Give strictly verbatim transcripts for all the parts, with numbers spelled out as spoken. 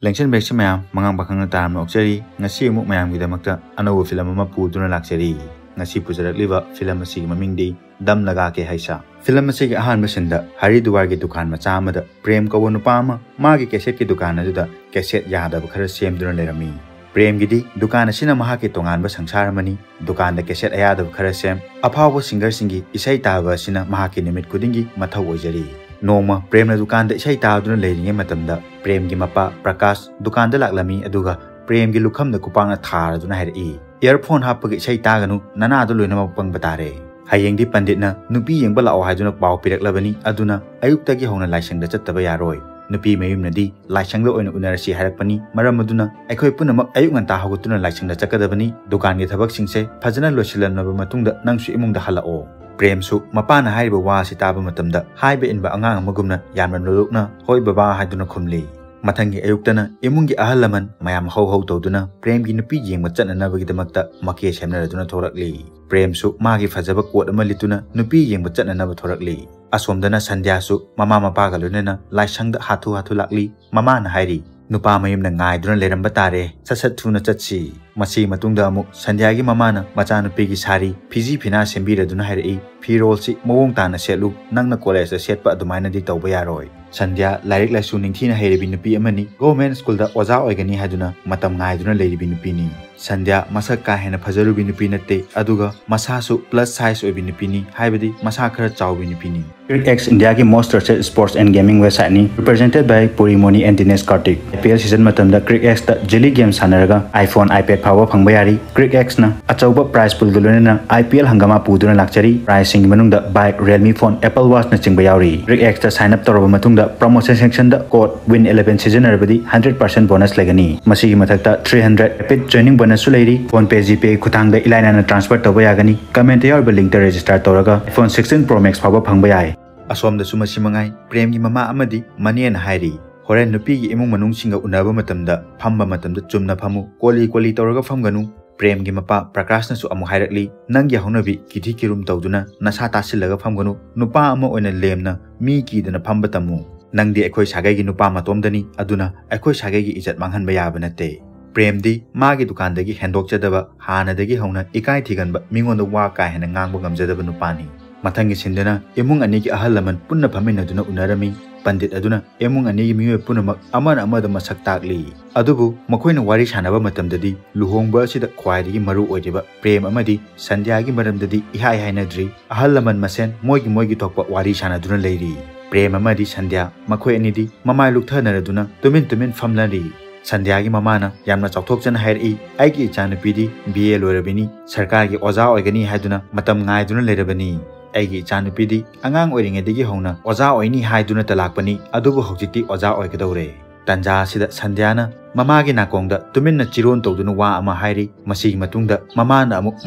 ꯂꯦꯡꯁꯟꯕꯤꯔꯛꯁꯤ ꯃꯌꯥꯝ, ꯃꯉꯥꯡ ꯄꯥꯈꯪꯅ ꯇꯥꯔꯝꯅ ꯑꯣꯛꯆꯔꯤ꯫ ꯉꯁꯤ ꯑꯃꯨꯛ ꯃꯌꯥꯝꯒꯤꯗꯃꯛꯇ ꯑꯅꯧꯕ ꯐꯤꯂꯝ ꯑꯃ ꯄꯨꯗꯨꯅ ꯂꯥꯛꯆꯔꯤ꯫ ꯉꯁꯤ ꯄꯨꯖꯔꯛꯂꯤꯕ ꯐꯤꯂꯝ ꯑꯁꯤꯒꯤ ꯃꯃꯤꯡꯗꯤ ꯗꯝ ꯂꯒꯥ ꯀꯦ ꯍꯩꯁꯥ꯫ ꯐꯤꯂꯝ ꯑꯁꯤꯒꯤ ꯑꯍꯥꯟꯕ ꯁꯤꯟꯗ ꯍꯔꯤꯗꯨꯋꯥꯔꯒꯤ ꯗꯨꯀꯥꯟ ꯃꯆꯥ ꯑꯃꯗ ꯄ꯭ꯔꯦꯝ ꯀꯧꯕ ꯅꯨꯄꯥ ꯑꯃ ꯃꯥꯒꯤ ꯀꯦꯁꯦꯠꯀꯤ ꯗꯨꯀꯥꯟ ꯑꯗꯨꯗ ꯀꯦꯁꯦꯠ ꯌꯥꯗꯕ ꯈꯔ ꯁꯦꯝꯗꯨꯅ ꯂꯩꯔꯝꯃꯤ꯫ ꯄ꯭ꯔꯦꯝꯒꯤꯗꯤ ꯗꯨꯀꯥꯟ ꯑꯁꯤꯅ ꯃꯍꯥꯛꯀꯤ ꯇꯣꯉꯥꯟꯕ ꯁꯪꯁꯥꯔ ꯑꯃꯅꯤ꯫ ꯗꯨꯀꯥꯟꯗ ꯀꯦꯁꯦꯠ ꯑꯌꯥꯗꯕ ꯈꯔ ꯁꯦꯝ, ꯑꯐꯥꯎꯕ ꯁꯤꯡꯒꯔꯁꯤꯡꯒꯤ ꯏꯁꯩ ꯇꯥꯕ ꯑꯁꯤꯅ ꯃꯍꯥꯛꯀꯤ ꯅꯨꯃꯤꯠ ꯈꯨꯗꯤꯡꯒꯤ ꯃꯊꯧ ꯑꯣꯏꯖꯔꯤ꯫ ꯅꯣꯡꯃ ꯄ꯭ꯔꯦꯝꯅ ꯗꯨꯀꯥꯟꯗ ꯏꯁꯩ ꯇꯥꯗꯨꯅ ꯂꯩꯔꯤꯉꯩ ꯃꯇꯝꯗ ꯄ꯭ꯔꯦꯝꯒꯤ ꯃꯄꯥ ꯄ꯭ꯔꯀꯥꯁ ꯗꯨꯀꯥꯟꯗ ꯂꯥꯛꯂꯝꯃꯤ, ꯑꯗꯨꯒ ꯄ꯭ꯔꯦꯝꯒꯤ ꯂꯨꯈꯝꯗ ꯈꯨꯄꯥꯛꯅ ꯊꯥꯔꯗꯨꯅ ꯍꯥꯏꯔꯛꯏ, "ꯏꯌꯔꯐꯣꯟ ꯍꯥꯞꯄꯒ ꯏꯁꯩ ꯇꯥꯒꯅꯨ, ꯅꯅꯥꯗꯣ ꯂꯣꯏꯅꯃꯛ ꯄꯪꯕ ꯇꯥꯔꯦ꯫ ꯍꯌꯦꯡꯗꯤ ꯄꯟꯗꯤꯠꯅ ꯅꯨꯄꯤ ꯌꯦꯡꯕ ꯂꯥꯛꯑꯣ ꯍꯥꯏꯗꯨꯅ ꯄꯥꯎ ꯄꯤꯔꯛꯂꯕꯅꯤ, ꯑꯗꯨꯅ ꯑꯌꯨꯛꯇꯒꯤ ꯍꯧꯅ ꯂꯥꯏꯁꯪꯗ ꯆꯠꯇꯕ ꯌꯥꯔꯣꯏ꯫ ꯅꯨꯄꯤ ꯃꯌꯨꯝꯅꯗꯤ ꯂꯥꯏꯁꯪꯗ ꯑꯣꯏꯅ ꯎꯅꯔꯁꯤ ꯍꯥꯏꯔꯛꯄꯅꯤ꯫ ꯃꯔꯝ ꯑꯗꯨꯅ ꯑꯩꯈꯣꯏ ꯄꯨꯝꯅꯃꯛ ꯑꯌꯨꯛ ꯉꯟꯇꯥ ꯍꯧꯒꯠꯇꯨꯅ ꯂꯥꯏꯁꯪꯗ ꯆꯠꯀꯗꯕꯅꯤ꯫ ꯗꯨꯀꯥꯟꯒꯤ ꯊꯕꯛꯁꯤꯡꯁꯦ ꯐꯖꯅ ꯂꯣꯏꯁꯤꯜꯂꯝꯂꯕ ꯃꯇꯨꯡꯗ ꯅꯪꯁꯨ ꯏꯃꯨꯡꯗ ꯍꯜꯂꯛꯑꯣ꯫" ꯄ꯭ꯔꯦꯝꯁꯨ ꯃꯄꯥꯅ ꯍꯥꯏꯔꯤꯕ ꯋꯥ ꯑꯁꯤ ꯇꯥꯕ ꯃꯇꯝꯗ ꯍꯥꯏꯕ ꯏꯟꯕ ꯑꯉꯥꯡ ꯑꯃꯒꯨꯝꯅ ꯌꯥꯝꯅ ꯂꯣꯂꯨꯛꯅ, "ꯍꯣꯏ ꯕꯕꯥ" ꯍꯥꯏꯗꯨꯅ ꯈꯨꯝꯂꯤ꯫ ꯃꯊꯪꯒꯤ ꯑꯌꯨꯛꯇꯅ ꯏꯃꯨꯡꯒꯤ ꯑꯍꯜ ꯂꯃꯟ ꯃꯌꯥꯝ ꯍꯧ ꯍꯧ ꯇꯧꯗꯨꯅ ꯄ꯭ꯔꯦꯝꯒꯤ ꯅꯨꯄꯤ ꯌꯦꯡꯕ ꯆꯠꯅꯅꯕꯒꯤꯗꯃꯛꯇ ꯃꯀꯦ ꯁꯦꯝꯅꯔꯗꯨꯅ ꯊꯣꯔꯛꯂꯤ꯫ ꯄ꯭ꯔꯦꯝꯁꯨ ꯃꯥꯒꯤ ꯐꯖꯕ ꯀꯣꯠ ꯑꯃ ꯂꯤꯠꯇꯨꯅ ꯅꯨꯄꯤ ꯌꯦꯡꯕ ꯆꯠꯅꯅꯕ ꯊꯣꯔꯛꯂꯤ꯫ ꯑꯁꯣꯝꯗꯅ ꯁꯟꯙ꯭ꯌꯥꯁꯨ ꯃꯃꯥ ꯃꯄꯥꯒ ꯂꯣꯏꯅꯅ ꯂꯥꯏꯁꯪꯗ ꯍꯥꯊꯨ ꯍꯥꯊꯨ ꯂꯥꯛꯂꯤ꯫ ꯃꯃꯥꯅ ꯍꯥꯏꯔꯤ, "ꯅꯨꯄꯥ ꯃꯌꯨꯝꯅ ꯉꯥꯏꯗꯨꯅ ꯂꯩꯔꯝꯕ ꯇꯥꯔꯦ, ꯁꯠ ꯁꯠ ꯊꯨꯅ ꯆꯠꯁꯤ꯫" ꯃꯁꯤꯒꯤ ꯃꯇꯨꯡꯗ ꯑꯃꯨꯛ ꯁꯟꯙ꯭ꯌꯥꯒꯤ ꯃꯃꯥꯅ ꯃꯆꯥꯅꯨꯄꯤꯒꯤ ꯁꯥꯔꯤ, ꯐꯤꯖꯤ ꯐꯤꯅꯥ ꯁꯦꯝꯕꯤꯔꯗꯨꯅ ꯍꯥꯏꯔꯛꯏ, "ꯐꯤꯔꯣꯜꯁꯤ ꯃꯑꯣꯡ ꯇꯥꯅ ꯁꯦꯠꯂꯨ, ꯅꯪꯅ ꯀꯣꯂꯦꯖꯇ ꯁꯦꯠꯄ ꯑꯗꯨꯃꯥꯏꯅꯗꯤ ꯇꯧꯕ ꯌꯥꯔꯣꯏ꯫" ꯁꯟꯙ꯭ꯌꯥ ꯂꯥꯏꯔꯤꯛ ꯂꯥꯏꯁꯨ ꯅꯤꯡꯊꯤꯅ ꯍꯩꯔꯕꯤ ꯅꯨꯄꯤ ꯑꯃꯅꯤ꯫ ꯒꯣꯔꯃꯦꯟ ꯁ꯭ꯀꯨꯜꯗ ꯑꯣꯖꯥ ꯑꯣꯏꯒꯅꯤ ꯍꯥꯏꯗꯨꯅ ꯃꯇꯝ ꯉꯥꯏꯗꯨꯅ ꯂꯩꯔꯤꯕꯤ ꯅꯨꯄꯤꯅꯤ꯫ ꯁꯟꯙ꯭ꯌꯥ ꯃꯁꯛ ꯀꯥ ꯍꯦꯟꯅ ꯐꯖꯔꯨꯕꯤ ꯅꯨꯄꯤ ꯅꯠꯇꯦ, ꯑꯗꯨꯒ ꯃꯁꯥꯁꯨ ꯄ꯭ꯂꯁ ꯁꯥꯏꯖ ꯑꯣꯏꯕꯤ ꯅꯨꯄꯤꯅꯤ, ꯍꯥꯏꯕꯗꯤ ꯃꯁꯥ ꯈꯔ ꯆꯥꯎꯕꯤ ꯅꯨꯄꯤꯅꯤ꯫ ꯀ꯭ꯔꯤꯛ ꯑꯦꯛꯁ ꯏꯟꯗꯤꯌꯥꯒꯤ most trusted sports and gaming websiteꯅꯤ, represented by Puri Moni and Dinesh Karthik꯫ IPL season ꯃꯇꯝꯗ ꯀ꯭ꯔꯤꯛ ꯑꯦꯛꯁꯇ ꯖꯤꯂꯤ ꯒꯦꯝ ꯁꯥꯟꯅꯔꯒ iPhone, iPad ꯐꯥꯎꯕ ꯐꯪꯕ ꯌꯥꯔꯤ꯫ ꯀ꯭ꯔꯤꯛ ꯑꯦꯛꯁꯅ ꯑꯆꯧꯕ prize poolꯒ ꯂꯣꯏꯅꯅ IPL ꯍꯪꯒꯥꯃꯥ ꯄꯨꯗꯨꯅ ꯂꯥꯛꯆꯔꯤ꯫ Prizeꯁꯤꯡꯒꯤ ꯃꯅꯨꯡꯗ bike, Realme phone, Apple Watchꯅꯆꯤꯡꯕ ꯌꯥꯎꯔꯤ꯫ ꯀ꯭ꯔꯤꯛ ꯑꯦꯛꯁꯇ sign up ꯇꯧꯔꯕ ꯃꯇꯨꯡꯗ promotion sectionꯗ code win eleven ꯁꯤꯖꯤꯟꯅꯔꯕꯗꯤ hundred percent bonus ꯂꯩꯒꯅꯤ꯫ ꯃꯁꯤꯒꯤ ꯃꯊꯛꯇ three hundred rapid joining bonusꯁꯨ ꯂꯩꯔꯤ꯫ PhonePe, GPay ꯈꯨꯊꯥꯡꯗ ꯏꯂꯥꯏ ꯂꯥꯏꯅ transfer ꯇꯧꯕ ꯌꯥꯒꯅꯤ꯫ Commentꯇ ꯌꯥꯎꯔꯤꯕ linkꯇ register ꯇꯧꯔꯒ iPhone sixteen Pro Max ꯐꯥꯎꯕ ꯐꯪꯕ ꯌꯥꯏ꯫ ꯑꯁꯣꯝꯗꯁꯨ ꯃꯁꯤ ꯃꯉꯥꯏ, ꯄ꯭ꯔꯦꯝꯒꯤ ꯃꯃꯥ ꯑꯃꯗꯤ ꯃꯅꯦꯅ ꯍꯥꯏꯔꯤ, "ꯍꯣꯔꯦꯟ ꯅꯨꯄꯤꯒꯤ ꯏꯃꯨꯡ ꯃꯅꯨꯡꯁꯤꯡꯒ ꯎꯅꯕ ꯃꯇꯝꯗ ꯐꯝꯕ ꯃꯇꯝꯗ ꯆꯨꯝꯅ ꯐꯝꯃꯨ, ꯀꯣꯂꯤ ꯀꯣꯂꯤ ꯇꯧꯔꯒ ꯐꯝꯒꯅꯨ꯫" ꯄ꯭ꯔꯦꯝꯒꯤ ꯃꯄꯥ ꯄ꯭ꯔꯀꯥꯁꯅꯁꯨ ꯑꯃꯨꯛ ꯍꯥꯏꯔꯛꯂꯤ, "ꯅꯪꯒꯤ ꯍꯧꯅꯕꯤ ꯀꯤꯊꯤ ꯀꯤꯔꯨꯝ ꯇꯧꯗꯨꯅ ꯅꯁꯥ ꯇꯥꯁꯤꯜꯂꯒ ꯐꯝꯒꯅꯨ, ꯅꯨꯄꯥ ꯑꯃ ꯑꯣꯏꯅ ꯂꯦꯝꯅ ꯃꯤ ꯀꯤꯗꯅ ꯐꯝꯕ ꯇꯝꯃꯨ꯫ "ꯅꯪꯗꯤ ꯑꯩꯈꯣꯏ ꯁꯥꯒꯩꯒꯤ ꯅꯨꯄꯥ ꯃꯇꯣꯝꯗꯅꯤ, ꯑꯗꯨꯅ ꯑꯩꯈꯣꯏ ꯁꯥꯒꯩꯒꯤ ꯏꯖꯠ ꯃꯥꯡꯍꯟꯕ ꯌꯥꯕ ꯅꯠꯇꯦ꯫" ꯄ꯭ꯔꯦꯝꯗꯤ ꯃꯥꯒꯤ ꯗꯨꯀꯥꯟꯗꯒꯤ ꯍꯦꯟꯗꯣꯛꯆꯗꯕ, ꯍꯥꯟꯅꯗꯒꯤ ꯍꯧꯅ ꯏꯀꯥꯏ ꯊꯤꯒꯟꯕ, ꯃꯤꯉꯣꯟꯗ ꯋꯥ ꯀꯥ ꯍꯦꯟꯅ ꯉꯥꯡꯕ ꯉꯝꯖꯗꯕ ꯅꯨꯄꯥꯅꯤ꯫ ꯃꯊꯪꯒꯤ ꯁꯤꯟꯗꯅ ꯏꯃꯨꯡ ꯑꯅꯤꯒꯤ ꯑꯍꯜ ꯂꯃꯟ ꯄꯨꯟꯅ ꯐꯝꯃꯤꯟꯅꯗꯨꯅ ꯎꯅꯔꯝꯃꯤ꯫ ꯄꯟꯗꯤꯠ ꯑꯗꯨꯅ ꯏꯃꯨꯡ ꯑꯅꯤꯒꯤ ꯃꯤꯑꯣꯏ ꯄꯨꯝꯅꯃꯛ ꯑꯃꯅ ꯑꯃꯗ ꯃꯁꯛ ꯇꯥꯛꯂꯤ꯫ ꯑꯗꯨꯕꯨ ꯃꯈꯣꯏꯅ ꯋꯥꯔꯤ ꯁꯥꯟꯅꯕ ꯃꯇꯝꯗꯗꯤ ꯂꯨꯍꯣꯡꯕ ꯑꯁꯤꯗ ꯈ꯭ꯋꯥꯏꯗꯒꯤ ꯃꯔꯨ ꯑꯣꯏꯔꯤꯕ ꯄ꯭ꯔꯦꯝ ꯑꯃꯗꯤ ꯁꯟꯙ꯭ꯌꯥꯒꯤ ꯃꯔꯝꯗꯗꯤ ꯏꯍꯥꯏ ꯍꯥꯏꯅꯗ꯭ꯔꯤ꯫ ꯑꯍꯜ ꯂꯃꯟ ꯃꯁꯦꯟ ꯃꯣꯏꯒꯤ ꯃꯣꯏꯒꯤ ꯊꯣꯛꯄ ꯋꯥꯔꯤ ꯁꯥꯟꯅꯗꯨꯅ ꯂꯩꯔꯤ꯫ ꯄ꯭ꯔꯦꯝ ꯑꯃꯗꯤ ꯁꯟꯙ꯭ꯌꯥ ꯃꯈꯣꯏ ꯑꯅꯤꯗꯤ ꯃꯃꯥꯏ ꯂꯨꯛꯊꯅꯔꯗꯨꯅ ꯇꯨꯃꯤꯟ ꯇꯨꯃꯤꯟ ꯐꯝꯂꯔꯤ꯫ ꯁꯟꯙ꯭ꯌꯥꯒꯤ ꯃꯃꯥꯅ ꯌꯥꯝꯅ ꯆꯥꯎꯊꯣꯛꯆꯅ ꯍꯥꯏꯔꯛꯏ, "ꯑꯩꯒꯤ ꯏꯆꯥꯅꯨꯄꯤꯗꯤ ꯕꯤ ꯑꯦ ꯂꯣꯏꯔꯕꯤꯅꯤ, ꯁꯔꯀꯥꯔꯒꯤ ꯑꯣꯖꯥ ꯑꯣꯏꯒꯅꯤ ꯍꯥꯏꯗꯨꯅ ꯃꯇꯝ ꯉꯥꯏꯗꯨꯅ ꯂꯩꯔꯕꯅꯤ꯫ ꯑꯩꯒꯤ ꯏꯆꯥꯅꯨꯄꯤꯗꯤ ꯑꯉꯥꯡ ꯑꯣꯏꯔꯤꯉꯩꯗꯒꯤ ꯍꯧꯅ ꯑꯣꯖꯥ ꯑꯣꯏꯅꯤ ꯍꯥꯏꯗꯨꯅꯇ ꯂꯥꯛꯄꯅꯤ, ꯑꯗꯨꯕꯨ ꯍꯧꯖꯤꯛꯇꯤ ꯑꯣꯖꯥ ꯑꯣꯏꯒꯗꯧꯔꯦ꯫" ꯇꯟꯖꯥ ꯑꯁꯤꯗ ꯁꯟꯙ꯭ꯌꯥꯅ ꯃꯃꯥꯒꯤ ꯅꯥꯀꯣꯡꯗ ꯇꯨꯃꯤꯟꯅ ꯆꯤꯔꯣꯟ ꯇꯧꯗꯨꯅ ꯋꯥ ꯑꯃ ꯍꯥꯏꯔꯤ꯫ ꯃꯁꯤꯒꯤ ꯃꯇꯨꯡꯗ ꯃꯃꯥꯅ ꯑꯃꯨꯛ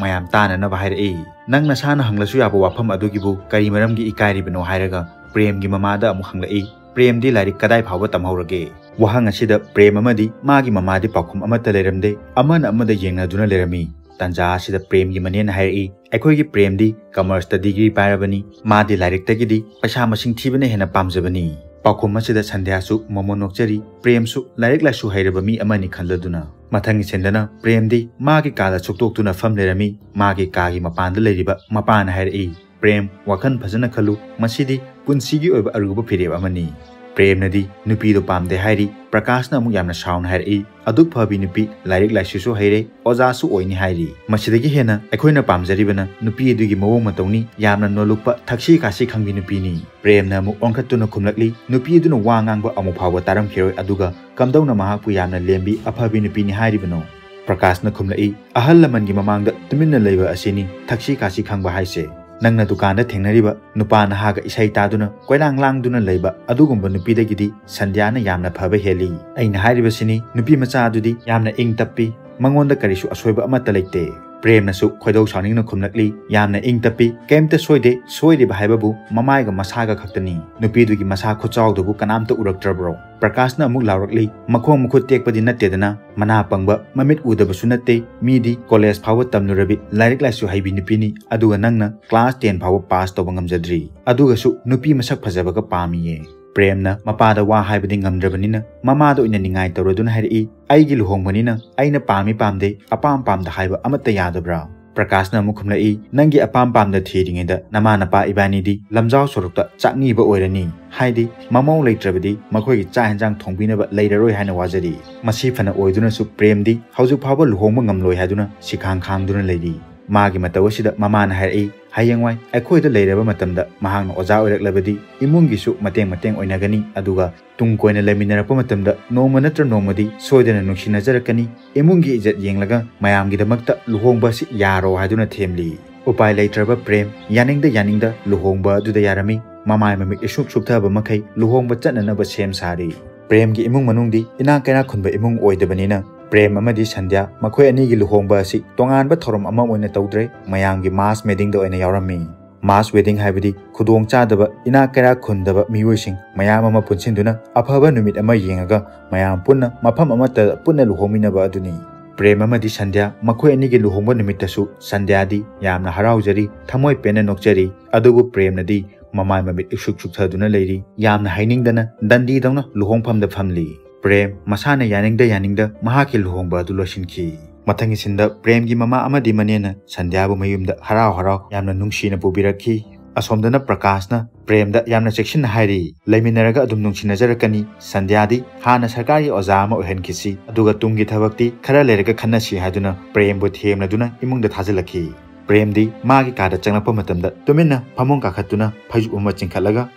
ꯃꯌꯥꯝ ꯇꯥꯅꯅꯕ ꯍꯥꯏꯔꯛꯏ, "ꯅꯪ ꯅꯁꯥꯅ ꯍꯪꯂꯁꯨ ꯌꯥꯕ ꯋꯥꯐꯝ ꯑꯗꯨꯒꯤꯕꯨ ꯀꯔꯤ ꯃꯔꯝꯒꯤ ꯏꯀꯥꯏꯔꯤꯕꯅꯣ?" ꯍꯥꯏꯔꯒ ꯄ꯭ꯔꯦꯝꯒꯤ ꯃꯃꯥꯗ ꯑꯃꯨꯛ ꯍꯪꯂꯛꯏ, "ꯄ꯭ꯔꯦꯝꯗꯤ ꯂꯥꯏꯔꯤꯛ ꯀꯗꯥꯏ ꯐꯥꯎꯕ ꯇꯝꯍꯧꯔꯒꯦ?" ꯋꯥꯍꯪ ꯑꯁꯤꯗ ꯄ꯭ꯔꯦꯝ ꯑꯃꯗꯤ ꯃꯥꯒꯤ ꯃꯃꯥꯗꯤ ꯄꯥꯎꯈꯨꯝ ꯑꯃꯠꯇ ꯂꯩꯔꯝꯗꯦ, ꯑꯃꯅ ꯑꯃꯗ ꯌꯦꯡꯅꯗꯨꯅ ꯂꯩꯔꯝꯃꯤ꯫ ꯇꯟꯖꯥ ꯑꯁꯤꯗ ꯄ꯭ꯔꯦꯝꯒꯤ ꯃꯅꯦꯅ ꯍꯥꯏꯔꯛꯏ, "ꯑꯩꯈꯣꯏꯒꯤ ꯄ꯭ꯔꯦꯝꯗꯤ ꯀꯃꯔꯁꯇ ꯗꯤꯒ꯭ꯔꯤ ꯄꯥꯏꯔꯕꯅꯤ, ꯃꯥꯗꯤ ꯂꯥꯏꯔꯤꯛꯇꯒꯤꯗꯤ ꯄꯩꯁꯥ ꯃꯁꯤꯡ ꯊꯤꯕꯅ ꯍꯦꯟꯅ ꯄꯥꯝꯖꯕꯅꯤ꯫" ꯄꯥꯎꯈꯨꯝ ꯑꯁꯤꯗ ꯁꯟꯙ꯭ꯌꯥꯁꯨ ꯃꯃꯣꯟ ꯅꯣꯛꯆꯔꯤ, ꯄ꯭ꯔꯦꯝꯁꯨ ꯂꯥꯏꯔꯤꯛ ꯂꯥꯏꯁꯨ ꯍꯩꯔꯕ ꯃꯤ ꯑꯃꯅꯤ ꯈꯜꯂꯗꯨꯅ꯫ ꯃꯊꯪꯒꯤ ꯁꯤꯟꯗꯅ ꯄ꯭ꯔꯦꯝꯗꯤ ꯃꯥꯒꯤ ꯀꯥꯗ ꯁꯨꯛꯇꯣꯛꯇꯨꯅ ꯐꯝ ꯂꯩꯔꯝꯃꯤ꯫ ꯃꯥꯒꯤ ꯀꯥꯒꯤ ꯃꯄꯥꯟꯗ ꯂꯩꯔꯤꯕ ꯃꯄꯥꯅ ꯍꯥꯏꯔꯛꯏ, "ꯄ꯭ꯔꯦꯝ, ꯋꯥꯈꯜ ꯐꯖꯅ ꯈꯜꯂꯨ, ꯃꯁꯤꯗꯤ ꯄꯨꯟꯁꯤꯒꯤ ꯑꯣꯏꯕ ꯑꯔꯨꯕ ꯐꯤꯔꯦꯞ ꯑꯃꯅꯤ꯫" ꯄ꯭ꯔꯦꯝꯅꯗꯤ ꯅꯨꯄꯤꯗꯣ ꯄꯥꯝꯗꯦ ꯍꯥꯏꯔꯤ꯫ ꯄ꯭ꯔꯀꯥꯁꯅ ꯑꯃꯨꯛ ꯌꯥꯝꯅ ꯁꯥꯎꯅ ꯍꯥꯏꯔꯛꯏ, "ꯑꯗꯨꯛ ꯐꯕꯤ ꯅꯨꯄꯤ, ꯂꯥꯏꯔꯤꯛ ꯂꯥꯏꯁꯨꯁꯨ ꯍꯩꯔꯦ, ꯑꯣꯖꯥꯁꯨ ꯑꯣꯏꯅꯤ ꯍꯥꯏꯔꯤ꯫ ꯃꯁꯤꯗꯒꯤ ꯍꯦꯟꯅ ꯑꯩꯈꯣꯏꯅ ꯄꯥꯝꯖꯔꯤꯕꯅ ꯅꯨꯄꯤ ꯑꯗꯨꯒꯤ ꯃꯑꯣꯡ ꯃꯇꯧꯅꯤ, ꯌꯥꯝꯅ ꯅꯣꯂꯨꯛꯄ, ꯊꯛꯁꯤ ꯈꯥꯁꯤ ꯈꯪꯕꯤ ꯅꯨꯄꯤꯅꯤ꯫" ꯄ꯭ꯔꯦꯝꯅ ꯑꯃꯨꯛ ꯑꯣꯟꯈꯠꯇꯨꯅ ꯈꯨꯝꯂꯛꯂꯤ, "ꯅꯨꯄꯤ ꯑꯗꯨꯅ ꯋꯥ ꯉꯥꯡꯕ ꯑꯃꯨꯛ ꯐꯥꯎꯕ ꯇꯥꯔꯝꯈꯤꯔꯣꯏ, ꯑꯗꯨꯒ ꯀꯝꯗꯧꯅ ꯃꯍꯥꯛꯄꯨ ꯌꯥꯝꯅ ꯂꯦꯝꯕꯤ, ꯑꯐꯕꯤ ꯅꯨꯄꯤꯅꯤ ꯍꯥꯏꯔꯤꯕꯅꯣ?" ꯄ꯭ꯔꯀꯥꯁꯅ ꯈꯨꯝꯂꯛꯏ, "ꯑꯍꯜ ꯂꯃꯟꯒꯤ ꯃꯃꯥꯡꯗ ꯇꯨꯃꯤꯟꯅ ꯂꯩꯕ ꯑꯁꯤꯅꯤ ꯊꯛꯁꯤ ꯈꯥꯁꯤ ꯈꯪꯕ ꯍꯥꯏꯁꯦ꯫ ꯅꯪꯅ ꯗꯨꯀꯥꯟꯗ ꯊꯦꯡꯅꯔꯤꯕ ꯅꯨꯄꯥ ꯅꯍꯥꯒ ꯏꯁꯩ ꯇꯥꯗꯨꯅ ꯀꯣꯏꯂꯥꯡ ꯂꯥꯡꯗꯨꯅ ꯂꯩꯕ ꯑꯗꯨꯒꯨꯝꯕ ꯅꯨꯄꯤꯗꯒꯤꯗꯤ ꯁꯟꯙ꯭ꯌꯥꯅ ꯌꯥꯝꯅ ꯐꯕ ꯍꯦꯜꯂꯤ꯫ ꯑꯩꯅ ꯍꯥꯏꯔꯤꯕꯁꯤꯅꯤ, ꯅꯨꯄꯤ ꯃꯆꯥ ꯑꯗꯨꯗꯤ ꯌꯥꯝꯅ ꯏꯪ ꯇꯞꯄꯤ, ꯃꯉꯣꯟꯗ ꯀꯔꯤꯁꯨ ꯑꯁꯣꯏꯕ ꯑꯃꯠꯇ ꯂꯩꯇꯦ꯫" ꯄ꯭ꯔꯦꯝꯅꯁꯨ ꯈꯣꯏꯗꯧ ꯁꯥꯎꯅꯤꯡꯅ ꯈꯨꯝꯂꯛꯂꯤ, "ꯌꯥꯝꯅ ꯏꯪ ꯇꯞꯄꯤ, ꯀꯩꯝꯇ ꯁꯣꯏꯗꯦ, ꯁꯣꯏꯔꯤꯕ ꯍꯥꯏꯕꯕꯨ ꯃꯃꯥꯏꯒ ꯃꯁꯥꯒ ꯈꯛꯇꯅꯤ꯫ ꯅꯨꯄꯤꯗꯨꯒꯤ ꯃꯁꯥ ꯈꯨꯆꯥꯎꯗꯨꯕꯨ ꯀꯅꯥꯝꯇ ꯎꯔꯛꯇ꯭ꯔꯕ꯭ꯔꯣ?" ꯄ꯭ꯔꯀꯥꯁꯅ ꯑꯃꯨꯛ ꯂꯥꯎꯔꯛꯂꯤ, "ꯃꯈꯣꯡ ꯃꯈꯨꯠ ꯇꯦꯛꯄꯗꯤ ꯅꯠꯇꯦꯗꯅ, ꯃꯅꯥ ꯄꯪꯕ, ꯃꯃꯤꯠ ꯎꯗꯕꯁꯨ ꯅꯠꯇꯦ, ꯃꯤꯗꯤ ꯀꯣꯂꯦꯖ ꯐꯥꯎꯕ ꯇꯝꯂꯨꯔꯕꯤ ꯂꯥꯏꯔꯤꯛ ꯂꯥꯏꯁꯨ ꯍꯩꯕꯤ ꯅꯨꯄꯤꯅꯤ, ꯑꯗꯨꯒ ꯅꯪꯅ ꯀ꯭ꯂꯥꯁ ꯇꯦꯟ ꯐꯥꯎꯕ ꯄꯥꯁ ꯇꯧꯕ ꯉꯝꯖꯗ꯭ꯔꯤ, ꯑꯗꯨꯒꯁꯨ ꯅꯨꯄꯤ ꯃꯁꯛ ꯐꯖꯕꯒ ꯄꯥꯝꯃꯤꯌꯦ꯫" ꯄ꯭ꯔꯦꯝꯅ ꯃꯄꯥꯗ ꯋꯥ ꯍꯥꯏꯕꯗꯤ ꯉꯝꯗ꯭ꯔꯕꯅꯤꯅ ꯃꯃꯥꯗ ꯑꯣꯏꯅ ꯅꯤꯡꯉꯥꯏ ꯇꯧꯔꯗꯨꯅ ꯍꯥꯏꯔꯛꯏ, "ꯑꯩꯒꯤ ꯂꯨꯍꯣꯡꯕꯅꯤꯅ ꯑꯩꯅ ꯄꯥꯝꯃꯤ ꯄꯥꯝꯗꯦ, ꯑꯄꯥꯝ ꯄꯥꯝꯗ ꯍꯥꯏꯕ ꯑꯃꯠꯇ ꯌꯥꯗꯕ꯭ꯔꯥ?" ꯄ꯭ꯔꯀꯥꯁꯅ ꯑꯃꯨꯛ ꯈꯨꯝꯂꯛꯏ, "ꯅꯪꯒꯤ ꯑꯄꯥꯝ ꯄꯥꯝꯗ ꯊꯤꯔꯤꯉꯩꯗ ꯅꯃꯥ ꯅꯄꯥ ꯏꯕꯥꯅꯤꯗꯤ ꯂꯝꯖꯥꯎ ꯁꯣꯔꯣꯛꯇ ꯆꯥꯛꯅꯤꯕ ꯑꯣꯏꯔꯅꯤ꯫ ꯍꯥꯏꯗꯤ ꯃꯃꯧ ꯂꯩꯇ꯭ꯔꯕꯗꯤ ꯃꯈꯣꯏꯒꯤ ꯆꯥꯛ ꯍꯦꯟꯖꯥꯡ ꯊꯣꯡꯕꯤꯅꯕ ꯂꯩꯔꯔꯣꯏ ꯍꯥꯏꯅ ꯋꯥꯖꯔꯤ꯫" ꯃꯁꯤ ꯐꯅ ꯑꯣꯏꯗꯨꯅꯁꯨ ꯄ꯭ꯔꯦꯝꯗꯤ ꯍꯧꯖꯤꯛ ꯐꯥꯎꯕ ꯂꯨꯍꯣꯡꯕ ꯉꯝꯂꯣꯏ ꯍꯥꯏꯗꯨꯅ ꯁꯤꯈꯥꯡ ꯈꯥꯡꯗꯨꯅ ꯂꯩꯔꯤ꯫ ꯃꯥꯒꯤ ꯃꯇꯧ ꯑꯁꯤꯗ ꯃꯃꯥꯅ ꯍꯥꯏꯔꯛꯏ, "ꯍꯌꯦꯡꯋꯥꯏ ꯑꯩꯈꯣꯏꯗ ꯂꯩꯔꯕ ꯃꯇꯝꯗ ꯃꯍꯥꯛꯅ ꯑꯣꯖꯥ ꯑꯣꯏꯔꯛꯂꯕꯗꯤ ꯏꯃꯨꯡꯒꯤꯁꯨ ꯃꯇꯦꯡ ꯃꯇꯦꯡ ꯑꯣꯏꯅꯒꯅꯤ, ꯑꯗꯨꯒ ꯇꯨꯡ ꯀꯣꯏꯅ ꯂꯩꯃꯤꯟꯅꯔꯛꯄ ꯃꯇꯝꯗ ꯅꯣꯡꯃ ꯅꯠꯇ꯭ꯔ ꯅꯣꯡꯃꯗꯤ ꯁꯣꯏꯗꯅ ꯅꯨꯡꯁꯤꯅꯖꯔꯛꯀꯅꯤ꯫ ꯏꯃꯨꯡꯒꯤ ꯏꯖꯠ ꯌꯦꯡꯂꯒ ꯃꯌꯥꯝꯒꯤꯗꯃꯛꯇ ꯂꯨꯍꯣꯡꯕ ꯑꯁꯤ ꯌꯥꯔꯣ" ꯍꯥꯏꯗꯨꯅ ꯊꯦꯝꯂꯤ꯫ ꯎꯄꯥꯏ ꯂꯩꯇ꯭ꯔꯕ ꯄ꯭ꯔꯦꯝ ꯌꯥꯅꯤꯡꯗ ꯌꯥꯅꯤꯡꯗ ꯂꯨꯍꯣꯡꯕ ꯑꯗꯨꯗ ꯌꯥꯔꯝꯃꯤ꯫ ꯃꯃꯥꯏ ꯃꯃꯤꯠ ꯏꯁꯨꯛ ꯁꯨꯞꯊꯕ ꯃꯈꯩ ꯂꯨꯍꯣꯡꯕ ꯆꯠꯅꯅꯕ ꯁꯦꯝ ꯁꯥꯔꯤ꯫ ꯄ꯭ꯔꯦꯝꯒꯤ ꯏꯃꯨꯡ ꯃꯅꯨꯡꯗꯤ ꯏꯅꯥꯛ ꯀꯩꯔꯥꯛ ꯈꯨꯟꯕ ꯏꯃꯨꯡ ꯑꯣꯏꯗꯕꯅꯤꯅ ꯄ꯭ꯔꯦꯝ ꯑꯃꯗꯤ ꯁꯟꯙ꯭ꯌꯥ ꯃꯈꯣꯏ ꯑꯅꯤꯒꯤ ꯂꯨꯍꯣꯡꯕ ꯑꯁꯤ ꯇꯣꯉꯥꯟꯕ ꯊꯧꯔꯝ ꯑꯃ ꯑꯣꯏꯅ ꯇꯧꯗ꯭ꯔꯦ, ꯃꯌꯥꯝꯒꯤ mass meetingꯗ ꯑꯣꯏꯅ ꯌꯥꯎꯔꯝꯃꯤ꯫ Mass wedding ꯍꯥꯏꯕꯗꯤ ꯈꯨꯗꯣꯡ ꯆꯥꯗꯕ, ꯏꯅꯥꯛ ꯀꯩꯔꯥꯛ ꯈꯨꯟꯗꯕ ꯃꯤꯑꯣꯏꯁꯤꯡ ꯃꯌꯥꯝ ꯑꯃ ꯄꯨꯟꯁꯤꯟꯗꯨꯅ ꯑꯐꯕ ꯅꯨꯃꯤꯠ ꯑꯃ ꯌꯦꯡꯉꯒ ꯃꯌꯥꯝ ꯄꯨꯟꯅ ꯃꯐꯝ ꯑꯃꯠꯇ ꯄꯨꯟꯅ ꯂꯨꯍꯣꯡꯃꯤꯟꯅꯕ ꯑꯗꯨꯅꯤ꯫ ꯄ꯭ꯔꯦꯝ ꯑꯃꯗꯤ ꯁꯟꯙ꯭ꯌꯥ ꯃꯈꯣꯏ ꯑꯅꯤꯒꯤ ꯂꯨꯍꯣꯡꯕ ꯅꯨꯃꯤꯠꯇꯁꯨ ꯁꯟꯙ꯭ꯌꯥꯗꯤ ꯌꯥꯝꯅ ꯍꯔꯥꯎꯖꯔꯤ, ꯊꯃꯣꯏ ꯄꯦꯟꯅ ꯅꯣꯛꯆꯔꯤ꯫ ꯑꯗꯨꯕꯨ ꯄ꯭ꯔꯦꯝꯅꯗꯤ ꯃꯃꯥꯏ ꯃꯃꯤꯠ ꯏꯁꯨꯛ ꯁꯨꯛꯊꯗꯨꯅ ꯂꯩꯔꯤ꯫ ꯌꯥꯝꯅ ꯍꯥꯏꯅꯤꯡꯗꯅ ꯗꯟꯗꯤꯗꯧꯅ ꯂꯨꯍꯣꯡꯐꯝꯗ ꯐꯝꯂꯤ꯫ ꯄ꯭ꯔꯦꯝ ꯃꯁꯥꯅ ꯌꯥꯅꯤꯡꯗ ꯌꯥꯅꯤꯡꯗ ꯃꯍꯥꯛꯀꯤ ꯂꯨꯍꯣꯡꯕ ꯑꯗꯨ ꯂꯣꯏꯁꯤꯟꯈꯤ꯫ ꯃꯊꯪꯒꯤ ꯁꯤꯟꯗ ꯄ꯭ꯔꯦꯝꯒꯤ ꯃꯃꯥ ꯑꯃꯗꯤ ꯃꯅꯦꯅ ꯁꯟꯙ꯭ꯌꯥꯕꯨ ꯃꯌꯨꯝꯗ ꯍꯔꯥꯎ ꯍꯔꯥꯎ ꯌꯥꯝꯅ ꯅꯨꯡꯁꯤꯅ ꯄꯨꯕꯤꯔꯛꯈꯤ꯫ ꯑꯁꯣꯝꯗꯅ ꯄ꯭ꯔꯀꯥꯁꯅ ꯄ꯭ꯔꯦꯝꯗ ꯌꯥꯝꯅ ꯆꯦꯛꯁꯤꯟꯅ ꯍꯥꯏꯔꯤ, "ꯂꯩꯃꯤꯟꯅꯔꯒ ꯑꯗꯨꯝ ꯅꯨꯡꯁꯤꯅꯖꯔꯛꯀꯅꯤ꯫ ꯁꯟꯙ꯭ꯌꯥꯗꯤ ꯍꯥꯟꯅ ꯁꯔꯀꯥꯔꯒꯤ ꯑꯣꯖꯥ ꯑꯃ ꯑꯣꯏꯍꯟꯈꯤꯁꯤ, ꯑꯗꯨꯒ ꯇꯨꯡꯒꯤ ꯊꯕꯛꯇꯤ ꯈꯔ ꯂꯩꯔꯒ ꯈꯟꯅꯁꯤ" ꯍꯥꯏꯗꯨꯅ ꯄ꯭ꯔꯦꯝꯕꯨ ꯊꯦꯝꯂꯗꯨꯅ ꯏꯃꯨꯡꯗ ꯊꯥꯖꯤꯜꯂꯛꯈꯤ꯫ ꯄ꯭ꯔꯦꯝꯗꯤ ꯃꯥꯒꯤ ꯀꯥꯗ ꯆꯪꯂꯛꯄ ꯃꯇꯝꯗ ꯇꯨꯃꯤꯟꯅ ꯐꯃꯨꯡ ꯀꯥꯈꯠꯇꯨꯅ ꯐꯩꯖꯨꯞ ꯑꯃ ꯆꯤꯡꯈꯠꯂꯒ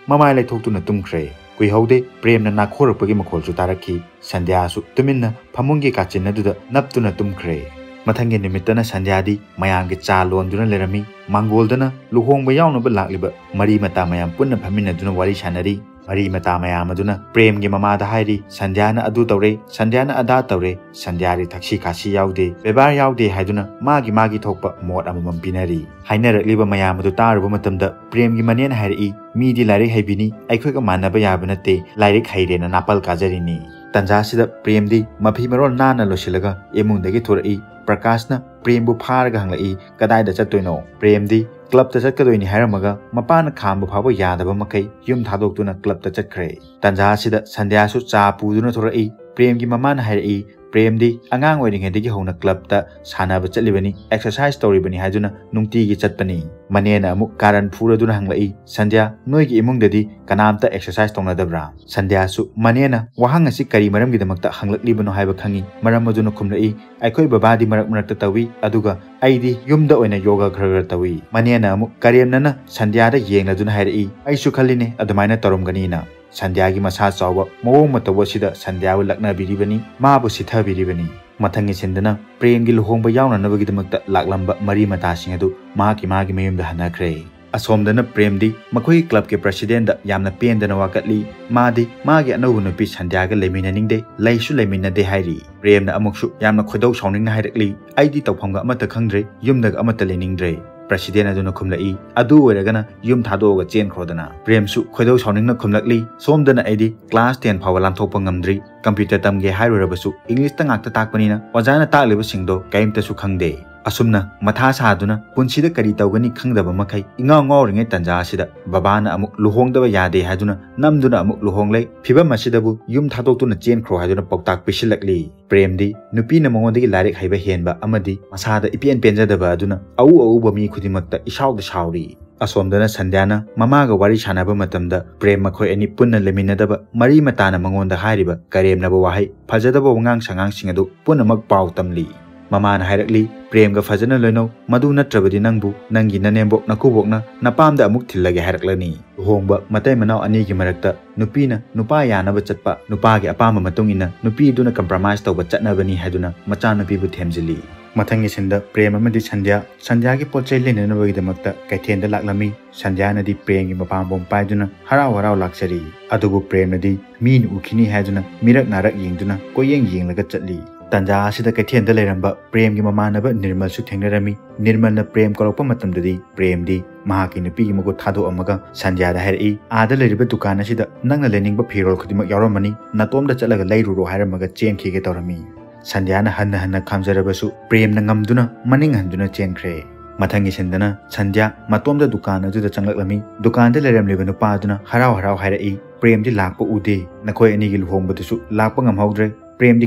ꯃꯃꯥꯏ ꯂꯩꯊꯣꯛꯇꯨꯅ ꯇꯨꯝꯈ꯭ꯔꯦ꯫ ꯀꯨꯏꯍꯧꯗꯦ, ꯄ꯭ꯔꯦꯝꯅ ꯅꯥꯈꯣꯔꯛꯄꯒꯤ ꯃꯈꯣꯜꯁꯨ ꯇꯥꯔꯛꯈꯤ꯫ ꯁꯟꯙ꯭ꯌꯥꯁꯨ ꯇꯨꯃꯤꯟꯅ ꯐꯃꯨꯡꯒꯤ ꯀꯥꯆꯤꯟ ꯑꯗꯨꯗ ꯅꯞꯇꯨꯅ ꯇꯨꯝꯈ꯭ꯔꯦ꯫ ꯃꯊꯪꯒꯤ ꯅꯨꯃꯤꯠꯇꯅ ꯁꯟꯙ꯭ꯌꯥꯗꯤ ꯃꯌꯥꯝꯒꯤ ꯆꯥ ꯂꯣꯟꯗꯨꯅ ꯂꯩꯔꯝꯃꯤ꯫ ꯃꯥꯡꯒꯣꯜꯗꯅ ꯂꯨꯍꯣꯡꯕ ꯌꯥꯎꯅꯕ ꯂꯥꯛꯂꯤꯕ ꯃꯔꯤ ꯃꯇꯥ ꯃꯌꯥꯝ ꯄꯨꯟꯅ ꯐꯝꯃꯤꯟꯅꯗꯨꯅ ꯋꯥꯔꯤ ꯁꯥꯟꯅꯔꯤ꯫ ꯃꯔꯤ ꯃꯇꯥ ꯃꯌꯥꯝ ꯑꯗꯨꯅ ꯄ꯭ꯔꯦꯝꯒꯤ ꯃꯃꯥꯗ ꯍꯥꯏꯔꯤ, "ꯁꯟꯙ꯭ꯌꯥꯅ ꯑꯗꯨ ꯇꯧꯔꯦ, ꯁꯟꯙ꯭ꯌꯥꯅ ꯑꯗꯥ ꯇꯧꯔꯦ, ꯁꯟꯙ꯭ꯌꯥꯗꯤ ꯊꯛꯁꯤ ꯈꯥꯁꯤ ꯌꯥꯎꯗꯦ, ꯕꯦꯕꯥꯔ ꯌꯥꯎꯗꯦ" ꯍꯥꯏꯗꯨꯅ ꯃꯥꯒꯤ ꯃꯥꯒꯤ ꯊꯣꯛꯄ ꯃꯣꯠ ꯑꯃꯃꯝ ꯄꯤꯅꯔꯤ꯫ ꯍꯥꯏꯅꯔꯛꯂꯤꯕ ꯃꯌꯥꯝ ꯑꯗꯨ ꯇꯥꯔꯨꯕ ꯃꯇꯝꯗ ꯄ꯭ꯔꯦꯝꯒꯤ ꯃꯅꯦꯅ ꯍꯥꯏꯔꯛꯏ, "ꯃꯤꯗꯤ ꯂꯥꯏꯔꯤꯛ ꯍꯩꯕꯤꯅꯤ, ꯑꯩꯈꯣꯏꯒ ꯃꯥꯟꯅꯕ ꯌꯥꯕ ꯅꯠꯇꯦ, ꯂꯥꯏꯔꯤꯛ ꯍꯩꯔꯦꯅ ꯅꯥꯄꯜ ꯀꯥꯖꯔꯤꯅꯤ"꯫ ꯇꯟꯖꯥꯁꯤꯗ ꯄ꯭ꯔꯦꯝꯗꯤ ꯃꯐꯤ ꯃꯔꯣꯜ ꯅꯥꯟꯅ ꯂꯣꯏꯁꯤꯜꯂꯒ ꯏꯃꯨꯡꯗꯒꯤ ꯊꯣꯔꯛꯏ꯫ ꯄ꯭ꯔꯀꯥꯁꯅ ꯄ꯭ꯔꯦꯝꯕꯨ ꯐꯥꯔꯒ ꯍꯪꯂꯛꯏ, "ꯀꯗꯥꯏꯗ ꯆꯠꯇꯣꯏꯅꯣ?" ꯄ꯭ꯔꯦꯝꯗꯤ ꯀ꯭ꯂꯕꯇ ꯆꯠꯀꯗꯣꯏꯅꯤ ꯍꯥꯏꯔꯝꯃꯒ ꯃꯄꯥꯅ ꯈꯥꯝꯕ ꯐꯥꯎꯕ ꯌꯥꯗꯕ ꯃꯈꯩ ꯌꯨꯝ ꯊꯥꯗꯣꯛꯇꯨꯅ ꯀ꯭ꯂꯕꯇ ꯆꯠꯈ꯭ꯔꯦ꯫ ꯇꯥꯟꯖꯥ ꯑꯁꯤꯗ ꯁꯟꯙ꯭ꯌꯥꯁꯨ ꯆꯥ ꯄꯨꯗꯨꯅ ꯊꯣꯔꯛꯏ꯫ ꯄ꯭ꯔꯦꯝꯒꯤ ꯃꯃꯥꯅ ꯍꯥꯏꯔꯛꯏ, "ꯄ꯭ꯔꯦꯝꯗꯤ ꯑꯉꯥꯡ ꯑꯣꯏꯔꯤꯉꯩꯗꯒꯤ ꯍꯧꯅ ꯀ꯭ꯂꯕꯇ ꯁꯥꯟꯅꯕ ꯆꯠꯂꯤꯕꯅꯤ, ꯑꯦꯛꯁꯔꯁꯥꯏꯁ ꯇꯧꯔꯤꯕꯅꯤ ꯍꯥꯏꯗꯨꯅ ꯅꯨꯡꯇꯤꯒꯤ ꯆꯠꯄꯅꯤ꯫" ꯃꯅꯦꯅ ꯑꯃꯨꯛ ꯀꯥꯔꯟ ꯐꯨꯔꯗꯨꯅ ꯍꯪꯂꯛꯏ, "ꯁꯟꯙ꯭ꯌꯥ, ꯅꯣꯏꯒꯤ ꯏꯃꯨꯡꯗꯗꯤ ꯀꯅꯥꯝꯇ ꯑꯦꯛꯁꯔꯁꯥꯏꯁ ꯇꯧꯅꯗꯕ꯭ꯔꯥ?" ꯁꯟꯙ꯭ꯌꯥꯁꯨ ꯃꯅꯦꯅ ꯋꯥꯍꯪ ꯑꯁꯤ ꯀꯔꯤ ꯃꯔꯝꯒꯤꯗꯃꯛꯇ ꯍꯪꯂꯛꯂꯤꯕꯅꯣ ꯍꯥꯏꯕ ꯈꯪꯏ꯫ ꯃꯔꯝ ꯑꯗꯨꯅ ꯈꯨꯝꯂꯛꯏ, "ꯑꯩꯈꯣꯏ ꯕꯕꯥꯗꯤ ꯃꯔꯛ ꯃꯔꯛꯇ ꯇꯧꯏ, ꯑꯗꯨꯒ ꯑꯩꯗꯤ ꯌꯨꯝꯗ ꯑꯣꯏꯅ ꯌꯣꯒꯥ ꯈꯔ ꯈꯔ ꯇꯧꯏ꯫" ꯃꯅꯦꯅ ꯑꯃꯨꯛ ꯀꯔꯦꯝꯅꯅ ꯁꯟꯙ꯭ꯌꯥꯗ ꯌꯦꯡꯂꯗꯨꯅ ꯍꯥꯏꯔꯛꯏ, "ꯑꯩꯁꯨ ꯈꯜꯂꯤꯅꯦ ꯑꯗꯨꯃꯥꯏꯅ ꯇꯧꯔꯝꯒꯅꯤꯅ꯫" ꯁꯟꯙ꯭ꯌꯥꯒꯤ ꯃꯁꯥ ꯆꯥꯎꯕ ꯃꯑꯣꯡ ꯃꯇꯧ ꯑꯁꯤꯗ ꯁꯟꯙ꯭ꯌꯥꯕꯨ ꯂꯛꯅꯕꯤꯔꯤꯕꯅꯤ, ꯃꯥꯕꯨ ꯁꯤꯊꯕꯤꯔꯤꯕꯅꯤ꯫ ꯃꯊꯪꯒꯤ ꯁꯤꯟꯗꯅ ꯄ꯭ꯔꯦꯝꯒꯤ ꯂꯨꯍꯣꯡꯕ ꯌꯥꯎꯅꯅꯕꯒꯤꯗꯃꯛꯇ ꯂꯥꯛꯂꯝꯕ ꯃꯔꯤ ꯃꯇꯥꯁꯤꯡ ꯑꯗꯨ ꯃꯍꯥꯛꯀꯤ ꯃꯥꯒꯤ ꯃꯌꯨꯝꯗ ꯍꯟꯅꯈ꯭ꯔꯦ꯫ ꯑꯁꯣꯝꯗꯅ ꯄ꯭ꯔꯦꯝꯗꯤ ꯃꯈꯣꯏꯒꯤ ꯀ꯭ꯂꯕꯀꯤ ꯄ꯭ꯔꯁꯤꯗꯦꯟꯗ ꯌꯥꯝꯅ ꯄꯦꯟꯗꯅ ꯋꯥꯀꯠꯂꯤ꯫ ꯃꯥꯗꯤ ꯃꯥꯒꯤ ꯑꯅꯧꯕ ꯅꯨꯄꯤ ꯁꯟꯙ꯭ꯌꯥꯒ ꯂꯩꯃꯤꯟꯅꯅꯤꯡꯗꯦ, ꯂꯩꯁꯨ ꯂꯩꯃꯤꯟꯅꯗꯦ ꯍꯥꯏꯔꯤ꯫ ꯄ꯭ꯔꯦꯝꯅ ꯑꯃꯨꯛꯁꯨ ꯌꯥꯝꯅ ꯈꯣꯏꯗꯧ ꯁꯥꯎꯅꯤꯡꯅ ꯍꯥꯏꯔꯛꯂꯤ, "ꯑꯩꯗꯤ ꯇꯧꯐꯝꯒ ꯑꯃꯠꯇ ꯈꯪꯗ꯭ꯔꯦ, ꯌꯨꯝꯗꯒ ꯑꯃꯠꯇ ꯂꯩꯅꯤꯡꯗ꯭ꯔꯦ꯫" ꯄ꯭ꯔꯁꯤꯗꯦꯟ ꯑꯗꯨꯅ ꯈꯨꯝꯂꯛꯏ, "ꯑꯗꯨ ꯑꯣꯏꯔꯒꯅ ꯌꯨꯝ ꯊꯥꯗꯣꯛꯑꯒ ꯆꯦꯟꯈ꯭ꯔꯣꯗꯅ꯫" ꯄ꯭ꯔꯦꯝꯁꯨ ꯈꯣꯏꯗꯧ ꯁꯥꯎꯅꯤꯡꯅ ꯈꯨꯝꯂꯛꯂꯤ, "ꯁꯣꯝꯗꯅ ꯑꯩꯗꯤ ꯀ꯭ꯂꯥꯁ ꯇꯦꯟ ꯐꯥꯎꯕ ꯂꯥꯟꯊꯣꯛꯄ ꯉꯝꯗ꯭ꯔꯤ, ꯀꯝꯄ꯭ꯌꯨꯇꯔ ꯇꯝꯒꯦ ꯍꯥꯏꯔꯨꯔꯕꯁꯨ ꯏꯪꯂꯤꯁꯇ ꯉꯥꯛꯇ ꯇꯥꯛꯄꯅꯤꯅ ꯑꯣꯖꯥꯅ ꯇꯥꯛꯂꯤꯕꯁꯤꯡꯗꯣ ꯀꯔꯤꯝꯇꯁꯨ ꯈꯪꯗꯦ꯫" ꯑꯁꯨꯝꯅ ꯃꯊꯥ ꯁꯥꯗꯨꯅ ꯄꯨꯟꯁꯤꯗ ꯀꯔꯤ ꯇꯧꯒꯅꯤ ꯈꯪꯗꯕ ꯃꯈꯩ ꯏꯉꯥꯎ ꯉꯥꯎꯔꯤꯉꯩ ꯇꯟꯖꯥ ꯑꯁꯤꯗ ꯕꯕꯥꯅ ꯑꯃꯨꯛ ꯂꯨꯍꯣꯡꯗꯕ ꯌꯥꯗꯦ ꯍꯥꯏꯗꯨꯅ ꯅꯝꯗꯨꯅ ꯑꯃꯨꯛ ꯂꯨꯍꯣꯡꯂꯦ꯫ ꯐꯤꯕꯝ ꯑꯁꯤꯗꯕꯨ ꯌꯨꯝ ꯊꯥꯗꯣꯛꯇꯨꯅ ꯆꯦꯟꯈ꯭ꯔꯣ ꯍꯥꯏꯗꯨꯅ ꯄꯥꯎꯇꯥꯛ ꯄꯤꯁꯤꯜꯂꯛꯂꯤ꯫ ꯄ꯭ꯔꯦꯝꯗꯤ ꯅꯨꯄꯤꯅ ꯃꯉꯣꯟꯗꯒꯤ ꯂꯥꯏꯔꯤꯛ ꯍꯩꯕ ꯍꯦꯟꯕ ꯑꯃꯗꯤ ꯃꯁꯥꯗ ꯏꯄꯦꯟ ꯄꯦꯟꯖꯗꯕ ꯑꯗꯨꯅ ꯑꯎ ꯑꯎꯕ ꯃꯤ ꯈꯨꯗꯤꯡꯃꯛꯇ ꯏꯁꯥꯎꯗ ꯁꯥꯎꯔꯤ꯫ ꯑꯁꯣꯝꯗꯅ ꯁꯟꯙ꯭ꯌꯥꯅ ꯃꯃꯥꯒ ꯋꯥꯔꯤ ꯁꯥꯟꯅꯕ ꯃꯇꯝꯗ ꯄ꯭ꯔꯦꯝ ꯃꯈꯣꯏ ꯑꯅꯤ ꯄꯨꯟꯅ ꯂꯩꯃꯤꯟꯅꯗꯕ ꯃꯔꯤ ꯃꯇꯥꯅ ꯃꯉꯣꯟꯗ ꯍꯥꯏꯔꯤꯕ ꯀꯔꯦꯝꯅꯕ ꯋꯥꯍꯩ, ꯐꯖꯗꯕ ꯋꯥꯉꯥꯡ ꯁꯉꯥꯡꯁꯤꯡ ꯑꯗꯨ ꯄꯨꯝꯅꯃꯛ ꯄꯥꯎ ꯇꯝꯂꯤ꯫ ꯃꯃꯥꯅ ꯍꯥꯏꯔꯛꯂꯤ, "ꯄ꯭ꯔꯦꯝꯒ ꯐꯖꯅ ꯂꯣꯏꯅꯧ, ꯃꯗꯨ ꯅꯠꯇ꯭ꯔꯕꯗꯤ ꯅꯪꯕꯨ ꯅꯪꯒꯤ ꯅꯅꯦꯝꯕꯣꯛ ꯅꯀꯨꯕꯣꯛꯅ ꯅꯄꯥꯝꯗ ꯑꯃꯨꯛ ꯊꯤꯜꯂꯒꯦ ꯍꯥꯏꯔꯛꯂꯅꯤ꯫ ꯂꯨꯍꯣꯡꯕ ꯃꯇꯩ ꯃꯅꯥꯎ ꯑꯅꯤꯒꯤ ꯃꯔꯛꯇ ꯅꯨꯄꯤꯅ ꯅꯨꯄꯥ ꯌꯥꯅꯕ ꯆꯠꯄ, ꯅꯨꯄꯥꯒꯤ ꯑꯄꯥꯝꯕ ꯃꯇꯨꯡ ꯏꯟꯅ ꯅꯨꯄꯤꯗꯨꯅ ꯀꯝꯄ꯭ꯔꯣꯃꯥꯏꯁ ꯇꯧꯕ ꯆꯠꯅꯕꯅꯤ" ꯍꯥꯏꯗꯨꯅ ꯃꯆꯥꯅꯨꯄꯤꯕꯨ ꯊꯦꯝꯖꯤꯜꯂꯤ꯫ ꯃꯊꯪꯒꯤ ꯁꯤꯟꯗ ꯄ꯭ꯔꯦꯝ ꯑꯃꯗꯤ ꯁꯟꯙ꯭ꯌꯥ ꯁꯟꯙ꯭ꯌꯥꯒꯤ ꯄꯣꯠ ꯆꯩ ꯂꯩꯅꯅꯕꯒꯤꯗꯃꯛꯇ ꯀꯩꯊꯦꯜꯗ ꯂꯥꯛꯂꯝꯃꯤ꯫ ꯁꯟꯙ꯭ꯌꯥꯅꯗꯤ ꯄ꯭ꯔꯦꯝꯒꯤ ꯃꯄꯥꯝꯕꯣꯝ ꯄꯥꯏꯗꯨꯅ ꯍꯔꯥꯎ ꯍꯔꯥꯎ ꯂꯥꯛꯆꯔꯤ꯫ ꯑꯗꯨꯕꯨ ꯄ꯭ꯔꯦꯝꯅꯗꯤ ꯃꯤꯅ ꯎꯈꯤꯅꯤ ꯍꯥꯏꯗꯨꯅ ꯃꯤꯔꯛ ꯅꯥꯔꯛ ꯌꯦꯡꯗꯨꯅ ꯀꯣꯏꯌꯦꯡ ꯌꯦꯡꯂꯒ ꯆꯠꯂꯤ꯫ ꯇꯟꯖꯥ ꯑꯁꯤꯗ ꯀꯩꯊꯦꯜꯗ ꯂꯩꯔꯝꯕ ꯄ꯭ꯔꯦꯝꯒꯤ ꯃꯃꯥꯟꯅꯕ ꯅꯤꯔꯃꯜꯁꯨ ꯊꯦꯡꯅꯔꯝꯃꯤ꯫ ꯅꯤꯔꯃꯜꯅ ꯄ꯭ꯔꯦꯝ ꯀꯧꯔꯛꯄ ꯃꯇꯝꯗꯗꯤ ꯄ꯭ꯔꯦꯝꯗꯤ ꯃꯍꯥꯛꯀꯤ ꯅꯨꯄꯤꯒꯤ ꯃꯈꯨꯠ ꯊꯥꯗꯣꯛꯑꯝꯃꯒ ꯁꯟꯙ꯭ꯌꯥꯗ ꯍꯥꯏꯔꯛꯏ, "ꯑꯥꯗ ꯂꯩꯔꯤꯕ ꯗꯨꯀꯥꯟ ꯑꯁꯤꯗ ꯅꯪꯅ ꯂꯩꯅꯤꯡꯕ ꯐꯤꯔꯣꯜ ꯈꯨꯗꯤꯡꯃꯛ ꯌꯥꯎꯔꯝꯃꯅꯤ, ꯅꯇꯣꯝꯇ ꯆꯠꯂꯒ ꯂꯩꯔꯨꯔꯣ" ꯍꯥꯏꯔꯝꯃꯒ ꯆꯦꯟꯈꯤꯒꯦ ꯇꯧꯔꯝꯃꯤ꯫ ꯁꯟꯙ꯭ꯌꯥꯅ ꯍꯟꯅ ꯍꯟꯅ ꯈꯥꯝꯖꯔꯕꯁꯨ ꯄ꯭ꯔꯦꯝꯅ ꯉꯝꯗꯨꯅ ꯃꯅꯤꯡ ꯍꯟꯗꯨꯅ ꯆꯦꯟꯈ꯭ꯔꯦ꯫ ꯃꯊꯪꯒꯤ ꯁꯤꯟꯗꯅ ꯁꯟꯙ꯭ꯌꯥ ꯃꯇꯣꯝꯗ ꯗꯨꯀꯥꯟ ꯑꯗꯨꯗ ꯆꯪꯂꯛꯂꯝꯃꯤ꯫ ꯗꯨꯀꯥꯟꯗ ꯂꯩꯔꯝꯂꯤꯕ ꯅꯨꯄꯥ ꯑꯗꯨꯅ ꯍꯔꯥꯎ ꯍꯔꯥꯎ ꯍꯥꯏꯔꯛꯏ, "ꯄ꯭ꯔꯦꯝꯗꯤ ꯂꯥꯛꯄ ꯎꯗꯦ, ꯅꯈꯣꯏ ꯑꯅꯤꯒꯤ ꯂꯨꯍꯣꯡꯕꯗꯨꯁꯨ ꯂꯥꯛꯄ ꯉꯝꯍꯧꯗ꯭ꯔꯦ꯫ ꯄ꯭ꯔꯦꯝꯗꯤ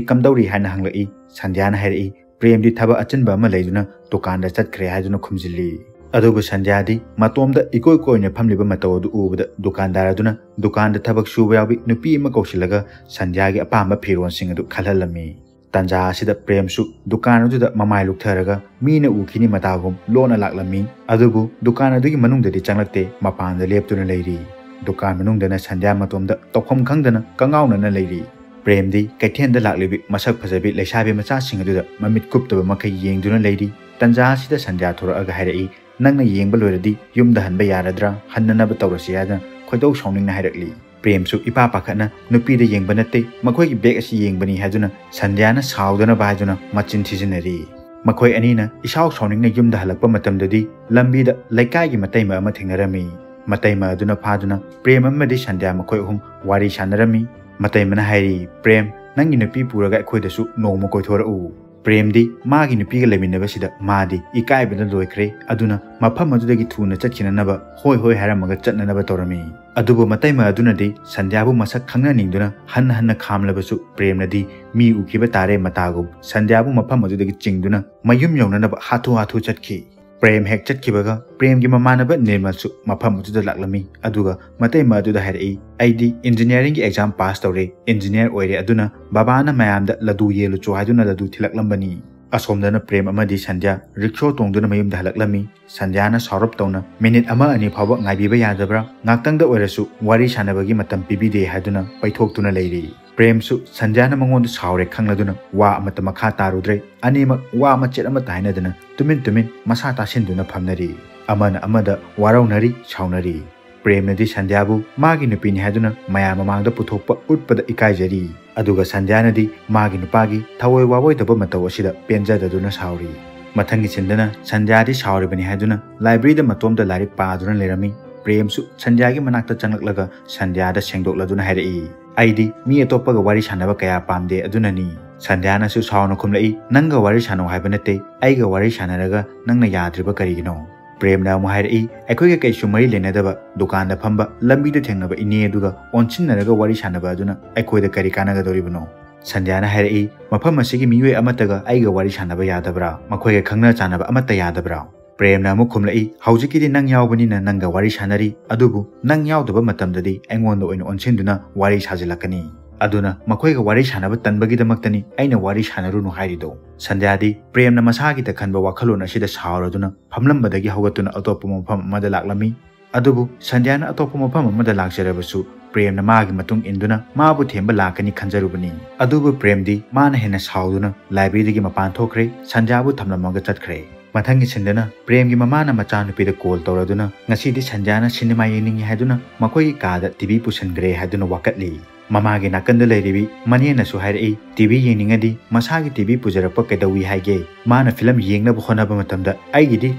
ꯀꯝꯗꯧꯔꯤ?" ꯍꯥꯏꯅ ꯍꯪꯂꯛꯏ꯫ ꯁꯟꯙ꯭ꯌꯥꯅ ꯍꯥꯏꯔꯛꯏ, "ꯄ꯭ꯔꯦꯝꯗꯤ ꯊꯕꯛ ꯑꯆꯤꯟꯕ ꯑꯃ ꯂꯩꯗꯨꯅ ꯗꯨꯀꯥꯟꯗ ꯆꯠꯈ꯭ꯔꯦ" ꯍꯥꯏꯗꯨꯅ ꯈꯨꯝꯖꯤꯜꯂꯤ꯫ ꯑꯗꯨꯕꯨ ꯁꯟꯙ꯭ꯌꯥꯗꯤ ꯃꯇꯣꯝꯗ ꯏꯀꯣꯏ ꯀꯣꯏꯅ ꯐꯝꯂꯤꯕ ꯃꯇꯧ ꯑꯗꯨ ꯎꯕꯗ ꯗꯨꯀꯥꯟꯗꯥꯔ ꯑꯗꯨꯅ ꯗꯨꯀꯥꯟꯗ ꯊꯕꯛ ꯁꯨꯕ ꯌꯥꯎꯕꯤ ꯅꯨꯄꯤ ꯑꯃ ꯀꯧꯁꯤꯜꯂꯒ ꯁꯟꯙ꯭ꯌꯥꯒꯤ ꯑꯄꯥꯝꯕ ꯐꯤꯔꯣꯜꯁꯤꯡ ꯑꯗꯨ ꯈꯜꯍꯜꯂꯝꯃꯤ꯫ ꯇꯥꯟꯖꯥ ꯑꯁꯤꯗ ꯄ꯭ꯔꯦꯝꯁꯨ ꯗꯨꯀꯥꯟ ꯑꯗꯨꯗ ꯃꯃꯥꯏ ꯂꯨꯛꯊꯔꯒ ꯃꯤꯅ ꯎꯈꯤꯅꯤ ꯃꯇꯥꯒꯨꯝ ꯂꯣꯟꯅ ꯂꯥꯛꯂꯝꯃꯤ꯫ ꯑꯗꯨꯕꯨ ꯗꯨꯀꯥꯟ ꯑꯗꯨꯒꯤ ꯃꯅꯨꯡꯗꯗꯤ ꯆꯪꯂꯛꯇꯦ, ꯃꯄꯥꯟꯗ ꯂꯦꯞꯇꯨꯅ ꯂꯩꯔꯤ꯫ ꯗꯨꯀꯥꯟ ꯃꯅꯨꯡꯗꯅ ꯁꯟꯙ꯭ꯌꯥ ꯃꯇꯣꯝꯗ ꯇꯧꯐꯝ ꯈꯪꯗꯅ ꯀꯉꯥꯎꯅꯅ ꯂꯩꯔꯤ꯫ ꯄ꯭ꯔꯦꯝꯗꯤ ꯀꯩꯊꯦꯜꯗ ꯂꯥꯛꯂꯤꯕꯤ ꯃꯁꯛ ꯐꯖꯕꯤ ꯂꯩꯁꯥꯕꯤ ꯃꯆꯥꯁꯤꯡ ꯑꯗꯨꯗ ꯃꯃꯤꯠ ꯀꯨꯞꯇꯕ ꯃꯈꯩ ꯌꯦꯡꯗꯨꯅ ꯂꯩꯔꯤ꯫ ꯇꯟꯖꯥ ꯑꯁꯤꯗ ꯁꯟꯙ꯭ꯌꯥ ꯊꯣꯔꯛꯑꯒ ꯍꯥꯏꯔꯛꯏ, "ꯅꯪꯅ ꯌꯦꯡꯕ ꯂꯣꯏꯔꯗꯤ ꯌꯨꯝꯗ ꯍꯟꯕ ꯌꯥꯔꯗ꯭ꯔꯥ? ꯍꯟꯅꯅꯕ ꯇꯧꯔꯁꯤ" ꯍꯥꯏꯗꯨꯅ ꯈꯣꯏꯗꯧ ꯁꯥꯎꯅꯤꯡꯅ ꯍꯥꯏꯔꯛꯂꯤ꯫ ꯄ꯭ꯔꯦꯝꯁꯨ ꯏꯄꯥ ꯄꯥꯈꯠꯅ "ꯅꯨꯄꯤꯗ ꯌꯦꯡꯕ ꯅꯠꯇꯦ, ꯃꯈꯣꯏꯒꯤ ꯕꯦꯒ ꯑꯁꯤ ꯌꯦꯡꯕꯅꯤ" ꯍꯥꯏꯗꯨꯅ ꯁꯟꯙ꯭ꯌꯥꯅ ꯁꯥꯎꯗꯅꯕ ꯍꯥꯏꯗꯨꯅ ꯃꯆꯤꯟ ꯊꯤꯖꯤꯟꯅꯔꯤ꯫ ꯃꯈꯣꯏ ꯑꯅꯤꯅ ꯏꯁꯥꯎ ꯁꯥꯎꯅꯤꯡꯅ ꯌꯨꯝꯗ ꯍꯜꯂꯛꯄ ꯃꯇꯝꯗꯗꯤ ꯂꯝꯕꯤꯗ ꯂꯩꯀꯥꯏꯒꯤ ꯃꯇꯩꯃ ꯑꯃ ꯊꯦꯡꯅꯔꯝꯃꯤ꯫ ꯃꯇꯩꯃ ꯑꯗꯨꯅ ꯐꯥꯗꯨꯅ ꯄ꯭ꯔꯦꯝ ꯑꯃꯗꯤ ꯁꯟꯙ꯭ꯌꯥ ꯃꯈꯣꯏ ꯑꯍꯨꯝ ꯋꯥꯔꯤ ꯁꯥꯟꯅꯔꯝꯃꯤ꯫ ꯃꯇꯩꯃꯅ ꯍꯥꯏꯔꯤ, "ꯄ꯭ꯔꯦꯝ, ꯅꯪꯒꯤ ꯅꯨꯄꯤ ꯄꯨꯔꯒ ꯑꯩꯈꯣꯏꯗꯁꯨ ꯅꯣꯡꯃ ꯀꯣꯏꯊꯣꯔꯛꯎ"꯫ ꯄ꯭ꯔꯦꯝꯗꯤ ꯃꯥꯒꯤ ꯅꯨꯄꯤꯒ ꯂꯩꯃꯤꯟꯅꯕꯁꯤꯗ ꯃꯥꯗꯤ ꯏꯀꯥꯏꯕꯅ ꯂꯣꯏꯈ꯭ꯔꯦ꯫ ꯑꯗꯨꯅ ꯃꯐꯝ ꯑꯗꯨꯗꯒꯤ ꯊꯨꯅ ꯆꯠꯈꯤꯅꯅꯕ ꯍꯣꯏ ꯍꯣꯏ ꯍꯥꯏꯔꯝꯃꯒ ꯆꯠꯅꯅꯕ ꯇꯧꯔꯝꯃꯤ꯫ ꯑꯗꯨꯕꯨ ꯃꯇꯩꯃ ꯑꯗꯨꯅꯗꯤ ꯁꯟꯙ꯭ꯌꯥꯕꯨ ꯃꯁꯛ ꯈꯪꯅꯅꯤꯡꯗꯨꯅ ꯍꯟꯅ ꯍꯟꯅ ꯈꯥꯝꯂꯕꯁꯨ ꯄ꯭ꯔꯦꯝꯅꯗꯤ ꯃꯤ ꯎꯈꯤꯕ ꯇꯥꯔꯦ ꯃꯇꯥꯒꯨꯝ ꯁꯟꯙ꯭ꯌꯥꯕꯨ ꯃꯐꯝ ꯑꯗꯨꯗꯒꯤ ꯆꯤꯡꯗꯨꯅ ꯃꯌꯨꯝ ꯌꯧꯅꯅꯕ ꯍꯥꯊꯨ ꯍꯥꯊꯨ ꯆꯠꯈꯤ꯫ ꯄ꯭ꯔꯦꯝ ꯍꯦꯛ ꯆꯠꯈꯤꯕꯒ ꯄ꯭ꯔꯦꯝꯒꯤ ꯃꯃꯥꯟꯅꯕ ꯅꯤꯔꯃꯜꯁꯨ ꯃꯐꯝ ꯑꯗꯨꯗ ꯂꯥꯛꯂꯝꯃꯤ꯫ ꯑꯗꯨꯒ ꯃꯇꯩꯃ ꯑꯗꯨꯗ ꯍꯥꯏꯔꯛꯏ, "ꯑꯩꯗꯤ ꯏꯟꯖꯤꯅꯤꯌꯥꯔꯤꯡꯒꯤ ꯑꯦꯛꯖꯥꯝ ꯄꯥꯁ ꯇꯧꯔꯦ, ꯏꯟꯖꯤꯅꯤꯌꯥꯔ ꯑꯣꯏꯔꯦ, ꯑꯗꯨꯅ ꯕꯕꯥꯅ ꯃꯌꯥꯝꯗ ꯂꯗꯨ ꯌꯦꯜꯂꯨꯆꯣ ꯍꯥꯏꯗꯨꯅ ꯂꯗꯨ ꯊꯤꯜꯂꯛꯂꯝꯕꯅꯤ"꯫ ꯑꯁꯣꯝꯗꯅ ꯄ꯭ꯔꯦꯝ ꯑꯃꯗꯤ ꯁꯟꯙ꯭ꯌꯥ ꯔꯤꯛꯁꯣ ꯇꯣꯡꯗꯨꯅ ꯃꯌꯨꯝꯗ ꯍꯜꯂꯛꯂꯝꯃꯤ꯫ ꯁꯟꯙ꯭ꯌꯥꯅ ꯁꯥꯎꯔꯞ ꯇꯧꯅ, "ꯃꯤꯅꯤꯠ ꯑꯃ ꯑꯅꯤ ꯐꯥꯎꯕ ꯉꯥꯏꯕꯤꯕ ꯌꯥꯗꯕ꯭ꯔꯥ? ꯉꯥꯛꯇꯪꯗ ꯑꯣꯏꯔꯁꯨ ꯋꯥꯔꯤ ꯁꯥꯟꯅꯕꯒꯤ ꯃꯇꯝ ꯄꯤꯕꯤꯗꯦ" ꯍꯥꯏꯗꯨꯅ ꯄꯩꯊꯣꯛꯇꯨꯅ ꯂꯩꯔꯤ꯫ ꯄ꯭ꯔꯦꯝꯁꯨ ꯁꯟꯙ꯭ꯌꯥꯅ ꯃꯉꯣꯟꯗ ꯁꯥꯎꯔꯦ ꯈꯪꯂꯗꯨꯅ ꯋꯥ ꯑꯃꯠꯇ ꯃꯈꯥ ꯇꯥꯔꯨꯗ꯭ꯔꯦ꯫ ꯑꯅꯤꯃꯛ ꯋꯥ ꯃꯆꯦꯠ ꯑꯃꯠꯇ ꯍꯥꯏꯅꯗꯅ ꯇꯨꯃꯤꯟ ꯇꯨꯃꯤꯟ ꯃꯁꯥ ꯇꯥꯁꯤꯟꯗꯨꯅ ꯐꯝꯅꯔꯤ꯫ ꯑꯃꯅ ꯑꯃꯗ ꯋꯥꯔꯧꯅꯔꯤ, ꯁꯥꯎꯅꯔꯤ꯫ ꯄ꯭ꯔꯦꯝꯅꯗꯤ ꯁꯟꯙ꯭ꯌꯥꯕꯨ ꯃꯥꯒꯤ ꯅꯨꯄꯤꯅꯤ ꯍꯥꯏꯗꯨꯅ ꯃꯌꯥꯝ ꯃꯃꯥꯡꯗ ꯄꯨꯊꯣꯛꯄ ꯎꯠꯄꯗ ꯏꯀꯥꯏꯖꯔꯤ꯫ ꯑꯗꯨꯒ ꯁꯟꯙ꯭ꯌꯥꯅꯗꯤ ꯃꯥꯒꯤ ꯅꯨꯄꯥꯒꯤ ꯊꯑꯣꯏ ꯋꯥꯑꯣꯏꯗꯕ ꯃꯇꯧ ꯑꯁꯤꯗ ꯄꯦꯟꯖꯗꯗꯨꯅ ꯁꯥꯎꯔꯤ꯫ ꯃꯊꯪꯒꯤ ꯁꯤꯟꯗꯅ ꯁꯟꯙ꯭ꯌꯥꯗꯤ ꯁꯥꯎꯔꯤꯕꯅꯤ ꯍꯥꯏꯗꯨꯅ ꯂꯥꯏꯕ꯭ꯔꯦꯔꯤꯗ ꯃꯇꯣꯝꯗ ꯂꯥꯏꯔꯤꯛ ꯄꯥꯗꯨꯅ ꯂꯩꯔꯝꯃꯤ꯫ ꯄ꯭ꯔꯦꯝꯁꯨ ꯁꯟꯙ꯭ꯌꯥꯒꯤ ꯃꯅꯥꯛꯇ ꯆꯪꯂꯛꯂꯒ ꯁꯟꯙ꯭ꯌꯥꯗ ꯁꯦꯡꯗꯣꯛꯂꯗꯨꯅ ꯍꯥꯏꯔꯛꯏ, "ꯑꯩꯗꯤ ꯃꯤ ꯑꯇꯣꯞꯄꯒ ꯋꯥꯔꯤ ꯁꯥꯟꯅꯕ ꯀꯌꯥ ꯄꯥꯝꯗꯦ, ꯑꯗꯨꯅꯅꯤ"꯫ ꯁꯟꯙ꯭ꯌꯥꯅꯁꯨ ꯁꯥꯎꯅ ꯈꯨꯝꯂꯛꯏ, "ꯅꯪꯒ ꯋꯥꯔꯤ ꯁꯥꯟꯅꯧ ꯍꯥꯏꯕ ꯅꯠꯇꯦ, ꯑꯩꯒ ꯋꯥꯔꯤ ꯁꯥꯟꯅꯔꯒ ꯅꯪꯅ ꯌꯥꯗ꯭ꯔꯤꯕ ꯀꯔꯤꯒꯤꯅꯣ?" ꯄ꯭ꯔꯦꯝꯅ ꯑꯃꯨꯛ ꯍꯥꯏꯔꯛꯏ, "ꯑꯩꯈꯣꯏꯒ ꯀꯩꯁꯨ ꯃꯔꯤ ꯂꯩꯅꯗꯕ, ꯗꯨꯀꯥꯟꯗ ꯐꯝꯕ, ꯂꯝꯕꯤꯗ ꯊꯦꯡꯅꯕ ꯏꯅꯦ ꯑꯗꯨꯒ ꯑꯣꯟꯁꯤꯟꯅꯔꯒ ꯋꯥꯔꯤ ꯁꯥꯟꯅꯕ ꯑꯗꯨꯅ ꯑꯩꯈꯣꯏꯗ ꯀꯔꯤ ꯀꯥꯟꯅꯒꯗꯧꯔꯤꯕꯅꯣ?" ꯁꯟꯙ꯭ꯌꯥꯅ ꯍꯥꯏꯔꯛꯏ, "ꯃꯐꯝ ꯑꯁꯤꯒꯤ ꯃꯤꯑꯣꯏ ꯑꯃꯠꯇꯒ ꯑꯩꯒ ꯋꯥꯔꯤ ꯁꯥꯟꯅꯕ ꯌꯥꯗꯕ꯭ꯔꯥ? ꯃꯈꯣꯏꯒ ꯈꯪꯅ ꯆꯥꯟꯅꯕ ꯑꯃꯠꯇ ꯌꯥꯗꯕ꯭ꯔꯥ?" ꯄ꯭ꯔꯦꯝꯅ ꯑꯃꯨꯛ ꯈꯨꯝꯂꯛꯏ, "ꯍꯧꯖꯤꯛꯀꯤꯗꯤ ꯅꯪ ꯌꯥꯎꯕꯅꯤꯅ ꯅꯪꯒ ꯋꯥꯔꯤ ꯁꯥꯟꯅꯔꯤ, ꯑꯗꯨꯕꯨ ꯅꯪ ꯌꯥꯎꯗꯕ ꯃꯇꯝꯗꯗꯤ ꯑꯩꯉꯣꯟꯗ ꯑꯣꯏꯅ ꯑꯣꯟꯁꯤꯟꯗꯨꯅ ꯋꯥꯔꯤ ꯁꯥꯖꯤꯜꯂꯛꯀꯅꯤ꯫ ꯑꯗꯨꯅ ꯃꯈꯣꯏꯒ ꯋꯥꯔꯤ ꯁꯥꯟꯅꯕ ꯇꯟꯕꯒꯤꯗꯃꯛꯇꯅꯤ ꯑꯩꯅ ꯋꯥꯔꯤ ꯁꯥꯟꯅꯔꯨꯅꯨ ꯍꯥꯏꯔꯤꯗꯣ꯫" ꯁꯟꯙ꯭ꯌꯥꯗꯤ ꯄ꯭ꯔꯦꯝꯅ ꯃꯁꯥꯒꯤꯗ ꯈꯟꯕ ꯋꯥꯈꯜꯂꯣꯟ ꯑꯁꯤꯗ ꯁꯥꯎꯔꯗꯨꯅ ꯐꯝꯂꯝꯕꯗꯒꯤ ꯍꯧꯒꯠꯇꯨꯅ ꯑꯇꯣꯞꯄ ꯃꯐꯝ ꯑꯃꯗ ꯂꯥꯛꯂꯝꯃꯤ꯫ ꯑꯗꯨꯕꯨ ꯁꯟꯙ꯭ꯌꯥꯅ ꯑꯇꯣꯞꯄ ꯃꯐꯝ ꯑꯃꯗ ꯂꯥꯛꯆꯔꯕꯁꯨ ꯄ꯭ꯔꯦꯝꯅ ꯃꯥꯒꯤ ꯃꯇꯨꯡ ꯏꯟꯗꯨꯅ ꯃꯥꯕꯨ ꯊꯦꯝꯕ ꯂꯥꯛꯀꯅꯤ ꯈꯟꯖꯔꯨꯕꯅꯤ꯫ ꯑꯗꯨꯕꯨ ꯄ꯭ꯔꯦꯝꯗꯤ ꯃꯥꯅ ꯍꯦꯟꯅ ꯁꯥꯎꯗꯨꯅ ꯂꯥꯏꯕ꯭ꯔꯦꯔꯤꯗꯒꯤ ꯃꯄꯥꯟ ꯊꯣꯛꯈ꯭ꯔꯦ, ꯁꯟꯙ꯭ꯌꯥꯕꯨ ꯊꯝꯂꯝꯃꯒ ꯆꯠꯈ꯭ꯔꯦ꯫ ꯃꯊꯪꯒꯤ ꯁꯤꯟꯗꯅ ꯄ꯭ꯔꯦꯝꯒꯤ ꯃꯃꯥꯅ ꯃꯆꯥꯅꯨꯄꯤꯗ ꯀꯣꯜ ꯇꯧꯔꯗꯨꯅ ꯉꯁꯤꯗꯤ ꯁꯟꯙ꯭ꯌꯥꯅ ꯁꯤꯅꯦꯃꯥ ꯌꯦꯡꯅꯤꯡꯉꯤ ꯍꯥꯏꯗꯨꯅ ꯃꯈꯣꯏꯒꯤ ꯀꯥꯗ ꯇꯤ ꯚꯤ ꯄꯨꯁꯤꯟꯈ꯭ꯔꯦ ꯍꯥꯏꯗꯨꯅ ꯋꯥꯀꯠꯂꯤ꯫ ꯃꯃꯥꯒꯤ ꯅꯥꯀꯟꯗ ꯂꯩꯔꯤꯕꯤ ꯃꯅꯦꯅꯁꯨ ꯍꯥꯏꯔꯛꯏ, "ꯇꯤ ꯚꯤ ꯌꯦꯡꯅꯤꯡꯉꯗꯤ ꯃꯁꯥꯒꯤ ꯇꯤ ꯚꯤ ꯄꯨꯖꯔꯛꯄ ꯀꯩꯗꯧꯏ ꯍꯥꯏꯒꯦ? ꯃꯥꯅ ꯐꯤꯂꯝ ꯌꯦꯡꯅꯕ ꯍꯣꯠꯅꯕ ꯃꯇꯝꯗ ꯑꯩꯒꯤꯗꯤ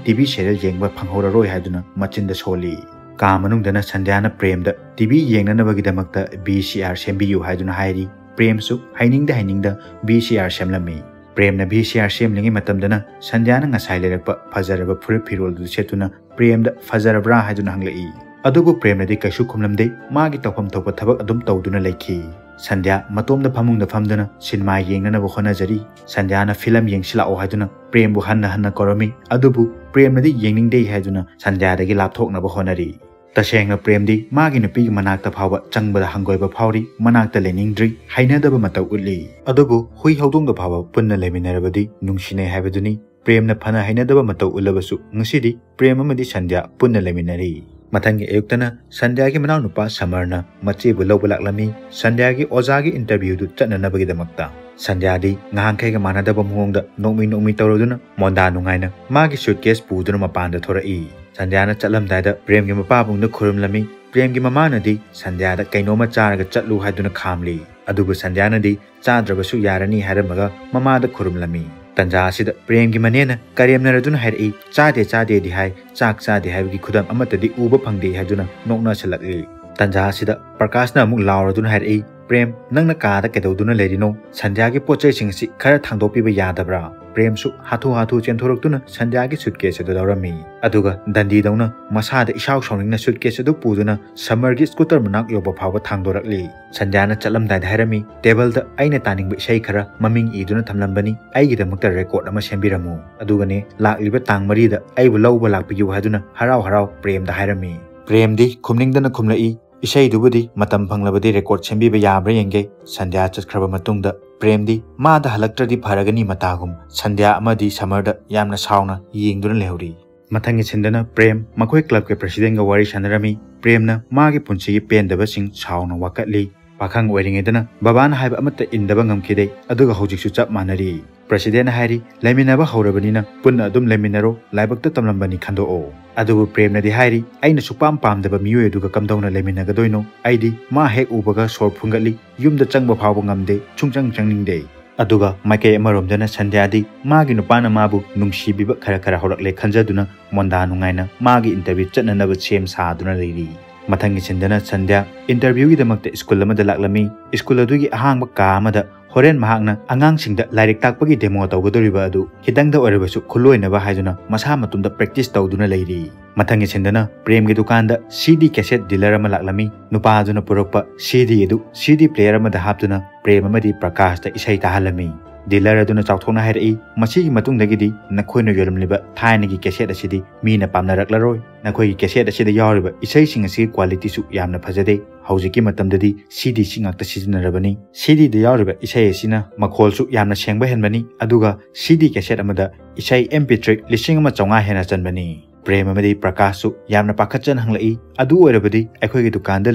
ꯇꯤ ꯚꯤ ꯁꯦꯔꯤꯌꯦꯜ ꯌꯦꯡꯕ ꯐꯪꯍꯧꯔꯔꯣꯏ" ꯍꯥꯏꯗꯨꯅ ꯃꯆꯤꯟꯗ ꯁꯣꯜꯂꯤ꯫ ꯀꯥ ꯃꯅꯨꯡꯗꯅ ꯁꯟꯙ꯭ꯌꯥꯅ ꯄ꯭ꯔꯦꯝꯗ ꯇꯤ ꯚꯤ ꯌꯦꯡꯅꯅꯕꯒꯤꯗꯃꯛꯇ ꯚꯤ ꯁꯤ ꯑꯥꯔ ꯁꯦꯝꯕꯤꯌꯨ ꯍꯥꯏꯗꯨꯅ ꯍꯥꯏꯔꯤ꯫ ꯄ꯭ꯔꯦꯝꯁꯨ ꯍꯩꯅꯤꯡꯗ ꯍꯩꯅꯤꯡꯗ ꯚꯤ ꯁꯤ ꯑꯥꯔ ꯁꯦꯝꯂꯝꯃꯤ꯫ ꯄ꯭ꯔꯦꯝꯅ ꯚꯤ ꯁꯤ ꯑꯥꯔ ꯁꯦꯝꯂꯤꯉꯩ ꯃꯇꯝꯗꯅ ꯁꯟꯙ꯭ꯌꯥꯅ ꯉꯁꯥꯏ ꯂꯩꯔꯛꯄ ꯐꯖꯔꯕ ꯐꯨꯔꯤꯠ ꯐꯤꯔꯣꯜꯗꯨ ꯁꯦꯠꯇꯨꯅ ꯄ꯭ꯔꯦꯝꯗ "ꯐꯖꯔꯕ꯭ꯔꯥ?" ꯍꯥꯏꯗꯨꯅ ꯍꯪꯂꯛꯏ꯫ ꯑꯗꯨꯕꯨ ꯄ꯭ꯔꯦꯝꯅꯗꯤ ꯀꯩꯁꯨ ꯈꯨꯝꯂꯝꯗꯦ, ꯃꯥꯒꯤ ꯇꯧꯐꯝ ꯊꯣꯛꯄ ꯊꯕꯛ ꯑꯗꯨꯝ ꯇꯧꯗꯨꯅ ꯂꯩꯈꯤ꯫ ꯁꯟꯙ꯭ꯌꯥ ꯃꯇꯣꯝꯗ ꯐꯃꯨꯡꯗ ꯐꯝꯗꯨꯅ ꯁꯤꯅꯦꯃꯥ ꯌꯦꯡꯅꯅꯕ ꯍꯣꯠꯅꯖꯔꯤ꯫ ꯁꯟꯙ꯭ꯌꯥꯅ ꯐꯤꯂꯝ ꯌꯦꯡꯁꯤ ꯂꯥꯛꯑꯣ ꯍꯥꯏꯗꯨꯅ ꯄ꯭ꯔꯦꯝꯕꯨ ꯍꯟꯅ ꯍꯟꯅ ꯀꯧꯔꯝꯃꯤ, ꯑꯗꯨꯕꯨ ꯄ꯭ꯔꯦꯝꯅꯗꯤ ꯌꯦꯡꯅꯤꯡꯗꯦ ꯍꯥꯏꯗꯨꯅ ꯁꯟꯙ꯭ꯌꯥꯗꯒꯤ ꯂꯥꯞꯊꯣꯛꯅꯕ ꯍꯣꯠꯅꯔꯤ꯫ ꯇꯁꯦꯡꯅ ꯄ꯭ꯔꯦꯝꯗꯤ ꯃꯥꯒꯤ ꯅꯨꯄꯤꯒꯤ ꯃꯅꯥꯛꯇ ꯐꯥꯎꯕ ꯆꯪꯕꯗ ꯍꯪꯒꯣꯏꯕ ꯐꯥꯎꯔꯤ, ꯃꯅꯥꯛꯇ ꯂꯩꯅꯤꯡꯗ꯭ꯔꯤ, ꯍꯩꯅꯗꯕ ꯃꯇꯧ ꯎꯠꯂꯤ꯫ ꯑꯗꯨꯕꯨ ꯍꯨꯏ ꯍꯧꯗꯣꯡꯒ ꯐꯥꯎꯕ ꯄꯨꯟꯅ ꯂꯩꯃꯤꯟꯅꯔꯕꯗꯤ ꯅꯨꯡꯁꯤꯅꯩ ꯍꯥꯏꯕꯗꯨꯅꯤ꯫ ꯄ꯭ꯔꯦꯝꯅ ꯐꯅ ꯍꯩꯅꯗꯕ ꯃꯇꯧ ꯎꯠꯂꯕꯁꯨ ꯉꯁꯤꯗꯤ ꯄ꯭ꯔꯦꯝ ꯑꯃꯗꯤ ꯁꯟꯙ꯭ꯌꯥ ꯄꯨꯟꯅ ꯂꯩꯃꯤꯟꯅꯔꯤ꯫ ꯃꯊꯪꯒꯤ ꯑꯌꯨꯛꯇꯅ ꯁꯟꯙ꯭ꯌꯥꯒꯤ ꯃꯅꯥꯎꯅꯨꯄꯥ ꯁꯃꯔꯅ ꯃꯆꯦꯕꯨ ꯂꯧꯕ ꯂꯥꯛꯂꯝꯃꯤ, ꯁꯟꯙ꯭ꯌꯥꯒꯤ ꯑꯣꯖꯥꯒꯤ ꯏꯟꯇꯔꯚ꯭ꯌꯨꯗꯨ ꯆꯠꯅꯅꯕꯒꯤꯗꯃꯛꯇ꯫ ꯁꯟꯙ꯭ꯌꯥꯗꯤ ꯉꯍꯥꯟꯈꯩꯒ ꯃꯥꯟꯅꯗꯕ ꯃꯑꯣꯡꯗ ꯅꯣꯛꯃꯤ ꯅꯣꯛꯃꯤ ꯇꯧꯔꯗꯨꯅ ꯃꯣꯟꯗꯥ ꯅꯨꯡꯉꯥꯏꯅ ꯃꯥꯒꯤ ꯁꯨꯠꯀꯦꯁ ꯄꯨꯗꯨꯅ ꯃꯄꯥꯟꯗ ꯊꯣꯔꯛꯏ꯫ ꯁꯟꯙ꯭ꯌꯥꯅ ꯆꯠꯂꯝꯗꯥꯏꯗ ꯄ꯭ꯔꯦꯝꯒꯤ ꯃꯄꯥꯕꯨꯡꯗ ꯈꯨꯔꯨꯝꯂꯝꯃꯤ꯫ ꯄ꯭ꯔꯦꯝꯒꯤ ꯃꯃꯥꯅꯗꯤ ꯁꯟꯙ꯭ꯌꯥꯗ ꯀꯩꯅꯣꯝꯃ ꯆꯥꯔꯒ ꯆꯠꯂꯨ ꯍꯥꯏꯗꯨꯅ ꯈꯥꯝꯂꯤ꯫ ꯑꯗꯨꯕꯨ ꯁꯟꯙ꯭ꯌꯥꯅꯗꯤ ꯆꯥꯗ꯭ꯔꯕꯁꯨ ꯌꯥꯔꯅꯤ ꯍꯥꯏꯔꯝꯃꯒ ꯃꯃꯥꯗ ꯈꯨꯔꯨꯝꯂꯝꯃꯤ꯫ ꯇꯟꯖꯥ ꯑꯁꯤꯗ ꯄ꯭ꯔꯦꯝꯒꯤ ꯃꯅꯦꯅ ꯀꯔꯦꯝꯅꯔꯗꯨꯅ ꯍꯥꯏꯔꯛꯏ, "ꯆꯥꯗꯦ ꯆꯥꯗꯦꯗꯤ ꯍꯥꯏ, ꯆꯥꯛ ꯆꯥꯗꯦ ꯍꯥꯏꯕꯒꯤ ꯈꯨꯗꯝ ꯑꯃꯠꯇꯗꯤ ꯎꯕ ꯐꯪꯗꯦ" ꯍꯥꯏꯗꯨꯅ ꯅꯣꯛꯅꯁꯜꯂꯛꯂꯤ꯫ ꯇꯟꯖꯥ ꯑꯁꯤꯗ ꯄ꯭ꯔꯀꯥꯁꯅ ꯑꯃꯨꯛ ꯂꯥꯎꯔꯗꯨꯅ ꯍꯥꯏꯔꯛꯏ, "ꯄ꯭ꯔꯦꯝ, ꯅꯪꯅ ꯀꯥꯗ ꯀꯩꯗꯧꯗꯨꯅ ꯂꯩꯔꯤꯅꯣ? ꯁꯟꯙ꯭ꯌꯥꯒꯤ ꯄꯣꯠ ꯆꯩꯁꯤꯡ ꯑꯁꯤ ꯈꯔ ꯊꯥꯡꯗꯣꯛꯄꯤꯕ ꯌꯥꯗꯕ꯭ꯔꯥ?" ꯄ꯭ꯔꯦꯝꯁꯨ ꯍꯥꯊꯨ ꯍꯥꯊꯨ ꯆꯦꯟꯊꯣꯔꯛꯇꯨꯅ ꯁꯟꯙ꯭ꯌꯥꯒꯤ ꯁꯨꯠꯀꯦꯁ ꯑꯗꯨ ꯂꯧꯔꯝꯃꯤ꯫ ꯑꯗꯨꯒ ꯗꯟꯗꯤꯗꯧꯅ ꯃꯁꯥꯗ ꯏꯁꯥꯎ ꯁꯥꯎꯅꯤꯡꯅ ꯁꯨꯠꯀꯦꯁ ꯑꯗꯨ ꯄꯨꯗꯨꯅ ꯁꯝꯃꯔꯒꯤ ꯁ꯭ꯀꯨꯇꯔ ꯃꯅꯥꯛ ꯌꯧꯕ ꯐꯥꯎꯕ ꯊꯥꯡꯗꯣꯔꯛꯂꯤ꯫ ꯁꯟꯙ꯭ꯌꯥꯅ ꯆꯠꯂꯝꯗꯥꯏꯗ ꯍꯥꯏꯔꯝꯃꯤ, "ꯇꯦꯕꯜꯗ ꯑꯩꯅ ꯇꯥꯅꯤꯡꯕ ꯏꯁꯩ ꯈꯔ ꯃꯃꯤꯡ ꯏꯗꯨꯅ ꯊꯝꯂꯝꯕꯅꯤ, ꯑꯩꯒꯤꯗꯃꯛꯇ ꯔꯦꯀꯣꯔꯗ ꯑꯃ ꯁꯦꯝꯕꯤꯔꯝꯃꯨ꯫ ꯑꯗꯨꯒꯅꯦ, ꯂꯥꯛꯂꯤꯕ ꯇꯥꯡ ꯃꯔꯤꯗ ꯑꯩꯕꯨ ꯂꯧꯕ ꯂꯥꯛꯄꯤꯌꯨ" ꯍꯥꯏꯗꯨꯅ ꯍꯔꯥꯎ ꯍꯔꯥꯎ ꯄ꯭ꯔꯦꯝꯗ ꯍꯥꯏꯔꯝꯃꯤ꯫ ꯄ꯭ꯔꯦꯝꯗꯤ ꯈꯨꯝꯅꯤꯡꯗꯅ ꯈꯨꯝꯂꯛꯏ, "ꯏꯁꯩꯗꯨꯕꯨꯗꯤ ꯃꯇꯝ ꯐꯪꯂꯕꯗꯤ ꯔꯦꯀꯣꯔꯗ ꯁꯦꯝꯕꯤꯕ ꯌꯥꯕ꯭ꯔꯥ ꯌꯦꯡꯒꯦ"꯫ ꯁꯟꯙ꯭ꯌꯥ ꯆꯠꯈ꯭ꯔꯕ ꯃꯇꯨꯡꯗ ꯄ꯭ꯔꯦꯝꯗꯤ ꯃꯥꯗ ꯍꯜꯂꯛꯇ꯭ꯔꯗꯤ ꯐꯔꯒꯅꯤ ꯃꯇꯥꯒꯨꯝ ꯁꯟꯙ꯭ꯌꯥ ꯑꯃꯗꯤ ꯁꯝꯃꯔꯗ ꯌꯥꯝꯅ ꯁꯥꯎꯅ ꯌꯦꯡꯗꯨꯅ ꯂꯩꯍꯧꯔꯤ꯫ ꯃꯊꯪꯒꯤ ꯁꯤꯟꯗꯅ ꯄ꯭ꯔꯦꯝ ꯃꯈꯣꯏ ꯀ꯭ꯂꯕꯀꯤ ꯄ꯭ꯔꯦꯁꯤꯗꯦꯟꯒ ꯋꯥꯔꯤ ꯁꯥꯟꯅꯔꯝꯃꯤ꯫ ꯄ꯭ꯔꯦꯝꯅ ꯃꯥꯒꯤ ꯄꯨꯟꯁꯤꯒꯤ ꯄꯦꯟꯗꯕꯁꯤꯡ ꯁꯥꯎꯅ ꯋꯥꯀꯠꯂꯤ꯫ "ꯄꯥꯈꯪ ꯑꯣꯏꯔꯤꯉꯩꯗꯅ ꯕꯕꯥꯅ ꯍꯥꯏꯕ ꯑꯃꯠꯇ ꯏꯟꯗꯕ ꯉꯝꯈꯤꯗꯦ, ꯑꯗꯨꯒ ꯍꯧꯖꯤꯛꯁꯨ ꯆꯞ ꯃꯥꯟꯅꯔꯤ"꯫ ꯄ꯭ꯔꯦꯁꯤꯗꯦꯟꯅ ꯍꯥꯏꯔꯤ, "ꯂꯩꯃꯤꯟꯅꯕ ꯍꯧꯔꯕꯅꯤꯅ ꯄꯨꯟꯅ ꯑꯗꯨꯝ ꯂꯩꯃꯤꯟꯅꯔꯣ, ꯂꯥꯏꯕꯛꯇ ꯇꯝꯂꯝꯕꯅꯤ ꯈꯟꯗꯣꯛꯑꯣ"꯫ ꯑꯗꯨꯕꯨ ꯄ꯭ꯔꯦꯝꯅꯗꯤ ꯍꯥꯏꯔꯤ, "ꯑꯩꯅ ꯁꯨꯛꯄꯥꯝ ꯄꯥꯝꯗꯕ ꯃꯤꯑꯣꯏ ꯑꯗꯨꯒ ꯀꯝꯗꯧꯅ ꯂꯩꯃꯤꯟꯅꯒꯗꯣꯏꯅꯣ? ꯑꯩꯗꯤ ꯃꯥ ꯍꯦꯛ ꯎꯕꯒ ꯁꯣꯔ ꯐꯨꯟꯒꯠꯂꯤ, ꯌꯨꯝꯗ ꯆꯪꯕ ꯐꯥꯎꯕ ꯉꯝꯗꯦ, ꯁꯨꯡꯆꯪ ꯆꯪꯅꯤꯡꯗꯦ"꯫ ꯑꯗꯨꯒ ꯃꯥꯏꯀꯩ ꯑꯃꯔꯣꯝꯗꯅ ꯁꯟꯙ꯭ꯌꯥꯗꯤ ꯃꯥꯒꯤ ꯅꯨꯄꯥꯅ ꯃꯥꯕꯨ ꯅꯨꯡꯁꯤꯕꯤꯕ ꯈꯔ ꯈꯔ ꯍꯧꯔꯛꯂꯦ ꯈꯟꯖꯗꯨꯅ ꯃꯣꯟꯗꯥ ꯅꯨꯡꯉꯥꯏꯅ ꯃꯥꯒꯤ ꯏꯟꯇꯔꯚ꯭ꯌꯨ ꯆꯠꯅꯅꯕ ꯁꯦꯝ ꯁꯥꯗꯨꯅ ꯂꯩꯔꯤ꯫ ꯃꯊꯪꯒꯤ ꯁꯤꯟꯗꯅ ꯁꯟꯙ꯭ꯌꯥ ꯏꯟꯇꯔꯚ꯭ꯌꯨꯒꯤꯗꯃꯛꯇ ꯁ꯭ꯀꯨꯜ ꯑꯃꯗ ꯂꯥꯛꯂꯝꯃꯤ꯫ ꯁ꯭ꯀꯨꯜ ꯑꯗꯨꯒꯤ ꯑꯍꯥꯡꯕ ꯀꯥ ꯑꯃꯗ ꯍꯣꯔꯦꯟ ꯃꯍꯥꯛꯅ ꯑꯉꯥꯡꯁꯤꯡꯗ ꯂꯥꯏꯔꯤꯛ ꯇꯥꯛꯄꯒꯤ ꯗꯦꯃꯣ ꯇꯧꯒꯗꯧꯔꯤꯕ ꯑꯗꯨ ꯈꯤꯇꯪꯗ ꯑꯣꯏꯔꯕꯁꯨ ꯈꯨꯂꯣꯏꯅꯕ ꯍꯥꯏꯗꯨꯅ ꯃꯁꯥ ꯃꯇꯣꯝꯗ ꯄ꯭ꯔꯦꯛꯇꯤꯁ ꯇꯧꯗꯨꯅ ꯂꯩꯔꯤ꯫ ꯃꯊꯪꯒꯤ ꯁꯤꯟꯗꯅ ꯄ꯭ꯔꯦꯝꯒꯤ ꯗꯨꯀꯥꯟꯗ ꯁꯤ ꯗꯤ ꯀꯦꯁꯦꯠ ꯗꯤꯂꯔ ꯑꯃ ꯂꯥꯛꯂꯝꯃꯤ꯫ ꯅꯨꯄꯥ ꯑꯗꯨꯅ ꯄꯨꯔꯛꯄ ꯁꯤ ꯗꯤ ꯑꯗꯨ ꯁꯤ ꯗꯤ ꯄ꯭ꯂꯦꯌꯔ ꯑꯃꯗ ꯍꯥꯞꯇꯨꯅ ꯄ꯭ꯔꯦꯝ ꯑꯃꯗꯤ ꯄ꯭ꯔꯀꯥꯁꯇ ꯏꯁꯩ ꯇꯥꯍꯜꯂꯝꯃꯤ꯫ ꯗꯤꯂꯔ ꯑꯗꯨꯅ ꯆꯥꯎꯊꯣꯛꯅ ꯍꯥꯏꯔꯛꯏ, "ꯃꯁꯤꯒꯤ ꯃꯇꯨꯡꯗꯒꯤꯗꯤ ꯅꯈꯣꯏꯅ ꯌꯣꯜꯂꯝꯂꯤꯕ ꯊꯥꯏꯅꯒꯤ ꯀꯦꯁꯦꯠ ꯑꯁꯤꯗꯤ ꯃꯤꯅ ꯄꯥꯝꯅꯔꯛꯂꯔꯣꯏ꯫ ꯅꯈꯣꯏꯒꯤ ꯀꯦꯁꯦꯠ ꯑꯁꯤꯗ ꯌꯥꯎꯔꯤꯕ ꯏꯁꯩꯁꯤꯡ ꯑꯁꯤꯒꯤ ꯀ꯭ꯋꯥꯂꯤꯇꯤꯁꯨ ꯌꯥꯝꯅ ꯐꯖꯗꯦ꯫ ꯍꯧꯖꯤꯛꯀꯤ ꯃꯇꯝꯗꯗꯤ ꯁꯤ ꯗꯤ ꯁꯤ ꯉꯥꯛꯇ ꯁꯤꯖꯤꯟꯅꯔꯕꯅꯤ꯫ ꯁꯤ ꯗꯤꯗ ꯌꯥꯎꯔꯤꯕ ꯏꯁꯩ ꯑꯁꯤꯅ ꯃꯈꯣꯜꯁꯨ ꯌꯥꯝꯅ ꯁꯦꯡꯕ ꯍꯦꯟꯕꯅꯤ, ꯑꯗꯨꯒ ꯁꯤ ꯗꯤ ꯀꯦꯁꯦꯠ ꯑꯃꯗ ꯏꯁꯩ ꯑꯦꯝ ꯄꯤ ꯊ꯭ꯔꯤ ꯂꯤꯁꯤꯡ ꯑꯃ ꯆꯥꯝꯃꯉꯥ ꯍꯦꯟꯅ ꯆꯟꯕꯅꯤ"꯫ ꯄ꯭ꯔꯦꯝ ꯑꯃꯗꯤ ꯄ꯭ꯔꯀꯥꯁꯁꯨ ꯌꯥꯝꯅ ꯄꯥꯈꯠꯆꯅ ꯍꯪꯂꯛꯏ, "ꯑꯗꯨ ꯑꯣꯏꯔꯕꯗꯤ ꯑꯩꯈꯣꯏꯒꯤ ꯗꯨꯀꯥꯟꯗ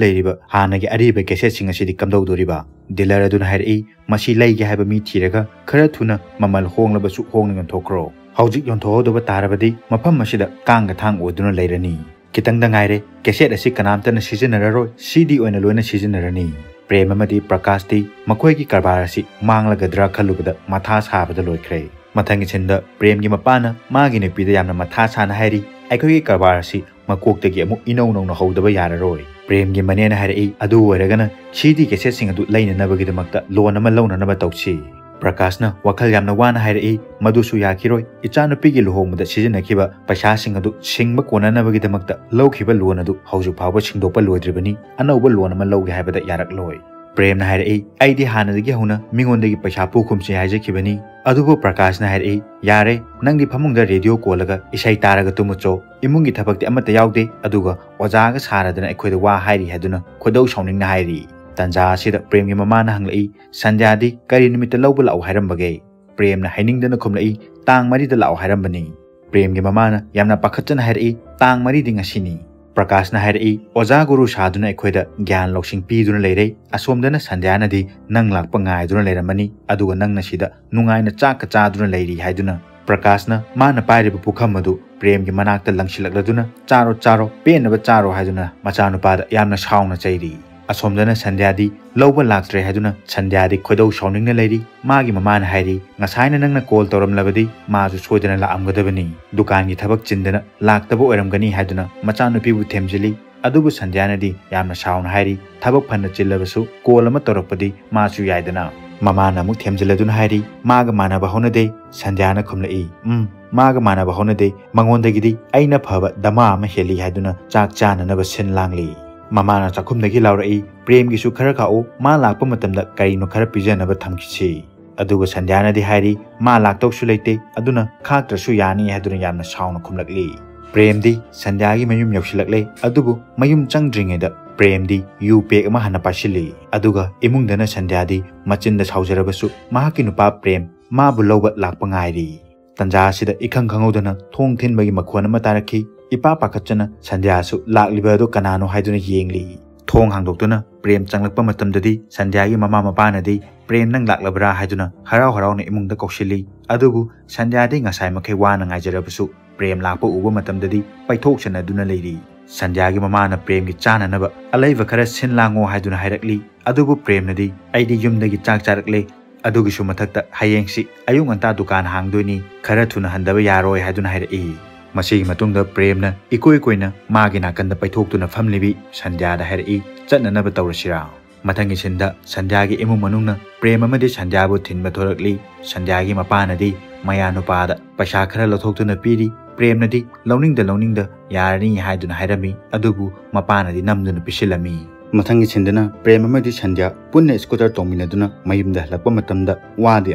ꯂꯩꯔꯤꯕ ꯍꯥꯟꯅꯒꯤ ꯑꯔꯤꯕ ꯀꯦꯁꯦꯠꯁꯤꯡ ꯑꯁꯤꯗꯤ ꯀꯝꯗꯧꯗꯣꯔꯤꯕ?" ꯗꯤꯂꯔ ꯑꯗꯨꯅ ꯍꯥꯏꯔꯛꯏ, "ꯃꯁꯤ ꯂꯩꯒꯦ ꯍꯥꯏꯕ ꯃꯤ ꯊꯤꯔꯒ ꯈꯔ ꯊꯨꯅ ꯃꯃꯜ ꯍꯣꯡꯂꯕꯁꯨ ꯍꯣꯡꯅ ꯌꯣꯟꯊꯣꯛꯈ꯭ꯔꯣ꯫ ꯍꯧꯖꯤꯛ ꯌꯣꯟꯊꯣꯛꯍꯧꯗꯕ ꯇꯥꯔꯕꯗꯤ ꯃꯐꯝ ꯑꯁꯤꯗ ꯀꯥꯡꯒ ꯊꯥꯡ ꯑꯣꯏꯗꯨꯅ ꯂꯩꯔꯅꯤ"꯫ ꯈꯤꯇꯪꯗ ꯉꯥꯏꯔꯦ, ꯀꯦꯁꯦꯠ ꯑꯁꯤ ꯀꯅꯥꯝꯇꯅ ꯁꯤꯖꯤꯟꯅꯔꯔꯣꯏ, ꯁꯤ ꯗꯤ ꯑꯣꯏꯅ ꯂꯣꯏꯅ ꯁꯤꯖꯤꯟꯅꯔꯅꯤ꯫ ꯄ꯭ꯔꯦꯝ ꯑꯃꯗꯤ ꯄ꯭ꯔꯀꯥꯁꯇꯤ ꯃꯈꯣꯏꯒꯤ ꯀꯔꯕꯥꯔ ꯑꯁꯤ ꯃꯥꯡꯂꯒꯗ꯭ꯔꯥ ꯈꯜꯂꯨꯕꯗ ꯃꯊꯥ ꯁꯥꯕꯗ ꯂꯣꯏꯈ꯭ꯔꯦ꯫ ꯃꯊꯪꯒꯤ ꯁꯤꯟꯗ ꯄ꯭ꯔꯦꯝꯒꯤ ꯃꯄꯥꯅ ꯃꯥꯒꯤ ꯅꯨꯄꯤꯗ ꯌꯥꯝꯅ ꯃꯊꯥ ꯁꯥꯅ ꯍꯥꯏꯔꯤ, "ꯑꯩꯈꯣꯏꯒꯤ ꯀꯔꯕꯥꯔ ꯑꯁꯤ ꯃꯀꯣꯛꯇꯒꯤ ꯑꯃꯨꯛ ꯏꯅꯧ ꯅꯧꯅ ꯍꯧꯗꯕ ꯌꯥꯔꯔꯣꯏ"꯫ ꯄ꯭ꯔꯦꯝꯒꯤ ꯃꯅꯦꯅ ꯍꯥꯏꯔꯛꯏ, "ꯑꯗꯨ ꯑꯣꯏꯔꯒꯅ ꯁꯤꯗꯤ ꯀꯦꯁꯦꯠꯁꯤꯡ ꯑꯗꯨ ꯂꯩꯅꯅꯕꯒꯤꯗꯃꯛꯇ ꯂꯣꯟ ꯑꯃ ꯂꯧꯅꯅꯕ ꯇꯧꯁꯤ"꯫ ꯄ꯭ꯔꯀꯥꯁꯅ ꯋꯥꯈꯜ ꯌꯥꯝꯅ ꯋꯥꯅ ꯍꯥꯏꯔꯛꯏ, "ꯃꯗꯨꯁꯨ ꯌꯥꯈꯤꯔꯣꯏ꯫ ꯏꯆꯥꯅꯨꯄꯤꯒꯤ ꯂꯨꯍꯣꯡꯕꯗ ꯁꯤꯖꯤꯟꯅꯈꯤꯕ ꯄꯩꯁꯥꯁꯤꯡ ꯑꯗꯨ ꯁꯤꯡꯕ ꯀꯣꯟꯅꯅꯕꯒꯤꯗꯃꯛꯇ ꯂꯧꯈꯤꯕ ꯂꯣꯟ ꯑꯗꯨ ꯍꯧꯖꯤꯛ ꯐꯥꯎꯕ ꯁꯤꯡꯗꯣꯛꯄ ꯂꯣꯏꯗ꯭ꯔꯤꯕꯅꯤ꯫ ꯑꯅꯧꯕ ꯂꯣꯟ ꯑꯃ ꯂꯧꯒꯦ ꯍꯥꯏꯕꯗ ꯌꯥꯔꯛꯂꯣꯏ"꯫ ꯄ꯭ꯔꯦꯝꯅ ꯍꯥꯏꯔꯛꯏ, "ꯑꯩꯗꯤ ꯍꯥꯟꯅꯗꯒꯤ ꯍꯧꯅ ꯃꯤꯉꯣꯟꯗꯒꯤ ꯄꯩꯁꯥ ꯄꯨꯈꯨꯝꯁꯤ ꯍꯥꯏꯖꯈꯤꯕꯅꯤ"꯫ ꯑꯗꯨꯕꯨ ꯄ꯭ꯔꯀꯥꯁꯅ ꯍꯥꯏꯔꯛꯏ, "ꯌꯥꯔꯦ, ꯅꯪꯗꯤ ꯐꯃꯨꯡꯗ ꯔꯦꯗꯤꯑꯣ ꯀꯣꯜꯂꯒ ꯏꯁꯩ ꯇꯥꯔꯒ ꯇꯨꯝꯃꯨꯆꯣ꯫ ꯏꯃꯨꯡꯒꯤ ꯊꯕꯛꯇꯤ ꯑꯃꯠꯇ ꯌꯥꯎꯗꯦ, ꯑꯗꯨꯒ ꯑꯣꯖꯥꯒ ꯁꯥꯔꯗꯅ ꯑꯩꯈꯣꯏꯗ ꯋꯥ ꯍꯥꯏꯔꯤ" ꯍꯥꯏꯗꯨꯅ ꯈꯣꯏꯗꯧ ꯁꯥꯎꯅꯤꯡꯅ ꯍꯥꯏꯔꯤ꯫ ꯇꯟꯖꯥ ꯑꯁꯤꯗ ꯄ꯭ꯔꯦꯝꯒꯤ ꯃꯃꯥꯅ ꯍꯪꯂꯛꯏ, "ꯁꯟꯙ꯭ꯌꯥꯗꯤ ꯀꯔꯤ ꯅꯨꯃꯤꯠꯇ ꯂꯧꯕ ꯂꯥꯛꯑꯣ ꯍꯥꯏꯔꯝꯕꯒꯦ?" ꯄ꯭ꯔꯦꯝꯅ ꯍꯥꯏꯅꯤꯡꯗꯅ ꯈꯨꯝꯂꯛꯏ, "ꯇꯥꯡ ꯃꯔꯤꯗ ꯂꯥꯛꯑꯣ ꯍꯥꯏꯔꯝꯕꯅꯤ"꯫ ꯄ꯭ꯔꯦꯝꯒꯤ ꯃꯃꯥꯅ ꯌꯥꯝꯅ ꯄꯥꯈꯠꯆꯅ ꯍꯥꯏꯔꯛꯏ, "ꯇꯥꯡ ꯃꯔꯤꯗꯤ ꯉꯁꯤꯅꯤ"꯫ ꯄ꯭ꯔꯀꯥꯁꯅ ꯍꯥꯏꯔꯛꯏ, "ꯑꯣꯖꯥ ꯒꯨꯔꯨ ꯁꯥꯗꯨꯅ ꯑꯩꯈꯣꯏꯗ ꯒ꯭ꯌꯥꯟ ꯂꯧꯁꯤꯡ ꯄꯤꯗꯨꯅ ꯂꯩꯔꯦ꯫ ꯑꯁꯣꯝꯗꯅ ꯁꯟꯙ꯭ꯌꯥꯅꯗꯤ ꯅꯪ ꯂꯥꯛꯄ ꯉꯥꯏꯗꯨꯅ ꯂꯩꯔꯝꯃꯅꯤ, ꯑꯗꯨꯒ ꯅꯪꯅ ꯁꯤꯗ ꯅꯨꯡꯉꯥꯏꯅ ꯆꯥꯛꯀ ꯆꯥꯗꯨꯅ ꯂꯩꯔꯤ" ꯍꯥꯏꯗꯨꯅ ꯄ꯭ꯔꯀꯥꯁꯅ ꯃꯥꯅ ꯄꯥꯏꯔꯤꯕ ꯄꯨꯈꯝ ꯑꯗꯨ ꯄ꯭ꯔꯦꯝꯒꯤ ꯃꯅꯥꯛꯇ ꯂꯪꯁꯤꯜꯂꯛꯂꯗꯨꯅ, "ꯆꯥꯔꯣ, ꯆꯥꯔꯣ, ꯄꯦꯟꯅꯕ ꯆꯥꯔꯣ" ꯍꯥꯏꯗꯨꯅ ꯃꯆꯥꯅꯨꯄꯥꯗ ꯌꯥꯝꯅ ꯁꯥꯎꯅ ꯆꯩꯔꯤ꯫ ꯑꯁꯣꯝꯗꯅ ꯁꯟꯙ꯭ꯌꯥꯗꯤ ꯂꯧꯕ ꯂꯥꯛꯇ꯭ꯔꯦ ꯍꯥꯏꯗꯨꯅ ꯁꯟꯙ꯭ꯌꯥꯗꯤ ꯈꯣꯏꯗꯧ ꯁꯥꯎꯅꯤꯡꯅ ꯂꯩꯔꯤ꯫ ꯃꯥꯒꯤ ꯃꯃꯥꯅ ꯍꯥꯏꯔꯤ, "ꯉꯁꯥꯏꯅ ꯅꯪꯅ ꯀꯣꯜ ꯇꯧꯔꯝꯂꯕꯗꯤ ꯃꯥꯁꯨ ꯁꯣꯏꯗꯅ ꯂꯥꯛꯑꯝꯒꯗꯕꯅꯤ꯫ ꯗꯨꯀꯥꯟꯒꯤ ꯊꯕꯛ ꯆꯤꯟꯗꯅ ꯂꯥꯛꯇꯕ ꯑꯣꯏꯔꯝꯒꯅꯤ" ꯍꯥꯏꯗꯨꯅ ꯃꯆꯥꯅꯨꯄꯤꯕꯨ ꯊꯦꯝꯖꯤꯜꯂꯤ꯫ ꯑꯗꯨꯕꯨ ꯁꯟꯙ꯭ꯌꯥꯅꯗꯤ ꯌꯥꯝꯅ ꯁꯥꯎꯅ ꯍꯥꯏꯔꯤ, "ꯊꯕꯛ ꯐꯅ ꯆꯤꯜꯂꯕꯁꯨ ꯀꯣꯜ ꯑꯃ ꯇꯧꯔꯛꯄꯗꯤ ꯃꯥꯁꯨ ꯌꯥꯏꯗꯅ"꯫ ꯃꯃꯥꯅ ꯑꯃꯨꯛ ꯊꯦꯝꯖꯤꯜꯂꯗꯨꯅ ꯍꯥꯏꯔꯤ, "ꯃꯥꯒ ꯃꯥꯟꯅꯕ ꯍꯧꯅꯗꯦ, ꯁꯟꯙ꯭ꯌꯥꯅ ꯈꯨꯝꯂꯛꯏ꯫ "ꯎꯝ, ꯃꯥꯒ ꯃꯥꯟꯅꯕ ꯍꯧꯅꯗꯦ, ꯃꯉꯣꯟꯗꯒꯤꯗꯤ ꯑꯩꯅ ꯐꯕ ꯗꯃꯥ ꯑꯃ ꯍꯦꯜꯂꯤ" ꯍꯥꯏꯗꯨꯅ ꯆꯥꯛ ꯆꯥꯅꯅꯕ ꯁꯤꯟ ꯂꯥꯡꯂꯤ꯫ ꯃꯃꯥꯅ ꯆꯥꯛꯈꯨꯝꯗꯒꯤ ꯂꯥꯎꯔꯛꯏ, "ꯄ꯭ꯔꯦꯝꯒꯤꯁꯨ ꯈꯔ ꯈꯥꯛꯎ, ꯃꯥ ꯂꯥꯛꯄ ꯃꯇꯝꯗ ꯀꯔꯤꯅꯣ ꯈꯔ ꯄꯤꯖꯅꯕ ꯊꯝꯈꯤꯁꯤ"꯫ ꯑꯗꯨꯒ ꯁꯟꯙ꯭ꯌꯥꯅꯗꯤ ꯍꯥꯏꯔꯤ, "ꯃꯥ ꯂꯥꯛꯇꯧꯁꯨ ꯂꯩꯇꯦ, ꯑꯗꯨꯅ ꯈꯥꯛꯇ꯭ꯔꯁꯨ ꯌꯥꯅꯤ" ꯍꯥꯏꯗꯨꯅ ꯌꯥꯝꯅ ꯁꯥꯎꯅ ꯈꯨꯝꯂꯛꯂꯤ꯫ ꯄ꯭ꯔꯦꯝꯗꯤ ꯁꯟꯙ꯭ꯌꯥꯒꯤ ꯃꯌꯨꯝ ꯌꯧꯁꯤꯜꯂꯛꯂꯦ, ꯑꯗꯨꯕꯨ ꯃꯌꯨꯝ ꯆꯪꯗ꯭ꯔꯤꯉꯩꯗ ꯄ꯭ꯔꯦꯝꯗꯤ ꯌꯨ ꯄꯦꯛ ꯑꯃ ꯍꯥꯟꯅ ꯄꯥꯏꯁꯤꯜꯂꯤ꯫ ꯑꯗꯨꯒ ꯏꯃꯨꯡꯗꯅ ꯁꯟꯙ꯭ꯌꯥꯗꯤ ꯃꯆꯤꯟꯗ ꯁꯥꯎꯖꯔꯕꯁꯨ ꯃꯍꯥꯛꯀꯤ ꯅꯨꯄꯥ ꯄ꯭ꯔꯦꯝ ꯃꯥꯕꯨ ꯂꯧꯕ ꯂꯥꯛꯄ ꯉꯥꯏꯔꯤ꯫ ꯇꯟꯖꯥ ꯑꯁꯤꯗ ꯏꯈꯪ ꯈꯪꯍꯧꯗꯅ ꯊꯣꯡ ꯊꯤꯟꯕꯒꯤ ꯃꯈꯣꯟ ꯑꯃ ꯇꯥꯔꯛꯈꯤ꯫ ꯏꯄꯥ ꯄꯥꯈꯠꯆꯅ ꯁꯟꯙ꯭ꯌꯥꯁꯨ ꯂꯥꯛꯂꯤꯕ ꯑꯗꯨ ꯀꯅꯥꯅꯣ ꯍꯥꯏꯗꯨꯅ ꯌꯦꯡꯂꯤ꯫ ꯊꯣꯡ ꯍꯥꯡꯗꯣꯛꯇꯨꯅ ꯄ꯭ꯔꯦꯝ ꯆꯪꯂꯛꯄ ꯃꯇꯝꯗꯗꯤ ꯁꯟꯙ꯭ꯌꯥꯒꯤ ꯃꯃꯥ ꯃꯄꯥꯅꯗꯤ, "ꯄ꯭ꯔꯦꯝ, ꯅꯪ ꯂꯥꯛꯂꯕ꯭ꯔꯥ?" ꯍꯥꯏꯗꯨꯅ ꯍꯔꯥꯎ ꯍꯔꯥꯎꯅ ꯏꯃꯨꯡꯗ ꯀꯧꯁꯤꯜꯂꯤ꯫ ꯑꯗꯨꯕꯨ ꯁꯟꯙ꯭ꯌꯥꯗꯤ ꯉꯁꯥꯏ ꯃꯈꯩ ꯋꯥꯅ ꯉꯥꯏꯖꯔꯕꯁꯨ ꯄ꯭ꯔꯦꯝ ꯂꯥꯛꯄ ꯎꯕ ꯃꯇꯝꯗꯗꯤ ꯄꯩꯊꯣꯛꯆꯅꯗꯨꯅ ꯂꯩꯔꯤ꯫ ꯁꯟꯙ꯭ꯌꯥꯒꯤ ꯃꯃꯥꯅ ꯄ꯭ꯔꯦꯝꯒꯤ ꯆꯥꯅꯅꯕ ꯑꯂꯩꯕ ꯈꯔ ꯁꯤꯟ ꯂꯥꯡꯉꯣ ꯍꯥꯏꯗꯨꯅ ꯍꯥꯏꯔꯛꯂꯤ꯫ ꯑꯗꯨꯕꯨ ꯄ꯭ꯔꯦꯝꯅꯗꯤ, "ꯑꯩꯗꯤ ꯌꯨꯝꯗꯒꯤ ꯆꯥꯛ ꯆꯥꯔꯛꯂꯦ, ꯑꯗꯨꯒꯤꯁꯨ ꯃꯊꯛꯇ ꯍꯌꯦꯡꯁꯤ ꯑꯌꯨꯛ ꯉꯟꯇꯥ ꯗꯨꯀꯥꯟ ꯍꯥꯡꯗꯣꯏꯅꯤ, ꯈꯔ ꯊꯨꯅ ꯍꯟꯗꯕ ꯌꯥꯔꯣꯏ ꯍꯥꯏꯗꯨꯅ ꯍꯥꯏꯔꯛꯏ꯫ ꯃꯁꯤꯒꯤ ꯃꯇꯨꯡꯗ ꯄ꯭ꯔꯦꯝꯅ ꯏꯀꯣꯏ ꯀꯣꯏꯅ ꯃꯥꯒꯤ ꯅꯥꯀꯟꯗ ꯄꯩꯊꯣꯛꯇꯨꯅ ꯐꯝꯂꯤꯕꯤ ꯁꯟꯙ꯭ꯌꯥꯗ ꯍꯥꯏꯔꯛꯏ, "ꯆꯠꯅꯅꯕ ꯇꯧꯔꯁꯤꯔꯥ?" ꯃꯊꯪꯒꯤ ꯁꯤꯟꯗ ꯁꯟꯙ꯭ꯌꯥꯒꯤ ꯏꯃꯨꯡ ꯃꯅꯨꯡꯅ ꯄ꯭ꯔꯦꯝ ꯑꯃꯗꯤ ꯁꯟꯙ꯭ꯌꯥꯕꯨ ꯊꯤꯟꯕ ꯊꯣꯔꯛꯂꯤ꯫ ꯁꯟꯙ꯭ꯌꯥꯒꯤ ꯃꯄꯥꯅꯗꯤ ꯃꯌꯥ ꯅꯨꯄꯥꯗ ꯄꯩꯁꯥ ꯈꯔ ꯂꯧꯊꯣꯛꯇꯨꯅ ꯄꯤꯔꯤ꯫ ꯄ꯭ꯔꯦꯝꯅꯗꯤ ꯂꯧꯅꯤꯡꯗ ꯂꯧꯅꯤꯡꯗ ꯌꯥꯔꯅꯤ ꯍꯥꯏꯗꯨꯅ ꯍꯥꯏꯔꯝꯃꯤ, ꯑꯗꯨꯕꯨ ꯃꯄꯥꯅꯗꯤ ꯅꯝꯗꯨꯅ ꯄꯤꯁꯤꯜꯂꯝꯃꯤ꯫ ꯃꯊꯪꯒꯤ ꯁꯤꯟꯗꯅ ꯄ꯭ꯔꯦꯝ ꯑꯃꯗꯤ ꯁꯟꯙ꯭ꯌꯥ ꯄꯨꯟꯅ ꯁ꯭ꯀꯨꯇꯔ ꯇꯣꯡꯃꯤꯟꯅꯗꯨꯅ ꯃꯌꯨꯝꯗ ꯍꯜꯂꯛꯄ ꯃꯇꯝꯗ ꯋꯥꯗꯤ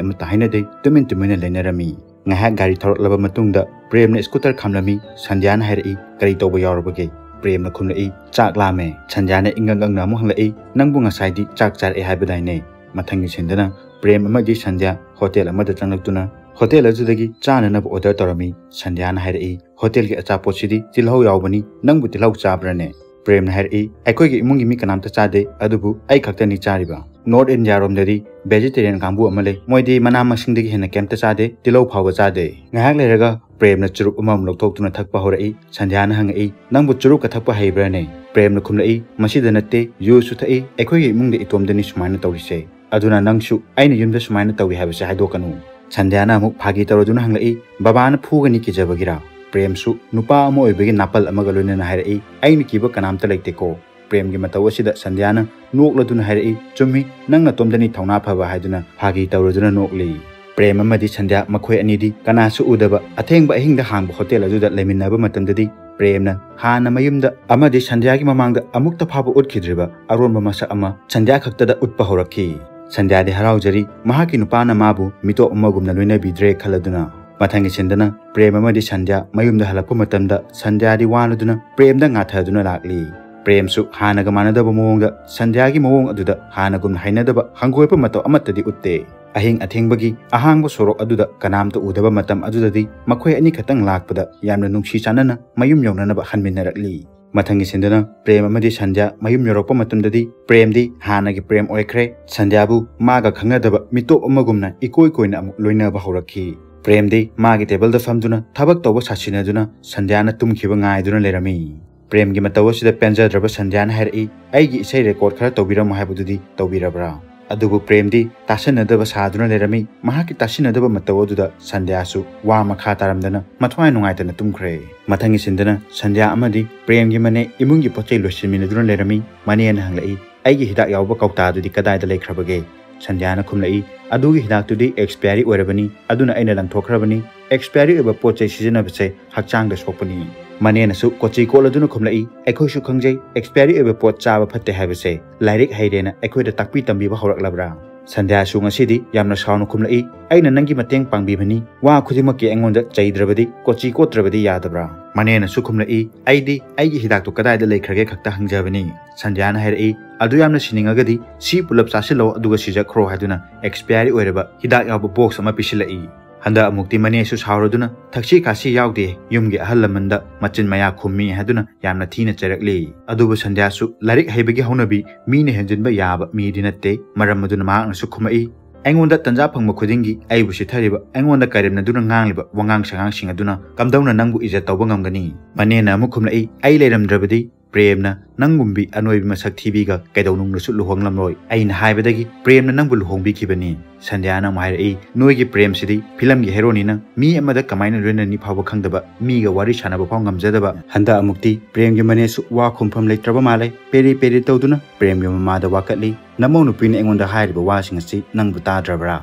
ꯑꯃꯠꯇ ꯍꯥꯏꯅꯗꯦ, ꯇꯨꯃꯤꯟ ꯇꯨꯃꯤꯟꯅ ꯂꯩꯅꯔꯝꯃꯤ꯫ ꯉꯥꯏꯍꯥꯛ ꯒꯥꯔꯤ ꯊꯧꯔꯛꯂꯕ ꯃꯇꯨꯡꯗ ꯄ꯭ꯔꯦꯝꯅ ꯁ꯭ꯀꯨꯇꯔ ꯈꯥꯝꯂꯝꯃꯤ꯫ ꯁꯟꯙ꯭ꯌꯥꯅ ꯍꯥꯏꯔꯛꯏ, "ꯀꯔꯤ ꯇꯧꯕ ꯌꯥꯎꯔꯕꯒꯦ?" ꯄ꯭ꯔꯦꯝꯅ ꯈꯨꯝꯂꯛꯏ, "ꯆꯥꯛ ꯂꯥꯝꯃꯦ꯫" ꯁꯟꯙ꯭ꯌꯥꯅ ꯏꯉꯛ ꯉꯛꯅ ꯑꯃꯨꯛ ꯍꯪꯂꯛꯏ, "ꯅꯪꯕꯨ ꯉꯁꯥꯏꯗꯤ ꯆꯥꯛ ꯆꯥꯔꯛꯑꯦ ꯍꯥꯏꯕꯗꯥꯏꯅꯦ?" ꯃꯊꯪꯒꯤ ꯁꯤꯟꯗꯅ ꯄ꯭ꯔꯦꯝ ꯑꯃꯗꯤ ꯁꯟꯙ꯭ꯌꯥ ꯍꯣꯇꯦꯜ ꯑꯃꯗ ꯆꯪꯂꯛꯇꯨꯅ ꯍꯣꯇꯦꯜ ꯑꯗꯨꯗꯒꯤ ꯆꯥꯅꯅꯕ ꯑꯣꯔꯗꯔ ꯇꯧꯔꯝꯃꯤ꯫ ꯁꯟꯙ꯭ꯌꯥꯅ ꯍꯥꯏꯔꯛꯏ, "ꯍꯣꯇꯦꯜꯒꯤ ꯑꯆꯥꯄꯣꯠꯁꯤꯗꯤ ꯇꯤꯜꯍꯧ ꯌꯥꯎꯕꯅꯤ, ꯅꯪꯕꯨ ꯇꯤꯜꯍꯧ ꯆꯥꯕ꯭ꯔꯅꯦ?" ꯄ꯭ꯔꯦꯝꯅ ꯍꯥꯏꯔꯛꯏ, "ꯑꯩꯈꯣꯏꯒꯤ ꯏꯃꯨꯡꯒꯤ ꯃꯤ ꯀꯅꯥꯝꯇ ꯆꯥꯗꯦ, ꯑꯗꯨꯕꯨ ꯑꯩ ꯈꯛꯇꯅꯤ ꯆꯥꯔꯤꯕ꯫ ꯅꯣꯔꯠ ꯏꯟꯗꯤꯌꯥꯔꯣꯝꯗꯗꯤ ꯚꯦꯖꯤꯇꯦꯔꯤꯌꯟ ꯀꯥꯡꯕꯨ ꯑꯃ ꯂꯩ, ꯃꯣꯏꯗꯤ ꯃꯅꯥ ꯃꯁꯤꯡꯗꯒꯤ ꯍꯦꯟꯅ ꯀꯩꯝꯇ ꯆꯥꯗꯦ, ꯇꯤꯜꯍꯧ ꯐꯥꯎꯕ ꯆꯥꯗꯦ꯫" ꯉꯥꯏꯍꯥꯛ ꯂꯩꯔꯒ ꯄ꯭ꯔꯦꯝꯅ ꯆꯨꯔꯨꯞ ꯑꯃꯃꯨꯛ ꯂꯧꯊꯣꯛꯇꯨꯅ ꯊꯛꯄ ꯍꯧꯔꯛꯏ꯫ ꯁꯟꯙ꯭ꯌꯥꯅ ꯍꯪꯉꯛꯏ, "ꯅꯪꯕꯨ ꯆꯨꯔꯨꯞꯀ ꯊꯛꯄ ꯍꯩꯕ꯭ꯔꯅꯦ?" ꯄ꯭ꯔꯦꯝꯅ ꯈꯨꯝꯂꯛꯏ, "ꯃꯁꯤꯗ ꯅꯠꯇꯦ, ꯌꯨꯁꯨ ꯊꯛꯏ, ꯑꯩꯈꯣꯏꯒꯤ ꯏꯃꯨꯡꯗ ꯏꯇꯣꯝꯗꯅꯤ ꯁꯨꯃꯥꯏꯅ ꯇꯧꯔꯤꯁꯦ꯫ ꯑꯗꯨꯅ ꯅꯪꯁꯨ ꯑꯩꯅ ꯌꯨꯝꯗ ꯁꯨꯃꯥꯏꯅ ꯇꯧꯏ ꯍꯥꯏꯕꯁꯦ ꯍꯥꯏꯗꯣꯛꯀꯅꯨ꯫" ꯁꯟꯙ꯭ꯌꯥꯅ ꯑꯃꯨꯛ ꯐꯥꯒꯤ ꯇꯧꯔꯗꯨꯅ ꯍꯪꯂꯛꯏ, "ꯕꯕꯥꯅ ꯐꯨꯒꯅꯤ ꯀꯤꯖꯕꯒꯤꯔꯥ?" ꯄ꯭ꯔꯦꯝꯁꯨ ꯅꯨꯄꯥ ꯑꯃ ꯑꯣꯏꯕꯒꯤ ꯅꯥꯄꯜ ꯑꯃꯒ ꯂꯣꯏꯅꯅ ꯍꯥꯏꯔꯛꯏ, "ꯑꯩꯅ ꯀꯤꯕ ꯀꯅꯥꯝꯇ ꯂꯩꯇꯦꯀꯣ꯫" ꯄ꯭ꯔꯦꯝꯒꯤ ꯃꯇꯧ ꯑꯁꯤꯗ ꯁꯟꯙ꯭ꯌꯥꯅ ꯅꯣꯛꯂꯗꯨꯅ ꯍꯥꯏꯔꯛꯏ, "ꯆꯨꯝꯃꯤ, ꯅꯪ ꯅꯇꯣꯝꯗꯅꯤ ꯊꯧꯅꯥ ꯐꯕ" ꯍꯥꯏꯗꯨꯅ ꯐꯥꯒꯤ ꯇꯧꯔꯗꯨꯅ ꯅꯣꯛꯂꯤ꯫ ꯄ꯭ꯔꯦꯝ ꯑꯃꯗꯤ ꯁꯟꯙ꯭ꯌꯥ ꯃꯈꯣꯏ ꯑꯅꯤꯗꯤ ꯀꯅꯥꯁꯨ ꯎꯗꯕ ꯑꯊꯦꯡꯕ ꯑꯍꯤꯡꯗ ꯍꯥꯡꯕ ꯍꯣꯇꯦꯜ ꯑꯗꯨꯗ ꯂꯩꯃꯤꯟꯅꯕ ꯃꯇꯝꯗꯗꯤ ꯄ꯭ꯔꯦꯝꯅ ꯍꯥꯟꯅ ꯃꯌꯨꯝꯗ ꯑꯃꯗꯤ ꯁꯟꯙ꯭ꯌꯥꯒꯤ ꯃꯃꯥꯡꯗ ꯑꯃꯨꯛꯇ ꯐꯥꯎꯕ ꯎꯠꯈꯤꯗ꯭ꯔꯤꯕ ꯑꯔꯣꯟꯕ ꯃꯁꯛ ꯑꯃ ꯁꯟꯙ꯭ꯌꯥ ꯈꯛꯇꯗ ꯎꯠꯄ ꯍꯧꯔꯛꯈꯤ꯫ ꯁꯟꯙ꯭ꯌꯥꯗꯤ ꯍꯔꯥꯎꯖꯔꯤ, ꯃꯍꯥꯛꯀꯤ ꯅꯨꯄꯥꯅ ꯃꯥꯕꯨ ꯃꯤꯇꯣꯞ ꯑꯃꯒꯨꯝꯅ ꯂꯣꯏꯅꯕꯤꯗ꯭ꯔꯦ ꯈꯜꯂꯗꯨꯅ꯫ ꯃꯊꯪꯒꯤ ꯁꯤꯟꯗꯅ ꯄ꯭ꯔꯦꯝ ꯑꯃꯗꯤ ꯁꯟꯙ꯭ꯌꯥ ꯃꯌꯨꯝꯗ ꯍꯜꯂꯛꯄ ꯃꯇꯝꯗ ꯁꯟꯙ꯭ꯌꯥꯗꯤ ꯋꯥꯅꯗꯨꯅ ꯄ꯭ꯔꯦꯝꯗ ꯉꯥꯊꯗꯨꯅ ꯂꯥꯛꯂꯤ꯫ ꯄ꯭ꯔꯦꯝꯁꯨ ꯍꯥꯟꯅꯒ ꯃꯥꯟꯅꯗꯕ ꯃꯑꯣꯡꯗ ꯁꯟꯙ꯭ꯌꯥꯒꯤ ꯃꯑꯣꯡ ꯑꯗꯨꯗ ꯍꯥꯟꯅꯒꯨꯝꯅ ꯍꯩꯅꯗꯕ ꯍꯪꯒꯣꯏꯕ ꯃꯇꯧ ꯑꯃꯠꯇꯗꯤ ꯎꯠꯇꯦ꯫ ꯑꯍꯤꯡ ꯑꯊꯦꯡꯕꯒꯤ ꯑꯍꯥꯡꯕ ꯁꯣꯔꯣꯛ ꯑꯗꯨꯗ ꯀꯅꯥꯝꯇ ꯎꯗꯕ ꯃꯇꯝ ꯑꯗꯨꯗꯗꯤ ꯃꯈꯣꯏ ꯑꯅꯤꯈꯛꯇꯪ ꯂꯥꯛꯄꯗ ꯌꯥꯝꯅ ꯅꯨꯡꯁꯤ ꯆꯥꯟꯅꯅ ꯃꯌꯨꯝ ꯌꯧꯅꯅꯕ ꯍꯟꯃꯤꯟꯅꯔꯛꯂꯤ꯫ ꯃꯊꯪꯒꯤ ꯁꯤꯟꯗꯅ ꯄ꯭ꯔꯦꯝ ꯑꯃꯗꯤ ꯁꯟꯙ꯭ꯌꯥ ꯃꯌꯨꯝ ꯌꯧꯔꯛꯄ ꯃꯇꯝꯗꯗꯤ ꯄ꯭ꯔꯦꯝꯗꯤ ꯍꯥꯟꯅꯒꯤ ꯄ꯭ꯔꯦꯝ ꯑꯣꯏꯈ꯭ꯔꯦ꯫ ꯁꯟꯙ꯭ꯌꯥꯕꯨ ꯃꯥꯒ ꯈꯪꯅꯗꯕ ꯃꯤꯇꯣꯞ ꯑꯃꯒꯨꯝꯅ ꯏꯀꯣꯏ ꯀꯣꯏꯅ ꯑꯃꯨꯛ ꯂꯣꯏꯅꯕ ꯍꯧꯔꯛꯈꯤ꯫ ꯄ꯭ꯔꯦꯝꯗꯤ ꯃꯥꯒꯤ ꯇꯦꯕꯜꯗ ꯐꯝꯗꯨꯅ ꯊꯕꯛ ꯇꯧꯕ ꯁꯥꯁꯤꯟꯅꯗꯨꯅ ꯁꯟꯙ꯭ꯌꯥꯅ ꯇꯨꯝꯈꯤꯕ ꯉꯥꯏꯗꯨꯅ ꯂꯩꯔꯝꯃꯤ꯫ ꯄ꯭ꯔꯦꯝꯒꯤ ꯃꯇꯧ ꯑꯁꯤꯗ ꯄꯦꯟꯖꯗ꯭ꯔꯕ ꯁꯟꯙ꯭ꯌꯥꯅ ꯍꯥꯏꯔꯛꯏ, "ꯑꯩꯒꯤ ꯏꯁꯩ ꯔꯦꯀꯣꯔꯗ ꯈꯔ ꯇꯧꯕꯤꯔꯝꯃꯨ ꯍꯥꯏꯕꯗꯨꯗꯤ ꯇꯧꯕꯤꯔꯕ꯭ꯔꯥ?" ꯑꯗꯨꯕꯨ ꯄ꯭ꯔꯦꯝꯗꯤ ꯇꯥꯁꯟꯅꯗꯕ ꯁꯥꯗꯨꯅ ꯂꯩꯔꯝꯃꯤ꯫ ꯃꯍꯥꯛꯀꯤ ꯇꯥꯁꯤꯟꯅꯗꯕ ꯃꯇꯧ ꯑꯗꯨꯗ ꯁꯟꯙ꯭ꯌꯥꯁꯨ ꯋꯥ ꯃꯈꯥ ꯇꯥꯔꯝꯗꯅ ꯃꯊ꯭ꯋꯥꯏ ꯅꯨꯡꯉꯥꯏꯇꯅ ꯇꯨꯝꯈ꯭ꯔꯦ꯫ ꯃꯊꯪꯒꯤ ꯁꯤꯟꯗꯅ ꯁꯟꯙ꯭ꯌꯥ ꯑꯃꯗꯤ ꯄ꯭ꯔꯦꯝꯒꯤ ꯃꯅꯦ ꯏꯃꯨꯡꯒꯤ ꯄꯣꯠ ꯆꯩ ꯂꯣꯏꯁꯤꯟꯃꯤꯟꯅꯗꯨꯅ ꯂꯩꯔꯝꯃꯤ꯫ ꯃꯅꯦꯅ ꯍꯪꯂꯛꯏ, "ꯑꯩꯒꯤ ꯍꯤꯗꯥꯛ ꯌꯥꯎꯕ ꯀꯧꯇꯥꯗꯨꯗꯤ ꯀꯗꯥꯏꯗ ꯂꯩꯈ꯭ꯔꯕꯒꯦ?" ꯁꯟꯙ꯭ꯌꯥꯅ ꯈꯨꯝꯂꯛꯏ, "ꯑꯗꯨꯒꯤ ꯍꯤꯗꯥꯛꯇꯨꯗꯤ ꯑꯦꯛꯁꯄꯤꯌꯥꯔꯤ ꯑꯣꯏꯔꯕꯅꯤ, ꯑꯗꯨꯅ ꯑꯩꯅ ꯂꯪꯊꯣꯛꯈ꯭ꯔꯕꯅꯤ꯫ ꯑꯦꯛꯁꯄꯤꯌꯥꯔꯤ ꯑꯣꯏꯕ ꯄꯣꯠ ꯆꯩ ꯁꯤꯖꯤꯟꯅꯕꯁꯦ ꯍꯛꯆꯥꯡꯗ ꯁꯣꯛꯄꯅꯤ꯫" ꯃꯅꯦꯅꯁꯨ ꯀꯣꯆꯤ ꯀꯣꯠꯂꯗꯨꯅ ꯈꯨꯝꯂꯛꯏ, "ꯑꯩꯈꯣꯏꯁꯨ ꯈꯪꯖꯩ, ꯑꯦꯛꯁꯄꯤꯌꯥꯔꯤ ꯑꯣꯏꯕ ꯄꯣꯠ ꯆꯥꯕ ꯐꯠꯇꯦ ꯍꯥꯏꯕꯁꯦ꯫ ꯂꯥꯏꯔꯤꯛ ꯍꯩꯔꯦꯅ ꯑꯩꯈꯣꯏꯗ ꯇꯥꯛꯄꯤ ꯇꯝꯕꯤꯕ ꯍꯧꯔꯛꯂꯕ꯭ꯔꯥ?" ꯁꯟꯙ꯭ꯌꯥꯁꯨ ꯉꯁꯤꯗꯤ ꯌꯥꯝꯅ ꯁꯥꯎꯅ ꯈꯨꯝꯂꯛꯏ, "ꯑꯩꯅ ꯅꯪꯒꯤ ꯃꯇꯦꯡ ꯄꯥꯡꯕꯤꯕꯅꯤ, ꯋꯥ ꯈꯨꯗꯤꯡꯃꯛꯀꯤ ꯑꯩꯉꯣꯟꯗ ꯆꯩꯗ꯭ꯔꯕꯗꯤ ꯀꯣꯆꯤ ꯀꯣꯠꯇ꯭ꯔꯕꯗꯤ ꯌꯥꯗꯕ꯭ꯔꯥ?" ꯃꯅꯦꯅꯁꯨ ꯈꯨꯝꯂꯛꯏ, "ꯑꯩꯗꯤ ꯑꯩꯒꯤ ꯍꯤꯗꯥꯛꯇꯣ ꯀꯗꯥꯏꯗ ꯂꯩꯈ꯭ꯔꯒꯦ ꯈꯛꯇ ꯍꯪꯖꯕꯅꯤ꯫" ꯁꯟꯙ꯭ꯌꯥꯅ ꯍꯥꯏꯔꯛꯏ, "ꯑꯗꯨ ꯌꯥꯝꯅ ꯁꯤꯅꯤꯡꯉꯒꯗꯤ ꯁꯤ ꯄꯨꯂꯞ ꯆꯥꯁꯤꯜꯂꯣ ꯑꯗꯨꯒ ꯁꯤꯖꯈ꯭ꯔꯣ" ꯍꯥꯏꯗꯨꯅ ꯑꯦꯛꯁꯄꯤꯌꯥꯔꯤ ꯑꯣꯏꯔꯕ ꯍꯤꯗꯥꯛ ꯌꯥꯎꯕ ꯕꯣꯛꯁ ꯑꯃ ꯄꯤꯁꯤꯜꯂꯛꯏ꯫ ꯍꯟꯗꯛ ꯑꯃꯨꯛꯇꯤ ꯃꯅꯦꯁꯨ ꯁꯥꯎꯔꯗꯨꯅ, "ꯊꯛꯁꯤ ꯈꯥꯁꯤ ꯌꯥꯎꯗꯦ, ꯌꯨꯝꯒꯤ ꯑꯍꯜ ꯂꯃꯟꯗ ꯃꯆꯤꯟ ꯃꯌꯥ ꯈꯨꯝꯃꯤ" ꯍꯥꯏꯗꯨꯅ ꯌꯥꯝꯅ ꯊꯤꯅ ꯆꯩꯔꯛꯂꯤ꯫ ꯑꯗꯨꯕꯨ ꯁꯟꯙ꯭ꯌꯥꯁꯨ ꯂꯥꯏꯔꯤꯛ ꯍꯩꯕꯒꯤ ꯍꯧꯅꯕꯤ ꯃꯤꯅ ꯍꯦꯟꯖꯤꯟꯕ ꯌꯥꯕ ꯃꯤꯗꯤ ꯅꯠꯇꯦ꯫ ꯃꯔꯝ ꯑꯗꯨꯅ ꯃꯍꯥꯛꯅꯁꯨ ꯈꯨꯝꯃꯛꯏ, "ꯑꯩꯉꯣꯟꯗ ꯇꯟꯖꯥ ꯐꯪꯕ ꯈꯨꯗꯤꯡꯒꯤ ꯑꯩꯕꯨ ꯁꯤꯊꯔꯤꯕ, ꯑꯩꯉꯣꯟꯗ ꯀꯥꯏꯔꯦꯝꯅꯗꯨꯅ ꯉꯥꯡꯂꯤꯕ ꯋꯥꯉꯥꯡ ꯁꯉꯥꯡꯁꯤꯡ ꯑꯗꯨꯅ ꯀꯝꯗꯧꯅ ꯅꯪꯕꯨ ꯏꯖꯠ ꯇꯧꯕ ꯉꯝꯒꯅꯤ?" ꯃꯅꯦꯅ ꯑꯃꯨꯛ ꯈꯨꯝꯂꯛꯏ, "ꯑꯩ ꯂꯩꯔꯝꯗ꯭ꯔꯕꯗꯤ ꯄ꯭ꯔꯦꯝꯅ ꯅꯪꯒꯨꯝꯕꯤ ꯑꯅꯣꯏꯕꯤ ꯃꯁꯛ ꯊꯤꯕꯤꯒ ꯀꯩꯗꯧꯅꯨꯡꯗꯁꯨ ꯂꯨꯍꯣꯡꯂꯝꯂꯣꯏ꯫ ꯑꯩꯅ ꯍꯥꯏꯕꯗꯒꯤ ꯄ꯭ꯔꯦꯝꯅ ꯅꯪꯕꯨ ꯂꯨꯍꯣꯡꯕꯤꯈꯤꯕꯅꯤ꯫" ꯁꯟꯙ꯭ꯌꯥꯅ ꯑꯃꯨꯛ ꯍꯥꯏꯔꯛꯏ, "ꯅꯣꯏꯒꯤ ꯄ꯭ꯔꯦꯝꯁꯤꯗꯤ ꯐꯤꯂꯝꯒꯤ ꯍꯦꯔꯣꯅꯤꯅ ꯃꯤ ꯑꯃꯗ ꯀꯃꯥꯏꯅ ꯂꯣꯏꯅꯅꯤ ꯐꯥꯎꯕ ꯈꯪꯗꯕ, ꯃꯤꯒ ꯋꯥꯔꯤ ꯁꯥꯟꯅꯕ ꯐꯥꯎ ꯉꯝꯖꯗꯕ꯫" ꯍꯟꯗꯛ ꯑꯃꯨꯛꯇꯤ ꯄ꯭ꯔꯦꯝꯒꯤ ꯃꯅꯦꯁꯨ ꯋꯥ ꯈꯨꯝꯐꯝ ꯂꯩꯇ꯭ꯔꯕ ꯃꯥꯜꯂꯦ꯫ ꯄꯦꯔꯤ ꯄꯦꯔꯤ ꯇꯧꯗꯨꯅ ꯄ꯭ꯔꯦꯝꯒꯤ ꯃꯃꯥꯗ ꯋꯥꯀꯠꯂꯤ, "ꯅꯃꯧ ꯅꯨꯄꯤꯅ ꯑꯩꯉꯣꯟꯗ ꯍꯥꯏꯔꯤꯕ ꯋꯥꯁꯤꯡ ꯑꯁꯤ ꯅꯪꯕꯨ ꯇꯥꯗ꯭ꯔꯕ꯭ꯔꯥ?"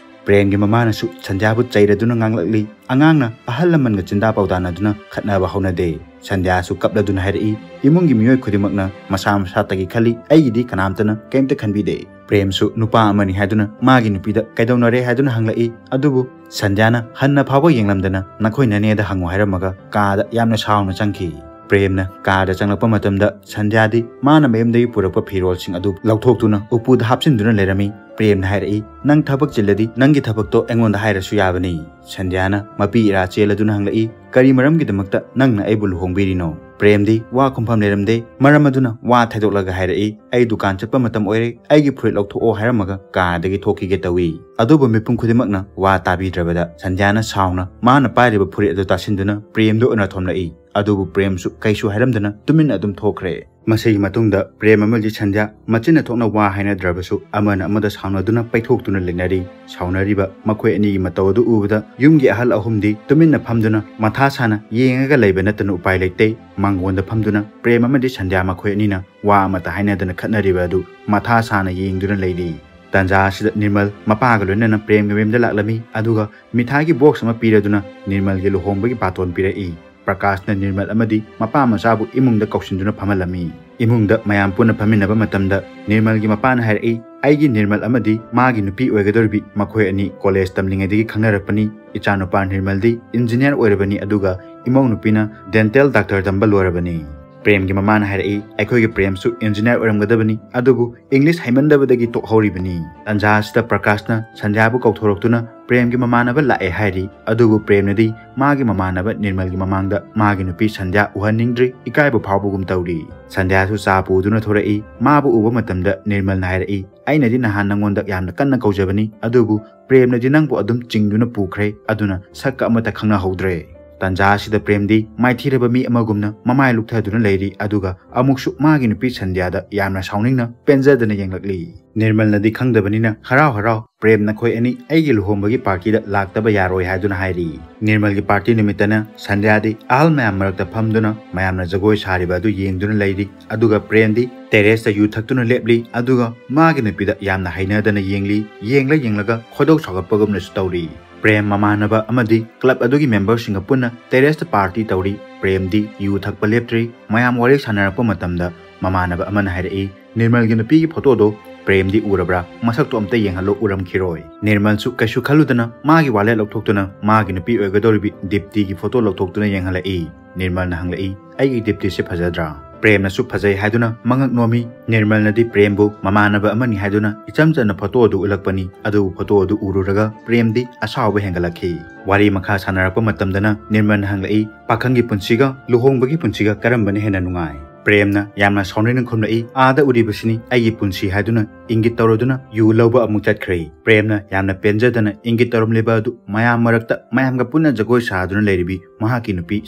ꯄ꯭ꯔꯦꯝꯒꯤ ꯃꯃꯥꯅꯁꯨ ꯁꯟꯙ꯭ꯌꯥꯕꯨ ꯆꯩꯔꯗꯨꯅ ꯉꯥꯡꯂꯛꯂꯤ꯫ ꯑꯉꯥꯡꯅ ꯑꯍꯜ ꯂꯃꯟꯒ ꯆꯤꯟꯗꯥ ꯄꯥꯎꯗꯥꯅꯗꯨꯅ ꯈꯠꯅꯕ ꯍꯧꯅꯗꯦ꯫ ꯁꯟꯙ꯭ꯌꯥꯁꯨ ꯀꯞꯂꯗꯨꯅ ꯍꯥꯏꯔꯛꯏ, "ꯏꯃꯨꯡꯒꯤ ꯃꯤꯑꯣꯏ ꯈꯨꯗꯤꯡꯃꯛꯅ ꯃꯁꯥ ꯃꯁꯥꯇꯒꯤ ꯈꯜꯂꯤ, ꯑꯩꯒꯤꯗꯤ ꯀꯅꯥꯝꯇꯅ ꯀꯩꯝꯇ ꯈꯟꯕꯤꯗꯦ꯫" ꯄ꯭ꯔꯦꯝꯁꯨ ꯅꯨꯄꯥ ꯑꯃꯅꯤ ꯍꯥꯏꯗꯨꯅ ꯃꯥꯒꯤ ꯅꯨꯄꯤꯗ ꯀꯩꯗꯧꯅꯔꯦ ꯍꯥꯏꯗꯨꯅ ꯍꯪꯂꯛꯏ꯫ ꯑꯗꯨꯕꯨ ꯁꯟꯙ꯭ꯌꯥꯅ ꯍꯟꯅ ꯐꯥꯎꯕ ꯌꯦꯡꯂꯝꯗꯅ "ꯅꯈꯣꯏ ꯅꯅꯦꯗ ꯍꯪꯉꯨ" ꯍꯥꯏꯔꯝꯃꯒ ꯀꯥꯗ ꯌꯥꯝꯅ ꯁꯥꯎꯅ ꯆꯪꯈꯤ꯫ ꯄ꯭ꯔꯦꯝꯅ ꯀꯥꯗ ꯆꯪꯂꯛꯄ ꯃꯇꯝꯗ ꯁꯟꯙ꯭ꯌꯥꯗꯤ ꯃꯥꯅ ꯃꯌꯨꯝꯗꯒꯤ ꯄꯨꯔꯛꯄ ꯐꯤꯔꯣꯜꯁꯤꯡ ꯑꯗꯨ ꯂꯧꯊꯣꯛꯇꯨꯅ ꯎꯄꯨꯗ ꯍꯥꯞꯆꯤꯟꯗꯨꯅ ꯂꯩꯔꯝꯃꯤ꯫ ꯄ꯭ꯔꯦꯝꯅ ꯍꯥꯏꯔꯛꯏ, "ꯅꯪ ꯊꯕꯛ ꯆꯤꯜꯂꯗꯤ ꯅꯪꯒꯤ ꯊꯕꯛꯇꯣ ꯑꯩꯉꯣꯟꯗ ꯍꯥꯏꯔꯁꯨ ꯌꯥꯕꯅꯤ꯫" ꯁꯟꯙ꯭ꯌꯥꯅ ꯃꯄꯤ ꯏꯔꯥ ꯆꯦꯜꯂꯗꯨꯅ ꯍꯪꯂꯛꯏ, "ꯀꯔꯤ ꯃꯔꯝꯒꯤꯗꯃꯛꯇ ꯅꯪꯅ ꯑꯩꯕꯨ ꯂꯨꯍꯣꯡꯕꯤꯔꯤꯅꯣ?" ꯄ꯭ꯔꯦꯝꯗꯤ ꯋꯥ ꯈꯨꯝꯐꯝ ꯂꯩꯔꯝꯗꯦ꯫ ꯃꯔꯝ ꯑꯗꯨꯅ ꯋꯥ ꯊꯩꯗꯣꯛꯂꯒ ꯍꯥꯏꯔꯛꯏ, "ꯑꯩ ꯗꯨꯀꯥꯟ ꯆꯠꯄ ꯃꯇꯝ ꯑꯣꯏꯔꯦ, ꯑꯩꯒꯤ ꯐꯨꯔꯤꯠ ꯂꯧꯊꯣꯛꯑꯣ" ꯍꯥꯏꯔꯝꯃꯒ ꯀꯥꯗꯒꯤ ꯊꯣꯛꯈꯤꯒꯦ ꯇꯧꯏ꯫ ꯑꯗꯨꯕꯨ ꯃꯤꯄꯨꯝ ꯈꯨꯗꯤꯡꯃꯛꯅ ꯋꯥ ꯇꯥꯕꯤꯗ꯭ꯔꯕꯗ ꯁꯟꯙ꯭ꯌꯥꯅ ꯁꯥꯎꯅ ꯃꯥꯅ ꯄꯥꯏꯔꯤꯕ ꯐꯨꯔꯤꯠ ꯑꯗꯨ ꯇꯥꯁꯤꯟꯗꯨꯅ ꯄ꯭ꯔꯦꯝꯗ ꯑꯣꯏꯅ ꯊꯣꯝꯂꯛꯏ꯫ ꯑꯗꯨꯕꯨ ꯄ꯭ꯔꯦꯝꯁꯨ ꯀꯩꯁꯨ ꯍꯥꯏꯔꯝꯗꯅ ꯇꯨꯃꯤꯟꯅ ꯑꯗꯨꯝ ꯊꯣꯛꯈ꯭ꯔꯦ꯫ ꯃꯁꯤꯒꯤ ꯃꯇꯨꯡꯗ ꯄ꯭ꯔꯦꯝ ꯑꯃꯗꯤ ꯁꯟꯙ꯭ꯌꯥ ꯃꯆꯤꯟꯅ ꯊꯣꯛꯅ ꯋꯥ ꯍꯥꯏꯅꯗ꯭ꯔꯕꯁꯨ ꯑꯃꯅ ꯑꯃꯗ ꯁꯥꯎꯅꯗꯨꯅ ꯄꯩꯊꯣꯛꯇꯨꯅ ꯂꯩꯅꯔꯤ꯫ ꯁꯥꯎꯅꯔꯤꯕ ꯃꯈꯣꯏ ꯑꯅꯤꯒꯤ ꯃꯇꯧ ꯑꯗꯨ ꯎꯕꯗ ꯌꯨꯝꯒꯤ ꯑꯍꯜ ꯑꯍꯨꯝꯗꯤ ꯇꯨꯃꯤꯟꯅ ꯐꯝꯗꯨꯅ ꯃꯊꯥ ꯁꯥꯅ ꯌꯦꯡꯉꯒ ꯂꯩꯕ ꯅꯠꯇꯅ ꯎꯄꯥꯏ ꯂꯩꯇꯦ꯫ ꯃꯥꯡꯒꯣꯟꯗ ꯐꯝꯗꯨꯅ ꯄ꯭ꯔꯦꯝ ꯑꯃꯗꯤ ꯁꯟꯙ꯭ꯌꯥ ꯃꯈꯣꯏ ꯑꯅꯤꯅ ꯋꯥ ꯑꯃꯠꯇ ꯍꯥꯏꯅꯗꯅ ꯈꯠꯅꯔꯤꯕ ꯑꯗꯨ ꯃꯊꯥ ꯁꯥꯅ ꯌꯦꯡꯗꯨꯅ ꯂꯩꯔꯤ꯫ ꯇꯥꯟꯖꯥ ꯑꯁꯤꯗ ꯅꯤꯔꯃꯜ ꯃꯄꯥꯒ ꯂꯣꯏꯅꯅ ꯄ꯭ꯔꯦꯝꯒꯤ ꯃꯌꯨꯝꯗ ꯂꯥꯛꯂꯝꯃꯤ꯫ ꯑꯗꯨꯒ ꯃꯤꯊꯥꯏꯒꯤ ꯕꯣꯛꯁ ꯑꯃ ꯄꯤꯔꯗꯨꯅ ꯅꯤꯔꯃꯜꯒꯤ ꯂꯨꯍꯣꯡꯕꯒꯤ ꯕꯥꯇꯣꯟ ꯄꯤꯔꯛꯏ꯫ ꯄ꯭ꯔꯀꯥꯁꯅ ꯅꯤꯔꯃꯜ ꯑꯃꯗꯤ ꯃꯄꯥ ꯃꯆꯥꯕꯨ ꯏꯃꯨꯡꯗ ꯀꯧꯁꯤꯟꯗꯨꯅ ꯐꯝꯍꯜꯂꯝꯃꯤ꯫ ꯏꯃꯨꯡꯗ ꯃꯌꯥꯝ ꯄꯨꯟꯅ ꯐꯝꯃꯤꯟꯅꯕ ꯃꯇꯝꯗ ꯅꯤꯔꯃꯜꯒꯤ ꯃꯄꯥꯅ ꯍꯥꯏꯔꯛꯏ, "ꯑꯩꯒꯤ ꯅꯤꯔꯃꯜ ꯑꯃꯗꯤ ꯃꯥꯒꯤ ꯅꯨꯄꯤ ꯑꯣꯏꯒꯗꯧꯔꯤꯕꯤ ꯃꯈꯣꯏ ꯑꯅꯤ ꯀꯣꯂꯦꯖ ꯇꯝꯂꯤꯉꯩꯗꯒꯤ ꯈꯪꯅꯔꯛꯄꯅꯤ꯫ ꯏꯆꯥꯅꯨꯄꯥ ꯅꯤꯔꯃꯜꯗꯤ ꯏꯟꯖꯤꯅꯤꯌꯥꯔ ꯑꯣꯏꯔꯕꯅꯤ, ꯑꯗꯨꯒ ꯏꯃꯧ ꯅꯨꯄꯤꯅ ꯗꯦꯟꯇꯦꯜ ꯗꯥꯛꯇꯔ ꯇꯝꯕ ꯂꯣꯏꯔꯕꯅꯤ"꯫ ꯄ꯭ꯔꯦꯝꯒꯤ ꯃꯃꯥꯅ ꯍꯥꯏꯔꯛꯏ, "ꯑꯩꯈꯣꯏꯒꯤ ꯄ꯭ꯔꯦꯝꯁꯨ ꯏꯟꯖꯤꯅꯤꯌꯥꯔ ꯑꯣꯏꯔꯝꯒꯗꯕꯅꯤ, ꯑꯗꯨꯕꯨ ꯏꯪꯂꯤꯁ ꯍꯩꯃꯟꯗꯕꯗꯒꯤ ꯇꯣꯛꯍꯧꯔꯤꯕꯅꯤ"꯫ ꯇꯥꯟꯖꯥ ꯑꯁꯤꯗ ꯄ꯭ꯔꯀꯥꯁꯅ ꯁꯟꯙ꯭ꯌꯥꯕꯨ ꯀꯧꯊꯣꯔꯛꯇꯨꯅ ꯄ꯭ꯔꯦꯝꯒꯤ ꯃꯃꯥꯟꯅꯕ ꯂꯥꯛꯑꯦ ꯍꯥꯏꯔꯤ꯫ ꯑꯗꯨꯕꯨ ꯄ꯭ꯔꯦꯝꯅꯗꯤ ꯃꯥꯒꯤ ꯃꯃꯥꯟꯅꯕ ꯅꯤꯔꯃꯜꯒꯤ ꯃꯃꯥꯡꯗ ꯃꯥꯒꯤ ꯅꯨꯄꯤ ꯁꯟꯙ꯭ꯌꯥ ꯎꯍꯟꯅꯤꯡꯗ꯭ꯔꯤ, ꯏꯀꯥꯏꯕ ꯐꯥꯎꯕꯒꯨꯝ ꯇꯧꯔꯤ꯫ ꯁꯟꯙ꯭ꯌꯥꯁꯨ ꯆꯥ ꯄꯨꯗꯨꯅ ꯊꯣꯔꯛꯏ꯫ ꯃꯥꯕꯨ ꯎꯕ ꯃꯇꯝꯗ ꯅꯤꯔꯃꯜꯅ ꯍꯥꯏꯔꯛꯏ, "ꯑꯩꯅꯗꯤ ꯅꯍꯥꯟ ꯅꯉꯣꯟꯗ ꯌꯥꯝꯅ ꯀꯟꯅ ꯀꯧꯖꯕꯅꯤ, ꯑꯗꯨꯕꯨ ꯄ꯭ꯔꯦꯝꯅꯗꯤ ꯅꯪꯕꯨ ꯑꯗꯨꯝ ꯆꯤꯡꯗꯨꯅ ꯄꯨꯈ꯭ꯔꯦ, ꯑꯗꯨꯅ ꯁꯛꯀ ꯑꯃꯠꯇ ꯈꯪꯅꯍꯧꯗ꯭ꯔꯦ"꯫ ꯇꯥꯟꯖꯥ ꯑꯁꯤꯗ ꯄ꯭ꯔꯦꯝꯗꯤ ꯃꯥꯏꯊꯤꯔꯕ ꯃꯤ ꯑꯃꯒꯨꯝꯅ ꯃꯃꯥꯏ ꯂꯨꯞꯊꯗꯨꯅ ꯂꯩꯔꯤ, ꯑꯗꯨꯒ ꯑꯃꯨꯛꯁꯨ ꯃꯥꯒꯤ ꯅꯨꯄꯤ ꯁꯟꯙ꯭ꯌꯥꯗ ꯌꯥꯝꯅ ꯁꯥꯎꯅꯤꯡꯅ ꯄꯦꯟꯖꯗꯅ ꯌꯦꯡꯂꯛꯂꯤ꯫ ꯅꯤꯔꯃꯜꯅꯗꯤ ꯈꯪꯗꯕꯅꯤꯅ ꯍꯔꯥꯎ ꯍꯔꯥꯎ, "ꯄ꯭ꯔꯦꯝ, ꯅꯈꯣꯏ ꯑꯅꯤ ꯑꯩꯒꯤ ꯂꯨꯍꯣꯡꯕꯒꯤ ꯄꯥꯔꯇꯤꯗ ꯂꯥꯛꯇꯕ ꯌꯥꯔꯣꯏ" ꯍꯥꯏꯗꯨꯅ ꯍꯥꯏꯔꯤ꯫ ꯅꯤꯔꯃꯜꯒꯤ ꯄꯥꯔꯇꯤ ꯅꯨꯃꯤꯠꯇꯅ ꯁꯟꯙ꯭ꯌꯥꯗꯤ ꯑꯍꯜ ꯃꯌꯥꯝ ꯃꯔꯛꯇ ꯐꯝꯗꯨꯅ ꯃꯌꯥꯝꯅ ꯖꯒꯣꯏ ꯁꯥꯔꯤꯕ ꯑꯗꯨ ꯌꯦꯡꯗꯨꯅ ꯂꯩꯔꯤ꯫ ꯑꯗꯨꯒ ꯄ꯭ꯔꯦꯝꯗꯤ ꯇꯦꯔꯦꯁꯇ ꯌꯨ ꯊꯛꯇꯨꯅ ꯂꯦꯞꯂꯤ꯫ ꯑꯗꯨꯒ ꯃꯥꯒꯤ ꯅꯨꯄꯤꯗ ꯌꯥꯝꯅ ꯍꯩꯅꯗꯅ ꯌꯦꯡꯂꯤ꯫ ꯌꯦꯡꯂ ꯌꯦꯡꯂꯒ ꯈꯣꯏꯗꯧ ꯁꯥꯎꯒꯠꯄꯒꯨꯝꯅꯁꯨ ꯇꯧꯔꯤ꯫ ꯄ꯭ꯔꯦꯝ ꯃꯃꯥꯟꯅꯕ ꯑꯃꯗꯤ ꯀ꯭ꯂꯕ ꯑꯗꯨꯒꯤ ꯃꯦꯝꯕꯔꯁꯤꯡꯒ ꯄꯨꯟꯅ ꯇꯦꯔꯦꯁꯇ ꯄꯥꯔꯇꯤ ꯇꯧꯔꯤ꯫ ꯄ꯭ꯔꯦꯝꯗꯤ ꯌꯨ ꯊꯛꯄ ꯂꯦꯞꯇ꯭ꯔꯤ꯫ ꯃꯌꯥꯝ ꯋꯥꯔꯤ ꯁꯥꯟꯅꯔꯛꯄ ꯃꯇꯝꯗ ꯃꯃꯥꯟꯅꯕ ꯑꯃꯅ ꯍꯥꯏꯔꯛꯏ, "ꯅꯤꯔꯃꯜꯒꯤ ꯅꯨꯄꯤꯒꯤ ꯐꯣꯇꯣꯗꯣ ꯄ꯭ꯔꯦꯝꯗꯤ ꯎꯔꯕ꯭ꯔꯥ? ꯃꯁꯛꯇꯣ ꯑꯝꯇ ꯌꯦꯡꯍꯜꯂꯣ, ꯎꯔꯝꯈꯤꯔꯣꯏ"꯫ ꯅꯤꯔꯃꯜꯁꯨ ꯀꯩꯁꯨ ꯈꯜꯂꯨꯗꯅ ꯃꯥꯒꯤ ꯋꯥꯂꯦꯠ ꯂꯧꯊꯣꯛꯇꯨꯅ ꯃꯥꯒꯤ ꯅꯨꯄꯤ ꯑꯣꯏꯒꯗꯧꯔꯤꯕꯤ ꯗꯤꯞꯇꯤꯒꯤ ꯐꯣꯇꯣ ꯂꯧꯊꯣꯛꯇꯨꯅ ꯌꯦꯡꯍꯜꯂꯛꯏ꯫ ꯅꯤꯔꯃꯜꯅ ꯍꯪꯂꯛꯏ, "ꯑꯩꯒꯤ ꯗꯤꯞꯇꯤꯁꯦ ꯐꯖꯗ꯭ꯔꯥ?" ꯄ꯭ꯔꯦꯝꯅꯁꯨ ꯐꯖꯩ ꯍꯥꯏꯗꯨꯅ ꯃꯉꯛ ꯅꯣꯝꯃꯤ꯫ ꯅꯤꯔꯃꯜꯅꯗꯤ ꯄ꯭ꯔꯦꯝꯕꯨ ꯃꯃꯥꯟꯅꯕ ꯑꯃꯅꯤ ꯍꯥꯏꯗꯨꯅ ꯏꯆꯝ ꯆꯝꯅ ꯐꯣꯇꯣ ꯑꯗꯨ ꯎꯠꯂꯛꯄꯅꯤ꯫ ꯑꯗꯨꯕꯨ ꯐꯣꯇꯣ ꯑꯗꯨ ꯎꯔꯨꯔꯒ ꯄ꯭ꯔꯦꯝꯗꯤ ꯑꯁꯥꯎꯕ ꯍꯦꯟꯒꯠꯂꯛꯈꯤ꯫ ꯋꯥꯔꯤ ꯃꯈꯥ ꯁꯥꯟꯅꯔꯛꯄ ꯃꯇꯝꯗꯅ ꯅꯤꯔꯃꯜꯅ ꯍꯪꯂꯛꯏ, "ꯄꯥꯈꯪꯒꯤ ꯄꯨꯟꯁꯤꯒ ꯂꯨꯍꯣꯡꯕꯒꯤ ꯄꯨꯟꯁꯤꯒ ꯀꯔꯝꯕꯅ ꯍꯦꯟꯅ ꯅꯨꯡꯉꯥꯏ?" ꯄ꯭ꯔꯦꯝꯅ ꯌꯥꯝꯅ ꯁꯥꯎꯅꯤꯡꯅ ꯈꯨꯝꯂꯛꯏ, "ꯑꯥꯗ ꯎꯔꯤꯕꯁꯤꯅꯤ ꯑꯩꯒꯤ ꯄꯨꯟꯁꯤ ꯍꯥꯏꯗꯨꯅ ꯏꯪꯒꯤꯠ ꯇꯧꯔꯗꯨꯅ ꯌꯨ ꯂꯧꯕ ꯑꯃꯨꯛ ꯆꯠꯈ꯭ꯔꯦ꯫" ꯄ꯭ꯔꯦꯝꯅ ꯌꯥꯝꯅ ꯄꯦꯟꯖꯗꯅ ꯏꯪꯒꯤꯠ ꯇꯧꯔꯝꯂꯤꯕ ꯑꯗꯨ ꯃꯌꯥꯝ ꯃꯔꯛꯇ ꯃꯌꯥꯝꯒ ꯄꯨꯟꯅ ꯖꯒꯣꯏ ꯁꯥꯗꯨꯅ ꯂꯩꯔꯤꯕꯤ ꯃꯍꯥꯛꯀꯤ ꯅꯨꯄꯤ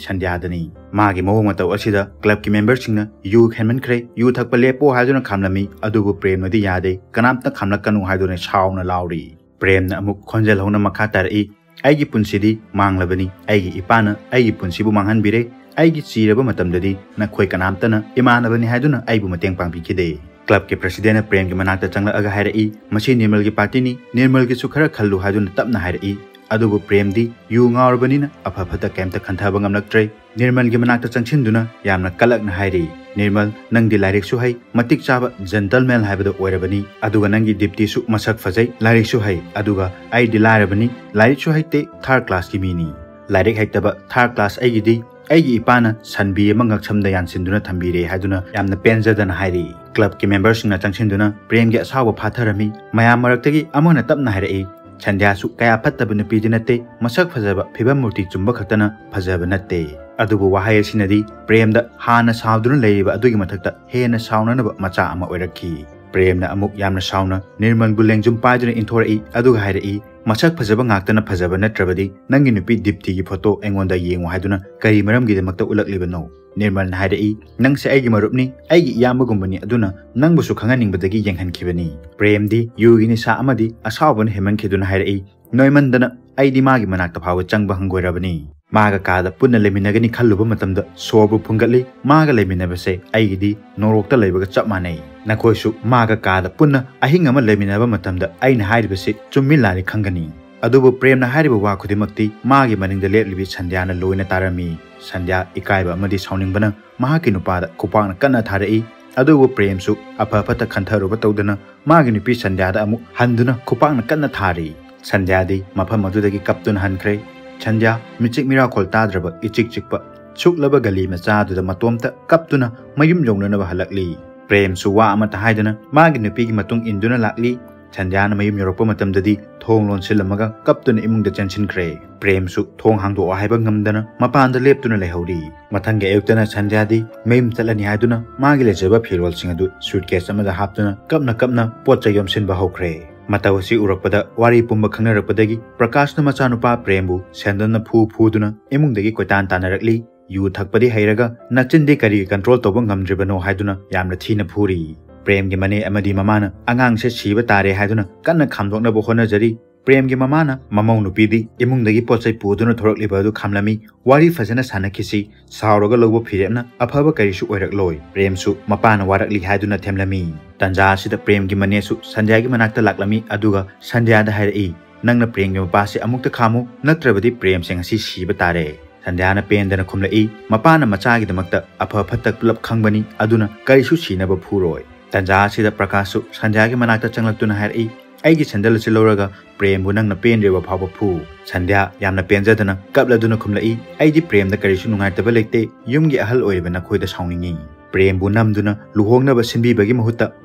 ꯁꯟꯙ꯭ꯌꯥꯗꯅꯤ꯫ ꯃꯥꯒꯤ ꯃꯑꯣꯡ ꯃꯇꯧ ꯑꯁꯤꯗ ꯀ꯭ꯂꯕꯀꯤ ꯃꯦꯝꯕꯔꯁꯤꯡꯅ "ꯌꯨ ꯍꯦꯟꯃꯟꯈ꯭ꯔꯦ, ꯌꯨ ꯊꯛꯄ ꯂꯦꯞꯄꯣ" ꯍꯥꯏꯗꯨꯅ ꯈꯥꯝꯂꯝꯃꯤ꯫ ꯑꯗꯨꯕꯨ ꯄ꯭ꯔꯦꯝꯅꯗꯤ ꯌꯥꯗꯦ, "ꯀꯅꯥꯝꯇ ꯈꯥꯝꯂꯛꯀꯅꯨ" ꯍꯥꯏꯗꯨꯅ ꯁꯥꯎꯅ ꯂꯥꯎꯔꯤ꯫ ꯄ꯭ꯔꯦꯝꯅ ꯑꯃꯨꯛ ꯈꯣꯟꯖꯦꯜ ꯍꯧꯅ ꯃꯈꯥ ꯇꯥꯔꯛꯏ, "ꯑꯩꯒꯤ ꯄꯨꯟꯁꯤꯗꯤ ꯃꯥꯡꯂꯕꯅꯤ꯫ ꯑꯩꯒꯤ ꯏꯄꯥꯅ ꯑꯩꯒꯤ ꯄꯨꯟꯁꯤꯕꯨ ꯃꯥꯡꯍꯟꯕꯤꯔꯦ꯫ ꯑꯩꯒꯤ ꯆꯤꯔꯕ ꯃꯇꯝꯗꯗꯤ ꯅꯈꯣꯏ ꯀꯅꯥꯝꯇꯅ ꯏꯃꯥꯟꯅꯕꯅꯤ ꯍꯥꯏꯗꯨꯅ ꯑꯩꯕꯨ ꯃꯇꯦꯡ ꯄꯥꯡꯕꯤꯈꯤꯗꯦ꯫" ꯀ꯭ꯂꯕꯀꯤ ꯄ꯭ꯔꯁꯤꯗꯦꯟꯅ ꯄ꯭ꯔꯦꯝꯒꯤ ꯃꯅꯥꯛꯇ ꯆꯪꯂꯛꯂꯒ ꯍꯥꯏꯔꯛꯏ, "ꯃꯁꯤ ꯅꯤꯔꯃꯜꯒꯤ ꯄꯥꯔꯇꯤꯅꯤ, ꯅꯤꯔꯃꯜꯒꯤꯁꯨ ꯈꯔ ꯈꯜꯂꯨ" ꯍꯥꯏꯗꯨꯅ ꯇꯞꯅ ꯍꯥꯏꯔꯛꯏ꯫ ꯑꯗꯨꯕꯨ ꯄ꯭ꯔꯦꯝꯗꯤ ꯌꯨ ꯉꯥꯎꯔꯕꯅꯤꯅ ꯑꯐ ꯐꯠꯇ ꯀꯩꯝꯇ ꯈꯟꯊꯕ ꯉꯝꯂꯛꯇ꯭ꯔꯦ꯫ ꯅꯤꯔꯃꯜꯒꯤ ꯃꯅꯥꯛꯇ ꯆꯪꯁꯤꯟꯗꯨꯅ ꯌꯥꯝꯅ ꯀꯂꯛꯅ ꯍꯥꯏꯔꯤ, "ꯅꯤꯔꯃꯜ, ꯅꯪꯗꯤ ꯂꯥꯏꯔꯤꯛꯁꯨ ꯍꯩ, ꯃꯇꯤꯛ ꯆꯥꯕ ꯖꯦꯟꯇꯜꯃꯦꯟ ꯍꯥꯏꯕꯗꯣ ꯑꯣꯏꯔꯕꯅꯤ꯫ ꯑꯗꯨꯒ ꯅꯪꯒꯤ ꯗꯤꯞꯇꯤꯁꯨ ꯃꯁꯛ ꯐꯖꯩ, ꯂꯥꯏꯔꯤꯛꯁꯨ ꯍꯩ꯫ ꯑꯗꯨꯒ ꯑꯩꯗꯤ ꯂꯥꯏꯔꯕꯅꯤ, ꯂꯥꯏꯔꯤꯛꯁꯨ ꯍꯩꯇꯦ, ꯊꯥꯔꯗ ꯀ꯭ꯂꯥꯁꯀꯤ ꯃꯤꯅꯤ꯫ ꯂꯥꯏꯔꯤꯛ ꯍꯩꯇꯕ ꯊꯥꯔꯗ ꯀ꯭ꯂꯥꯁ ꯑꯩꯒꯤꯗꯤ ꯑꯩꯒꯤ ꯏꯄꯥꯅ ꯁꯟꯕꯤ ꯑꯃ ꯉꯛꯁꯝꯗ ꯌꯥꯟꯁꯤꯟꯗꯨꯅ ꯊꯝꯕꯤꯔꯦ" ꯍꯥꯏꯗꯨꯅ ꯌꯥꯝꯅ ꯄꯦꯟꯖꯗꯅ ꯍꯥꯏꯔꯤ꯫ ꯀ꯭ꯂꯕꯀꯤ ꯃꯦꯝꯕꯔꯁꯤꯡꯅ ꯆꯪꯁꯤꯟꯗꯨꯅ ꯄ꯭ꯔꯦꯝꯒꯤ ꯑꯁꯥꯎꯕ ꯐꯥꯊꯔꯝꯃꯤ꯫ ꯃꯌꯥꯝ ꯃꯔꯛꯇꯒꯤ ꯑꯃꯅ ꯇꯞꯅ ꯍꯥꯏꯔꯛꯏ, "ꯁꯟꯙ꯭ꯌꯥꯁꯨ ꯀꯌꯥ ꯐꯠꯇꯕ ꯅꯨꯄꯤꯗꯤ ꯅꯠꯇꯦ, ꯃꯁꯛ ꯐꯖꯕ, ꯐꯤꯕꯝ ꯃꯨꯔꯇꯤ ꯆꯨꯝꯕ ꯈꯛꯇꯅ ꯐꯖꯕ ꯅꯠꯇꯦ꯫" ꯑꯗꯨꯕꯨ ꯋꯥꯍꯩ ꯑꯁꯤꯅꯗꯤ ꯄ꯭ꯔꯦꯝꯗ ꯍꯥꯟꯅ ꯁꯥꯎꯗꯨꯅ ꯂꯩꯔꯤꯕ ꯑꯗꯨꯒꯤ ꯃꯊꯛꯇ ꯍꯦꯟꯅ ꯁꯥꯎꯅꯅꯕ ꯃꯆꯥꯛ ꯑꯃ ꯑꯣꯏꯔꯛꯈꯤ꯫ ꯄ꯭ꯔꯦꯝꯅ ꯑꯃꯨꯛ ꯌꯥꯝꯅ ꯁꯥꯎꯅ ꯅꯤꯔꯃꯜꯕꯨ ꯂꯦꯡꯖꯨꯝ ꯄꯥꯏꯗꯨꯅ ꯏꯟꯊꯣꯔꯛꯏ, ꯑꯗꯨꯒ ꯍꯥꯏꯔꯛꯏ, "ꯃꯁꯛ ꯐꯖꯕ ꯉꯥꯛꯇꯅ ꯐꯖꯕ ꯅꯠꯇ꯭ꯔꯕꯗꯤ ꯅꯪꯒꯤ ꯅꯨꯄꯤ ꯗꯤꯞꯇꯤꯒꯤ ꯐꯣꯇꯣ ꯑꯩꯉꯣꯟꯗ ꯌꯦꯡꯉꯨ ꯍꯥꯏꯗꯨꯅ ꯀꯔꯤ ꯃꯔꯝꯒꯤꯗꯃꯛꯇ ꯎꯠꯂꯛꯂꯤꯕꯅꯣ?" ꯅꯤꯔꯃꯜꯅ ꯍꯥꯏꯔꯛꯏ, "ꯅꯪꯁꯦ ꯑꯩꯒꯤ ꯃꯔꯨꯞꯅꯤ, ꯑꯩꯒꯤ ꯏꯌꯥꯝꯕꯒꯨꯝꯕꯅꯤ, ꯑꯗꯨꯅ ꯅꯪꯕꯨꯁꯨ ꯈꯪꯍꯟꯅꯤꯡꯕꯗꯒꯤ ꯌꯦꯡꯍꯟꯈꯤꯕꯅꯤ꯫" ꯄ꯭ꯔꯦꯝꯗꯤ ꯌꯨꯒꯤ ꯅꯤꯁꯥ ꯑꯃꯗꯤ ꯑꯁꯥꯎꯕꯅ ꯍꯦꯟꯃꯟꯈꯤꯗꯨꯅ ꯍꯥꯏꯔꯛꯏ, "ꯅꯣꯏꯃꯟꯗꯅ ꯑꯩꯗꯤ ꯃꯥꯒꯤ ꯃꯅꯥꯛꯇ ꯐꯥꯎꯕ ꯆꯪꯕ ꯍꯪꯒꯣꯏꯔꯕꯅꯤ꯫ ꯃꯥꯒ ꯀꯥꯗ ꯄꯨꯟꯅ ꯂꯩꯃꯤꯟꯅꯒꯅꯤ ꯈꯜꯂꯨꯕ ꯃꯇꯝꯗ ꯁꯣꯔꯕꯨ ꯐꯨꯟꯒꯠꯂꯤ꯫ ꯃꯥꯒ ꯂꯩꯃꯤꯟꯅꯕꯁꯦ ꯑꯩꯒꯤꯗꯤ ꯅꯣꯔꯣꯛꯇ ꯂꯩꯕꯒ ꯆꯞ ꯃꯥꯟꯅꯩ꯫ ꯅꯈꯣꯏꯁꯨ ꯃꯥꯒ ꯀꯥꯗ ꯄꯨꯟꯅ ꯑꯍꯤꯡ ꯑꯃ ꯂꯩꯃꯤꯟꯅꯕ ꯃꯇꯝꯗ ꯑꯩꯅ ꯍꯥꯏꯔꯤꯕꯁꯤ ꯆꯨꯝꯃꯤ ꯂꯥꯜꯂꯤ ꯈꯪꯒꯅꯤ꯫" ꯑꯗꯨꯕꯨ ꯄ꯭ꯔꯦꯝꯅ ꯍꯥꯏꯔꯤꯕ ꯋꯥ ꯈꯨꯗꯤꯡꯃꯛꯇꯤ ꯃꯥꯒꯤ ꯃꯅꯤꯡꯗ ꯂꯦꯞꯂꯤꯕꯤ ꯁꯟꯙ꯭ꯌꯥꯅ ꯂꯣꯏꯅ ꯇꯥꯔꯝꯃꯤ꯫ ꯁꯟꯙ꯭ꯌꯥ ꯏꯀꯥꯏꯕ ꯑꯃꯗꯤ ꯁꯥꯎꯅꯤꯡꯕꯅ ꯃꯍꯥꯛꯀꯤ ꯅꯨꯄꯥꯗ ꯈꯨꯄꯥꯛꯅ ꯀꯟꯅ ꯊꯥꯔꯛꯏ꯫ ꯑꯗꯨꯕꯨ ꯄ꯭ꯔꯦꯝꯁꯨ ꯑꯐ ꯐꯠꯇ ꯈꯟꯊꯔꯨꯕ ꯇꯧꯗꯅ ꯃꯥꯒꯤ ꯅꯨꯄꯤ ꯁꯟꯙ꯭ꯌꯥꯗ ꯑꯃꯨꯛ ꯍꯟꯗꯨꯅ ꯈꯨꯄꯥꯛꯅ ꯀꯟꯅ ꯊꯥꯔꯤ꯫ ꯁꯟꯙ꯭ꯌꯥꯗꯤ ꯃꯐꯝ ꯑꯗꯨꯗꯒꯤ ꯀꯞꯇꯨꯅ ꯍꯟꯈ꯭ꯔꯦ꯫ ꯁꯟꯙ꯭ꯌꯥ ꯃꯤꯆꯤꯛ ꯃꯤꯔꯥꯎꯈꯣꯜ ꯇꯥꯗ꯭ꯔꯕ ꯏꯆꯤꯛ ꯆꯤꯛꯄ ꯁꯨꯛꯂꯕ ꯒꯂꯤ ꯃꯆꯥꯗꯨꯗ ꯃꯇꯣꯝꯇ ꯀꯞꯇꯨꯅ ꯃꯌꯨꯝ ꯌꯧꯅꯅꯕ ꯍꯜꯂꯛꯂꯤ꯫ ꯄ꯭ꯔꯦꯝꯁꯨ ꯋꯥ ꯑꯃꯠꯇ ꯍꯥꯏꯗꯅ ꯃꯥꯒꯤ ꯅꯨꯄꯤꯒꯤ ꯃꯇꯨꯡ ꯏꯟꯗꯨꯅ ꯂꯥꯛꯂꯤ꯫ ꯁꯟꯙ꯭ꯌꯥꯅ ꯃꯌꯨꯝ ꯌꯧꯔꯛꯄ ꯃꯇꯝꯗꯗꯤ ꯊꯣꯡ ꯂꯣꯟꯁꯤꯜꯂꯝꯃꯒ ꯀꯞꯇꯨꯅ ꯏꯃꯨꯡꯗ ꯆꯦꯟꯁꯤꯟꯈ꯭ꯔꯦ꯫ ꯄ꯭ꯔꯦꯝꯁꯨ ꯊꯣꯡ ꯍꯥꯡꯗꯣꯛꯑꯣ ꯍꯥꯏꯕ ꯉꯝꯗꯅ ꯃꯄꯥꯟꯗ ꯂꯦꯞꯇꯨꯅ ꯂꯩꯍꯧꯔꯤ꯫ ꯃꯊꯪꯒꯤ ꯑꯌꯨꯛꯇꯅ ꯁꯟꯙ꯭ꯌꯥꯗꯤ ꯃꯌꯨꯝ ꯆꯠꯂꯅꯤ ꯍꯥꯏꯗꯨꯅ ꯃꯥꯒꯤ ꯂꯩꯖꯕ ꯐꯤꯔꯣꯜꯁꯤꯡ ꯑꯗꯨ ꯁꯨꯠꯀꯦꯁ ꯑꯃꯗ ꯍꯥꯞꯇꯨꯅ ꯀꯞꯅ ꯀꯞꯅ ꯄꯣꯠ ꯆꯩ ꯌꯣꯝꯁꯤꯟꯕ ꯍꯧꯈ꯭ꯔꯦ꯫ ꯃꯇꯧ ꯑꯁꯤ ꯎꯔꯛꯄꯗ ꯋꯥꯔꯤ ꯄꯨꯝꯕ ꯈꯪꯅꯔꯛꯄꯗꯒꯤ ꯄ꯭ꯔꯀꯥꯁꯅ ꯃꯆꯥꯅꯨꯄꯥ ꯄ꯭ꯔꯦꯝꯕꯨ ꯁꯦꯟꯗꯜꯅ ꯐꯨ ꯐꯨꯗꯨꯅ ꯏꯃꯨꯡꯗꯒꯤ ꯀꯣꯏꯇꯥꯟ ꯇꯥꯟꯅꯔꯛꯂꯤ꯫ "ꯌꯨ ꯊꯛꯄꯗꯤ ꯍꯩꯔꯒ ꯅꯆꯤꯟꯗꯤ ꯀꯔꯤꯒꯤ ꯀꯟꯇ꯭ꯔꯣꯜ ꯇꯧꯕ ꯉꯝꯗ꯭ꯔꯤꯕꯅꯣ?" ꯍꯥꯏꯗꯨꯅ ꯌꯥꯝꯅ ꯊꯤꯅ ꯐꯨꯔꯤ꯫ ꯄ꯭ꯔꯦꯝꯒꯤ ꯃꯅꯦ ꯑꯃꯗꯤ ꯃꯃꯥꯅ ꯑꯉꯥꯡꯁꯦ ꯁꯤꯕ ꯇꯥꯔꯦ ꯍꯥꯏꯗꯨꯅ ꯀꯟꯅ ꯈꯥꯝꯗꯣꯛꯅꯕ ꯍꯣꯠꯅꯖꯔꯤ꯫ ꯄ꯭ꯔꯦꯝꯒꯤ ꯃꯃꯥꯅ ꯃꯃꯧ ꯅꯨꯄꯤꯗꯤ ꯏꯃꯨꯡꯗꯒꯤ ꯄꯣꯠ ꯆꯩ ꯄꯨꯗꯨꯅ ꯊꯣꯔꯛꯂꯤꯕ ꯑꯗꯨ ꯈꯥꯝꯂꯝꯃꯤ꯫ "ꯋꯥꯔꯤ ꯐꯖꯅ ꯁꯥꯟꯅꯈꯤꯁꯤ, ꯁꯥꯎꯔꯒ ꯂꯧꯕ ꯐꯤꯔꯦꯞꯅ ꯑꯐꯕ ꯀꯔꯤꯁꯨ ꯑꯣꯏꯔꯛꯂꯣꯏ"꯫ ꯄ꯭ꯔꯦꯝꯁꯨ ꯃꯄꯥꯅ ꯋꯥꯔꯛꯂꯤ ꯍꯥꯏꯗꯨꯅ ꯊꯦꯝꯂꯝꯃꯤ꯫ ꯇꯟꯖꯥ ꯑꯁꯤꯗ ꯄ꯭ꯔꯦꯝꯒꯤ ꯃꯅꯦꯁꯨ ꯁꯟꯙ꯭ꯌꯥꯒꯤ ꯃꯅꯥꯛꯇ ꯂꯥꯛꯂꯝꯃꯤ, ꯑꯗꯨꯒ ꯁꯟꯙ꯭ꯌꯥꯗ ꯍꯥꯏꯔꯛꯏ, "ꯅꯪꯅ ꯄ꯭ꯔꯦꯝꯒꯤ ꯃꯄꯥꯁꯦ ꯑꯃꯨꯛꯇ ꯈꯥꯝꯃꯨ, ꯅꯠꯇ꯭ꯔꯕꯗꯤ ꯄ꯭ꯔꯦꯝꯁꯦ ꯉꯁꯤ ꯁꯤꯕ ꯇꯥꯔꯦ"꯫ ꯁꯟꯙ꯭ꯌꯥꯅ ꯄꯦꯟꯗꯅ ꯈꯨꯝꯂꯛꯏ, "ꯃꯄꯥꯅ ꯃꯆꯥꯒꯤꯗꯃꯛꯇ ꯑꯐ ꯐꯠꯇ ꯄꯨꯂꯞ ꯈꯪꯕꯅꯤ, ꯑꯗꯨꯅ ꯀꯔꯤꯁꯨ ꯁꯤꯅꯕ ꯐꯨꯔꯣꯏ"꯫ ꯇꯟꯖꯥ ꯑꯁꯤꯗ ꯄ꯭ꯔꯀꯥꯁꯁꯨ ꯁꯟꯙ꯭ꯌꯥꯒꯤ ꯃꯅꯥꯛꯇ ꯆꯪꯂꯛꯇꯨꯅ ꯍꯥꯏꯔꯛꯏ, "ꯑꯩꯒꯤ ꯁꯦꯟꯗꯜ ꯑꯁꯤ ꯂꯧꯔꯒ ꯄ꯭ꯔꯦꯝꯕꯨ ꯅꯪꯅ ꯄꯦꯟꯗ꯭ꯔꯤꯕ ꯐꯥꯎꯕ ꯐꯨ"꯫ ꯁꯟꯙ꯭ꯌꯥ ꯌꯥꯝꯅ ꯄꯦꯟꯖꯗꯅ ꯀꯞꯂꯗꯨꯅ ꯈꯨꯝꯂꯛꯏ, "ꯑꯩꯗꯤ ꯄ꯭ꯔꯦꯝꯗ ꯀꯔꯤꯁꯨ ꯅꯨꯡꯉꯥꯏꯇꯕ ꯂꯩꯇꯦ, ꯌꯨꯝꯒꯤ ꯑꯍꯜ ꯑꯣꯏꯔꯤꯕ ꯅꯈꯣꯏꯗ ꯁꯥꯎꯅꯤꯡꯉꯤ"꯫ ꯄ꯭ꯔꯦꯝꯕꯨ ꯅꯝꯗꯨꯅ ꯂꯨꯍꯣꯡꯅꯕ ꯁꯤꯟꯕꯤꯕꯒꯤ ꯃꯍꯨꯠꯇ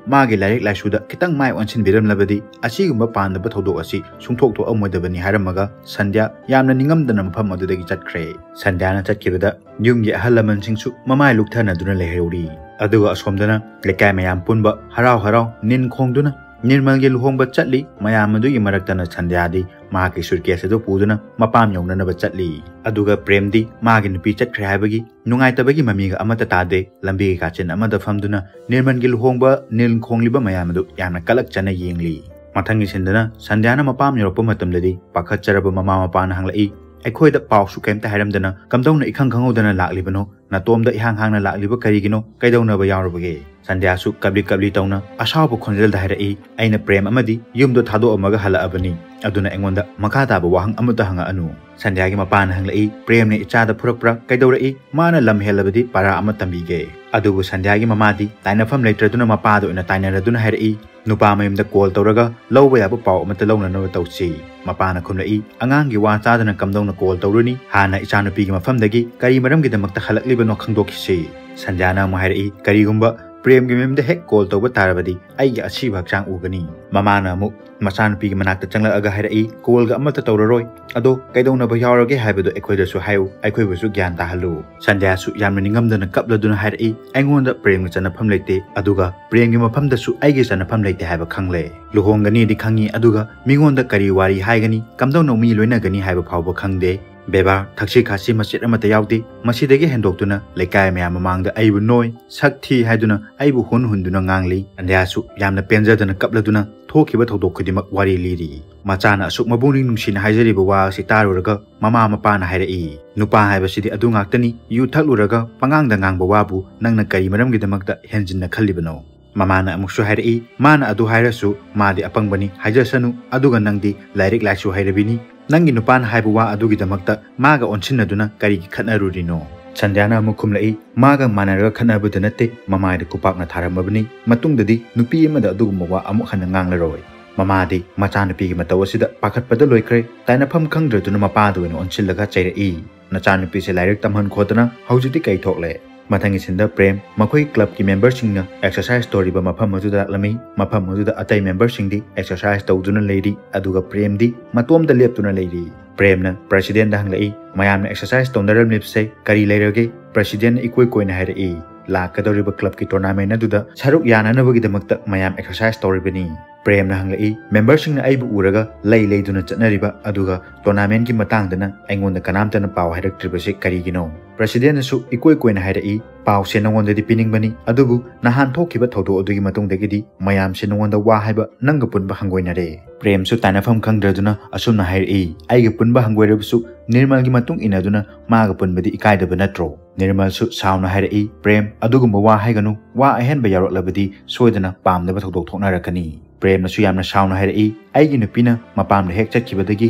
ꯃꯥꯒꯤ ꯂꯥꯏꯔꯤꯛ ꯂꯥꯏꯁꯨꯗ ꯈꯤꯇꯪ ꯃꯥꯏ ꯑꯣꯟꯁꯤꯟꯕꯤꯔꯝꯂꯕꯗꯤ ꯑꯁꯤꯒꯨꯝꯕ ꯄꯥꯝꯗꯕ ꯊꯧꯗꯣꯛ ꯑꯁꯤ ꯁꯨꯡꯊꯣꯛ ꯊꯣꯛꯑꯝꯃꯣꯏꯗꯕꯅꯤ ꯍꯥꯏꯔꯝꯃꯒ ꯁꯟꯙ꯭ꯌꯥ ꯌꯥꯝꯅ ꯅꯤꯡꯉꯝꯗꯅ ꯃꯐꯝ ꯑꯗꯨꯗꯒꯤ ꯆꯠꯈ꯭ꯔꯦ꯫ ꯁꯟꯙ꯭ꯌꯥꯅ ꯆꯠꯈꯤꯕꯗ ꯌꯨꯝꯒꯤ ꯑꯍꯜ ꯂꯃꯟꯁꯤꯡꯁꯨ ꯃꯃꯥꯏ ꯂꯨꯛꯊꯅꯗꯨꯅ ꯂꯩꯍꯧꯔꯤ꯫ ꯑꯗꯨꯒ ꯑꯁꯣꯝꯗꯅ ꯂꯩꯀꯥꯏ ꯃꯌꯥꯝ ꯄꯨꯟꯕ ꯍꯔꯥꯎ ꯍꯔꯥꯎ ꯅꯤꯟ ꯈꯣꯡꯗꯨꯅ ꯅꯤꯔꯃꯜꯒꯤ ꯂꯨꯍꯣꯡꯕ ꯆꯠꯂꯤ꯫ ꯃꯌꯥꯝ ꯑꯗꯨꯒꯤ ꯃꯔꯛꯇꯅ ꯁꯟꯙ꯭ꯌꯥꯗꯤ ꯃꯍꯥꯛꯀꯤ ꯁꯨꯠꯀꯦꯁ ꯑꯗꯨ ꯄꯨꯗꯨꯅ ꯃꯄꯥꯝ ꯌꯧꯅꯅꯕ ꯆꯠꯂꯤ꯫ ꯑꯗꯨꯒ ꯄ꯭ꯔꯦꯝꯗꯤ ꯃꯥꯒꯤ ꯅꯨꯄꯤ ꯆꯠꯈ꯭ꯔꯦ ꯍꯥꯏꯕꯒꯤ ꯅꯨꯡꯉꯥꯏꯇꯕꯒꯤ ꯃꯃꯤꯒ ꯑꯃꯠꯇ ꯇꯥꯗꯦ꯫ ꯂꯝꯕꯤꯒꯤ ꯀꯥꯆꯤꯟ ꯑꯃꯗ ꯐꯝꯗꯨꯅ ꯅꯤꯔꯃꯜꯒꯤ ꯂꯨꯍꯣꯡꯕ ꯅꯤꯜ ꯈꯣꯡꯂꯤꯕ ꯃꯌꯥꯝ ꯑꯗꯨ ꯌꯥꯝꯅ ꯀꯂꯛꯆꯅ ꯌꯦꯡꯂꯤ꯫ ꯃꯊꯪꯒꯤ ꯁꯤꯟꯗꯅ ꯁꯟꯙ꯭ꯌꯥꯅ ꯃꯄꯥꯝ ꯌꯧꯔꯛꯄ ꯃꯇꯝꯗꯗꯤ ꯄꯥꯈꯠꯆꯔꯕ ꯃꯃꯥ ꯃꯄꯥꯅ ꯍꯪꯂꯛꯏ, "ꯑꯩꯈꯣꯏꯗ ꯄꯥꯎꯁꯨ ꯀꯩꯝꯇ ꯍꯥꯏꯔꯝꯗꯅ ꯀꯝꯗꯧꯅ ꯏꯈꯪ ꯈꯪꯍꯧꯗꯅ ꯂꯥꯛꯂꯤꯕꯅꯣ? ꯅꯇꯣꯝꯗ ꯏꯍꯥꯡ ꯍꯥꯡꯅ ꯂꯥꯛꯂꯤꯕ ꯀꯔꯤꯒꯤꯅꯣ? ꯀꯩꯗꯧꯅꯕ ꯌꯥꯎꯔꯕꯒꯦ?" ꯁꯟꯙ꯭ꯌꯥꯁꯨ ꯀꯞꯂꯤ ꯀꯞꯂꯤ ꯇꯧꯅ ꯑꯁꯥꯎꯕ ꯈꯣꯟꯖꯦꯜꯗ ꯍꯥꯏꯔꯛꯏ, "ꯑꯩꯅ ꯄ꯭ꯔꯦꯝ ꯑꯃꯗꯤ ꯌꯨꯝꯗꯣ ꯊꯥꯗꯣꯛꯑꯝꯃꯒ ꯍꯜꯂꯛꯑꯕꯅꯤ꯫ ꯑꯗꯨꯅ ꯑꯩꯉꯣꯟꯗ ꯃꯈꯥ ꯇꯥꯕ ꯋꯥꯍꯪ ꯑꯃꯠꯇ ꯍꯪꯉꯛꯑꯅꯨ"꯫ ꯁꯟꯙ꯭ꯌꯥꯒꯤ ꯃꯄꯥꯅ ꯍꯪꯂꯛꯏ, "ꯄ꯭ꯔꯦꯝꯅ ꯏꯆꯥꯗ ꯐꯨꯔꯛꯄ꯭ꯔꯥ? ꯀꯩꯗꯧꯔꯛꯏ? ꯃꯥꯅ ꯂꯝ ꯍꯦꯜꯂꯕꯗꯤ ꯄꯥꯔꯥ ꯑꯃ ꯇꯝꯕꯤꯒꯦ"꯫ ꯑꯗꯨꯕꯨ ꯁꯟꯙ꯭ꯌꯥꯒꯤ ꯃꯃꯥꯗꯤ ꯇꯥꯏꯅꯐꯝ ꯂꯩꯇ꯭ꯔꯗꯨꯅ ꯃꯄꯥꯗ ꯑꯣꯏꯅ ꯇꯥꯏꯅꯔꯗꯨꯅ ꯍꯥꯏꯔꯛꯏ, ꯅꯨꯄꯥ ꯃꯌꯨꯝꯗ ꯀꯣꯜ ꯇꯧꯔꯒ ꯂꯧꯕ ꯌꯥꯕ ꯄꯥꯎ ꯑꯃꯠꯇ ꯂꯧꯅꯅꯕ ꯇꯧꯁꯤ꯫ ꯃꯄꯥꯅ ꯈꯨꯝꯂꯛꯏ, "ꯑꯉꯥꯡꯒꯤ ꯋꯥ ꯇꯥꯗꯅ ꯀꯝꯗꯧꯅ ꯀꯣꯜ ꯇꯧꯔꯨꯅꯤ? ꯍꯥꯟꯅ ꯏꯆꯥꯅꯨꯄꯤꯒꯤ ꯃꯐꯝꯗꯒꯤ ꯀꯔꯤ ꯃꯔꯝꯒꯤꯗꯃꯛꯇ ꯍꯜꯂꯛꯂꯤꯕꯅꯣ ꯈꯪꯗꯣꯛꯈꯤꯁꯤ꯫" ꯁꯟꯙ꯭ꯌꯥꯅ ꯑꯃꯨꯛ ꯍꯥꯏꯔꯛꯏ, "ꯀꯔꯤꯒꯨꯝꯕ ꯄ꯭ꯔꯦꯝꯒꯤ ꯃꯌꯨꯝꯗ ꯍꯦꯛ ꯀꯣꯜ ꯇꯧꯕ ꯇꯥꯔꯕꯗꯤ ꯑꯩꯒꯤ ꯑꯁꯤꯕ ꯍꯛꯆꯥꯡ ꯎꯒꯅꯤ꯫" ꯃꯃꯥꯅ ꯑꯃꯨꯛ ꯃꯆꯥꯅꯨꯄꯤꯒꯤ ꯃꯅꯥꯛꯇ ꯆꯪꯂꯛꯂꯒ ꯍꯥꯏꯔꯛꯏ, "ꯀꯣꯜꯒ ꯑꯃꯠꯇ ꯇꯧꯔꯔꯣꯏ꯫ ꯑꯗꯣ ꯀꯩꯗꯧꯅꯕ ꯌꯥꯎꯔꯒꯦ ꯍꯥꯏꯕꯗꯣ ꯑꯩꯈꯣꯏꯗꯁꯨ ꯍꯥꯏꯌꯨ, ꯑꯩꯈꯣꯏꯕꯨꯁꯨ ꯒ꯭ꯌꯥꯟ ꯇꯥꯍꯜꯂꯨ꯫" ꯁꯟꯙ꯭ꯌꯥꯁꯨ ꯌꯥꯝꯅ ꯅꯤꯡꯉꯝꯗꯅ ꯀꯞꯂꯗꯨꯅ ꯍꯥꯏꯔꯛꯏ, "ꯑꯩꯉꯣꯟꯗ ꯄ꯭ꯔꯦꯝꯒ ꯆꯟꯅꯐꯝ ꯂꯩꯇꯦ, ꯑꯗꯨꯒ ꯄ꯭ꯔꯦꯝꯒꯤ ꯃꯐꯝꯗꯁꯨ ꯑꯩꯒꯤ ꯆꯟꯅꯐꯝ ꯂꯩꯇꯦ ꯍꯥꯏꯕ ꯈꯪꯂꯦ꯫ ꯂꯨꯍꯣꯡꯒꯅꯤꯗꯤ ꯈꯪꯉꯤ, ꯑꯗꯨꯒ ꯃꯤꯉꯣꯟꯗ ꯀꯔꯤ ꯋꯥꯔꯤ ꯍꯥꯏꯒꯅꯤ, ꯀꯝꯗꯧꯅ ꯃꯤ ꯂꯣꯏꯅꯒꯅꯤ ꯍꯥꯏꯕ ꯐꯥꯎꯕ ꯈꯪꯗꯦ꯫ ꯕꯦꯕꯥꯔ, ꯊꯛꯁꯤ ꯈꯥꯁꯤ ꯃꯆꯦꯠ ꯑꯃꯠꯇ ꯌꯥꯎꯗꯦ꯫ ꯃꯁꯤꯗꯒꯤ ꯍꯦꯟꯗꯣꯛꯇꯨꯅ ꯂꯩꯀꯥꯏ ꯃꯌꯥꯝ ꯃꯃꯥꯡꯗ ꯑꯩꯕꯨ ꯅꯣꯏ, ꯁꯛ ꯊꯤ ꯍꯥꯏꯗꯨꯅ ꯑꯩꯕꯨ ꯍꯨꯟ ꯍꯨꯟꯗꯨꯅ ꯉꯥꯡꯂꯤ꯫" ꯁꯟꯙ꯭ꯌꯥꯁꯨ ꯌꯥꯝꯅ ꯄꯦꯟꯖꯗꯅ ꯀꯞꯂꯗꯨꯅ ꯊꯣꯛꯈꯤꯕ ꯊꯧꯗꯣꯛ ꯈꯨꯗꯤꯡꯃꯛ ꯋꯥꯔꯤ ꯂꯤꯔꯤ꯫ ꯃꯆꯥꯅ ꯑꯁꯨꯛ ꯃꯄꯨꯛꯅꯤꯡ ꯅꯨꯡꯁꯤꯅ ꯍꯥꯏꯖꯔꯤꯕ ꯋꯥ ꯑꯁꯤ ꯇꯥꯔꯨꯔꯒ ꯃꯃꯥ ꯃꯄꯥꯅ ꯍꯥꯏꯔꯛꯏ, "ꯅꯨꯄꯥ ꯍꯥꯏꯕꯁꯤꯗꯤ ꯑꯗꯨ ꯉꯥꯛꯇꯅꯤ, ꯌꯨ ꯊꯛꯂꯨꯔꯒ ꯄꯉꯥꯡꯗ ꯉꯥꯡꯕ ꯋꯥꯕꯨ ꯅꯪꯅ ꯀꯔꯤ ꯃꯔꯝꯒꯤꯗꯃꯛꯇ ꯍꯦꯟꯖꯤꯟꯅ ꯈꯜꯂꯤꯕꯅꯣ?" ꯃꯃꯥꯅ ꯑꯃꯨꯛꯁꯨ ꯍꯥꯏꯔꯛꯏ, "ꯃꯥꯅ ꯑꯗꯨ ꯍꯥꯏꯔꯁꯨ ꯃꯥꯗꯤ ꯑꯄꯪꯕꯅꯤ, ꯍꯥꯏꯖꯁꯅꯨ, ꯑꯗꯨꯒ ꯅꯪꯗꯤ ꯂꯥꯏꯔꯤꯛ ꯂꯥꯏꯁꯨ ꯍꯩꯔꯕꯤꯅꯤ, ꯅꯪꯒꯤ ꯅꯨꯄꯥꯅ ꯍꯥꯏꯕ ꯋꯥ ꯑꯗꯨꯒꯤꯗꯃꯛꯇ ꯃꯥꯒ ꯑꯣꯟꯁꯤꯟꯅꯗꯨꯅ ꯀꯔꯤꯒꯤ ꯈꯠꯅꯔꯨꯔꯤꯅꯣ?" ꯁꯟꯙ꯭ꯌꯥꯅ ꯑꯃꯨꯛ ꯈꯨꯝꯂꯛꯏ, "ꯃꯥꯒ ꯃꯥꯟꯅꯔꯒ ꯈꯠꯅꯕꯗ ꯅꯠꯇꯦ, ꯃꯃꯥꯏꯗ ꯈꯨꯄꯥꯛꯅ ꯊꯥꯔꯝꯃꯕꯅꯤ, ꯃꯇꯨꯡꯗꯗꯤ ꯅꯨꯄꯤ ꯑꯃꯗ ꯑꯗꯨꯒꯨꯝꯕ ꯋꯥ ꯑꯃꯨꯛ ꯍꯟꯅ ꯉꯥꯡꯂꯔꯣꯏ꯫" ꯃꯃꯥꯗꯤ ꯃꯆꯥꯅꯨꯄꯤꯒꯤ ꯃꯇꯧ ꯑꯁꯤꯗ ꯄꯥꯈꯠꯄꯗ ꯂꯣꯏꯈ꯭ꯔꯦ꯫ ꯇꯥꯏꯅꯐꯝ ꯈꯪꯗ꯭ꯔꯗꯨꯅ ꯃꯄꯥꯗ ꯑꯣꯏꯅ ꯑꯣꯟꯁꯤꯜꯂꯒ ꯆꯩꯔꯛꯏ, "ꯅꯆꯥꯅꯨꯄꯤꯁꯦ ꯂꯥꯏꯔꯤꯛ ꯇꯝꯍꯟꯈꯣꯗꯅ ꯍꯧꯖꯤꯛꯇꯤ ꯀꯩ ꯊꯣꯛꯂꯦ?" ꯃꯊꯪꯒꯤ ꯁꯤꯟꯗ ꯄ꯭ꯔꯦꯝ ꯃꯈꯣꯏ ꯀ꯭ꯂꯕꯀꯤ ꯃꯦꯝꯕꯔꯁꯤꯡꯅ ꯑꯦꯛꯁꯔꯁꯥꯏꯁ ꯇꯧꯔꯤꯕ ꯃꯐꯝ ꯑꯗꯨꯗ ꯂꯥꯛꯂꯝꯃꯤ꯫ ꯃꯐꯝ ꯑꯗꯨꯗ ꯑꯇꯩ ꯃꯦꯝꯕꯔꯁꯤꯡꯗꯤ ꯑꯦꯛꯁꯔꯁꯥꯏꯁ ꯇꯧꯗꯨꯅ ꯂꯩꯔꯤ, ꯑꯗꯨꯒ ꯄ꯭ꯔꯦꯝꯗꯤ ꯃꯇꯣꯝꯇ ꯂꯦꯞꯇꯨꯅ ꯂꯩꯔꯤ꯫ ꯄ꯭ꯔꯦꯝꯅ ꯄ꯭ꯔꯦꯁꯤꯗꯦꯟꯗ ꯍꯪꯂꯛꯏ, "ꯃꯌꯥꯝꯅ ꯑꯦꯛꯁꯔꯁꯥꯏꯁ ꯇꯧꯅꯔꯝꯂꯤꯕꯁꯦ ꯀꯔꯤ ꯂꯩꯔꯒꯦ?" ꯄ꯭ꯔꯦꯁꯤꯗꯦꯟꯅ ꯏꯀꯣꯏ ꯀꯣꯏꯅ ꯍꯥꯏꯔꯛꯏ, "ꯂꯥꯛꯀꯗꯧꯔꯤꯕ ꯀ꯭ꯂꯕꯀꯤ ꯇꯣꯔꯅꯥꯃꯦꯟ ꯑꯗꯨꯗ ꯁꯔꯨꯛ ꯌꯥꯅꯅꯕꯒꯤꯗꯃꯛꯇ ꯃꯌꯥꯝ ꯑꯦꯛꯁꯔꯁꯥꯏꯁ ꯇꯧꯔꯤꯕꯅꯤ꯫" ꯄ꯭ꯔꯦꯝꯅ ꯍꯪꯂꯛꯏ, "ꯃꯦꯝꯕꯔꯁꯤꯡꯅ ꯑꯩꯕꯨ ꯎꯔꯒ ꯂꯩ ꯂꯩꯗꯨꯅ ꯆꯠꯅꯔꯤꯕ, ꯑꯗꯨꯒ ꯇꯣꯔꯅꯥꯃꯦꯟꯒꯤ ꯃꯇꯥꯡꯗꯅ ꯑꯩꯉꯣꯟꯗ ꯀꯅꯥꯝꯇꯅ ꯄꯥꯎ ꯍꯥꯏꯔꯛꯇ꯭ꯔꯤꯕꯁꯤ ꯀꯔꯤꯒꯤꯅꯣ?" ꯄ꯭ꯔꯦꯁꯤꯗꯦꯟꯅꯁꯨ ꯏꯀꯣꯏ ꯀꯣꯏꯅ ꯍꯥꯏꯔꯛꯏ, "ꯄꯥꯎꯁꯦ ꯅꯉꯣꯟꯗꯗꯤ ꯄꯤꯅꯤꯡꯕꯅꯤ, ꯑꯗꯨꯕꯨ ꯅꯍꯥꯟ ꯊꯣꯛꯈꯤꯕ ꯊꯧꯗꯣꯛ ꯑꯗꯨꯒꯤ ꯃꯇꯨꯡꯗꯒꯤꯗꯤ ꯃꯌꯥꯝꯁꯦ ꯅꯉꯣꯟꯗ ꯋꯥ ꯍꯥꯏꯕ ꯅꯪꯒ ꯄꯨꯟꯕ ꯍꯪꯒꯣꯏꯅꯔꯦ꯫" ꯄ꯭ꯔꯦꯝꯁꯨ ꯇꯥꯏꯅꯐꯝ ꯈꯪꯗ꯭ꯔꯗꯨꯅ ꯑꯁꯨꯝꯅ ꯍꯥꯏꯔꯛꯏ, "ꯑꯩꯒ ꯄꯨꯟꯕ ꯍꯪꯒꯣꯏꯔꯕꯁꯨ ꯅꯤꯔꯃꯜꯒꯤ ꯃꯇꯨꯡ ꯏꯟꯅꯗꯨꯅ ꯃꯥꯒ ꯄꯨꯟꯕꯗꯤ ꯏꯀꯥꯏꯗꯕ ꯅꯠꯇ꯭ꯔꯣ?" ꯅꯤꯔꯃꯜꯁꯨ ꯁꯥꯎꯅ ꯍꯥꯏꯔꯛꯏ, "ꯄ꯭ꯔꯦꯝ, ꯑꯗꯨꯒꯨꯝꯕ ꯋꯥ ꯍꯥꯏꯒꯅꯨ, ꯋꯥ ꯑꯍꯦꯟꯕ ꯌꯥꯎꯔꯛꯂꯕꯗꯤ ꯁꯣꯏꯗꯅ ꯄꯥꯝꯗꯕ ꯊꯧꯗꯣꯛ ꯊꯣꯛꯅꯔꯛꯀꯅꯤ꯫" ꯄ꯭ꯔꯦꯝꯅꯁꯨ ꯌꯥꯝꯅ ꯁꯥꯎꯅ ꯍꯥꯏꯔꯛꯏ, "ꯑꯩꯒꯤ ꯅꯨꯄꯤꯅ ꯃꯄꯥꯝꯗ ꯍꯦꯛ ꯆꯠꯈꯤꯕꯗꯒꯤ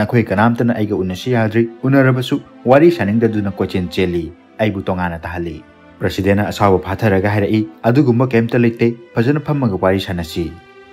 ꯅꯈꯣꯏ ꯀꯅꯥꯝꯇꯅ ꯑꯩꯒ ꯎꯅꯁꯤ ꯌꯥꯗ꯭ꯔꯤ, ꯎꯅꯔꯕꯁꯨ ꯋꯥꯔꯤ ꯁꯥꯅꯤꯡꯗꯗꯨꯅ ꯀꯣꯏꯆꯦꯟ ꯆꯦꯜꯂꯤ, ꯑꯩꯕꯨ ꯇꯣꯉꯥꯟꯅ ꯇꯥꯍꯜꯂꯤ꯫" ꯄ꯭ꯔꯦꯁꯤꯗꯦꯟꯅ ꯑꯁꯥꯎꯕ ꯐꯥꯊꯔꯒ ꯍꯥꯏꯔꯛꯏ, "ꯑꯗꯨꯒꯨꯝꯕ ꯀꯩꯝꯇ ꯂꯩꯇꯦ, ꯐꯖꯅ ꯐꯝꯃꯒ ꯋꯥꯔꯤ ꯁꯥꯟꯅꯁꯤ꯫"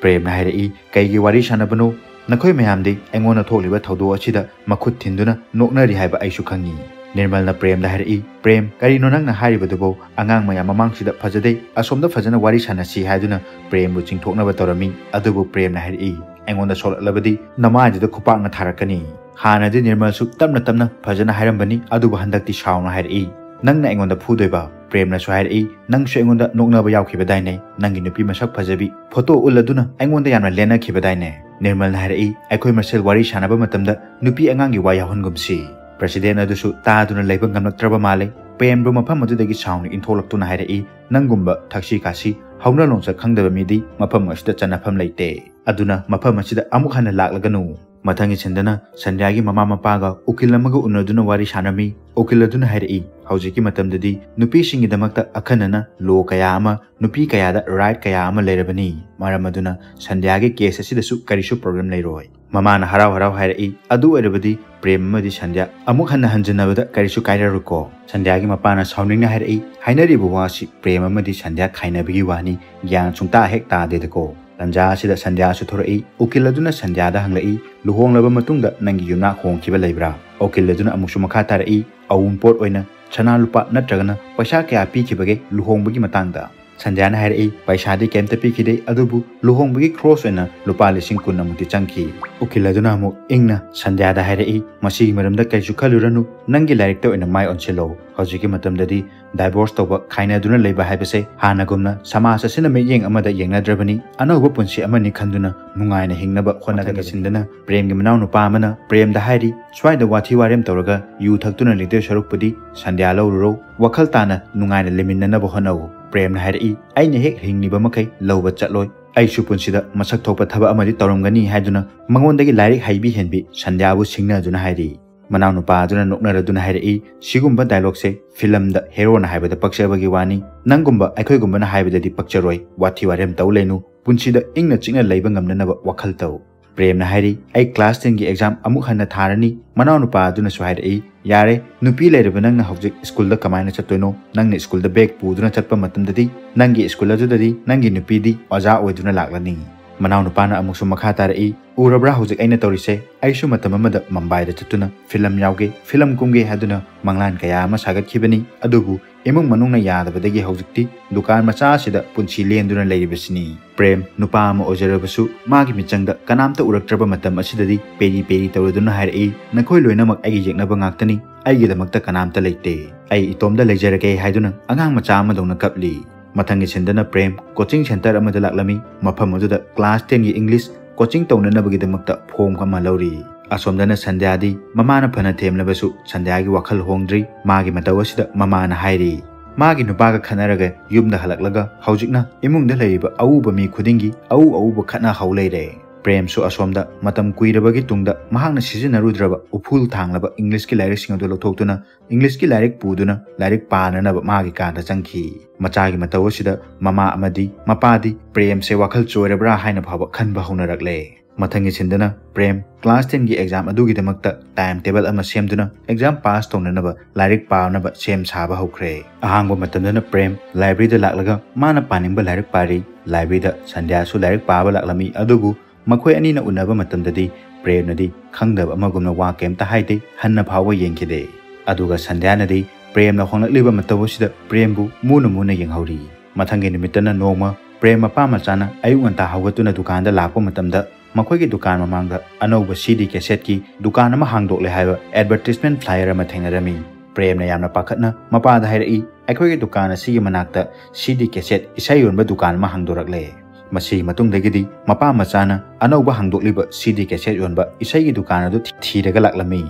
ꯄ꯭ꯔꯦꯝꯅ ꯍꯥꯏꯔꯛꯏ, "ꯀꯩꯒꯤ ꯋꯥꯔꯤ ꯁꯥꯟꯅꯕꯅꯣ? ꯅꯈꯣꯏ ꯃꯌꯥꯝꯗꯤ ꯑꯩꯉꯣꯟꯗ ꯊꯣꯛꯂꯤꯕ ꯊꯧꯗꯣꯛ ꯑꯁꯤꯗ ꯃꯈꯨꯠ ꯊꯤꯟꯗꯨꯅ ꯅꯣꯛꯅꯔꯤ ꯍꯥꯏꯕ ꯑꯩꯁꯨ ꯈꯪꯉꯤ꯫" ꯅꯤꯔꯃꯜꯅ ꯄ꯭ꯔꯦꯝꯗ ꯍꯥꯏꯔꯛꯏ, "ꯄ꯭ꯔꯦꯝ, ꯀꯔꯤꯅꯣ ꯅꯪꯅ ꯍꯥꯏꯔꯤꯕꯗꯨꯕꯣ? ꯑꯉꯥꯡ ꯃꯌꯥꯝ ꯃꯃꯥꯡꯁꯤꯗ ꯐꯖꯗꯦ, ꯑꯁꯣꯝꯗ ꯐꯖꯅ ꯋꯥꯔꯤ ꯁꯥꯟꯅꯁꯤ ꯍꯥꯏꯗꯨꯅ ꯄ꯭ꯔꯦꯝꯕꯨ ꯆꯤꯡꯊꯣꯛꯅꯕ ꯇꯧꯔꯝꯃꯤ꯫ ꯑꯗꯨꯕꯨ ꯄ꯭ꯔꯦꯝꯅ ꯍꯥꯏꯔꯛꯏ, ꯑꯩꯉꯣꯟꯗ ꯁꯣꯜꯂꯛꯂꯕꯗꯤ ꯅꯃꯥꯏꯗꯨꯗ ꯈꯨꯄꯥꯛꯅ ꯊꯥꯔꯛꯀꯅꯤ꯫" ꯍꯥꯟꯅꯗꯤ ꯅꯤꯔꯃꯜꯁꯨ ꯇꯞꯅ ꯇꯞꯅ ꯐꯖꯅ ꯍꯥꯏꯔꯝꯕꯅꯤ, ꯑꯗꯨꯕꯨ ꯍꯟꯗꯛꯇꯤ ꯁꯥꯎꯅ ꯍꯥꯏꯔꯛꯏ, "ꯅꯪꯅ ꯑꯩꯉꯣꯟꯗ ꯐꯨꯗꯣꯏꯕ?" ꯄ꯭ꯔꯦꯝꯅꯁꯨ ꯍꯥꯏꯔꯛꯏ, "ꯅꯪꯁꯨ ꯑꯩꯉꯣꯟꯗ ꯅꯣꯛꯅꯕ ꯌꯥꯎꯈꯤꯕꯗꯥꯏꯅꯦ? ꯅꯪꯒꯤ ꯅꯨꯄꯤ ꯃꯁꯛ ꯐꯖꯕꯤ ꯐꯣꯇꯣ ꯎꯠꯂꯗꯨꯅ ꯑꯩꯉꯣꯟꯗ ꯌꯥꯝꯅ ꯂꯦꯟꯅꯈꯤꯕꯗꯥꯏꯅꯦ?" ꯅꯤꯔꯃꯜꯅ ꯍꯥꯏꯔꯛꯏ, "ꯑꯩꯈꯣꯏ ꯃꯁꯦꯜ ꯋꯥꯔꯤ ꯁꯥꯟꯅꯕ ꯃꯇꯝꯗ ꯅꯨꯄꯤ ꯑꯉꯥꯡꯒꯤ ꯋꯥ ꯌꯥꯎꯍꯟꯒꯨꯝꯁꯤ꯫" ꯄ꯭ꯔꯦꯁꯤꯗꯦꯟ ꯑꯗꯨꯁꯨ ꯇꯥꯗꯨꯅ ꯂꯩꯕ ꯉꯝꯂꯛꯇ꯭ꯔꯕ ꯃꯥꯜꯂꯦ꯫ ꯄ꯭ꯔꯦꯝꯕꯨ ꯃꯐꯝ ꯑꯗꯨꯗꯒꯤ ꯁꯥꯎꯅ ꯏꯟꯊꯣꯛꯂꯛꯇꯨꯅ ꯍꯥꯏꯔꯛꯏ, "ꯅꯪꯒꯨꯝꯕ ꯊꯛꯁꯤ ꯈꯥꯁꯤ, ꯍꯧꯅ ꯂꯣꯟꯆꯠ ꯈꯪꯗꯕ ꯃꯤꯗꯤ ꯃꯐꯝ ꯑꯁꯤꯗ ꯆꯟꯅꯐꯝ ꯂꯩꯇꯦ꯫ ꯑꯗꯨꯅ ꯃꯐꯝ ꯑꯁꯤꯗ ꯑꯃꯨꯛ ꯍꯟꯅ ꯂꯥꯛꯂꯒꯅꯨ꯫" ꯃꯊꯪꯒꯤ ꯁꯤꯟꯗꯅ ꯁꯟꯙ꯭ꯌꯥꯒꯤ ꯃꯃꯥ ꯃꯄꯥꯒ ꯎꯀꯤꯜ ꯑꯃꯒ ꯎꯅꯗꯨꯅ ꯋꯥꯔꯤ ꯁꯥꯟꯅꯔꯝꯃꯤ꯫ ꯎꯀꯤꯜ ꯑꯗꯨꯅ ꯍꯥꯏꯔꯛꯏ, ꯍꯧꯖꯤꯛꯀꯤ ꯃꯇꯝꯗꯗꯤ ꯅꯨꯄꯤꯁꯤꯡꯒꯤꯗꯃꯛꯇ ꯑꯈꯟꯅꯅ ꯂꯣ ꯀꯌꯥ ꯑꯃ, ꯅꯨꯄꯤ ꯀꯌꯥꯗ ꯔꯥꯏꯠ ꯀꯌꯥ ꯑꯃ ꯂꯩꯔꯕꯅꯤ꯫ ꯃꯔꯝ ꯑꯗꯨꯅ ꯁꯟꯙ꯭ꯌꯥꯒꯤ ꯀꯦꯁ ꯑꯁꯤꯗꯁꯨ ꯀꯔꯤꯁꯨ ꯄ꯭ꯔꯣꯕ꯭ꯂꯦꯝ ꯂꯩꯔꯣꯏ꯫ ꯃꯃꯥꯅ ꯍꯔꯥꯎ ꯍꯔꯥꯎ ꯍꯥꯏꯔꯛꯏ, "ꯑꯗꯨ ꯑꯣꯏꯔꯕꯗꯤ ꯄ꯭ꯔꯦꯝ ꯑꯃꯗꯤ ꯁꯟꯙ꯭ꯌꯥ ꯑꯃꯨꯛ ꯍꯟꯅ ꯍꯟꯖꯤꯟꯅꯕꯗ ꯀꯔꯤꯁꯨ ꯀꯥꯏꯔꯔꯣꯏꯀꯣ?" ꯁꯟꯙ꯭ꯌꯥꯒꯤ ꯃꯄꯥꯅ ꯁꯥꯎꯅꯤꯡꯅ ꯍꯥꯏꯔꯛꯏ, "ꯍꯥꯏꯅꯔꯤꯕ ꯋꯥꯁꯤ ꯄ꯭ꯔꯦꯝ ꯑꯃꯗꯤ ꯁꯟꯙ꯭ꯌꯥ ꯈꯥꯏꯅꯕꯒꯤ ꯋꯥꯅꯤ, ꯒ꯭ꯌꯥꯟ ꯁꯨꯡꯇꯥ ꯍꯦꯛ ꯇꯥꯗꯦꯗꯀꯣ꯫" ꯇꯟꯖꯥ ꯑꯁꯤꯗ ꯁꯟꯙ꯭ꯌꯥꯁꯨ ꯊꯣꯔꯛꯏ꯫ ꯎꯀꯤꯜ ꯑꯗꯨꯅ ꯁꯟꯙ꯭ꯌꯥꯗ ꯍꯪꯂꯛꯏ, "ꯂꯨꯍꯣꯡꯂꯕ ꯃꯇꯨꯡꯗ ꯅꯪꯒꯤ ꯌꯨꯝꯅꯥꯛ ꯍꯣꯡꯈꯤꯕ ꯂꯩꯕ꯭ꯔꯥ?" ꯎꯀꯤꯜ ꯑꯗꯨꯅ ꯑꯃꯨꯛꯁꯨ ꯃꯈꯥ ꯇꯥꯔꯛꯏ, "ꯑꯎꯟꯄꯣꯠ ꯑꯣꯏꯅ ꯁꯅꯥ ꯂꯨꯄꯥ ꯅꯠꯇ꯭ꯔꯒꯅ ꯄꯩꯁꯥ ꯀꯌꯥ ꯄꯤꯈꯤꯕꯒꯦ ꯂꯨꯍꯣꯡꯕꯒꯤ ꯃꯇꯥꯡꯗ?" ꯁꯟꯙ꯭ꯌꯥꯅ ꯍꯥꯏꯔꯛꯏ, "ꯄꯩꯁꯥꯗꯤ ꯀꯩꯝꯇ ꯄꯤꯈꯤꯗꯦ, ꯑꯗꯨꯕꯨ ꯂꯨꯍꯣꯡꯕꯒꯤ ꯈ꯭ꯔꯣꯁ ꯑꯣꯏꯅ ꯂꯨꯄꯥ ꯂꯤꯁꯤꯡ ꯀꯨꯟ ꯑꯃꯨꯛꯇꯤ ꯆꯪꯈꯤ꯫" ꯎꯀꯤꯜ ꯑꯗꯨꯅ ꯑꯃꯨꯛ ꯏꯪꯅ ꯁꯟꯙ꯭ꯌꯥꯗ ꯍꯥꯏꯔꯛꯏ, "ꯃꯁꯤꯒꯤ ꯃꯔꯝꯗ ꯀꯩꯁꯨ ꯈꯜꯂꯨꯔꯅꯨ, ꯅꯪꯒꯤ ꯂꯥꯏꯔꯤꯛꯇ ꯑꯣꯏꯅ ꯃꯥꯏ ꯑꯣꯟꯁꯤꯜꯂꯣ꯫ ꯍꯧꯖꯤꯛꯀꯤ ꯃꯇꯝꯗꯗꯤ ꯗꯥꯏꯚꯣꯔꯁ ꯇꯧꯕ, ꯈꯥꯏꯅꯗꯨꯅ ꯂꯩꯕ ꯍꯥꯏꯕꯁꯦ ꯍꯥꯟꯅꯒꯨꯝꯅ ꯁꯃꯥꯖ ꯑꯁꯤꯅ ꯃꯤꯠꯌꯦꯡ ꯑꯃꯗ ꯌꯦꯡꯅꯗ꯭ꯔꯕꯅꯤ꯫ ꯑꯅꯧꯕ ꯄꯨꯟꯁꯤ ꯑꯃꯅꯤ ꯈꯟꯗꯨꯅ ꯅꯨꯡꯉꯥꯏꯅ ꯍꯤꯡꯅꯕ ꯍꯣꯠꯅꯒꯗꯕꯅꯤ꯫" ꯃꯊꯪꯒꯤ ꯁꯤꯟꯗꯅ ꯄ꯭ꯔꯦꯝꯒꯤ ꯃꯅꯥꯎ ꯅꯨꯄꯥ ꯑꯃꯅ ꯄ꯭ꯔꯦꯝꯗ ꯍꯥꯏꯔꯤ, "ꯁ꯭ꯋꯥꯏꯗ ꯋꯥꯊꯤ ꯋꯥꯔꯦꯝ ꯇꯧꯔꯒ ꯌꯨ ꯊꯛꯇꯨꯅ ꯂꯩꯗꯣꯏ ꯁꯔꯨꯛꯄꯨꯗꯤ ꯁꯟꯙ꯭ꯌꯥ ꯂꯧꯔꯨꯔꯣ, ꯋꯥꯈꯜ ꯇꯥꯅ ꯅꯨꯡꯉꯥꯏꯅ ꯂꯩꯃꯤꯟꯅꯅꯕ ꯍꯣꯠꯅꯧ꯫" ꯄ꯭ꯔꯦꯝꯅ ꯍꯥꯏꯔꯛꯏ, "ꯑꯩꯅ ꯍꯦꯛ ꯍꯤꯡꯂꯤꯕ ꯃꯈꯩ ꯂꯧꯕ ꯆꯠꯂꯣꯏ꯫ ꯑꯩꯁꯨ ꯄꯨꯟꯁꯤꯗ ꯃꯁꯛ ꯊꯣꯛꯄ ꯊꯕꯛ ꯑꯃꯗꯤ ꯇꯧꯔꯝꯒꯅꯤ" ꯍꯥꯏꯗꯨꯅ ꯃꯉꯣꯟꯗꯒꯤ ꯂꯥꯏꯔꯤꯛ ꯍꯩꯕꯤ ꯍꯦꯟꯕꯤ ꯁꯟꯙ꯭ꯌꯥꯕꯨ ꯁꯤꯡꯅꯗꯨꯅ ꯍꯥꯏꯔꯤ꯫ ꯃꯅꯥꯎꯅꯨꯄꯥ ꯑꯗꯨꯅ ꯅꯣꯛꯅꯔꯗꯨꯅ ꯍꯥꯏꯔꯛꯏ, "ꯁꯤꯒꯨꯝꯕ ꯗꯥꯏꯂꯣꯒꯁꯦ ꯐꯤꯂꯝꯗ ꯍꯦꯔꯣꯅ ꯍꯥꯏꯕꯗ ꯄꯛꯆꯕꯒꯤ ꯋꯥꯅꯤ꯫ ꯅꯪꯒꯨꯝꯕ ꯑꯩꯈꯣꯏꯒꯨꯝꯕꯅ ꯍꯥꯏꯕꯗꯗꯤ ꯄꯛꯆꯔꯣꯏ꯫ ꯋꯥꯊꯤ ꯋꯥꯔꯦꯝ ꯇꯧ ꯂꯩꯅꯨ꯫ ꯄꯨꯟꯁꯤꯗ ꯏꯪꯅ ꯆꯤꯛꯅ ꯂꯩꯕ ꯉꯝꯅꯅꯕ ꯋꯥꯈꯜ ꯇꯧ꯫" ꯄ꯭ꯔꯦꯝꯅ ꯍꯥꯏꯔꯤ, "ꯑꯩ ꯀ꯭ꯂꯥꯁ ꯇꯦꯟꯒꯤ ꯑꯦꯛꯖꯥꯝ ꯑꯃꯨꯛ ꯍꯟꯅ ꯊꯥꯔꯅꯤ꯫" ꯃꯅꯥꯎꯅꯨꯄꯥ ꯑꯗꯨꯅꯁꯨ ꯍꯥꯏꯔꯛꯏ, "ꯌꯥꯔꯦ, ꯅꯨꯄꯤ ꯂꯩꯔꯕ ꯅꯪꯅ ꯍꯧꯖꯤꯛ ꯁ꯭ꯀꯨꯜꯗ ꯀꯃꯥꯏꯅ ꯆꯠꯇꯣꯏꯅꯣ? ꯅꯪꯅ ꯁ꯭ꯀꯨꯜꯗ ꯕꯦꯒ ꯄꯨꯗꯨꯅ ꯆꯠꯄ ꯃꯇꯝꯗꯗꯤ ꯅꯪꯒꯤ ꯁ꯭ꯀꯨꯜ ꯑꯗꯨꯗꯗꯤ ꯅꯪꯒꯤ ꯅꯨꯄꯤꯗꯤ ꯑꯣꯖꯥ ꯑꯣꯏꯗꯨꯅ ꯂꯥꯛꯂꯅꯤ꯫" ꯃꯅꯥꯎꯅꯨꯄꯥꯅ ꯑꯃꯨꯛꯁꯨ ꯃꯈꯥ ꯇꯥꯔꯛꯏ, "ꯎꯔꯕ꯭ꯔꯥ ꯍꯧꯖꯤꯛ ꯑꯩꯅ ꯇꯧꯔꯤꯁꯦ? ꯑꯩꯁꯨ ꯃꯇꯝ ꯑꯃꯗ ꯃꯝꯕꯥꯏꯗ ꯆꯠꯇꯨꯅ ꯐꯤꯂꯝ ꯌꯥꯎꯒꯦ, ꯐꯤꯂꯝ ꯀꯨꯝꯒꯦ ꯍꯥꯏꯗꯨꯅ ꯃꯪꯂꯥꯟ ꯀꯌꯥ ꯑꯃ ꯁꯥꯒꯠꯈꯤꯕꯅꯤ꯫ ꯑꯗꯨꯕꯨ ꯏꯃꯨꯡ ꯃꯅꯨꯡꯅ ꯌꯥꯗꯕꯗꯒꯤ ꯍꯧꯖꯤꯛꯇꯤ ꯗꯨꯀꯥꯟ ꯃꯆꯥ ꯑꯁꯤꯗ ꯄꯨꯟꯁꯤ ꯂꯦꯟꯗꯨꯅ ꯂꯩꯔꯤꯕꯁꯤꯅꯤ꯫" ꯄ꯭ꯔꯦꯝ, ꯅꯨꯄꯥ ꯑꯃ ꯑꯣꯏꯖꯔꯕꯁꯨ, ꯃꯥꯒꯤ ꯃꯤꯆꯪꯗ ꯀꯅꯥꯝꯇ ꯎꯔꯛꯇ꯭ꯔꯕ ꯃꯇꯝ ꯑꯁꯤꯗꯗꯤ ꯄꯦꯔꯤ ꯄꯦꯔꯤ ꯇꯧꯔꯗꯨꯅ ꯍꯥꯏꯔꯛꯏ, "ꯅꯈꯣꯏ ꯂꯣꯏꯅꯃꯛ ꯑꯩꯒꯤ ꯌꯦꯛꯅꯕ ꯉꯥꯛꯇꯅꯤ꯫ ꯑꯩꯒꯤꯗꯃꯛꯇ ꯀꯅꯥꯝꯇ ꯂꯩꯇꯦ꯫ ꯑꯩ ꯏꯇꯣꯝꯗ ꯂꯩꯖꯔꯒꯦ" ꯍꯥꯏꯗꯨꯅ ꯑꯉꯥꯡ ꯃꯆꯥ ꯑꯃꯗꯧꯅ ꯀꯞꯂꯤ꯫ ꯃꯊꯪꯒꯤ ꯁꯤꯟꯗꯅ ꯄ꯭ꯔꯦꯝ ꯀꯣꯆꯤꯡ ꯁꯦꯟꯇꯔ ꯑꯃꯗ ꯂꯥꯛꯂꯝꯃꯤ꯫ ꯃꯐꯝ ꯑꯗꯨꯗ ꯀ꯭ꯂꯥꯁ ꯇꯦꯟꯒꯤ ꯏꯪꯂꯤꯁ ꯀꯣꯆꯤꯡ ꯇꯧꯅꯅꯕꯒꯤꯗꯃꯛꯇ ꯐꯣꯝ ꯑꯃ ꯂꯧꯔꯤ꯫ ꯑꯁꯣꯝꯗꯅ ꯁꯟꯙ꯭ꯌꯥꯗꯤ ꯃꯃꯥꯅ ꯐꯅ ꯊꯦꯝꯂꯕꯁꯨ ꯁꯟꯙ꯭ꯌꯥꯒꯤ ꯋꯥꯈꯜ ꯍꯣꯡꯗ꯭ꯔꯤ꯫ ꯃꯥꯒꯤ ꯃꯇꯧ ꯑꯁꯤꯗ ꯃꯃꯥꯅ ꯍꯥꯏꯔꯤ, "ꯃꯥꯒꯤ ꯅꯨꯄꯥꯒ ꯈꯠꯅꯔꯒ ꯌꯨꯝꯗ ꯍꯜꯂꯛꯂꯒ ꯍꯧꯖꯤꯛꯅ ꯏꯃꯨꯡꯗ ꯂꯩꯔꯤꯕ ꯑꯎꯕ ꯃꯤ ꯈꯨꯗꯤꯡꯒꯤ ꯑꯎ ꯑꯎꯕ ꯈꯠꯅ ꯍꯧ ꯂꯩꯔꯦ꯫" ꯄ꯭ꯔꯦꯝꯁꯨ ꯑꯁꯣꯝꯗ ꯃꯇꯝ ꯀꯨꯏꯔꯕꯒꯤ ꯇꯨꯡꯗ ꯃꯍꯥꯛꯅ ꯁꯤꯖꯤꯟꯅꯔꯨꯗ꯭ꯔꯕ ꯎꯐꯨꯜ ꯊꯥꯡꯂꯕ ꯏꯪꯂꯤꯁꯀꯤ ꯂꯥꯏꯔꯤꯛꯁꯤꯡ ꯑꯗꯨ ꯂꯧꯊꯣꯛꯇꯨꯅ ꯏꯪꯂꯤꯁꯀꯤ ꯂꯥꯏꯔꯤꯛ ꯄꯨꯗꯨꯅ ꯂꯥꯏꯔꯤꯛ ꯄꯥꯅꯅꯕ ꯃꯥꯒꯤ ꯀꯥꯗ ꯆꯪꯈꯤ꯫ ꯃꯆꯥꯒꯤ ꯃꯇꯧ ꯑꯁꯤꯗ ꯃꯃꯥ ꯑꯃꯗꯤ ꯃꯄꯥꯗꯤ ꯄ꯭ꯔꯦꯝꯁꯦ ꯋꯥꯈꯜ ꯆꯣꯏꯔꯕ꯭ꯔꯥ ꯍꯥꯏꯅ ꯐꯥꯎꯕ ꯈꯟꯕ ꯍꯧꯅꯔꯛꯂꯦ꯫ ꯃꯊꯪꯒꯤ ꯁꯤꯟꯗꯅ ꯄ꯭ꯔꯦꯝ ꯀ꯭ꯂꯥꯁ ꯇꯦꯟꯒꯤ ꯑꯦꯛꯖꯥꯝ ꯑꯗꯨꯒꯤꯗꯃꯛꯇ ꯇꯥꯏꯝ ꯇꯦꯕꯜ ꯑꯃ ꯁꯦꯝꯗꯨꯅ ꯑꯦꯛꯖꯥꯝ ꯄꯥꯁ ꯇꯧꯅꯅꯕ ꯂꯥꯏꯔꯤꯛ ꯄꯥꯅꯕ ꯁꯦꯝ ꯁꯥꯕ ꯍꯧꯈ꯭ꯔꯦ꯫ ꯑꯍꯥꯡꯕ ꯃꯇꯝꯗꯅ ꯄ꯭ꯔꯦꯝ ꯂꯥꯏꯕ꯭ꯔꯦꯔꯤꯗ ꯂꯥꯛꯂꯒ ꯃꯥꯅ ꯄꯥꯅꯤꯡꯕ ꯂꯥꯏꯔꯤꯛ ꯄꯥꯔꯤ꯫ ꯂꯥꯏꯕ꯭ꯔꯦꯔꯤꯗ ꯁꯟꯙ꯭ꯌꯥꯁꯨ ꯂꯥꯏꯔꯤꯛ ꯄꯥꯕ ꯂꯥꯛꯂꯝꯃꯤ꯫ ꯑꯗꯨꯕꯨ ꯃꯈꯣꯏ ꯑꯅꯤꯅ ꯎꯅꯕ ꯃꯇꯝꯗꯗꯤ ꯄ꯭ꯔꯦꯝꯅꯗꯤ ꯈꯪꯗꯕ ꯑꯃꯒꯨꯝꯅ ꯋꯥ ꯀꯩꯝꯇ ꯍꯥꯏꯗꯦ, ꯍꯟꯅ ꯐꯥꯎꯕ ꯌꯦꯡꯈꯤꯗꯦ꯫ ꯑꯗꯨꯒ ꯁꯟꯙ꯭ꯌꯥꯅꯗꯤ ꯄ꯭ꯔꯦꯝꯅ ꯍꯣꯡꯂꯛꯂꯤꯕ ꯃꯇꯧ ꯑꯁꯤꯗ ꯄ꯭ꯔꯦꯝꯕꯨ ꯃꯨꯅ ꯃꯨꯅ ꯌꯦꯡꯍꯧꯔꯤ꯫ ꯃꯊꯪꯒꯤ ꯅꯨꯃꯤꯠꯇꯅ ꯅꯣꯡꯃ ꯄ꯭ꯔꯦꯝ ꯃꯄꯥ ꯃꯆꯥꯅ ꯑꯌꯨꯛ ꯉꯟꯇꯥ ꯍꯧꯒꯠꯇꯨꯅ ꯗꯨꯀꯥꯟꯗ ꯂꯥꯛꯄ ꯃꯇꯝꯗ ꯃꯈꯣꯏꯒꯤ ꯗꯨꯀꯥꯟ ꯃꯃꯥꯡꯗ ꯑꯅꯧꯕ ꯁꯤ ꯗꯤ ꯀꯦꯁꯦꯠꯀꯤ ꯗꯨꯀꯥꯟ ꯑꯃ ꯍꯥꯡꯗꯣꯛꯂꯦ ꯍꯥꯏꯕ ꯑꯦꯗꯚꯔꯇꯤꯁꯃꯦꯟ ꯐ꯭ꯂꯥꯏꯌꯔ ꯑꯃ ꯊꯦꯡꯅꯔꯝꯃꯤ꯫ ꯄ꯭ꯔꯦꯝꯅ ꯌꯥꯝꯅ ꯄꯥꯈꯠꯅ ꯃꯄꯥꯗ ꯍꯥꯏꯔꯛꯏ, "ꯑꯩꯈꯣꯏꯒꯤ ꯗꯨꯀꯥꯟ ꯑꯁꯤꯒꯤ ꯃꯅꯥꯛꯇ ꯁꯤ ꯗꯤ ꯀꯦꯁꯦꯠ ꯏꯁꯩ ꯌꯣꯟꯕ ꯗꯨꯀꯥꯟ ꯑꯃ ꯍꯥꯡꯗꯣꯔꯛꯂꯦ꯫" ꯃꯁꯤꯒꯤ ꯃꯇꯨꯡꯗꯒꯤꯗꯤ ꯃꯄꯥ ꯃꯆꯥꯅ ꯑꯅꯧꯕ ꯍꯥꯡꯗꯣꯛꯂꯤꯕ ꯁꯤ ꯗꯤ ꯀꯦꯁꯦꯠ ꯌꯣꯟꯕ ꯏꯁꯩꯒꯤ ꯗꯨꯀꯥꯟ ꯑꯗꯨ ꯊꯤ-, ꯊꯤꯔꯒ ꯂꯥꯛꯂꯝꯃꯤ꯫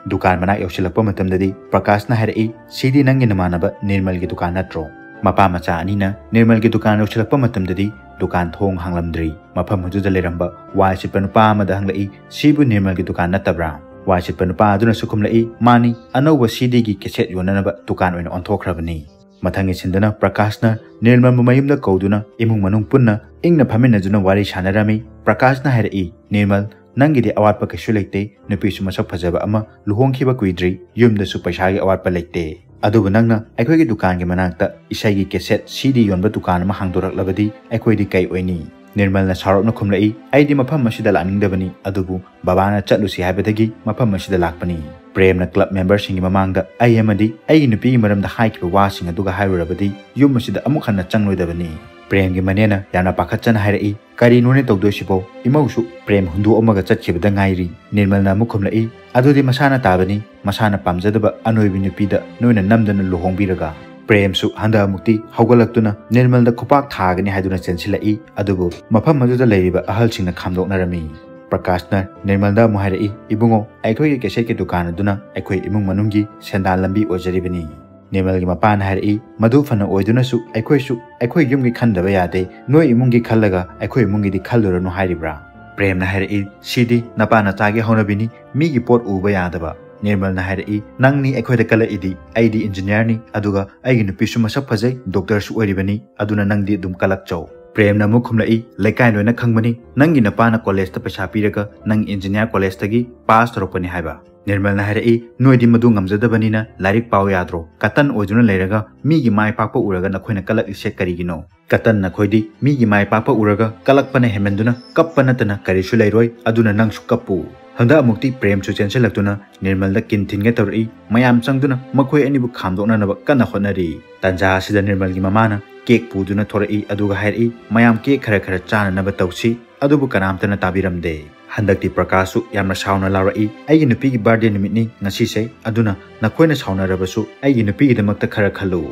ꯗꯨꯀꯥꯟ ꯃꯅꯥꯛ ꯌꯧꯁꯤꯜꯂꯛꯄ ꯃꯇꯝꯗꯗꯤ ꯄ꯭ꯔꯀꯥꯁꯅ ꯍꯥꯏꯔꯛꯏ, "ꯁꯤꯗꯤ ꯅꯪꯒꯤ ꯅꯃꯥꯟꯅꯕ ꯅꯤꯔꯃꯜꯒꯤ ꯗꯨꯀꯥꯟ ꯅꯠꯇ꯭ꯔꯣ?" ꯃꯄꯥ ꯃꯆꯥ ꯑꯅꯤꯅ ꯅꯤꯔꯃꯜꯒꯤ ꯗꯨꯀꯥꯟ ꯌꯧꯁꯤꯜꯂꯛꯄ ꯃꯇꯝꯗꯗꯤ ꯗꯨꯀꯥꯟ ꯊꯣꯡ ꯍꯥꯡꯂꯝꯗ꯭ꯔꯤ꯫ ꯃꯐꯝ ꯑꯗꯨꯗ ꯂꯩꯔꯝꯕ ꯋꯥꯏ ꯁꯤꯠꯄ ꯅꯨꯄꯥ ꯑꯃꯗ ꯍꯪꯂꯛꯏ, "ꯁꯤꯕꯨ ꯅꯤꯔꯃꯜꯒꯤ ꯗꯨꯀꯥꯟ ꯅꯠꯇꯕ꯭ꯔꯥ?" ꯋꯥꯏ ꯁꯤꯠꯄ ꯅꯨꯄꯥ ꯑꯗꯨꯅꯁꯨ ꯈꯨꯝꯂꯛꯏ, "ꯃꯥꯅꯤ, ꯑꯅꯧꯕ ꯁꯤ ꯗꯤꯒꯤ ꯀꯦꯁꯦꯠ ꯌꯣꯟꯅꯅꯕ ꯗꯨꯀꯥꯟ ꯑꯣꯏꯅ ꯑꯣꯟꯊꯣꯛꯈ꯭ꯔꯕꯅꯤ꯫" ꯃꯊꯪꯒꯤ ꯁꯤꯟꯗꯅ ꯄ꯭ꯔꯀꯥꯁꯅ ꯅꯤꯔꯃꯜꯕꯨ ꯃꯌꯨꯝꯗ ꯀꯧꯗꯨꯅ ꯏꯃꯨꯡ ꯃꯅꯨꯡ ꯄꯨꯟꯅ ꯏꯪꯅ ꯐꯝꯃꯤꯟꯅꯗꯨꯅ ꯋꯥꯔꯤ ꯁꯥꯟꯅꯔꯝꯃꯤ꯫ ꯄ꯭ꯔꯀꯥꯁꯅ ꯍꯥꯏꯔꯛꯏ, "ꯅꯤꯔꯃꯜ, ꯅꯪꯒꯤꯗꯤ ꯑꯋꯥꯠꯄ ꯀꯩꯁꯨ ꯂꯩꯇꯦ, ꯅꯨꯄꯤꯁꯨ ꯃꯁꯛ ꯐꯖꯕ ꯑꯃ ꯂꯨꯍꯣꯡꯈꯤꯕ ꯀꯨꯏꯗ꯭ꯔꯤ, ꯌꯨꯝꯗꯁꯨ ꯄꯩꯁꯥꯒꯤ ꯑꯋꯥꯠꯄ ꯂꯩꯇꯦ꯫ ꯑꯗꯨꯕꯨ ꯅꯪꯅ ꯑꯩꯈꯣꯏꯒꯤ ꯗꯨꯀꯥꯟꯒꯤ ꯃꯅꯥꯛꯇ ꯏꯁꯩꯒꯤ ꯀꯦꯁꯦꯠ ꯁꯤ ꯗꯤ ꯌꯣꯟꯕ ꯗꯨꯀꯥꯟ ꯑꯃ ꯍꯥꯡꯗꯣꯔꯛꯂꯕꯗꯤ ꯑꯩꯈꯣꯏꯗꯤ ꯀꯩ ꯑꯣꯏꯅꯤ?" ꯅꯤꯔꯃꯜꯅ ꯁꯥꯎꯔꯞꯅ ꯈꯨꯝꯂꯛꯏ, "ꯑꯩꯗꯤ ꯃꯐꯝ ꯑꯁꯤꯗ ꯂꯥꯛꯅꯤꯡꯗꯕꯅꯤ, ꯑꯗꯨꯕꯨ ꯕꯕꯥꯅ ꯆꯠꯂꯨꯁꯤ ꯍꯥꯏꯕꯗꯒꯤ ꯃꯐꯝ ꯑꯁꯤꯗ ꯂꯥꯛꯄꯅꯤ꯫" ꯄ꯭ꯔꯦꯝꯅ ꯀ꯭ꯂꯕ ꯃꯦꯝꯕꯔꯁꯤꯡꯒꯤ ꯃꯃꯥꯡꯗ ꯑꯩ ꯑꯃꯗꯤ ꯑꯩꯒꯤ ꯅꯨꯄꯤꯒꯤ ꯃꯔꯝꯗ ꯍꯥꯏꯈꯤꯕ ꯋꯥꯁꯤꯡ ꯑꯗꯨꯒ ꯍꯥꯏꯔꯨꯔꯕꯗꯤ ꯌꯨꯝ ꯑꯁꯤꯗ ꯑꯃꯨꯛ ꯍꯟꯅ ꯆꯪꯂꯣꯏꯗꯕꯅꯤ꯫ ꯄ꯭ꯔꯦꯝꯒꯤ ꯃꯅꯦꯅ ꯌꯥꯝꯅ ꯄꯥꯈꯠꯆꯅ ꯍꯥꯏꯔꯛꯏ, "ꯀꯔꯤꯅꯣꯅꯦ ꯇꯧꯗꯣꯏꯁꯤꯕꯣ? ꯏꯃꯧꯁꯨ ꯄ꯭ꯔꯦꯝ ꯍꯨꯟꯗꯣꯛꯑꯝꯃꯒ ꯆꯠꯈꯤꯕꯗ ꯉꯥꯏꯔꯤ꯫" ꯅꯤꯔꯃꯜꯅ ꯑꯃꯨꯛ ꯈꯨꯝꯂꯛꯏ, "ꯑꯗꯨꯗꯤ ꯃꯁꯥꯅ ꯇꯥꯕꯅꯤ, ꯃꯁꯥꯅ ꯄꯥꯝꯖꯗꯕ ꯑꯅꯣꯏꯕꯤ ꯅꯨꯄꯤꯗ ꯅꯣꯏꯅ ꯅꯝꯗꯅ ꯂꯨꯍꯣꯡꯕꯤꯔꯒ?" ꯄ꯭ꯔꯦꯝꯁꯨ ꯍꯟꯗꯛ ꯑꯃꯨꯛꯇꯤ ꯍꯧꯒꯠꯂꯛꯇꯨꯅ ꯅꯤꯔꯃꯜꯗ ꯈꯨꯄꯥꯛ ꯊꯥꯒꯅꯤ ꯍꯥꯏꯗꯨꯅ ꯆꯦꯟꯁꯤꯜꯂꯛꯏ꯫ ꯑꯗꯨꯕꯨ ꯃꯐꯝ ꯑꯗꯨꯗ ꯂꯩꯔꯤꯕ ꯑꯍꯜꯁꯤꯡꯅ ꯈꯥꯝꯗꯣꯛꯅꯔꯝꯃꯤ꯫ ꯄ꯭ꯔꯀꯥꯁꯅ ꯅꯤꯔꯃꯜꯗ ꯑꯃꯨꯛ ꯍꯥꯏꯔꯛꯏ, "ꯏꯕꯨꯡꯉꯣ, ꯑꯩꯈꯣꯏꯒꯤ ꯀꯦꯁꯦꯠꯀꯤ ꯗꯨꯀꯥꯟ ꯑꯗꯨꯅ ꯑꯩꯈꯣꯏ ꯏꯃꯨꯡ ꯃꯅꯨꯡꯒꯤ ꯁꯦꯟꯗꯥꯟ ꯂꯝꯕꯤ ꯑꯣꯏꯖꯔꯤꯕꯅꯤ꯫" ꯅꯤꯔꯃꯜꯒꯤ ꯃꯄꯥꯅ ꯍꯥꯏꯔꯛꯏ, "ꯃꯗꯨ ꯐꯅ ꯑꯣꯏꯗꯨꯅꯁꯨ ꯑꯩꯈꯣꯏꯁꯨ ꯑꯩꯈꯣꯏ ꯌꯨꯝꯒꯤ ꯈꯟꯗꯕ ꯌꯥꯗꯦ, ꯅꯣꯏ ꯏꯃꯨꯡꯒꯤ ꯈꯜꯂꯒ ꯑꯩꯈꯣꯏ ꯏꯃꯨꯡꯒꯤꯗꯤ ꯈꯜꯂꯨꯔꯅꯨ ꯍꯥꯏꯔꯤꯕ꯭ꯔꯥ?" ꯄ꯭ꯔꯦꯝꯅ ꯍꯥꯏꯔꯛꯏ, "ꯁꯤꯗꯤ ꯅꯄꯥ ꯅꯆꯥꯒꯤ ꯍꯧꯅꯕꯤꯅꯤ, ꯃꯤꯒꯤ ꯄꯣꯠ ꯎꯕ ꯌꯥꯗꯕ꯫" ꯅꯤꯔꯃꯜꯅ ꯍꯥꯏꯔꯛꯏ, "ꯅꯪꯅꯤ ꯑꯩꯈꯣꯏꯗ ꯀꯜꯂꯛꯏꯗꯤ, ꯑꯩꯗꯤ ꯏꯟꯖꯤꯅꯤꯌꯥꯔꯅꯤ, ꯑꯗꯨꯒ ꯑꯩꯒꯤ ꯅꯨꯄꯤꯁꯨ ꯃꯁꯛ ꯐꯖꯩ, ꯗꯣꯛꯇꯔꯁꯨ ꯑꯣꯏꯔꯤꯕꯅꯤ, ꯑꯗꯨꯅ ꯅꯪꯗꯤ ꯑꯗꯨꯝ ꯀꯜꯂꯛꯆꯧ꯫" ꯄ꯭ꯔꯦꯝꯅ ꯑꯃꯨꯛ ꯈꯨꯝꯂꯛꯏ, "ꯂꯩꯀꯥꯏ ꯂꯣꯏꯅ ꯈꯪꯕꯅꯤ, ꯅꯪꯒꯤ ꯅꯄꯥꯅ ꯀꯣꯂꯦꯖꯇ ꯄꯩꯁꯥ ꯄꯤꯔꯒ ꯅꯪ ꯏꯟꯖꯤꯅꯤꯌꯥꯔ ꯀꯣꯂꯦꯖꯇꯒꯤ ꯄꯥꯁ ꯇꯧꯔꯛꯄꯅꯤ ꯍꯥꯏꯕ꯫" ꯅꯤꯔꯃꯜꯅ ꯍꯥꯏꯔꯛꯏ, "ꯅꯣꯏꯗꯤ ꯃꯗꯨ ꯉꯝꯖꯗꯕꯅꯤꯅ ꯂꯥꯏꯔꯤꯛ ꯄꯥꯎ ꯌꯥꯗ꯭ꯔꯣ? ꯀꯇꯟ ꯑꯣꯏꯗꯨꯅ ꯂꯩꯔꯒ ꯃꯤꯒꯤ ꯃꯥꯏ ꯄꯥꯛꯄ ꯎꯔꯒ ꯅꯈꯣꯏꯅ ꯀꯜꯂꯛꯂꯤꯁꯦ ꯀꯔꯤꯒꯤꯅꯣ? ꯀꯇꯟ ꯅꯈꯣꯏꯗꯤ ꯃꯤꯒꯤ ꯃꯥꯏ ꯄꯥꯛꯄ ꯎꯔꯒ ꯀꯂꯛꯄꯅ ꯍꯦꯟꯃꯟꯗꯨꯅ ꯀꯞꯄ ꯅꯠꯇꯅ ꯀꯔꯤꯁꯨ ꯂꯩꯔꯣꯏ, ꯑꯗꯨꯅ ꯅꯪꯁꯨ ꯀꯞꯄꯨ꯫" ꯍꯟꯗꯛ ꯑꯃꯨꯛꯇꯤ ꯄ꯭ꯔꯦꯝꯁꯨ ꯆꯦꯟꯁꯤꯜꯂꯛꯇꯨꯅ ꯅꯤꯔꯃꯜꯗ ꯀꯤꯟ ꯊꯤꯟꯒꯦ ꯇꯧꯔꯛꯏ꯫ ꯃꯌꯥꯝ ꯆꯪꯗꯨꯅ ꯃꯈꯣꯏ ꯑꯅꯤꯕꯨ ꯈꯥꯝꯗꯣꯛꯅꯅꯕ ꯀꯟꯅ ꯍꯣꯠꯅꯔꯤ꯫ ꯇꯟꯖꯥ ꯑꯁꯤꯗ ꯅꯤꯔꯃꯜꯒꯤ ꯃꯃꯥꯅ ꯀꯦꯛ ꯄꯨꯗꯨꯅ ꯊꯣꯔꯛꯏ, ꯑꯗꯨꯒ ꯍꯥꯏꯔꯛꯏ, "ꯃꯌꯥꯝ ꯀꯦꯛ ꯈꯔ ꯈꯔ ꯆꯥꯅꯅꯕ ꯇꯧꯁꯤ꯫" ꯑꯗꯨꯕꯨ ꯀꯅꯥꯝꯇꯅ ꯇꯥꯕꯤꯔꯝꯗꯦ꯫ ꯍꯟꯗꯛꯇꯤ ꯄ꯭ꯔꯀꯥꯁꯁꯨ ꯌꯥꯝꯅ ꯁꯥꯎꯅ ꯂꯥꯎꯔꯛꯏ, "ꯑꯩꯒꯤ ꯅꯨꯄꯤꯒꯤ ꯕꯥꯔꯗꯦ ꯅꯨꯃꯤꯠꯅꯤ ꯉꯁꯤꯁꯦ, ꯑꯗꯨꯅ ꯅꯈꯣꯏꯅ ꯁꯥꯎꯅꯔꯕꯁꯨ ꯑꯩꯒꯤ ꯅꯨꯄꯤꯒꯤꯗꯃꯛꯇ ꯈꯔ ꯈꯜꯂꯨ꯫"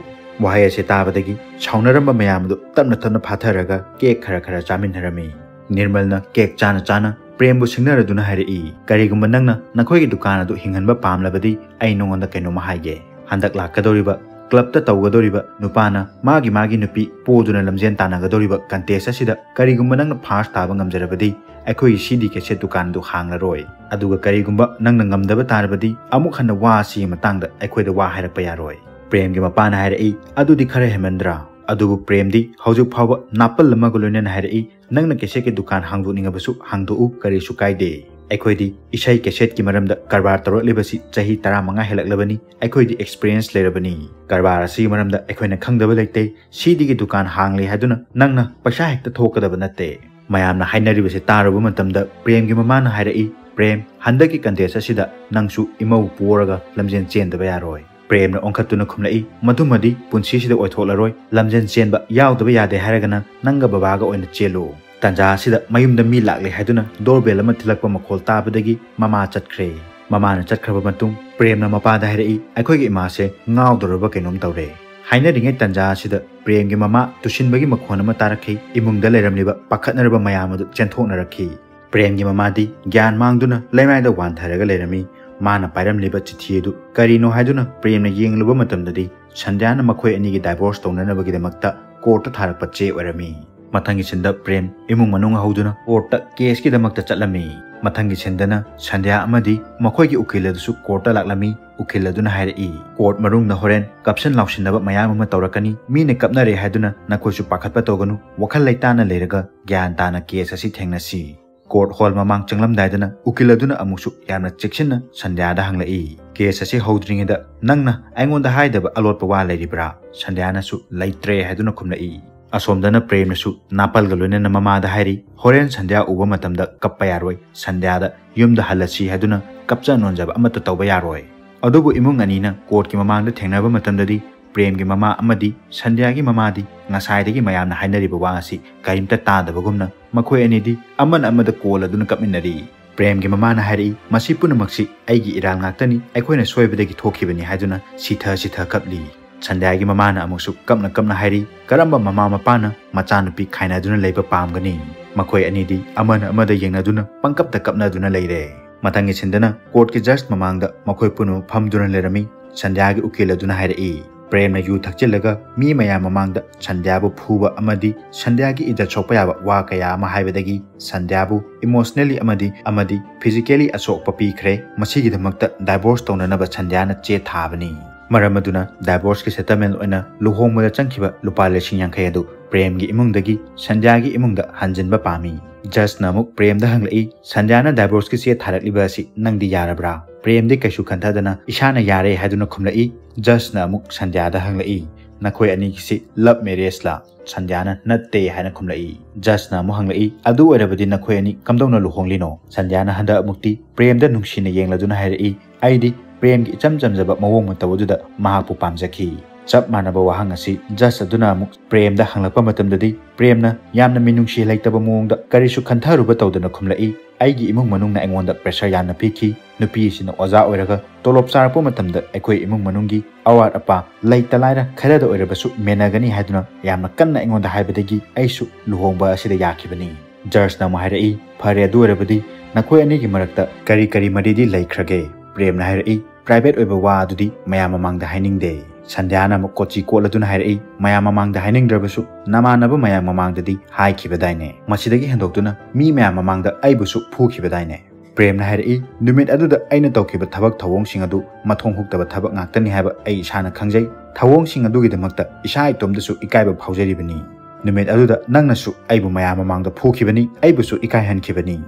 ꯋꯥꯍꯩ ꯑꯁꯤ ꯇꯥꯕꯗꯒꯤ ꯁꯥꯎꯅꯔꯝꯕ ꯃꯌꯥꯝ ꯑꯗꯨ ꯇꯞꯅ ꯇꯞꯅ ꯐꯥꯊꯔꯒ ꯀꯦꯛ ꯈꯔ ꯈꯔ ꯆꯥꯃꯤꯟꯅꯔꯝꯃꯤ꯫ ꯅꯤꯔꯃꯜꯅ ꯀꯦꯛ ꯆꯥꯅ ꯆꯥꯅ ꯄ꯭ꯔꯦꯝꯕꯨ ꯁꯤꯡꯅꯔꯗꯨꯅ ꯍꯥꯏꯔꯛꯏ, "ꯀꯔꯤꯒꯨꯝꯕ ꯅꯪꯅ ꯅꯈꯣꯏꯒꯤ ꯗꯨꯀꯥꯟ ꯑꯗꯨ ꯍꯤꯡꯍꯟꯕ ꯄꯥꯝꯂꯕꯗꯤ ꯑꯩ ꯅꯉꯣꯟꯗ ꯀꯩꯅꯣꯝꯃ ꯍꯥꯏꯒꯦ꯫ ꯍꯟꯗꯛ ꯂꯥꯛꯀꯗꯧꯔꯤꯕ ꯀ꯭ꯂꯕꯇ ꯇꯧꯒꯗꯧꯔꯤꯕ ꯅꯨꯄꯥꯅ ꯃꯥꯒꯤ ꯃꯥꯒꯤ ꯅꯨꯄꯤ ꯄꯣꯗꯨꯅ ꯂꯝꯖꯦꯟ ꯇꯥꯟꯅꯒꯗꯧꯔꯤꯕ ꯀꯟꯇꯦꯁ ꯑꯁꯤꯗ ꯀꯔꯤꯒꯨꯝꯕ ꯅꯪꯅ ꯐꯥꯔꯁ ꯇꯥꯕ ꯉꯝꯖꯔꯕꯗꯤ ꯑꯩꯈꯣꯏꯒꯤ ꯁꯤ ꯗꯤ ꯀꯦꯁꯦꯠ ꯗꯨꯀꯥꯟꯗꯨ ꯍꯥꯡꯂꯔꯣꯏ꯫ ꯑꯗꯨꯒ ꯀꯔꯤꯒꯨꯝꯕ ꯅꯪꯅ ꯉꯝꯗꯕ ꯇꯥꯔꯕꯗꯤ ꯑꯃꯨꯛ ꯍꯟꯅ ꯋꯥ ꯑꯁꯤꯒꯤ ꯃꯇꯥꯡꯗ ꯑꯩꯈꯣꯏꯗ ꯋꯥ ꯍꯥꯏꯔꯛꯄ ꯌꯥꯔꯣꯏ꯫" ꯄ꯭ꯔꯦꯝꯒꯤ ꯃꯄꯥꯅ ꯍꯥꯏꯔꯛꯏ, "ꯑꯗꯨꯗꯤ ꯈꯔ ꯍꯦꯟꯃꯟꯗ꯭ꯔꯥ?" ꯑꯗꯨꯕꯨ ꯄ꯭ꯔꯦꯝꯗꯤ ꯍꯧꯖꯤꯛ ꯐꯥꯎꯕ ꯅꯥꯄꯜ ꯑꯃꯒ ꯂꯣꯏꯅꯅ ꯍꯥꯏꯔꯛꯏ, "ꯅꯪꯅ ꯀꯦꯁꯦꯠꯀꯤ ꯗꯨꯀꯥꯟ ꯍꯥꯡꯗꯣꯛꯅꯤꯡꯉꯕꯁꯨ ꯍꯥꯡꯗꯣꯛꯎ, ꯀꯔꯤꯁꯨ ꯀꯥꯏꯗꯦ꯫ ꯑꯩꯈꯣꯏꯗꯤ ꯏꯁꯩ ꯀꯦꯁꯦꯠꯀꯤ ꯃꯔꯝꯗ ꯀꯔꯕꯥꯔ ꯇꯧꯔꯛꯂꯤꯕꯁꯤ ꯆꯍꯤ ꯇꯔꯥꯃꯉꯥ ꯍꯦꯜꯂꯛꯂꯕꯅꯤ꯫ ꯑꯩꯈꯣꯏꯗꯤ ꯑꯦꯛꯁꯄꯤꯔꯤꯌꯦꯟꯁ ꯂꯩꯔꯕꯅꯤ꯫ ꯀꯔꯕꯥꯔ ꯑꯁꯤꯒꯤ ꯃꯔꯝꯗ ꯑꯩꯈꯣꯏꯅ ꯈꯪꯗꯕ ꯂꯩꯇꯦ꯫ ꯁꯤꯗꯤꯒꯤ ꯗꯨꯀꯥꯟ ꯍꯥꯡꯂꯤ ꯍꯥꯏꯗꯨꯅ ꯅꯪꯅ ꯄꯩꯁꯥ ꯍꯦꯛꯇ ꯊꯣꯛꯀꯗꯕ ꯅꯠꯇꯦ꯫ ꯃꯌꯥꯝꯅ ꯍꯥꯏꯅꯔꯤꯕꯁꯤ ꯇꯥꯔꯨꯕ ꯃꯇꯝꯗ ꯄ꯭ꯔꯦꯝꯒꯤ ꯃꯃꯥꯅ ꯍꯥꯏꯔꯛꯏ, "ꯄ꯭ꯔꯦꯝ, ꯍꯟꯗꯛꯀꯤ ꯀꯟꯇꯦꯁ ꯑꯁꯤꯗ ꯅꯪꯁꯨ ꯏꯃꯧ ꯄꯣꯔꯒ ꯂꯝꯖꯦꯟ ꯆꯦꯟꯗꯕ ꯌꯥꯔꯣꯏ"꯫ ꯄ꯭ꯔꯦꯝꯅ ꯑꯣꯟꯈꯠꯇꯨꯅ ꯈꯨꯝꯂꯛꯏ, "ꯃꯗꯨꯃꯗꯤ ꯄꯨꯟꯁꯤꯁꯤꯗ ꯑꯣꯏꯊꯣꯛꯂꯔꯣꯏ꯫ ꯂꯝꯖꯦꯟ ꯆꯦꯟꯕ ꯌꯥꯎꯗꯕ ꯌꯥꯗꯦ ꯍꯥꯏꯔꯒꯅ ꯅꯪꯒ ꯕꯕꯥꯒ ꯑꯣꯏꯅ ꯆꯦꯜꯂꯨ"꯫ ꯇꯥꯟꯖꯥ ꯑꯁꯤꯗ ꯃꯌꯨꯝꯗ ꯃꯤ ꯂꯥꯛꯂꯦ ꯍꯥꯏꯗꯨꯅ ꯗꯣꯔꯕꯦꯜ ꯑꯃ ꯊꯤꯜꯂꯛꯄ ꯃꯈꯣꯜ ꯇꯥꯕꯗꯒꯤ ꯃꯃꯥ ꯆꯠꯈ꯭ꯔꯦ꯫ ꯃꯃꯥꯅ ꯆꯠꯈ꯭ꯔꯕ ꯃꯇꯨꯡ ꯄ꯭ꯔꯦꯝꯅ ꯃꯄꯥꯗ ꯍꯥꯏꯔꯛꯏ, "ꯑꯩꯈꯣꯏꯒꯤ ꯏꯃꯥꯁꯦ ꯉꯥꯎꯗꯧꯔꯕ ꯀꯩꯅꯣꯝ ꯇꯧꯔꯦ"꯫ ꯍꯥꯏꯅꯔꯤꯉꯩ ꯇꯥꯟꯖꯥ ꯑꯁꯤꯗ ꯄ꯭ꯔꯦꯝꯒꯤ ꯃꯃꯥ ꯇꯨꯁꯤꯟꯕꯒꯤ ꯃꯈꯣꯟ ꯑꯃ ꯇꯥꯔꯛꯈꯤ꯫ ꯏꯃꯨꯡꯗ ꯂꯩꯔꯝꯂꯤꯕ ꯄꯥꯈꯠꯅꯔꯕ ꯃꯌꯥꯝ ꯑꯗꯨ ꯆꯦꯟꯊꯣꯛꯅꯔꯛꯈꯤ꯫ ꯄ꯭ꯔꯦꯝꯒꯤ ꯃꯃꯥꯗꯤ ꯒ꯭ꯌꯥꯟ ꯃꯥꯡꯗꯨꯅ ꯂꯩꯃꯥꯏꯗ ꯋꯥꯟꯊꯔꯒ ꯂꯩꯔꯝꯃꯤ꯫ ꯃꯥꯅ ꯄꯥꯏꯔꯝꯂꯤꯕ ꯆꯤꯊꯤ ꯑꯗꯨ ꯀꯔꯤꯅꯣ ꯍꯥꯏꯗꯨꯅ ꯄ꯭ꯔꯦꯝꯅ ꯌꯦꯡꯂꯨꯕ ꯃꯇꯝꯗꯗꯤ ꯁꯟꯙ꯭ꯌꯥꯅ ꯃꯈꯣꯏ ꯑꯅꯤꯒꯤ ꯗꯥꯏꯚꯣꯔꯁ ꯇꯧꯅꯅꯕꯒꯤꯗꯃꯛꯇ ꯀꯣꯔꯠꯇ ꯊꯥꯔꯛꯄ ꯆꯦ ꯑꯣꯏꯔꯝꯃꯤ꯫ ꯃꯊꯪꯒꯤ ꯁꯤꯟꯗ ꯄ꯭ꯔꯦꯝ ꯏꯃꯨꯡ ꯃꯅꯨꯡ ꯍꯧꯗꯨꯅ ꯀꯣꯔꯠꯇ ꯀꯦꯁꯀꯤꯗꯃꯛꯇ ꯆꯠꯂꯝꯃꯤ꯫ ꯃꯊꯪꯒꯤ ꯁꯤꯟꯗꯅ ꯁꯟꯙ꯭ꯌꯥ ꯑꯃꯗꯤ ꯃꯈꯣꯏꯒꯤ ꯎꯀꯤꯜ ꯑꯗꯨꯁꯨ ꯀꯣꯔꯠꯇ ꯂꯥꯛꯂꯝꯃꯤ꯫ ꯎꯀꯤꯜ ꯑꯗꯨꯅ ꯍꯥꯏꯔꯛꯏ, "ꯀꯣꯔꯠ ꯃꯅꯨꯡꯗ ꯍꯣꯔꯦꯟ ꯀꯞꯁꯟ ꯂꯥꯎꯁꯤꯟꯅꯕ ꯃꯌꯥꯝ ꯑꯃ ꯇꯧꯔꯛꯀꯅꯤ꯫ ꯃꯤꯅ ꯀꯞꯅꯔꯦ ꯍꯥꯏꯗꯨꯅ ꯅꯈꯣꯏꯁꯨ ꯄꯥꯈꯠꯄ ꯇꯧꯒꯅꯨ꯫ ꯋꯥꯈꯜ ꯂꯩꯇꯥꯅ ꯂꯩꯔꯒ ꯒ꯭ꯌꯥꯟ ꯇꯥꯅ ꯀꯦꯁ ꯑꯁꯤ ꯊꯦꯡꯅꯁꯤ"꯫ ꯀꯣꯔꯠ ꯍꯣꯜ ꯃꯃꯥꯡ ꯆꯪꯂꯝꯗꯥꯏꯗꯅ ꯎꯀꯤꯜ ꯑꯗꯨꯅ ꯑꯃꯨꯛꯁꯨ ꯌꯥꯝꯅ ꯆꯦꯛꯁꯤꯟꯅ ꯁꯟꯙ꯭ꯌꯥꯗ ꯍꯪꯂꯛꯏ, "ꯀꯦꯁ ꯑꯁꯤ ꯍꯧꯗ꯭ꯔꯤꯉꯩꯗ ꯅꯪꯅ ꯑꯩꯉꯣꯟꯗ ꯍꯥꯏꯗꯕ ꯑꯂꯣꯠꯄ ꯋꯥ ꯂꯩꯔꯤꯕ꯭ꯔꯥ?" ꯁꯟꯙ꯭ꯌꯥꯅꯁꯨ "ꯂꯩꯇ꯭ꯔꯦ" ꯍꯥꯏꯗꯨꯅ ꯈꯨꯝꯂꯛꯏ꯫ ꯑꯁꯣꯝꯗꯅ ꯄ꯭ꯔꯦꯝꯅꯁꯨ ꯅꯥꯄꯜꯒ ꯂꯣꯏꯅꯅ ꯃꯃꯥꯗ ꯍꯥꯏꯔꯤ, "ꯍꯣꯔꯦꯟ ꯁꯟꯙ꯭ꯌꯥ ꯎꯕ ꯃꯇꯝꯗ ꯀꯞꯄ ꯌꯥꯔꯣꯏ꯫ ꯁꯟꯙ꯭ꯌꯥꯗ ꯌꯨꯝꯗ ꯍꯜꯂꯁꯤ ꯍꯥꯏꯗꯨꯅ ꯀꯞꯆ ꯅꯣꯟꯖꯕ ꯑꯃꯠꯇ ꯇꯧꯕ ꯌꯥꯔꯣꯏ"꯫ ꯑꯗꯨꯕꯨ ꯏꯃꯨꯡ ꯑꯅꯤꯅ ꯀꯣꯔꯠꯀꯤ ꯃꯃꯥꯡꯗ ꯊꯦꯡꯅꯕ ꯃꯇꯝꯗꯗꯤ ꯄ꯭ꯔꯦꯝꯒꯤ ꯃꯃꯥ ꯑꯃꯗꯤ ꯁꯟꯙ꯭ꯌꯥꯒꯤ ꯃꯃꯥꯗꯤ ꯉꯁꯥꯏꯗꯒꯤ ꯃꯌꯥꯝꯅ ꯍꯥꯏꯅꯔꯤꯕ ꯋꯥ ꯑꯁꯤ ꯀꯔꯤꯝꯇ ꯇꯥꯗꯕꯒꯨꯝꯅ ꯃꯈꯣꯏ ꯑꯅꯤꯗꯤ ꯑꯃꯅ ꯑꯃꯗ ꯀꯣꯜ ꯑꯗꯨꯅ ꯀꯞꯃꯤꯟꯅꯔꯤ꯫ ꯄ꯭ꯔꯦꯝꯒꯤ ꯃꯃꯥꯅ ꯍꯥꯏꯔꯛꯏ, "ꯃꯁꯤ ꯄꯨꯝꯅꯃꯛꯁꯤ ꯑꯩꯒꯤ ꯏꯔꯥꯜ ꯉꯥꯛꯇꯅꯤ, ꯑꯩꯈꯣꯏꯅ ꯁꯣꯏꯕꯗꯒꯤ ꯊꯣꯛꯈꯤꯕꯅꯤ" ꯍꯥꯏꯗꯨꯅ ꯁꯤꯊ ꯁꯤꯊ ꯀꯞꯂꯤ꯫ ꯁꯟꯙ꯭ꯌꯥꯒꯤ ꯃꯃꯥꯅ ꯑꯃꯨꯛꯁꯨ ꯀꯞꯅ ꯀꯞꯅ ꯍꯥꯏꯔꯤ, "ꯀꯔꯝꯕ ꯃꯃꯥ ꯃꯄꯥꯅ ꯃꯆꯥꯅꯨꯄꯤ ꯈꯥꯏꯅꯗꯨꯅ ꯂꯩꯕ ꯄꯥꯝꯒꯅꯤ?" ꯃꯈꯣꯏ ꯑꯅꯤꯗꯤ ꯑꯃꯅ ꯑꯃꯗ ꯌꯦꯡꯅꯗꯨꯅ ꯄꯪꯀꯞꯇ ꯀꯞꯅꯗꯨꯅ ꯂꯩꯔꯦ꯫ ꯃꯊꯪꯒꯤ ꯁꯤꯟꯗꯅ ꯀꯣꯔꯠꯀꯤ ꯖꯖ ꯃꯃꯥꯡꯗ ꯃꯈꯣꯏ ꯄꯨꯝꯅꯃꯛ ꯐꯝꯗꯨꯅ ꯂꯩꯔꯝꯃꯤ꯫ ꯁꯟꯙ꯭ꯌꯥꯒꯤ ꯎꯀꯤꯜ ꯑꯗꯨꯅ ꯍꯥꯏꯔꯛꯏ, ꯄ꯭ꯔꯦꯝꯅ ꯌꯨ ꯊꯛꯆꯤꯜꯂꯒ ꯃꯤ ꯃꯌꯥꯝ ꯃꯃꯥꯡꯗ ꯁꯟꯙ꯭ꯌꯥꯕꯨ ꯐꯨꯕ ꯑꯃꯗꯤ ꯁꯟꯙ꯭ꯌꯥꯒꯤ ꯏꯖꯠ ꯁꯣꯛꯄ ꯌꯥꯕ ꯋꯥ ꯀꯌꯥ ꯑꯃ ꯍꯥꯏꯕꯗꯒꯤ ꯁꯟꯙ꯭ꯌꯥꯕꯨ ꯏꯃꯣꯁꯅꯦꯂꯤ ꯑꯃꯗꯤ, ꯑꯃꯗꯤ ꯐꯤꯖꯤꯀꯦꯂꯤ ꯑꯁꯣꯛꯄ ꯄꯤꯈ꯭ꯔꯦ꯫ ꯃꯁꯤꯒꯤꯗꯃꯛꯇ ꯗꯥꯏꯚꯣꯔꯁ ꯇꯧꯅꯅꯕ ꯁꯟꯙ꯭ꯌꯥꯅ ꯆꯦ ꯊꯥꯕꯅꯤ꯫ ꯃꯔꯝ ꯑꯗꯨꯅ ꯗꯥꯏꯚꯣꯔꯁꯀꯤ ꯁꯦꯇꯜꯃꯦꯟ ꯑꯣꯏꯅ ꯂꯨꯍꯣꯡꯕꯗ ꯆꯪꯈꯤꯕ ꯂꯨꯄꯥ ꯂꯤꯁꯤꯡ ꯌꯥꯡꯈꯩ ꯑꯗꯨ ꯄ꯭ꯔꯦꯝꯒꯤ ꯏꯃꯨꯡꯗꯒꯤ ꯁꯟꯙ꯭ꯌꯥꯒꯤ ꯏꯃꯨꯡꯗ ꯍꯟꯖꯤꯟꯕ ꯄꯥꯝꯃꯤ꯫ ꯖꯁꯅ ꯑꯃꯨꯛ ꯄ꯭ꯔꯦꯝꯗ ꯍꯪꯂꯛꯏ, "ꯁꯟꯙ꯭ꯌꯥꯅ divorceꯀꯤ ꯆꯦ ꯊꯥꯔꯛꯂꯤꯕ ꯑꯁꯤ ꯅꯪꯗꯤ ꯌꯥꯔꯕ꯭ꯔꯥ?" ꯄ꯭ꯔꯦꯝꯗꯤ ꯀꯩꯁꯨ ꯈꯟꯊꯗꯅ ꯏꯁꯥꯅ ꯌꯥꯔꯦ ꯍꯥꯏꯗꯨꯅ ꯈꯨꯝꯂꯛꯏ꯫ ꯖꯁꯅ ꯑꯃꯨꯛ ꯁꯟꯙ꯭ꯌꯥꯗ ꯍꯪꯂꯛꯏ, "ꯅꯈꯣꯏ ꯑꯅꯤꯒꯤꯁꯤ love marriageꯂꯥ?" ꯁꯟꯙ꯭ꯌꯥꯅ "ꯅꯠꯇꯦ" ꯍꯥꯏꯅ ꯈꯨꯝꯂꯛꯏ꯫ ꯖꯁꯅ ꯑꯃꯨꯛ ꯍꯪꯂꯛꯏ, "ꯑꯗꯨ ꯑꯣꯏꯔꯕꯗꯤ ꯅꯈꯣꯏ ꯑꯅꯤ ꯀꯝꯗꯧꯅ ꯂꯨꯍꯣꯡꯂꯤꯅꯣ?" ꯁꯟꯙ꯭ꯌꯥꯅ ꯍꯟꯗꯛ ꯑꯃꯨꯛꯇꯤ ꯄ꯭ꯔꯦꯝꯗ ꯅꯨꯡꯁꯤꯅ ꯌꯦꯡꯂꯗꯨꯅ ꯍꯥꯏꯔꯛꯏ, "ꯑꯩꯗꯤ ꯄ꯭ꯔꯦꯝꯒꯤ ꯏꯆꯝ ꯆꯝꯖꯕ ꯃꯑꯣꯡ ꯃꯇꯧ ꯑꯗꯨꯗ ꯃꯍꯥꯛꯄꯨ ꯄꯥꯝꯖꯈꯤ꯫" ꯆꯞ ꯃꯥꯟꯅꯕ ꯋꯥꯍꯪ ꯑꯁꯤ ꯖꯁ ꯑꯗꯨꯅ ꯑꯃꯨꯛ ꯄ꯭ꯔꯦꯝꯗ ꯍꯪꯂꯛꯄ ꯃꯇꯝꯗꯗꯤ ꯄ꯭ꯔꯦꯝꯅ ꯌꯥꯝꯅ ꯃꯤꯅꯨꯡꯁꯤ ꯂꯩꯇꯕ ꯃꯑꯣꯡꯗ ꯀꯔꯤꯁꯨ ꯈꯟꯊꯔꯨꯕ ꯇꯧꯗꯅ ꯈꯨꯝꯂꯛꯏ, "ꯑꯩꯒꯤ ꯏꯃꯨꯡ ꯃꯅꯨꯡꯅ ꯑꯩꯉꯣꯟꯗ pressure ꯌꯥꯝꯅ ꯄꯤꯈꯤ꯫ ꯅꯨꯄꯤ ꯑꯁꯤꯅ ꯑꯣꯖꯥ ꯑꯣꯏꯔꯒ ꯇꯣꯂꯣꯞ ꯆꯥꯔꯛꯄ ꯃꯇꯝꯗ ꯑꯩꯈꯣꯏ ꯏꯃꯨꯡ ꯃꯅꯨꯡꯒꯤ ꯑꯋꯥꯠ ꯑꯄꯥ ꯂꯩꯇ ꯂꯥꯏꯔ ꯈꯔꯗ ꯑꯣꯏꯔꯕꯁꯨ ꯃꯦꯟꯅꯒꯅꯤ ꯍꯥꯏꯗꯨꯅ ꯌꯥꯝꯅ ꯀꯟꯅ ꯑꯩꯉꯣꯟꯗ ꯍꯥꯏꯕꯗꯒꯤ ꯑꯩꯁꯨ ꯂꯨꯍꯣꯡꯕ ꯑꯁꯤꯗ ꯌꯥꯈꯤꯕꯅꯤ꯫" ꯖꯁꯅ ꯑꯃꯨꯛ ꯍꯥꯏꯔꯛꯏ, "ꯐꯔꯦ, ꯑꯗꯨ ꯑꯣꯏꯔꯕꯗꯤ ꯅꯈꯣꯏ ꯑꯅꯤꯒꯤ ꯃꯔꯛꯇ ꯀꯔꯤ ꯀꯔꯤ ꯃꯔꯤꯗꯤ ꯂꯩꯈ꯭ꯔꯒꯦ?" ꯄ꯭ꯔꯦꯝꯅ ꯍꯥꯏꯔꯛꯏ, "Private ꯑꯣꯏꯕ ꯋꯥ ꯑꯗꯨꯗꯤ ꯃꯌꯥꯝ ꯃꯃꯥꯡꯗ ꯍꯥꯏꯅꯤꯡꯗꯦ꯫" ꯁꯟꯙ꯭ꯌꯥꯅ ꯑꯃꯨꯛ ꯀꯣꯆꯤ ꯀꯣꯠꯂꯗꯨꯅ ꯍꯥꯏꯔꯛꯏ, "ꯃꯌꯥꯝ ꯃꯃꯥꯡꯗ ꯍꯥꯏꯅꯤꯡꯗ꯭ꯔꯕꯁꯨ ꯅꯃꯥꯟꯅꯕ ꯃꯌꯥꯝ ꯃꯃꯥꯡꯗꯗꯤ ꯍꯥꯏꯈꯤꯕꯗꯥꯏꯅꯦ? ꯃꯁꯤꯗꯒꯤ ꯍꯦꯟꯗꯣꯛꯇꯨꯅ ꯃꯤ ꯃꯌꯥꯝ ꯃꯃꯥꯡꯗ ꯑꯩꯕꯨꯁꯨ ꯐꯨꯈꯤꯕꯗꯥꯏꯅꯦ?" ꯄ꯭ꯔꯦꯝꯅ ꯍꯥꯏꯔꯛꯏ, "ꯅꯨꯃꯤꯠ ꯑꯗꯨꯗ ꯑꯩꯅ ꯇꯧꯈꯤꯕ ꯊꯕꯛ ꯊꯧꯑꯣꯡꯁꯤꯡ ꯑꯗꯨ ꯃꯊꯣꯡ ꯍꯨꯛꯇꯕ ꯊꯕꯛ ꯉꯥꯛꯇꯅꯤ ꯍꯥꯏꯕ ꯑꯩ ꯏꯁꯥꯅ ꯈꯪꯖꯩ꯫ ꯊꯧꯑꯣꯡꯁꯤꯡ ꯑꯗꯨꯒꯤꯗꯃꯛꯇ ꯏꯁꯥ ꯏꯇꯣꯝꯗꯁꯨ ꯏꯀꯥꯏꯕ ꯐꯥꯎꯖꯔꯤꯕꯅꯤ꯫ ꯅꯨꯃꯤꯠ ꯑꯗꯨꯗ ꯅꯪꯅꯁꯨ ꯑꯩꯕꯨ ꯃꯌꯥꯝ ꯃꯃꯥꯡꯗ ꯐꯨꯈꯤꯕꯅꯤ, ꯑꯩꯕꯨꯁꯨ ꯏꯀꯥꯏꯍꯟꯈꯤꯕꯅꯤ꯫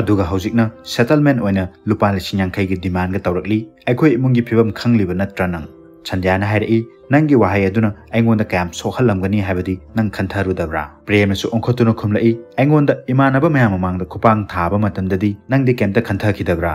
ꯑꯗꯨꯒ ꯍꯧꯖꯤꯛꯅ settlement ꯑꯣꯏꯅ ꯂꯨꯄꯥ ꯂꯤꯁꯤꯡ ꯌꯥꯡꯈꯩꯒꯤ demandꯒ ꯇꯧꯔꯛꯂꯤ꯫ ꯑꯩꯈꯣꯏ ꯏꯃꯨꯡꯒꯤ ꯐꯤꯕꯝ ꯈꯪꯂꯤꯕ ꯅꯠꯇ꯭ꯔꯥ ꯅꯪ?" ꯁꯟꯙ꯭ꯌꯥꯅ ꯍꯥꯏꯔꯛꯏ, "ꯅꯪꯒꯤ ꯋꯥꯍꯩ ꯑꯗꯨꯅ ꯑꯩꯉꯣꯟꯗ ꯀꯌꯥꯝ ꯁꯣꯛꯍꯜꯂꯝꯒꯅꯤ ꯍꯥꯏꯕꯗꯤ ꯅꯪ ꯈꯟꯊꯔꯨꯗꯕ꯭ꯔꯥ?" ꯄ꯭ꯔꯦꯝꯅꯁꯨ ꯑꯣꯟꯈꯠꯇꯨꯅ ꯈꯨꯝꯂꯛꯏ, "ꯑꯩꯉꯣꯟꯗ ꯏꯃꯥꯟꯅꯕ ꯃꯌꯥꯝ ꯃꯃꯥꯡꯗ ꯈꯨꯄꯥꯡ ꯊꯥꯕ ꯃꯇꯝꯗꯗꯤ ꯅꯪꯗꯤ ꯀꯩꯝꯇ ꯈꯟꯊꯈꯤꯗꯕ꯭ꯔꯥ?"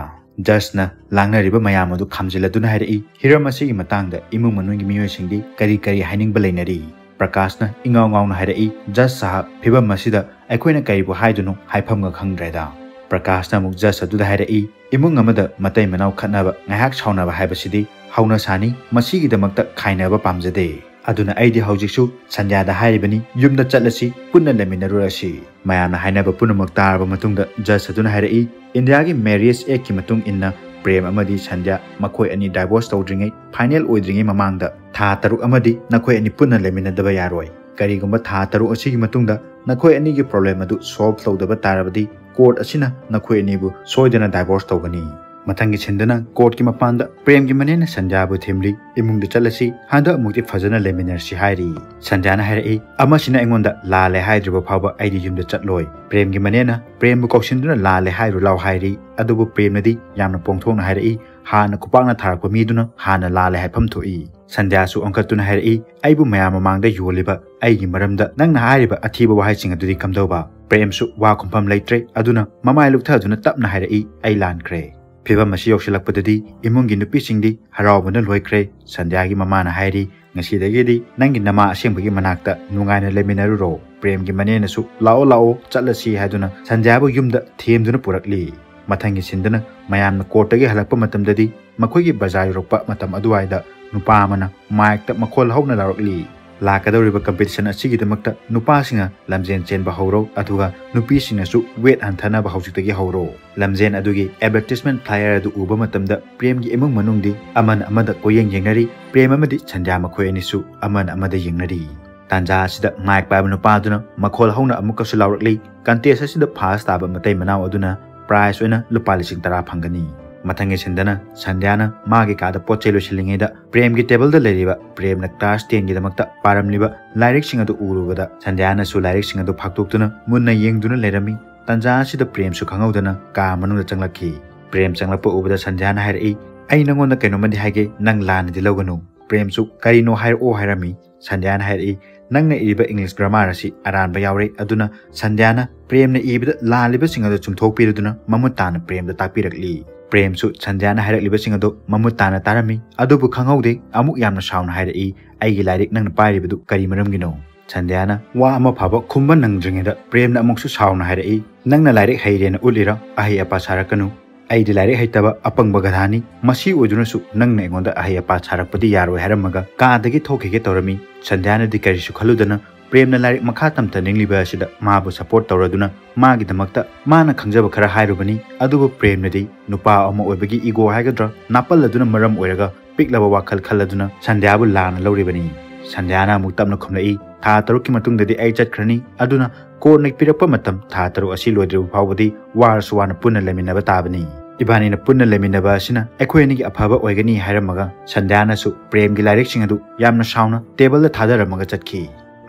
ꯖꯁꯅ ꯂꯥꯡꯅꯔꯤꯕ ꯃꯌꯥꯝ ꯑꯗꯨ ꯈꯥꯝꯖꯤꯜꯂꯗꯨꯅ ꯍꯥꯏꯔꯛꯏ, "ꯍꯤꯔꯝ ꯑꯁꯤꯒꯤ ꯃꯇꯥꯡꯗ ꯏꯃꯨꯡ ꯃꯅꯨꯡꯒꯤ ꯃꯤꯑꯣꯏꯁꯤꯡꯗꯤ ꯀꯔꯤ ꯀꯔꯤ ꯍꯥꯏꯅꯤꯡꯕ ꯂꯩꯅꯔꯤ?" ꯄ꯭ꯔꯀꯥꯁꯅ ꯏꯉꯥꯎ ꯉꯥꯎꯅ ꯍꯥꯏꯔꯛꯏ, "ꯖꯁ ꯁꯥꯍꯕ, ꯐꯤꯕꯝ ꯑꯁꯤꯗ ꯑꯩꯈꯣꯏꯅ ꯀꯔꯤꯕꯨ ꯍꯥꯏꯗꯨꯅꯣ ꯍꯥꯏꯐꯝꯒ ꯈꯪꯗ꯭ꯔꯦꯗ꯫" ꯄ꯭ꯔꯀꯥꯁꯅ ꯑꯃꯨꯛ ꯖꯁ ꯑꯗꯨꯗ ꯍꯥꯏꯔꯛꯏ, "ꯏꯃꯨꯡ ꯑꯃꯗ ꯃꯇꯩ ꯃꯅꯥꯎ ꯈꯠꯅꯕ, ꯉꯥꯏꯍꯥꯛ ꯁꯥꯎꯅꯕ ꯍꯥꯏꯕꯁꯤꯗꯤ ꯍꯧꯅ ꯁꯥꯅꯤ, ꯃꯁꯤꯒꯤꯗꯃꯛꯇ ꯈꯥꯏꯅꯕ ꯄꯥꯝꯖꯗꯦ꯫ ꯑꯗꯨꯅ ꯑꯩꯗꯤ ꯍꯧꯖꯤꯛꯁꯨ ꯁꯟꯙ꯭ꯌꯥꯗ ꯍꯥꯏꯔꯤꯕꯅꯤ, ꯌꯨꯝꯗ ꯆꯠꯂꯁꯤ, ꯄꯨꯟꯅ ꯂꯩꯃꯤꯟꯅꯔꯨꯔꯁꯤ꯫" ꯃꯌꯥꯝꯅ ꯍꯥꯏꯅꯕ ꯄꯨꯝꯅꯃꯛ ꯇꯥꯔꯕ ꯃꯇꯨꯡꯗ ꯖꯁ ꯑꯗꯨꯅ ꯍꯥꯏꯔꯛꯏ, "ꯏꯟꯗꯤꯌꯥꯒꯤ marriage actꯀꯤ ꯃꯇꯨꯡ ꯏꯟꯅ ꯄ꯭ꯔꯦꯝ ꯑꯃꯗꯤ ꯁꯟꯙ꯭ꯌꯥ ꯃꯈꯣꯏ ꯑꯅꯤ divorce ꯇꯧꯗ꯭ꯔꯤꯉꯩ, final ꯑꯣꯏꯗ꯭ꯔꯤꯉꯩ ꯃꯃꯥꯡꯗ ꯊꯥ ꯇꯔꯨꯛ ꯑꯃꯗꯤ ꯅꯈꯣꯏ ꯑꯅꯤ ꯄꯨꯟꯅ ꯂꯩꯃꯤꯟꯅꯗꯕ ꯌꯥꯔꯣꯏ꯫ ꯀꯔꯤꯒꯨꯝꯕ ꯊꯥ ꯇꯔꯨꯛ ꯑꯁꯤꯒꯤ ꯃꯇꯨꯡꯗ ꯅꯈꯣꯏ ꯑꯅꯤꯒꯤ problem ꯑꯗꯨ solve ꯇꯧꯗꯕ ꯇꯥꯔꯕꯗꯤ court ꯑꯁꯤꯅ ꯅꯈꯣꯏ ꯑꯅꯤꯕꯨ ꯁꯣꯏꯗꯅ divorce ꯇꯧꯒꯅꯤ꯫" ꯃꯊꯪꯒꯤ ꯁꯤꯟꯗꯅ ꯀꯣꯔꯠꯀꯤ ꯃꯄꯥꯟꯗ ꯄ꯭ꯔꯦꯝꯒꯤ ꯃꯅꯦꯅ ꯁꯟꯙ꯭ꯌꯥꯕꯨ ꯊꯦꯝꯂꯤ, "ꯏꯃꯨꯡꯗ ꯆꯠꯂꯁꯤ, ꯍꯟꯗꯛ ꯑꯃꯨꯛꯇꯤ ꯐꯖꯅ ꯂꯩꯃꯤꯟꯅꯔꯁꯤ" ꯍꯥꯏꯔꯤ꯫ ꯁꯟꯙ꯭ꯌꯥꯅ ꯍꯥꯏꯔꯛꯏ, "ꯑꯃꯁꯤꯅ ꯑꯩꯉꯣꯟꯗ ꯂꯥꯜꯂꯦ ꯍꯥꯏꯗ꯭ꯔꯤꯕ ꯐꯥꯎꯕ ꯑꯩꯗꯤ ꯌꯨꯝꯗ ꯆꯠꯂꯣꯏ"꯫ ꯄ꯭ꯔꯦꯝꯒꯤ ꯃꯅꯦꯅ ꯄ꯭ꯔꯦꯝꯕꯨ ꯀꯧꯁꯤꯟꯗꯨꯅ "ꯂꯥꯜꯂꯦ ꯍꯥꯏꯔꯨ ꯂꯥꯎ" ꯍꯥꯏꯔꯤ꯫ ꯑꯗꯨꯕꯨ ꯄ꯭ꯔꯦꯝꯅꯗꯤ ꯌꯥꯝꯅ ꯄꯣꯡꯊꯣꯛꯅ ꯍꯥꯏꯔꯛꯏ, "ꯍꯥꯟꯅ ꯈꯨꯄꯥꯛꯅ ꯊꯥꯔꯛꯄ ꯃꯤꯗꯨꯅ ꯍꯥꯟꯅ ꯂꯥꯜꯂꯦ ꯍꯥꯏꯐꯝ ꯊꯣꯛꯏ"꯫ ꯁꯟꯙ꯭ꯌꯥꯁꯨ ꯑꯣꯟꯈꯠꯇꯨꯅ ꯍꯥꯏꯔꯛꯏ, "ꯑꯩꯕꯨ ꯃꯌꯥꯝ ꯃꯃꯥꯡꯗ ꯌꯣꯜꯂꯤꯕ ꯑꯩꯒꯤ ꯃꯔꯝꯗ ꯅꯪꯅ ꯍꯥꯏꯔꯤꯕ ꯑꯊꯤꯕ ꯋꯥꯍꯩꯁꯤꯡ ꯑꯗꯨꯗꯤ ꯀꯝꯗꯧꯕ?" ꯄ꯭ꯔꯦꯝꯁꯨ ꯋꯥ ꯈꯨꯝꯐꯝ ꯂꯩꯇ꯭ꯔꯦ꯫ ꯑꯗꯨꯅ ꯃꯃꯥꯏ ꯂꯨꯛꯊꯗꯨꯅ ꯇꯞꯅ ꯍꯥꯏꯔꯛꯏ, "ꯑꯩ ꯂꯥꯟꯈ꯭ꯔꯦ"꯫ ꯐꯤꯚꯝ ꯑꯁꯤ ꯌꯧꯁꯤꯜꯂꯛꯄꯗꯗꯤ ꯏꯃꯨꯡꯒꯤ ꯅꯨꯄꯤꯁꯤꯡꯗꯤ ꯍꯔꯥꯎꯕꯅ ꯂꯣꯏꯈ꯭ꯔꯦ꯫ ꯁꯟꯙ꯭ꯌꯥꯒꯤ ꯃꯃꯥꯅ ꯍꯥꯏꯔꯤ, "ꯉꯁꯤꯗꯒꯤꯗꯤ ꯅꯪꯒꯤ ꯅꯃꯥ ꯑꯁꯦꯡꯕꯒꯤ ꯃꯅꯥꯛꯇ ꯅꯨꯡꯉꯥꯏꯅ ꯂꯩꯃꯤꯟꯅꯔꯨꯔꯣ"꯫ ꯄ꯭ꯔꯦꯝꯒꯤ ꯃꯅꯦꯅꯁꯨ, "ꯂꯥꯛꯑꯣ, ꯂꯥꯛꯑꯣ, ꯆꯠꯂꯁꯤ" ꯍꯥꯏꯗꯨꯅ ꯁꯟꯙ꯭ꯌꯥꯕꯨ ꯌꯨꯝꯗ ꯊꯦꯝꯗꯨꯅ ꯄꯨꯔꯛꯂꯤ꯫ ꯃꯊꯪꯒꯤ ꯁꯤꯟꯗꯅ ꯃꯌꯥꯝꯅ ꯀꯣꯔꯠꯇꯒꯤ ꯍꯜꯂꯛꯄ ꯃꯇꯝꯗꯗꯤ ꯃꯈꯣꯏꯒꯤ ꯕꯖꯥꯔ ꯌꯧꯔꯛꯄ ꯃꯇꯝ ꯑꯗꯨꯋꯥꯏꯗ ꯅꯨꯄꯥ ꯑꯃꯅ ꯃꯥꯏꯛꯇ ꯃꯈꯣꯜ ꯍꯧꯅ ꯂꯥꯎꯔꯛꯂꯤ, "ꯂꯥꯛꯀꯗꯧꯔꯤꯕ ꯀꯝꯄꯤꯇꯤꯁꯟ ꯑꯁꯤꯒꯤꯗꯃꯛꯇ ꯅꯨꯄꯥꯁꯤꯡꯅ ꯂꯝꯖꯦꯟ ꯆꯦꯟꯕ ꯍꯧꯔꯣ, ꯑꯗꯨꯒ ꯅꯨꯄꯤꯁꯤꯡꯅꯁꯨ ꯋꯦꯠ ꯍꯟꯊꯅꯕ ꯍꯧꯖꯤꯛꯇꯒꯤ ꯍꯧꯔꯣ"꯫ ꯂꯝꯖꯦꯟ ꯑꯗꯨꯒꯤ ꯑꯦꯗꯚꯔꯇꯤꯁꯃꯦꯟ ꯐ꯭ꯂꯥꯏꯌꯔ ꯑꯗꯨ ꯎꯕ ꯃꯇꯝꯗ ꯄ꯭ꯔꯦꯝꯒꯤ ꯏꯃꯨꯡ ꯃꯅꯨꯡꯗꯤ ꯑꯃꯅ ꯑꯃꯗ ꯀꯣꯏꯌꯦꯡ ꯌꯦꯡꯅꯔꯤ꯫ ꯄ꯭ꯔꯦꯝ ꯑꯃꯗꯤ ꯁꯟꯙ꯭ꯌꯥ ꯃꯈꯣꯏ ꯑꯅꯤꯁꯨ ꯑꯃꯅ ꯑꯃꯗ ꯌꯦꯡꯅꯔꯤ꯫ ꯇꯥꯟꯖꯥ ꯑꯁꯤꯗ ꯃꯥꯏꯛ ꯄꯥꯏꯕ ꯅꯨꯄꯥꯗꯨꯅ ꯃꯈꯣꯜ ꯍꯧꯅ ꯑꯃꯨꯛꯀꯁꯨ ꯂꯥꯎꯔꯛꯂꯤ, "ꯀꯟꯇꯦꯁ ꯑꯁꯤꯗ ꯐꯥꯁ ꯇꯥꯕ ꯃꯇꯩ ꯃꯅꯥꯎ ꯑꯗꯨꯅ ꯄ꯭ꯔꯥꯏꯖ ꯑꯣꯏꯅ ꯂꯨꯄꯥ ꯂꯤꯁꯤꯡ ꯇꯔꯥ ꯐꯪꯒꯅꯤ"꯫ ꯃꯊꯪꯒꯤ ꯁꯤꯟꯗꯅ ꯁꯟꯙ꯭ꯌꯥꯅ ꯃꯥꯒꯤ ꯀꯥꯗ ꯄꯣꯠ ꯆꯩ ꯂꯣꯏꯁꯤꯜꯂꯤꯉꯩꯗ ꯄ꯭ꯔꯦꯝꯒꯤ ꯇꯦꯕꯜꯗ ꯂꯩꯔꯤꯕ ꯄ꯭ꯔꯦꯝꯅ ꯀ꯭ꯂꯥꯁ ꯇꯦꯟꯒꯤꯗꯃꯛꯇ ꯄꯥꯔꯝꯂꯤꯕ ꯂꯥꯏꯔꯤꯛꯁꯤꯡ ꯑꯗꯨ ꯎꯔꯨꯕꯗ ꯁꯟꯙ꯭ꯌꯥꯅꯁꯨ ꯂꯥꯏꯔꯤꯛꯁꯤꯡ ꯑꯗꯨ ꯐꯥꯛꯇꯣꯛꯇꯨꯅ ꯃꯨꯟꯅ ꯌꯦꯡꯗꯨꯅ ꯂꯩꯔꯝꯃꯤ꯫ ꯇꯥꯟꯖꯥ ꯑꯁꯤꯗ ꯄ꯭ꯔꯦꯝꯁꯨ ꯈꯪꯍꯧꯗꯅ ꯀꯥ ꯃꯅꯨꯡꯗ ꯆꯪꯂꯛꯈꯤ꯫ ꯄ꯭ꯔꯦꯝ ꯆꯪꯂꯛꯄ ꯎꯕꯗ ꯁꯟꯙ꯭ꯌꯥꯅ ꯍꯥꯏꯔꯛꯏ, "ꯑꯩ ꯅꯪꯉꯣꯟꯗ ꯀꯩꯅꯣꯝꯃꯗꯤ ꯍꯥꯏꯒꯦ, ꯅꯪ ꯂꯥꯟꯅꯗꯤ ꯂꯧꯒꯅꯨ"꯫ ꯄ꯭ꯔꯦꯝꯁꯨ, "ꯀꯔꯤꯅꯣ ꯍꯥꯏꯔꯛꯑꯣ" ꯍꯥꯏꯔꯝꯃꯤ꯫ ꯁꯟꯙ꯭ꯌꯥꯅ ꯍꯥꯏꯔꯛꯏ, "ꯅꯪꯅ ꯏꯔꯤꯕ ꯏꯪꯂꯤꯁ ꯒ꯭ꯔꯥꯃꯥꯔ ꯑꯁꯤ ꯑꯔꯥꯟꯕ ꯌꯥꯎꯔꯦ, ꯑꯗꯨꯅ ꯁꯟꯙ꯭ꯌꯥꯅ ꯄ꯭ꯔꯦꯝꯅ ꯏꯕꯗ ꯂꯥꯜꯂꯤꯕꯁꯤꯡ ꯑꯗꯨ ꯆꯨꯝꯊꯣꯛꯄꯤꯔꯗꯨꯅ" ꯃꯃꯨꯠ ꯇꯥꯅ ꯄ꯭ꯔꯦꯝꯗ ꯇꯥꯛꯄꯤꯔꯛꯂꯤ꯫ ꯄ꯭ꯔꯦꯝꯁꯨ ꯁꯟꯙ꯭ꯌꯥꯅ ꯍꯥꯏꯔꯛꯂꯤꯕꯁꯤꯡ ꯑꯗꯨ ꯃꯃꯨꯠ ꯇꯥꯅ ꯇꯥꯔꯝꯃꯤ, ꯑꯗꯨꯕꯨ ꯈꯪꯍꯧꯗꯦ꯫ ꯑꯃꯨꯛ ꯌꯥꯝꯅ ꯁꯥꯎꯅ ꯍꯥꯏꯔꯛꯏ, "ꯑꯩꯒꯤ ꯂꯥꯏꯔꯤꯛ ꯅꯪꯅ ꯄꯥꯏꯔꯤꯕꯗꯨ ꯀꯔꯤ ꯃꯔꯝꯒꯤꯅꯣ?" ꯁꯟꯙ꯭ꯌꯥꯅ ꯋꯥ ꯑꯃ ꯐꯥꯎꯕ ꯈꯨꯝꯕ ꯅꯪꯗ꯭ꯔꯤꯉꯩꯗ ꯄ꯭ꯔꯦꯝꯅ ꯑꯃꯨꯛꯁꯨ ꯁꯥꯎꯅ ꯍꯥꯏꯔꯛꯏ, "ꯅꯪꯅ ꯂꯥꯏꯔꯤꯛ ꯍꯩꯔꯦꯅ ꯎꯠꯂꯤꯔ? ꯑꯍꯩ ꯑꯄꯥ ꯁꯥꯔꯛꯀꯅꯨ꯫ ꯑꯩꯗꯤ ꯂꯥꯏꯔꯤꯛ ꯍꯩꯇꯕ ꯑꯄꯪꯕ ꯒꯙꯥꯅꯤ꯫ ꯃꯁꯤ ꯑꯣꯏꯗꯨꯅꯁꯨ ꯅꯪꯅ ꯑꯩꯉꯣꯟꯗ ꯑꯍꯩ ꯑꯄꯥ ꯁꯥꯔꯛꯄꯗꯤ ꯌꯥꯔꯣꯏ" ꯍꯥꯏꯔꯝꯃꯒ ꯀꯥꯗꯒꯤ ꯊꯣꯛꯈꯤꯒꯦ ꯇꯧꯔꯝꯃꯤ꯫ ꯁꯟꯙ꯭ꯌꯥꯅꯗꯤ ꯀꯔꯤꯁꯨ ꯈꯜꯂꯨꯗꯅ ꯄ꯭ꯔꯦꯝꯅ ꯂꯥꯏꯔꯤꯛ ꯃꯈꯥ ꯇꯝꯊꯅꯤꯡꯂꯤꯕ ꯑꯁꯤꯗ ꯃꯥꯕꯨ ꯁꯄꯣꯔꯠ ꯇꯧꯔꯗꯨꯅ ꯃꯥꯒꯤꯗꯃꯛꯇ ꯃꯥꯅ ꯈꯪꯖꯕ ꯈꯔ ꯍꯥꯏꯔꯨꯕꯅꯤ꯫ ꯑꯗꯨꯕꯨ ꯄ꯭ꯔꯦꯝꯅꯗꯤ ꯅꯨꯄꯥ ꯑꯃ ꯑꯣꯏꯕꯒꯤ ꯏꯒꯣ ꯍꯥꯏꯒꯗ꯭ꯔꯥ, ꯅꯥꯄꯜ ꯑꯗꯨꯅ ꯃꯔꯝ ꯑꯣꯏꯔꯒ ꯄꯤꯛꯂꯕ ꯋꯥꯈꯜ ꯈꯜꯂꯗꯨꯅ ꯁꯟꯙ꯭ꯌꯥꯕꯨ ꯂꯥꯟꯅ ꯂꯧꯔꯤꯕꯅꯤ꯫ ꯁꯟꯙ꯭ꯌꯥꯅ ꯑꯃꯨꯛ ꯇꯞꯅ ꯈꯨꯝꯂꯛꯏ, "ꯊꯥ ꯇꯔꯨꯛꯀꯤ ꯃꯇꯨꯡꯗꯗꯤ ꯑꯩ ꯆꯠꯈ꯭ꯔꯅꯤ꯫ ꯑꯗꯨꯅ ꯀꯣꯔꯠꯅ ꯄꯤꯔꯛꯄ ꯃꯇꯝ ꯊꯥ ꯇꯔꯨꯛ ꯑꯁꯤ ꯂꯣꯏꯗ꯭ꯔꯤꯕ ꯐꯥꯎꯕꯗꯤ ꯋꯥꯔꯁꯨ ꯋꯥꯅ ꯄꯨꯟꯅ ꯂꯩꯃꯤꯟꯅꯕ ꯇꯥꯕꯅꯤ"꯫ ꯏꯕꯥꯅꯤꯅ ꯄꯨꯟꯅ ꯂꯩꯃꯤꯟꯅꯕ ꯑꯁꯤꯅ ꯑꯩꯈꯣꯏ ꯑꯅꯤꯒꯤ ꯑꯐꯕ ꯑꯣꯏꯒꯅꯤ ꯍꯥꯏꯔꯝꯃꯒ ꯁꯟꯙ꯭ꯌꯥꯅꯁꯨ ꯄ꯭ꯔꯦꯝꯒꯤ ꯂꯥꯏꯔꯤꯛꯁꯤꯡ ꯑꯗꯨ ꯌꯥꯝꯅ ꯁꯥꯎꯅ ꯇꯦꯕꯜꯗ ꯊꯥꯗꯔꯝꯃꯒ ꯆꯠꯈꯤ꯫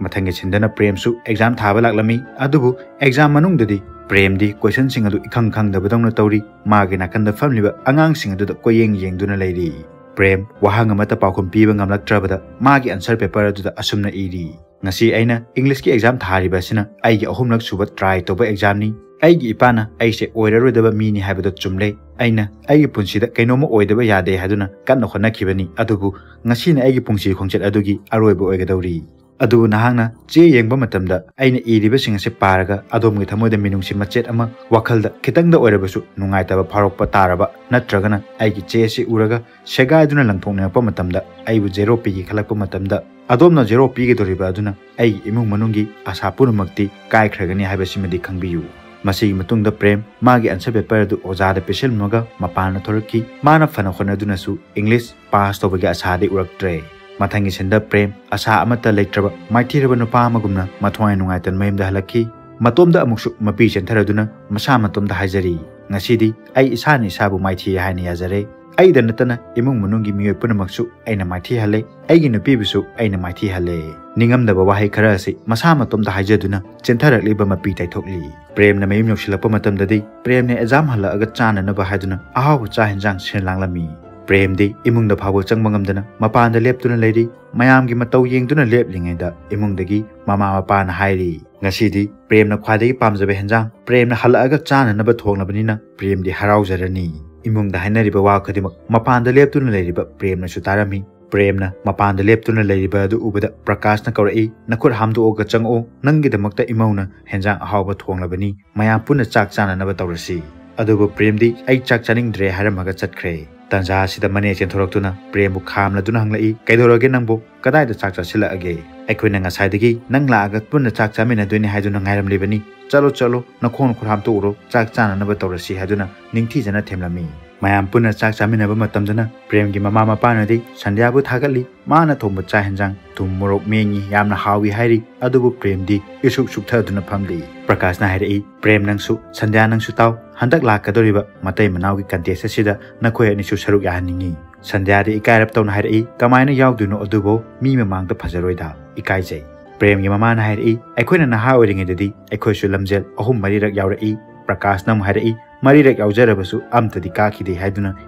ꯃꯊꯪꯒꯤ ꯁꯤꯟꯗꯅ ꯄ꯭ꯔꯦꯝꯁꯨ ꯑꯦꯛꯖꯥꯝ ꯊꯥꯕ ꯂꯥꯛꯂꯝꯃꯤ꯫ ꯑꯗꯨꯕꯨ ꯑꯦꯛꯖꯥꯝ ꯃꯅꯨꯡꯗꯗꯤ ꯄ꯭ꯔꯦꯝꯗꯤ ꯀꯣꯏꯁꯟꯁꯤꯡ ꯑꯗꯨ ꯏꯈꯪ ꯈꯪꯗꯕꯗꯧꯅ ꯇꯧꯔꯤ꯫ ꯃꯥꯒꯤ ꯅꯥꯀꯟꯗ ꯐꯝꯂꯤꯕ ꯑꯉꯥꯡꯁꯤꯡ ꯑꯗꯨꯗ ꯀꯣꯏꯌꯦꯡ ꯌꯦꯡꯗꯨꯅ ꯂꯩꯔꯤ꯫ ꯄ꯭ꯔꯦꯝ ꯋꯥꯍꯪ ꯑꯃꯠꯇ ꯄꯥꯎꯈꯨꯝ ꯄꯤꯕ ꯉꯝꯂꯛꯇ꯭ꯔꯕꯗ ꯃꯥꯒꯤ ꯑꯟꯁꯔ ꯄꯦꯄꯔ ꯑꯗꯨꯗ ꯑꯁꯨꯝꯅ ꯏꯔꯤ, "ꯉꯁꯤ ꯑꯩꯅ ꯏꯪꯂꯤꯁꯀꯤ ꯑꯦꯛꯖꯥꯝ ꯊꯥꯔꯤꯕ ꯑꯁꯤꯅ ꯑꯩꯒꯤ ꯑꯍꯨꯝꯂꯛ ꯁꯨꯕ ꯇ꯭ꯔꯥꯏ ꯇꯧꯕ ꯑꯦꯛꯖꯥꯝꯅꯤ꯫ ꯑꯩꯒꯤ ꯏꯄꯥꯅ ꯑꯩꯁꯦ ꯑꯣꯏꯔꯔꯣꯏꯗꯕ ꯃꯤꯅꯤ ꯍꯥꯏꯕꯗꯣ ꯆꯨꯝꯂꯦ꯫ ꯑꯩꯅ ꯑꯩꯒꯤ ꯄꯨꯟꯁꯤꯗ ꯀꯩꯅꯣꯝꯃ ꯑꯣꯏꯗꯕ ꯌꯥꯗꯦ ꯍꯥꯏꯗꯨꯅ ꯀꯟꯅ ꯍꯣꯠꯅꯈꯤꯕꯅꯤ, ꯑꯗꯨꯕꯨ ꯉꯁꯤꯅ ꯑꯩꯒꯤ ꯄꯨꯟꯁꯤ ꯈꯣꯡꯆꯠ ꯑꯗꯨꯒꯤ ꯑꯔꯣꯏꯕ ꯑꯣꯏꯒꯗꯧꯔꯤ꯫ ꯑꯗꯨꯕꯨ ꯅꯍꯥꯛꯅ ꯆꯦ ꯌꯦꯡꯕ ꯃꯇꯝꯗ ꯑꯩꯅ ꯏꯔꯤꯕꯁꯤꯡ ꯑꯁꯤ ꯄꯥꯔꯒ ꯑꯗꯣꯝꯒꯤ ꯊꯃꯣꯏꯗ ꯃꯤꯅꯨꯡꯁꯤ ꯃꯆꯦꯠ ꯑꯃ, ꯋꯥꯈꯜꯗ ꯈꯤꯇꯪꯗ ꯑꯣꯏꯔꯕꯁꯨ ꯅꯨꯡꯉꯥꯏꯇꯕ ꯐꯥꯎꯔꯛꯄ ꯇꯥꯔꯕ, ꯅꯠꯇ꯭ꯔꯒꯅ ꯑꯩꯒꯤ ꯆꯦ ꯑꯁꯤ ꯎꯔꯒ ꯁꯦꯒꯥꯏꯗꯨꯅ ꯂꯪꯊꯣꯛꯅꯤꯡꯉꯛꯄ ꯃꯇꯝꯗ ꯑꯩꯕꯨ ꯖꯦꯔꯣ ꯄꯤꯒꯦ ꯈꯜꯂꯛꯄ ꯃꯇꯝꯗ, ꯑꯗꯣꯝꯅ ꯖꯦꯔꯣ ꯄꯤꯒꯗꯧꯔꯤꯕ ꯑꯗꯨꯅ ꯑꯩꯒꯤ ꯏꯃꯨꯡ ꯃꯅꯨꯡꯒꯤ ꯑꯥꯁꯥ ꯄꯨꯝꯅꯃꯛꯇꯤ ꯀꯥꯏꯈ꯭ꯔꯒꯅꯤ ꯍꯥꯏꯕꯁꯤꯃꯗꯤ ꯈꯪꯕꯤꯌꯨ"꯫ ꯃꯁꯤꯒꯤ ꯃꯇꯨꯡꯗ ꯄ꯭ꯔꯦꯝ ꯃꯥꯒꯤ ꯑꯟꯁꯔ ꯄꯦꯄꯔ ꯑꯗꯨ ꯑꯣꯖꯥꯗ ꯄꯤꯁꯤꯜꯂꯝꯃꯒ ꯃꯄꯥꯟꯗ ꯊꯣꯔꯛꯈꯤ꯫ ꯃꯥꯅ ꯐꯅ ꯍꯣꯠꯅꯗꯨꯅꯁꯨ ꯏꯪꯂꯤꯁ ꯄꯥꯁ ꯇꯧꯕꯒꯤ ꯑꯥꯁꯥꯗꯤ ꯎꯔꯛꯇ꯭ꯔꯦ꯫ ꯃꯊꯪꯒꯤ ꯁꯤꯟꯗ ꯄ꯭ꯔꯦꯝ ꯑꯁꯥ ꯑꯃꯠꯇ ꯂꯩꯇ꯭ꯔꯕ ꯃꯥꯏꯊꯤꯔꯕ ꯅꯨꯄꯥ ꯑꯃꯒꯨꯝꯅ ꯃꯊ꯭ꯋꯥꯏ ꯅꯨꯡꯉꯥꯏꯇꯅ ꯃꯌꯨꯝꯗ ꯍꯜꯂꯛꯈꯤ꯫ ꯃꯇꯣꯝꯗ ꯑꯃꯨꯛꯁꯨ ꯃꯄꯤ ꯆꯦꯟꯊꯔꯗꯨꯅ ꯃꯁꯥ ꯃꯇꯣꯝꯗ ꯍꯥꯏꯖꯔꯤ, "ꯉꯁꯤꯗꯤ ꯑꯩ ꯏꯁꯥꯅ ꯏꯁꯥꯕꯨ ꯃꯥꯏꯊꯤꯔꯦ ꯍꯥꯏꯅ ꯌꯥꯖꯔꯦ꯫ ꯑꯩꯗ ꯅꯠꯇꯅ ꯏꯃꯨꯡ ꯃꯅꯨꯡꯒꯤ ꯃꯤꯑꯣꯏ ꯄꯨꯝꯅꯃꯛꯁꯨ ꯑꯩꯅ ꯃꯥꯏꯊꯤꯍꯜꯂꯦ, ꯑꯩꯒꯤ ꯅꯨꯄꯤꯕꯨꯁꯨ ꯑꯩꯅ ꯃꯥꯏꯊꯤꯍꯜꯂꯦ"꯫ ꯅꯤꯡꯉꯝꯗꯕ ꯋꯥꯍꯩ ꯈꯔ ꯑꯁꯤ ꯃꯁꯥ ꯃꯇꯣꯝꯇ ꯍꯥꯏꯖꯗꯨꯅ ꯆꯦꯟꯊꯔꯛꯂꯤꯕ ꯃꯄꯤ ꯇꯩꯊꯣꯛꯂꯤ꯫ ꯄ꯭ꯔꯦꯝꯅ ꯃꯌꯨꯝ ꯌꯧꯁꯤꯜꯂꯛꯄ ꯃꯇꯝꯗꯗꯤ ꯄ꯭ꯔꯦꯝꯅ ꯑꯦꯛꯖꯥꯝ ꯍꯜꯂꯛꯑꯒ ꯆꯥꯅꯅꯕ ꯍꯥꯏꯗꯨꯅ ꯑꯍꯥꯎꯕ ꯆꯥꯛ ꯍꯦꯟꯖꯥꯡ ꯁꯤꯟ ꯂꯥꯡꯂꯝꯃꯤ꯫ ꯄ꯭ꯔꯦꯝꯗꯤ ꯏꯃꯨꯡꯗ ꯐꯥꯎꯕ ꯆꯪꯕ ꯉꯝꯗꯅ ꯃꯄꯥꯟꯗ ꯂꯦꯞꯇꯨꯅ ꯂꯩꯔꯤ꯫ ꯃꯌꯥꯝꯒꯤ ꯃꯇꯧ ꯌꯦꯡꯗꯨꯅ ꯂꯦꯞꯂꯤꯉꯩꯗ ꯏꯃꯨꯡꯗꯒꯤ ꯃꯃꯥ ꯃꯄꯥꯅ ꯍꯥꯏꯔꯤ, "ꯉꯁꯤꯗꯤ ꯄ꯭ꯔꯦꯝꯅ ꯈ꯭ꯋꯥꯏꯗꯒꯤ ꯄꯥꯝꯖꯕ ꯍꯦꯟꯖꯥꯡ ꯄ꯭ꯔꯦꯝꯅ ꯍꯜꯂꯛꯑꯒ ꯆꯥꯅꯅꯕ ꯊꯣꯡꯂꯕꯅꯤꯅ ꯄ꯭ꯔꯦꯝꯗꯤ ꯍꯔꯥꯎꯖꯔꯅꯤ"꯫ ꯏꯃꯨꯡꯗ ꯍꯥꯏꯅꯔꯤꯕ ꯋꯥ ꯈꯨꯗꯤꯡꯃꯛ ꯃꯄꯥꯟꯗ ꯂꯦꯞꯇꯨꯅ ꯂꯩꯔꯤꯕ ꯄ꯭ꯔꯦꯝꯅꯁꯨ ꯇꯥꯔꯝꯃꯤ꯫ ꯄ꯭ꯔꯦꯝꯅ ꯃꯄꯥꯟꯗ ꯂꯦꯞꯇꯨꯅ ꯂꯩꯔꯤꯕ ꯑꯗꯨ ꯎꯕꯗ ꯄ꯭ꯔꯀꯥꯁꯅ ꯀꯧꯔꯛꯏ, "ꯅꯈꯨꯠ ꯍꯥꯝꯗꯣꯛꯑꯒ ꯆꯪꯉꯛꯑꯣ, ꯅꯪꯒꯤꯗꯃꯛꯇ ꯏꯃꯧꯅ ꯍꯦꯟꯖꯥꯡ ꯑꯍꯥꯎꯕ ꯊꯣꯡꯂꯕꯅꯤ, ꯃꯌꯥꯝ ꯄꯨꯟꯅ ꯆꯥꯛ ꯆꯥꯅꯅꯕ ꯇꯧꯔꯁꯤ"꯫ ꯑꯗꯨꯕꯨ ꯄ꯭ꯔꯦꯝꯗꯤ, "ꯑꯩ ꯆꯥꯛ ꯆꯥꯅꯤꯡꯗ꯭ꯔꯦ" ꯍꯥꯏꯔꯝꯃꯒ ꯆꯠꯈ꯭ꯔꯦ꯫ ꯇꯥꯟꯖꯥ ꯑꯁꯤꯗ ꯃꯅꯦ ꯆꯦꯟꯊꯣꯔꯛꯇꯨꯅ ꯄ꯭ꯔꯦꯝꯕꯨ ꯈꯥꯝꯂꯗꯨꯅ ꯍꯪꯂꯛꯏ, "ꯀꯩꯗꯧꯔꯒꯦ ꯅꯪꯕꯨ? ꯀꯗꯥꯏꯗ ꯆꯥꯛ ꯆꯥꯁꯤꯜꯂꯛꯑꯒꯦ? ꯑꯩꯈꯣꯏꯅ ꯉꯁꯥꯏꯗꯒꯤ ꯅꯪ ꯂꯥꯛꯑꯒ ꯄꯨꯟꯅ ꯆꯥꯛ ꯆꯥꯃꯤꯟꯅꯗꯣꯏꯅꯤ ꯍꯥꯏꯗꯨꯅ ꯉꯥꯏꯔꯝꯂꯤꯕꯅꯤ꯫ ꯆꯠꯂꯣ, ꯆꯠꯂꯣ, ꯅꯈꯣꯡ ꯅꯈꯨꯠ ꯍꯥꯝꯇꯣꯛꯎꯔꯣ, ꯆꯥꯛ ꯆꯥꯅꯅꯕ ꯇꯧꯔꯁꯤ" ꯍꯥꯏꯗꯨꯅ ꯅꯤꯡꯊꯤꯖꯅ ꯊꯦꯝꯂꯝꯃꯤ꯫ ꯃꯌꯥꯝ ꯄꯨꯟꯅ ꯆꯥꯛ ꯆꯥꯃꯤꯟꯅꯕ ꯃꯇꯝꯗꯅ ꯄ꯭ꯔꯦꯝꯒꯤ ꯃꯃꯥ ꯃꯄꯥꯅꯗꯤ ꯁꯟꯙ꯭ꯌꯥꯕꯨ ꯊꯥꯒꯠꯂꯤ, ꯃꯥꯅ ꯊꯣꯡꯕ ꯆꯥꯛ ꯍꯦꯟꯖꯥꯡ ꯊꯨꯝ ꯃꯣꯔꯣꯛ ꯃꯦꯡꯉꯤ, ꯌꯥꯝꯅ ꯍꯥꯎꯏ ꯍꯥꯏꯔꯤ꯫ ꯑꯗꯨꯕꯨ ꯄ꯭ꯔꯦꯝꯗꯤ ꯏꯁꯨꯛ ꯁꯨꯛꯊꯗꯨꯅ ꯐꯝꯂꯤ꯫ ꯄ꯭ꯔꯀꯥꯁꯅ ꯍꯥꯏꯔꯛꯏ, "ꯄ꯭ꯔꯦꯝ, ꯅꯪꯁꯨ, ꯁꯟꯙ꯭ꯌꯥ, ꯅꯪꯁꯨ ꯇꯥꯎ, ꯍꯟꯗꯛ ꯂꯥꯛꯀꯗꯧꯔꯤꯕ ꯃꯇꯩ ꯃꯅꯥꯎꯒꯤ contest ꯑꯁꯤꯗ ꯅꯈꯣꯏ ꯑꯅꯤꯁꯨ ꯁꯔꯨꯛ ꯌꯥꯍꯟꯅꯤꯡꯉꯤ꯫" ꯁꯟꯙ꯭ꯌꯥꯗꯤ ꯏꯀꯥꯏꯔꯞ ꯇꯧꯅ ꯍꯥꯏꯔꯛꯏ, "ꯀꯃꯥꯏꯅ ꯌꯥꯎꯗꯣꯏꯅꯣ? ꯑꯗꯨꯕꯨ ꯃꯤ ꯃꯃꯥꯡꯗ ꯐꯖꯔꯣꯏꯗ, ꯏꯀꯥꯏꯖꯩ꯫" ꯄ꯭ꯔꯦꯝꯒꯤ ꯃꯃꯥꯅ ꯍꯥꯏꯔꯛꯏ, "ꯑꯩꯈꯣꯏꯅ ꯅꯍꯥ ꯑꯣꯏꯔꯤꯉꯩꯗꯗꯤ ꯑꯩꯈꯣꯏꯁꯨ ꯂꯝꯖꯦꯜ ꯑꯍꯨꯝ ꯃꯔꯤꯔꯛ ꯌꯥꯎꯔꯛꯏ꯫" ꯄ꯭ꯔꯀꯥꯁꯅ ꯑꯃꯨꯛ ꯍꯥꯏꯔꯛꯏ, "ꯃꯔꯤꯔꯛ ꯌꯥꯎꯖꯔꯕꯁꯨ ꯑꯝꯇꯗꯤ ꯀꯥꯈꯤꯗꯦ" ꯍꯥꯏꯗꯨꯅ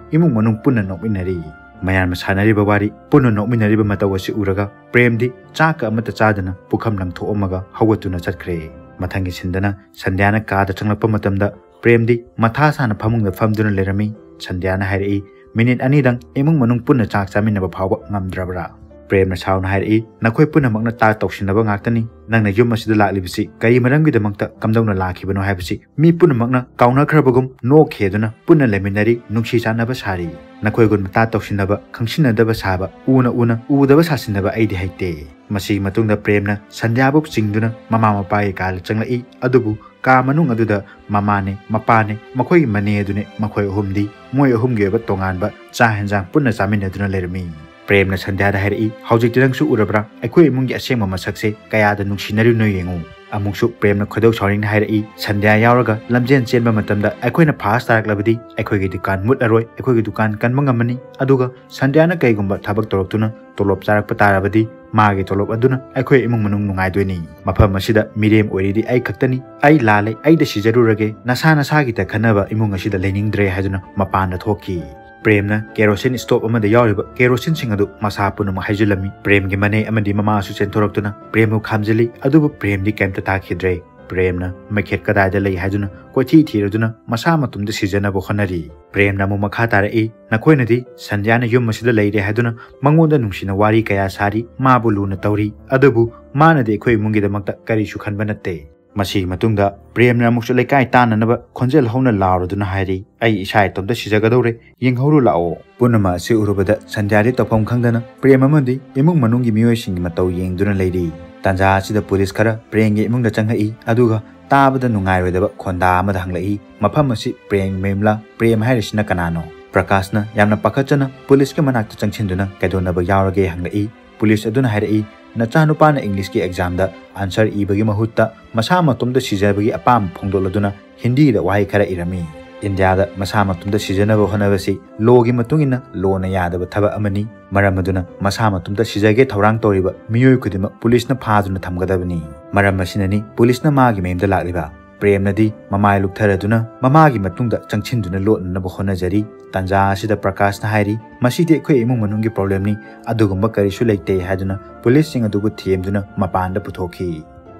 ꯏꯃꯨꯡ ꯃꯅꯨꯡ ꯄꯨꯟꯅ ꯅꯣꯛꯃꯤꯟꯅꯔꯤ꯫ ꯃꯌꯥꯝꯅ ꯁꯥꯟꯅꯔꯤꯕ ꯋꯥꯔꯤ, ꯄꯨꯟꯅ ꯅꯣꯛꯃꯤꯟꯅꯔꯤꯕ ꯃꯇꯧ ꯑꯁꯤ ꯎꯔꯒ ꯄ꯭ꯔꯦꯝꯗꯤ ꯆꯥꯛꯀ ꯑꯃꯠꯇ ꯆꯥꯗꯅ ꯄꯨꯈꯝ ꯂꯪꯊꯣꯛꯑꯝꯃꯒ ꯍꯧꯒꯠꯇꯨꯅ ꯆꯠꯈ꯭ꯔꯦ꯫ ꯃꯊꯪꯒꯤ ꯁꯤꯟꯗꯅ ꯁꯟꯙ꯭ꯌꯥꯅ ꯀꯥꯗ ꯆꯪꯂꯛꯄ ꯃꯇꯝꯗ ꯄ꯭ꯔꯦꯝꯗꯤ ꯃꯊꯥ ꯁꯥꯅ ꯐꯃꯨꯡꯗ ꯐꯝꯗꯨꯅ ꯂꯩꯔꯝꯃꯤ꯫ ꯁꯟꯙ꯭ꯌꯥꯅ ꯍꯥꯏꯔꯛꯏ, "ꯃꯤꯅꯤꯠ ꯑꯅꯤꯗꯪ ꯏꯃꯨꯡ ꯃꯅꯨꯡ ꯄꯨꯟꯅ ꯆꯥꯛ ꯆꯥꯃꯤꯟꯅꯕ ꯐꯥꯎꯕ ꯉꯝꯗ꯭ꯔꯕ꯭ꯔꯥ?" ꯄ꯭ꯔꯦꯝꯅ ꯁꯥꯎꯅ ꯍꯥꯏꯔꯛꯏ, "ꯅꯈꯣꯏ ꯄꯨꯝꯅꯃꯛꯅ ꯇꯥ ꯇꯧꯁꯤꯟꯅꯕ ꯉꯥꯛꯇꯅꯤ꯫ ꯅꯪꯅ ꯌꯨꯝ ꯑꯁꯤꯗ ꯂꯥꯛꯂꯤꯕꯁꯤ ꯀꯔꯤ ꯃꯔꯝꯒꯤꯗꯃꯛꯇ, ꯀꯝꯗꯧꯅ ꯂꯥꯛꯈꯤꯕꯅꯣ ꯍꯥꯏꯕꯁꯤ ꯃꯤ ꯄꯨꯝꯅꯃꯛꯅ ꯀꯥꯎꯅꯈ꯭ꯔꯕꯒꯨꯝ ꯅꯣꯛꯈꯤ ꯑꯗꯨꯅ ꯄꯨꯟꯅ ꯂꯩꯃꯤꯟꯅꯔꯤ, ꯅꯨꯡꯁꯤ ꯆꯥꯟꯅꯕ ꯁꯥꯔꯤ꯫ ꯅꯈꯣꯏꯒꯨꯝꯕ ꯇꯥ ꯇꯧꯁꯤꯟꯅꯕ, ꯈꯪꯁꯤꯟꯅꯗꯕ ꯁꯥꯕ, ꯎꯅ ꯎꯅ ꯎꯗꯕ ꯁꯥꯁꯤꯟꯅꯕ ꯑꯩꯗꯤ ꯍꯩꯇꯦ꯫" ꯃꯁꯤꯒꯤ ꯃꯇꯨꯡꯗ ꯄ꯭ꯔꯦꯝꯅ ꯁꯟꯙ꯭ꯌꯥꯕꯨ ꯆꯤꯡꯗꯨꯅ ꯃꯃꯥ ꯃꯄꯥꯒꯤ ꯀꯥꯗ ꯆꯪꯂꯛꯏ꯫ ꯑꯗꯨꯕꯨ ꯀꯥ ꯃꯅꯨꯡ ꯑꯗꯨꯗ ꯃꯃꯥꯅꯦ, ꯃꯄꯥꯅꯦ, ꯃꯈꯣꯏꯒꯤ ꯃꯅꯦ ꯑꯗꯨꯅꯦ, ꯃꯈꯣꯏ ꯑꯍꯨꯝꯗꯤ ꯃꯣꯏ ꯑꯍꯨꯝꯒꯤ ꯑꯣꯏꯕ ꯇꯣꯉꯥꯟꯕ ꯆꯥꯛ ꯍꯦꯟꯖꯥꯡ ꯄꯨꯟꯅ ꯆꯥꯃꯤꯟꯅꯗꯨꯅ ꯂꯩꯔꯝꯃꯤ꯫ ꯄ꯭ꯔꯦꯝꯅ ꯁꯟꯙ꯭ꯌꯥꯗ ꯍꯥꯏꯔꯛꯏ, "ꯍꯧꯖꯤꯛꯇꯤ ꯅꯪꯁꯨ ꯎꯔꯕ꯭ꯔꯥ? ꯑꯩꯈꯣꯏ ꯏꯃꯨꯡꯒꯤ ꯑꯁꯦꯡꯕ ꯃꯁꯛꯁꯦ ꯀꯌꯥꯗ ꯅꯨꯡꯁꯤꯅꯔꯤꯅꯣ ꯌꯦꯡꯉꯨ꯫" ꯑꯃꯨꯛꯁꯨ ꯄ꯭ꯔꯦꯝꯅ ꯈꯣꯏꯗꯧ ꯁꯥꯎꯅꯤꯡꯅ ꯍꯥꯏꯔꯛꯏ, "ꯁꯟꯙ꯭ꯌꯥ ꯌꯥꯎꯔꯒ ꯂꯝꯖꯦꯟ ꯆꯦꯟꯕ ꯃꯇꯝꯗ ꯑꯩꯈꯣꯏꯅ first ꯇꯥꯔꯛꯂꯕꯗꯤ ꯑꯩꯈꯣꯏꯒꯤ ꯗꯨꯀꯥꯟ ꯃꯨꯠꯂꯔꯣꯏ, ꯑꯩꯈꯣꯏꯒꯤ ꯗꯨꯀꯥꯟ ꯀꯟꯕ ꯉꯝꯃꯅꯤ꯫ ꯑꯗꯨꯒ ꯁꯟꯙ꯭ꯌꯥꯅ ꯀꯩꯒꯨꯝꯕ ꯊꯕꯛ ꯇꯧꯔꯛꯇꯨꯅ ꯇꯣꯂꯣꯞ ꯆꯥꯔꯛꯄ ꯇꯥꯔꯕꯗꯤ ꯃꯥꯒꯤ ꯇꯣꯂꯣꯞ ꯑꯗꯨꯅ ꯑꯩꯈꯣꯏ ꯏꯃꯨꯡ ꯃꯅꯨꯡ ꯅꯨꯡꯉꯥꯏꯗꯣꯏꯅꯤ꯫ ꯃꯐꯝ ꯑꯁꯤꯗ ꯃꯤꯔꯦꯝ ꯑꯣꯏꯔꯤꯗꯤ ꯑꯩ ꯈꯛꯇꯅꯤ꯫ ꯑꯩ ꯂꯥꯜꯂꯦ, ꯑꯩꯗ ꯁꯤꯖꯔꯨꯔꯒꯦ, ꯅꯁꯥ ꯅꯁꯥꯒꯤꯇ ꯈꯟꯅꯕ ꯏꯃꯨꯡ ꯑꯁꯤꯗ ꯂꯩꯅꯤꯡꯗ꯭ꯔꯦ" ꯍꯥꯏꯗꯨꯅ ꯃꯄꯥꯟꯗ ꯊꯣꯛꯈꯤ꯫ ꯄ꯭ꯔꯦꯝꯅ ꯀꯦꯔꯣꯁꯤꯟ stove ꯑꯃꯗ ꯌꯥꯎꯔꯤꯕ ꯀꯦꯔꯣꯁꯤꯟꯁꯤꯡ ꯑꯗꯨ ꯃꯁꯥ ꯄꯨꯝꯅꯃꯛ ꯍꯩꯖꯤꯜꯂꯝꯃꯤ꯫ ꯄ꯭ꯔꯦꯝꯒꯤ ꯃꯅꯦ ꯑꯃꯗꯤ ꯃꯃꯥꯁꯨ ꯆꯦꯟꯊꯣꯔꯛꯇꯨꯅ ꯄ꯭ꯔꯦꯝꯕꯨ ꯈꯥꯝꯖꯤꯜꯂꯤ, ꯑꯗꯨꯕꯨ ꯄ꯭ꯔꯦꯝꯗꯤ ꯀꯩꯝꯇ ꯇꯥꯈꯤꯗ꯭ꯔꯦ꯫ ꯄ꯭ꯔꯦꯝꯅ ꯃꯩꯈꯦꯠ ꯀꯗꯥꯏꯗ ꯂꯩ ꯍꯥꯏꯗꯨꯅ ꯀꯣꯏꯊꯤ ꯊꯤꯔꯗꯨꯅ ꯃꯁꯥ ꯃꯇꯣꯝꯇ ꯁꯤꯖꯅꯕ ꯍꯣꯠꯅꯔꯤ꯫ ꯄ꯭ꯔꯦꯝꯅ ꯑꯃꯨꯛ ꯃꯈꯥ ꯇꯥꯔꯛꯏ, "ꯅꯈꯣꯏꯅꯗꯤ ꯁꯟꯙ꯭ꯌꯥꯅ ꯌꯨꯝ ꯑꯁꯤꯗ ꯂꯩꯔꯦ ꯍꯥꯏꯗꯨꯅ ꯃꯉꯣꯟꯗ ꯅꯨꯡꯁꯤꯅ ꯋꯥꯔꯤ ꯀꯌꯥ ꯁꯥꯔꯤ, ꯃꯥꯕꯨ ꯂꯨꯅ ꯇꯧꯔꯤ, ꯑꯗꯨꯕꯨ ꯃꯥꯅꯗꯤ ꯑꯩꯈꯣꯏ ꯏꯃꯨꯡꯒꯤꯗꯃꯛꯇ ꯀꯔꯤꯁꯨ ꯈꯟꯕ ꯅꯠꯇꯦ꯫" ꯃꯁꯤꯒꯤ ꯃꯇꯨꯡꯗ ꯄ꯭ꯔꯦꯝꯅ ꯑꯃꯨꯛꯁꯨ ꯂꯩꯀꯥꯏ ꯇꯥꯟꯅꯅꯕ ꯈꯣꯟꯖꯦꯜ ꯍꯧꯅ ꯂꯥꯎꯔꯗꯨꯅ ꯍꯥꯏꯔꯤ, "ꯑꯩ ꯏꯁꯥ ꯏꯇꯣꯝꯇ ꯁꯤꯖꯒꯗꯧꯔꯦ, ꯌꯦꯡꯍꯧꯔꯨ ꯂꯥꯛꯑꯣ꯫" ꯄꯨꯝꯅꯃꯛ ꯑꯁꯤ ꯎꯔꯨꯕꯗ ꯁꯟꯙ꯭ꯌꯥꯗꯤ ꯇꯧꯐꯝ ꯈꯪꯗꯅ ꯄ꯭ꯔꯦꯝ ꯑꯃꯗꯤ ꯏꯃꯨꯡ ꯃꯅꯨꯡꯒꯤ ꯃꯤꯑꯣꯏꯁꯤꯡꯒꯤ ꯃꯇꯧ ꯌꯦꯡꯗꯨꯅ ꯂꯩꯔꯤ꯫ ꯇꯥꯟꯖꯥ ꯑꯁꯤꯗ ꯄꯨꯂꯤꯁ ꯈꯔ ꯄ꯭ꯔꯦꯝꯒꯤ ꯏꯃꯨꯡꯗ ꯆꯪꯉꯛꯏ, ꯑꯗꯨꯒ ꯇꯥꯕꯗ ꯅꯨꯡꯉꯥꯏꯔꯣꯏꯗꯕ ꯈꯣꯟꯗꯥ ꯑꯃꯗ ꯍꯪꯂꯛꯏ, "ꯃꯐꯝ ꯑꯁꯤ ꯄ꯭ꯔꯦꯝ ꯃꯌꯨꯝꯂꯥ? ꯄ꯭ꯔꯦꯝ ꯍꯥꯏꯔꯤꯁꯤꯅ ꯀꯅꯥꯅꯣ?" ꯄ꯭ꯔꯀꯥꯁꯅ ꯌꯥꯝꯅ ꯄꯥꯈꯠꯆꯅ ꯄꯨꯂꯤꯁꯀꯤ ꯃꯅꯥꯛꯇ ꯆꯪꯁꯤꯟꯗꯨꯅ "ꯀꯩꯗꯧꯅꯕ ꯌꯥꯎꯔꯒꯦ?" ꯍꯪꯂꯛꯏ꯫ ꯄꯨꯂꯤꯁ ꯑꯗꯨꯅ ꯍꯥꯏꯔꯛꯏ, "ꯅꯆꯥꯅꯨꯄꯥꯅ ꯏꯪꯂꯤꯁꯀꯤ ꯑꯦꯛꯖꯥꯝꯗ ꯑꯟꯁꯔ ꯏꯕꯒꯤ ꯃꯍꯨꯠꯇ ꯃꯁꯥ ꯃꯇꯣꯝꯇ ꯁꯤꯖꯕꯒꯤ ꯑꯄꯥꯝꯕ ꯐꯣꯡꯗꯣꯛꯂꯗꯨꯅ ꯍꯤꯟꯗꯤꯗ ꯋꯥꯍꯩ ꯈꯔ ꯏꯔꯝꯃꯤ꯫ ꯏꯟꯗꯤꯌꯥꯗ ꯃꯁꯥ ꯃꯇꯣꯝꯇ ꯁꯤꯖꯅꯕ ꯍꯣꯠꯅꯕꯁꯤ ꯂꯣꯒꯤ ꯃꯇꯨꯡ ꯏꯟꯅ ꯂꯣꯅ ꯌꯥꯗꯕ ꯊꯕꯛ ꯑꯃꯅꯤ꯫ ꯃꯔꯝ ꯑꯗꯨꯅ ꯃꯁꯥ ꯃꯇꯣꯝꯇ ꯁꯤꯖꯒꯦ ꯊꯧꯔꯥꯡ ꯇꯧꯔꯤꯕ ꯃꯤꯑꯣꯏ ꯈꯨꯗꯤꯡꯃꯛ ꯄꯨꯂꯤꯁꯅ ꯐꯥꯗꯨꯅ ꯊꯝꯒꯗꯕꯅꯤ꯫ ꯃꯔꯝ ꯑꯁꯤꯅꯅꯤ ꯄꯨꯂꯤꯁꯅ ꯃꯥꯒꯤ ꯃꯌꯨꯝꯗ ꯂꯥꯛꯂꯤꯕ꯫" ꯄ꯭ꯔꯦꯝꯅꯗꯤ ꯃꯃꯥꯏ ꯂꯨꯛꯊꯔꯗꯨꯅ ꯃꯃꯥꯒꯤ ꯃꯇꯨꯡꯗ ꯆꯪꯁꯤꯟꯗꯨꯅ ꯂꯣꯠꯅꯅꯕ ꯍꯣꯠꯅꯖꯔꯤ꯫ ꯇꯟꯖꯥ ꯑꯁꯤꯗ ꯄ꯭ꯔꯀꯥꯁꯅ ꯍꯥꯏꯔꯤ, "ꯃꯁꯤꯗꯤ ꯑꯩꯈꯣꯏ ꯏꯃꯨꯡ ꯃꯅꯨꯡꯒꯤ ꯄ꯭ꯔꯣꯕ꯭ꯂꯦꯝꯅꯤ, ꯑꯗꯨꯒꯨꯝꯕ ꯀꯔꯤꯁꯨ ꯂꯩꯇꯦ" ꯍꯥꯏꯗꯨꯅ ꯄꯨꯂꯤꯁꯁꯤꯡ ꯑꯗꯨꯕꯨ ꯊꯦꯝꯗꯨꯅ ꯃꯄꯥꯟꯗ ꯄꯨꯊꯣꯛꯈꯤ꯫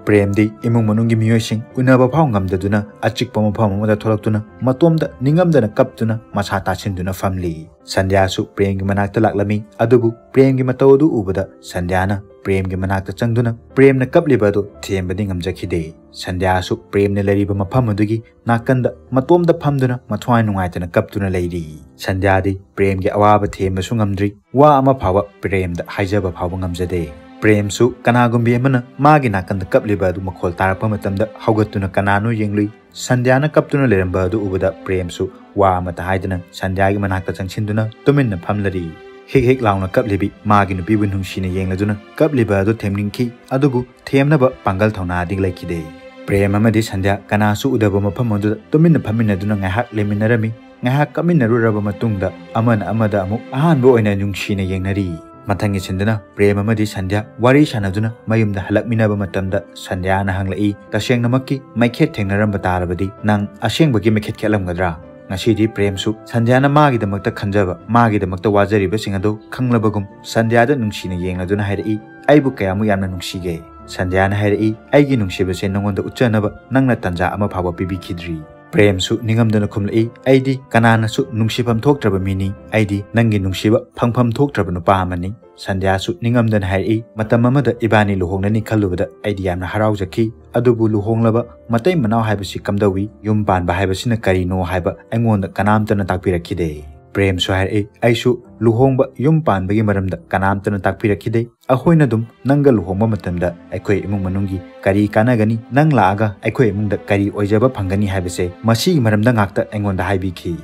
ꯄ꯭ꯔꯦꯝꯗꯤ ꯏꯃꯨꯡ ꯃꯅꯨꯡꯒꯤ ꯃꯤꯑꯣꯏꯁꯤꯡ ꯎꯅꯕ ꯐꯥꯎ ꯉꯝꯗꯗꯨꯅ ꯑꯆꯤꯛꯄ ꯃꯐꯝ ꯑꯃꯗ ꯊꯣꯛꯂꯛꯇꯨꯅ ꯃꯇꯣꯝꯗ ꯅꯤꯡꯉꯝꯗꯅ ꯀꯞꯇꯨꯅ ꯃꯁꯥ ꯇꯥꯁꯤꯟꯗꯨꯅ ꯐꯝꯂꯤ꯫ ꯁꯟꯙ꯭ꯌꯥꯁꯨ ꯄ꯭ꯔꯦꯝꯒꯤ ꯃꯅꯥꯛꯇ ꯂꯥꯛꯂꯝꯃꯤ꯫ ꯑꯗꯨꯕꯨ ꯄ꯭ꯔꯦꯝꯒꯤ ꯃꯇꯧ ꯑꯗꯨ ꯎꯕꯗ ꯁꯟꯙ꯭ꯌꯥꯅ ꯄ꯭ꯔꯦꯝꯒꯤ ꯃꯅꯥꯛꯇ ꯆꯪꯗꯨꯅ ꯄ꯭ꯔꯦꯝꯅ ꯀꯞꯂꯤꯕ ꯑꯗꯨ ꯊꯦꯝꯕꯗꯤ ꯉꯝꯖꯈꯤꯗꯦ꯫ ꯁꯟꯙ꯭ꯌꯥꯁꯨ ꯄ꯭ꯔꯦꯝꯅ ꯂꯩꯔꯤꯕ ꯃꯐꯝ ꯑꯗꯨꯒꯤ ꯅꯥꯀꯟꯗ ꯃꯇꯣꯝꯗ ꯐꯝꯗꯨꯅ ꯃꯊ꯭ꯋꯥꯏ ꯅꯨꯡꯉꯥꯏꯇꯅ ꯀꯞꯇꯨꯅ ꯂꯩꯔꯤ꯫ ꯁꯟꯙ꯭ꯌꯥꯗꯤ ꯄ꯭ꯔꯦꯝꯒꯤ ꯑꯋꯥꯕ ꯊꯦꯝꯕꯁꯨ ꯉꯝꯗ꯭ꯔꯤ, ꯋꯥ ꯑꯃ ꯐꯥꯎꯕ ꯄ꯭ꯔꯦꯝꯗ ꯍꯥꯏꯖꯕ ꯐꯥꯎꯕ ꯉꯝꯖꯗꯦ꯫ ꯄ꯭ꯔꯦꯝꯁꯨ ꯀꯅꯥꯒꯨꯝꯕꯤ ꯑꯃꯅ ꯃꯥꯒꯤ ꯅꯥꯀꯟꯗ ꯀꯞꯂꯤꯕ ꯑꯗꯨ ꯃꯈꯣꯜ ꯇꯥꯔꯛꯄ ꯃꯇꯝꯗ ꯍꯧꯒꯠꯇꯨꯅ ꯀꯅꯥꯅꯣ ꯌꯦꯡꯂꯨꯏ꯫ ꯁꯟꯙ꯭ꯌꯥꯅ ꯀꯞꯇꯨꯅ ꯂꯩꯔꯝꯕ ꯑꯗꯨ ꯎꯕꯗ ꯄ꯭ꯔꯦꯝꯁꯨ ꯋꯥ ꯑꯃꯠꯇ ꯍꯥꯏꯗꯅ ꯁꯟꯙ꯭ꯌꯥꯒꯤ ꯃꯅꯥꯛꯇ ꯆꯪꯁꯤꯟꯗꯨꯅ ꯇꯨꯃꯤꯟꯅ ꯐꯝꯂꯔꯤ꯫ ꯍꯤꯛ ꯍꯤꯛ ꯂꯥꯎꯅ ꯀꯞꯂꯤꯕꯤ ꯃꯥꯒꯤ ꯅꯨꯄꯤꯕꯨ ꯅꯨꯡꯁꯤꯅ ꯌꯦꯡꯂꯗꯨꯅ ꯀꯞꯂꯤꯕ ꯑꯗꯨ ꯊꯦꯝꯅꯤꯡꯈꯤ, ꯑꯗꯨꯕꯨ ꯊꯦꯝꯅꯕ ꯄꯥꯡꯒꯜ ꯊꯧꯅꯥꯗꯤ ꯂꯩꯈꯤꯗꯦ꯫ ꯄ꯭ꯔꯦꯝ ꯑꯃꯗꯤ ꯁꯟꯙ꯭ꯌꯥ ꯀꯅꯥꯁꯨ ꯎꯗꯕ ꯃꯐꯝ ꯑꯗꯨꯗ ꯇꯨꯃꯤꯟꯅ ꯐꯝꯃꯤꯟꯅꯗꯨꯅ ꯉꯥꯏꯍꯥꯛ ꯂꯩꯃꯤꯟꯅꯔꯝꯃꯤ꯫ ꯉꯥꯏꯍꯥꯛ ꯀꯞꯃꯤꯟꯅꯔꯨꯔꯕ ꯃꯇꯨꯡꯗ ꯑꯃꯅ ꯑꯃꯗ ꯑꯃꯨꯛ ꯑꯍꯥꯟꯕ ꯑꯣꯏꯅ ꯅꯨꯡꯁꯤꯅ ꯌꯦꯡꯅꯔꯤ꯫ ꯃꯊꯪꯒꯤ ꯁꯤꯟꯗꯅ ꯄ꯭ꯔꯦꯝ ꯑꯃꯗꯤ ꯁꯟꯙ꯭ꯌꯥ ꯋꯥꯔꯤ ꯁꯥꯟꯅꯗꯨꯅ ꯃꯌꯨꯝꯗ ꯍꯜꯂꯛꯃꯤꯟꯅꯕ ꯃꯇꯝꯗ ꯁꯟꯙ꯭ꯌꯥꯅ ꯍꯪꯂꯛꯏ, "ꯇꯁꯦꯡꯅꯃꯛꯀꯤ ꯃꯩꯈꯦꯠ ꯊꯦꯡꯅꯔꯝꯕ ꯇꯥꯔꯕꯗꯤ ꯅꯪ ꯑꯁꯦꯡꯕꯒꯤ ꯃꯩꯈꯦꯠ ꯈꯦꯠꯂꯝꯒꯗ꯭ꯔꯥ?" ꯉꯁꯤꯗꯤ ꯄ꯭ꯔꯦꯝꯁꯨ ꯁꯟꯙ꯭ꯌꯥꯅ ꯃꯥꯒꯤꯗꯃꯛꯇ ꯈꯟꯖꯕ, ꯃꯥꯒꯤꯗꯃꯛꯇ ꯋꯥꯖꯔꯤꯕꯁꯤꯡ ꯑꯗꯨ ꯈꯪꯂꯕꯒꯨꯝ ꯁꯟꯙ꯭ꯌꯥꯗ ꯅꯨꯡꯁꯤꯅ ꯌꯦꯡꯂꯗꯨꯅ ꯍꯥꯏꯔꯛꯏ, "ꯑꯩꯕꯨ ꯀꯌꯥꯃꯨꯛ ꯌꯥꯝꯅ ꯅꯨꯡꯁꯤꯒꯦ?" ꯁꯟꯙ꯭ꯌꯥꯅ ꯍꯥꯏꯔꯛꯏ, "ꯑꯩꯒꯤ ꯅꯨꯡꯁꯤꯕꯁꯦ ꯅꯉꯣꯟꯗ ꯎꯠꯆꯅꯕ ꯅꯪꯅ ꯇꯟꯖꯥ ꯑꯃ ꯐꯥꯎꯕ ꯄꯤꯕꯤꯈꯤꯗ꯭ꯔꯤ꯫" ꯄ꯭ꯔꯦꯝꯁꯨ ꯅꯤꯡꯉꯝꯗꯅ ꯈꯨꯝꯂꯛꯏ, "ꯑꯩꯗꯤ ꯀꯅꯥꯅꯁꯨ ꯅꯨꯡꯁꯤꯐꯝ ꯊꯣꯛꯇ꯭ꯔꯕ ꯃꯤꯅꯤ꯫ ꯑꯩꯗꯤ ꯅꯪꯒꯤ ꯅꯨꯡꯁꯤꯕ ꯐꯪꯐꯝ ꯊꯣꯛꯇ꯭ꯔꯕ ꯅꯨꯄꯥ ꯑꯃꯅꯤ꯫" ꯁꯟꯙ꯭ꯌꯥꯁꯨ ꯅꯤꯡꯉꯝꯗꯅ ꯍꯥꯏꯔꯛꯏ, "ꯃꯇꯝ ꯑꯃꯗ ꯏꯕꯥꯅꯤ ꯂꯨꯍꯣꯡꯂꯅꯤ ꯈꯜꯂꯨꯕꯗ ꯑꯩꯗꯤ ꯌꯥꯝꯅ ꯍꯔꯥꯎꯖꯈꯤ꯫ ꯑꯗꯨꯕꯨ ꯂꯨꯍꯣꯡꯂꯕ ꯃꯇꯩ ꯃꯅꯥꯎ ꯍꯥꯏꯕꯁꯤ ꯀꯝꯗꯧꯏ? ꯌꯨꯝ ꯄꯥꯟꯕ ꯍꯥꯏꯕꯁꯤꯅ ꯀꯔꯤꯅꯣ ꯍꯥꯏꯕ ꯑꯩꯉꯣꯟꯗ ꯀꯅꯥꯝꯇꯅ ꯇꯥꯛꯄꯤꯔꯛꯈꯤꯗꯦ꯫" ꯄ꯭ꯔꯦꯝꯁꯨ ꯍꯥꯏꯔꯛꯏ, "ꯑꯩꯁꯨ ꯂꯨꯍꯣꯡꯕ, ꯌꯨꯝ ꯄꯥꯟꯕꯒꯤ ꯃꯔꯝꯗ ꯀꯅꯥꯝꯇꯅ ꯇꯥꯛꯄꯤꯔꯛꯈꯤꯗꯦ꯫ ꯑꯩꯈꯣꯏꯅ ꯑꯗꯨꯝ ꯅꯪꯒ ꯂꯨꯍꯣꯡꯕ ꯃꯇꯝꯗ ꯑꯩꯈꯣꯏ ꯏꯃꯨꯡ ꯃꯅꯨꯡꯒꯤ ꯀꯔꯤ ꯀꯥꯟꯅꯒꯅꯤ, ꯅꯪ ꯂꯥꯛꯑꯒ ꯑꯩꯈꯣꯏ ꯏꯃꯨꯡꯗ ꯀꯔꯤ ꯑꯣꯏꯖꯕ ꯐꯪꯒꯅꯤ ꯍꯥꯏꯕꯁꯦ ꯃꯁꯤꯒꯤ ꯃꯔꯝꯗ ꯉꯥꯛꯇ ꯑꯩꯉꯣꯟꯗ ꯍꯥꯏꯕꯤꯈꯤ꯫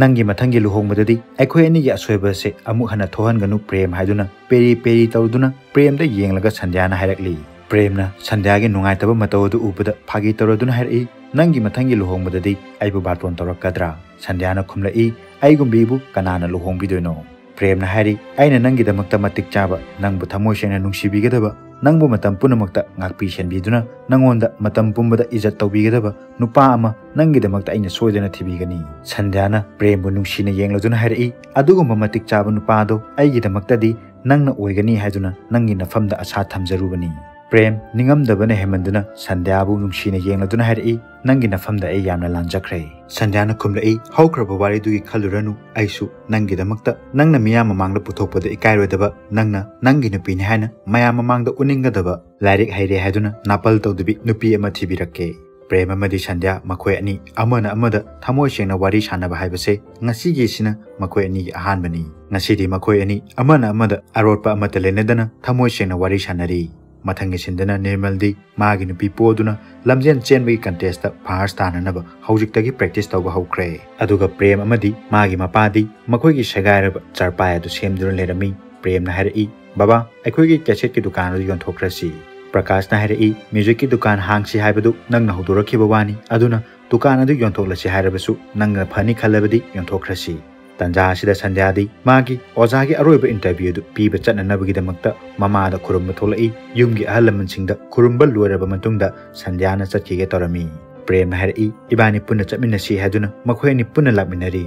ꯅꯪꯒꯤ ꯃꯊꯪꯒꯤ ꯂꯨꯍꯣꯡꯕꯗꯗꯤ ꯑꯩꯈꯣꯏ ꯑꯅꯤꯒꯤ ꯑꯁꯣꯏꯕ ꯑꯁꯦ ꯑꯃꯨꯛ ꯍꯟꯅ ꯊꯣꯛꯍꯟꯒꯅꯨ ꯄ꯭ꯔꯦꯝ" ꯍꯥꯏꯗꯨꯅ ꯄꯦꯔꯤ ꯄꯦꯔꯤ ꯇꯧꯗꯨꯅ ꯄ꯭ꯔꯦꯝꯗ ꯌꯦꯡꯂꯒ ꯁꯟꯙ꯭ꯌꯥꯅ ꯍꯥꯏꯔꯛꯂꯤ꯫ ꯄ꯭ꯔꯦꯝꯅ ꯁꯟꯙ꯭ꯌꯥꯒꯤ ꯅꯨꯡꯉꯥꯏꯇꯕ ꯃꯇꯧ ꯑꯗꯨ ꯎꯕꯗ ꯐꯥꯒꯤ ꯇꯧꯔꯗꯨꯅ ꯍꯥꯏꯔꯛꯏ, "ꯅꯪꯒꯤ ꯃꯊꯪꯒꯤ ꯂꯨꯍꯣꯡꯕꯗꯗꯤ ꯑꯩꯕꯨ ꯕꯥꯔꯇꯣꯟ ꯇꯧꯔꯛꯀꯗ꯭ꯔꯥ?" ꯁꯟꯙ꯭ꯌꯥꯅ ꯈꯨꯝꯂꯛꯏ, "ꯑꯩꯒꯨꯝꯕꯤꯕꯨ ꯀꯅꯥꯅ ꯂꯨꯍꯣꯡꯕꯤꯗꯣꯏꯅꯣ?" ꯄ꯭ꯔꯦꯝꯅ ꯍꯥꯏꯔꯤ, "ꯑꯩꯅ ꯅꯪꯒꯤꯗꯃꯛꯇ ꯃꯇꯤꯛ ꯆꯥꯕ, ꯅꯪꯕꯨ ꯊꯃꯣꯏ ꯁꯦꯡꯅ ꯅꯨꯡꯁꯤꯕꯤꯒꯗꯕ, ꯅꯪꯕꯨ ꯃꯇꯝ ꯄꯨꯝꯅꯃꯛꯇ ꯉꯥꯛꯄꯤ ꯁꯦꯟꯕꯤꯗꯨꯅ ꯅꯪꯉꯣꯟꯗ ꯃꯇꯝ ꯄꯨꯝꯕꯗ ꯏꯖꯠ ꯇꯧꯕꯤꯒꯗꯕ ꯅꯨꯄꯥ ꯑꯃ ꯅꯪꯒꯤꯗꯃꯛꯇ ꯑꯩꯅ ꯁꯣꯏꯗꯅ ꯊꯤꯕꯤꯒꯅꯤ꯫" ꯁꯟꯙ꯭ꯌꯥꯅ ꯄ꯭ꯔꯦꯝꯕꯨ ꯅꯨꯡꯁꯤꯅ ꯌꯦꯡꯂꯗꯨꯅ ꯍꯥꯏꯔꯛꯏ, "ꯑꯗꯨꯒꯨꯝꯕ ꯃꯇꯤꯛ ꯆꯥꯕ ꯅꯨꯄꯥꯗꯣ ꯑꯩꯒꯤꯗꯃꯛꯇꯗꯤ ꯅꯪꯅ ꯑꯣꯏꯒꯅꯤ ꯍꯥꯏꯗꯨꯅ ꯅꯪꯒꯤ ꯅꯐꯝꯗ ꯑꯁꯥ ꯊꯝꯖꯔꯨꯕꯅꯤ꯫" ꯄ꯭ꯔꯦꯝ ꯅꯤꯡꯉꯝꯗꯕꯅ ꯍꯦꯟꯃꯟꯗꯨꯅ ꯁꯟꯙ꯭ꯌꯥꯕꯨ ꯅꯨꯡꯁꯤꯅ ꯌꯦꯡꯂꯗꯨꯅ ꯍꯥꯏꯔꯛꯏ, "ꯅꯪꯒꯤ ꯅꯐꯝꯗ ꯑꯩ ꯌꯥꯝꯅ ꯂꯥꯟꯖꯈ꯭ꯔꯦ꯫" ꯁꯟꯙ꯭ꯌꯥꯅ ꯈꯨꯝꯂꯛꯏ, "ꯍꯧꯈ꯭ꯔꯕ ꯋꯥꯔꯤꯗꯨꯒꯤ ꯈꯜꯂꯨꯔꯅꯨ, ꯑꯩꯁꯨ ꯅꯪꯒꯤꯗꯃꯛꯇ ꯅꯪꯅ ꯃꯤꯌꯥꯝ ꯃꯃꯥꯡꯗ ꯄꯨꯊꯣꯛꯄꯗ ꯏꯀꯥꯏꯔꯣꯏꯗꯕ, ꯅꯪꯅ ꯅꯪꯒꯤ ꯅꯨꯄꯤꯅꯤ ꯍꯥꯏꯅ ꯃꯌꯥꯝ ꯃꯃꯥꯡꯗ ꯎꯠꯅꯤꯡꯒꯗꯕ, ꯂꯥꯏꯔꯤꯛ ꯍꯩꯔꯦ ꯍꯥꯏꯗꯨꯅ ꯅꯥꯄꯜ ꯇꯧꯗꯕꯤ ꯅꯨꯄꯤ ꯑꯃ ꯊꯤꯕꯤꯔꯛꯀꯦ꯫" ꯄ꯭ꯔꯦꯝ ꯑꯃꯗꯤ ꯁꯟꯙ꯭ꯌꯥ ꯃꯈꯣꯏ ꯑꯅꯤ ꯑꯃꯅ ꯑꯃꯗ ꯊꯃꯣꯏ ꯁꯦꯡꯅ ꯋꯥꯔꯤ ꯁꯥꯟꯅꯕ ꯍꯥꯏꯕꯁꯦ ꯉꯁꯤꯒꯤꯁꯤꯅ ꯃꯈꯣꯏ ꯑꯅꯤꯒꯤ ꯑꯍꯥꯟꯕꯅꯤ꯫ ꯉꯁꯤꯗꯤ ꯃꯈꯣꯏ ꯑꯅꯤ ꯑꯃꯅ ꯑꯃꯗ ꯑꯔꯣꯠꯄ ꯑꯃꯠꯇ ꯂꯩꯅꯗꯅ ꯊꯃꯣꯏ ꯁꯦꯡꯅ ꯋꯥꯔꯤ ꯁꯥꯟꯅꯔꯤ꯫ ꯃꯊꯪꯒꯤ ꯁꯤꯟꯗꯅ ꯅꯤꯔꯃꯜꯗꯤ ꯃꯥꯒꯤ ꯅꯨꯄꯤ ꯄꯣꯗꯨꯅ ꯂꯝꯖꯦꯟ ꯆꯦꯟꯕꯒꯤ ꯀꯟꯇꯦꯁꯇ ꯐꯥꯔꯁ ꯇꯥꯅꯅꯕ ꯍꯧꯖꯤꯛꯇꯒꯤ ꯄ꯭ꯔꯦꯛꯇꯤꯁ ꯇꯧꯕ ꯍꯧꯈ꯭ꯔꯦ꯫ ꯑꯗꯨꯒ ꯄ꯭ꯔꯦꯝ ꯑꯃꯗꯤ ꯃꯥꯒꯤ ꯃꯄꯥꯗꯤ ꯃꯈꯣꯏꯒꯤ ꯁꯦꯒꯥꯏꯔꯕ ꯆꯔꯄꯥꯏ ꯑꯗꯨ ꯁꯦꯝꯗꯨꯅ ꯂꯩꯔꯝꯃꯤ꯫ ꯄ꯭ꯔꯦꯝꯅ ꯍꯥꯏꯔꯛꯏ, "ꯕꯕꯥ, ꯑꯩꯈꯣꯏꯒꯤ ꯀꯦꯁꯦꯠꯀꯤ ꯗꯨꯀꯥꯟ ꯑꯗꯨ ꯌꯣꯟꯊꯣꯛꯈ꯭ꯔꯁꯤ꯫" ꯄ꯭ꯔꯀꯥꯁꯅ ꯍꯥꯏꯔꯛꯏ, "ꯃ꯭ꯌꯨꯖꯤꯛꯀꯤ ꯗꯨꯀꯥꯟ ꯍꯥꯡꯁꯤ ꯍꯥꯏꯕꯗꯨ ꯅꯪꯅ ꯍꯧꯗꯣꯔꯛꯈꯤꯕ ꯋꯥꯅꯤ, ꯑꯗꯨꯅ ꯗꯨꯀꯥꯟ ꯑꯗꯨ ꯌꯣꯟꯊꯣꯛꯂꯁꯤ ꯍꯥꯏꯔꯕꯁꯨ ꯅꯪꯅ ꯐꯅꯤ ꯈꯜꯂꯕꯗꯤ ꯌꯣꯟꯊꯣꯛꯈ꯭ꯔꯁꯤ꯫" ꯇꯟꯖꯥ ꯑꯁꯤꯗ ꯁꯟꯙ꯭ꯌꯥꯗꯤ ꯃꯥꯒꯤ ꯑꯣꯖꯥꯒꯤ ꯑꯔꯣꯏꯕ ꯏꯟꯇꯔꯚ꯭ꯌꯨ ꯑꯗꯨ ꯄꯤꯕ ꯆꯠꯅꯅꯕꯒꯤꯗꯃꯛꯇ ꯃꯃꯥꯗ ꯈꯨꯔꯨꯝꯕ ꯊꯣꯛꯂꯛꯏ꯫ ꯌꯨꯝꯒꯤ ꯑꯍꯜ ꯂꯃꯟꯁꯤꯡꯗ ꯈꯨꯔꯨꯝꯕ ꯂꯣꯏꯔꯕ ꯃꯇꯨꯡꯗ ꯁꯟꯙ꯭ꯌꯥꯅ ꯆꯠꯈꯤꯒꯦ ꯇꯧꯔꯝꯃꯤ꯫ ꯄ꯭ꯔꯦꯝꯅ ꯍꯥꯏꯔꯛꯏ, "ꯏꯕꯥꯅꯤ ꯄꯨꯟꯅ ꯆꯠꯃꯤꯟꯅꯁꯤ" ꯍꯥꯏꯗꯨꯅ ꯃꯈꯣꯏ ꯑꯅꯤ ꯄꯨꯟꯅ ꯂꯥꯛꯃꯤꯟꯅꯔꯤ꯫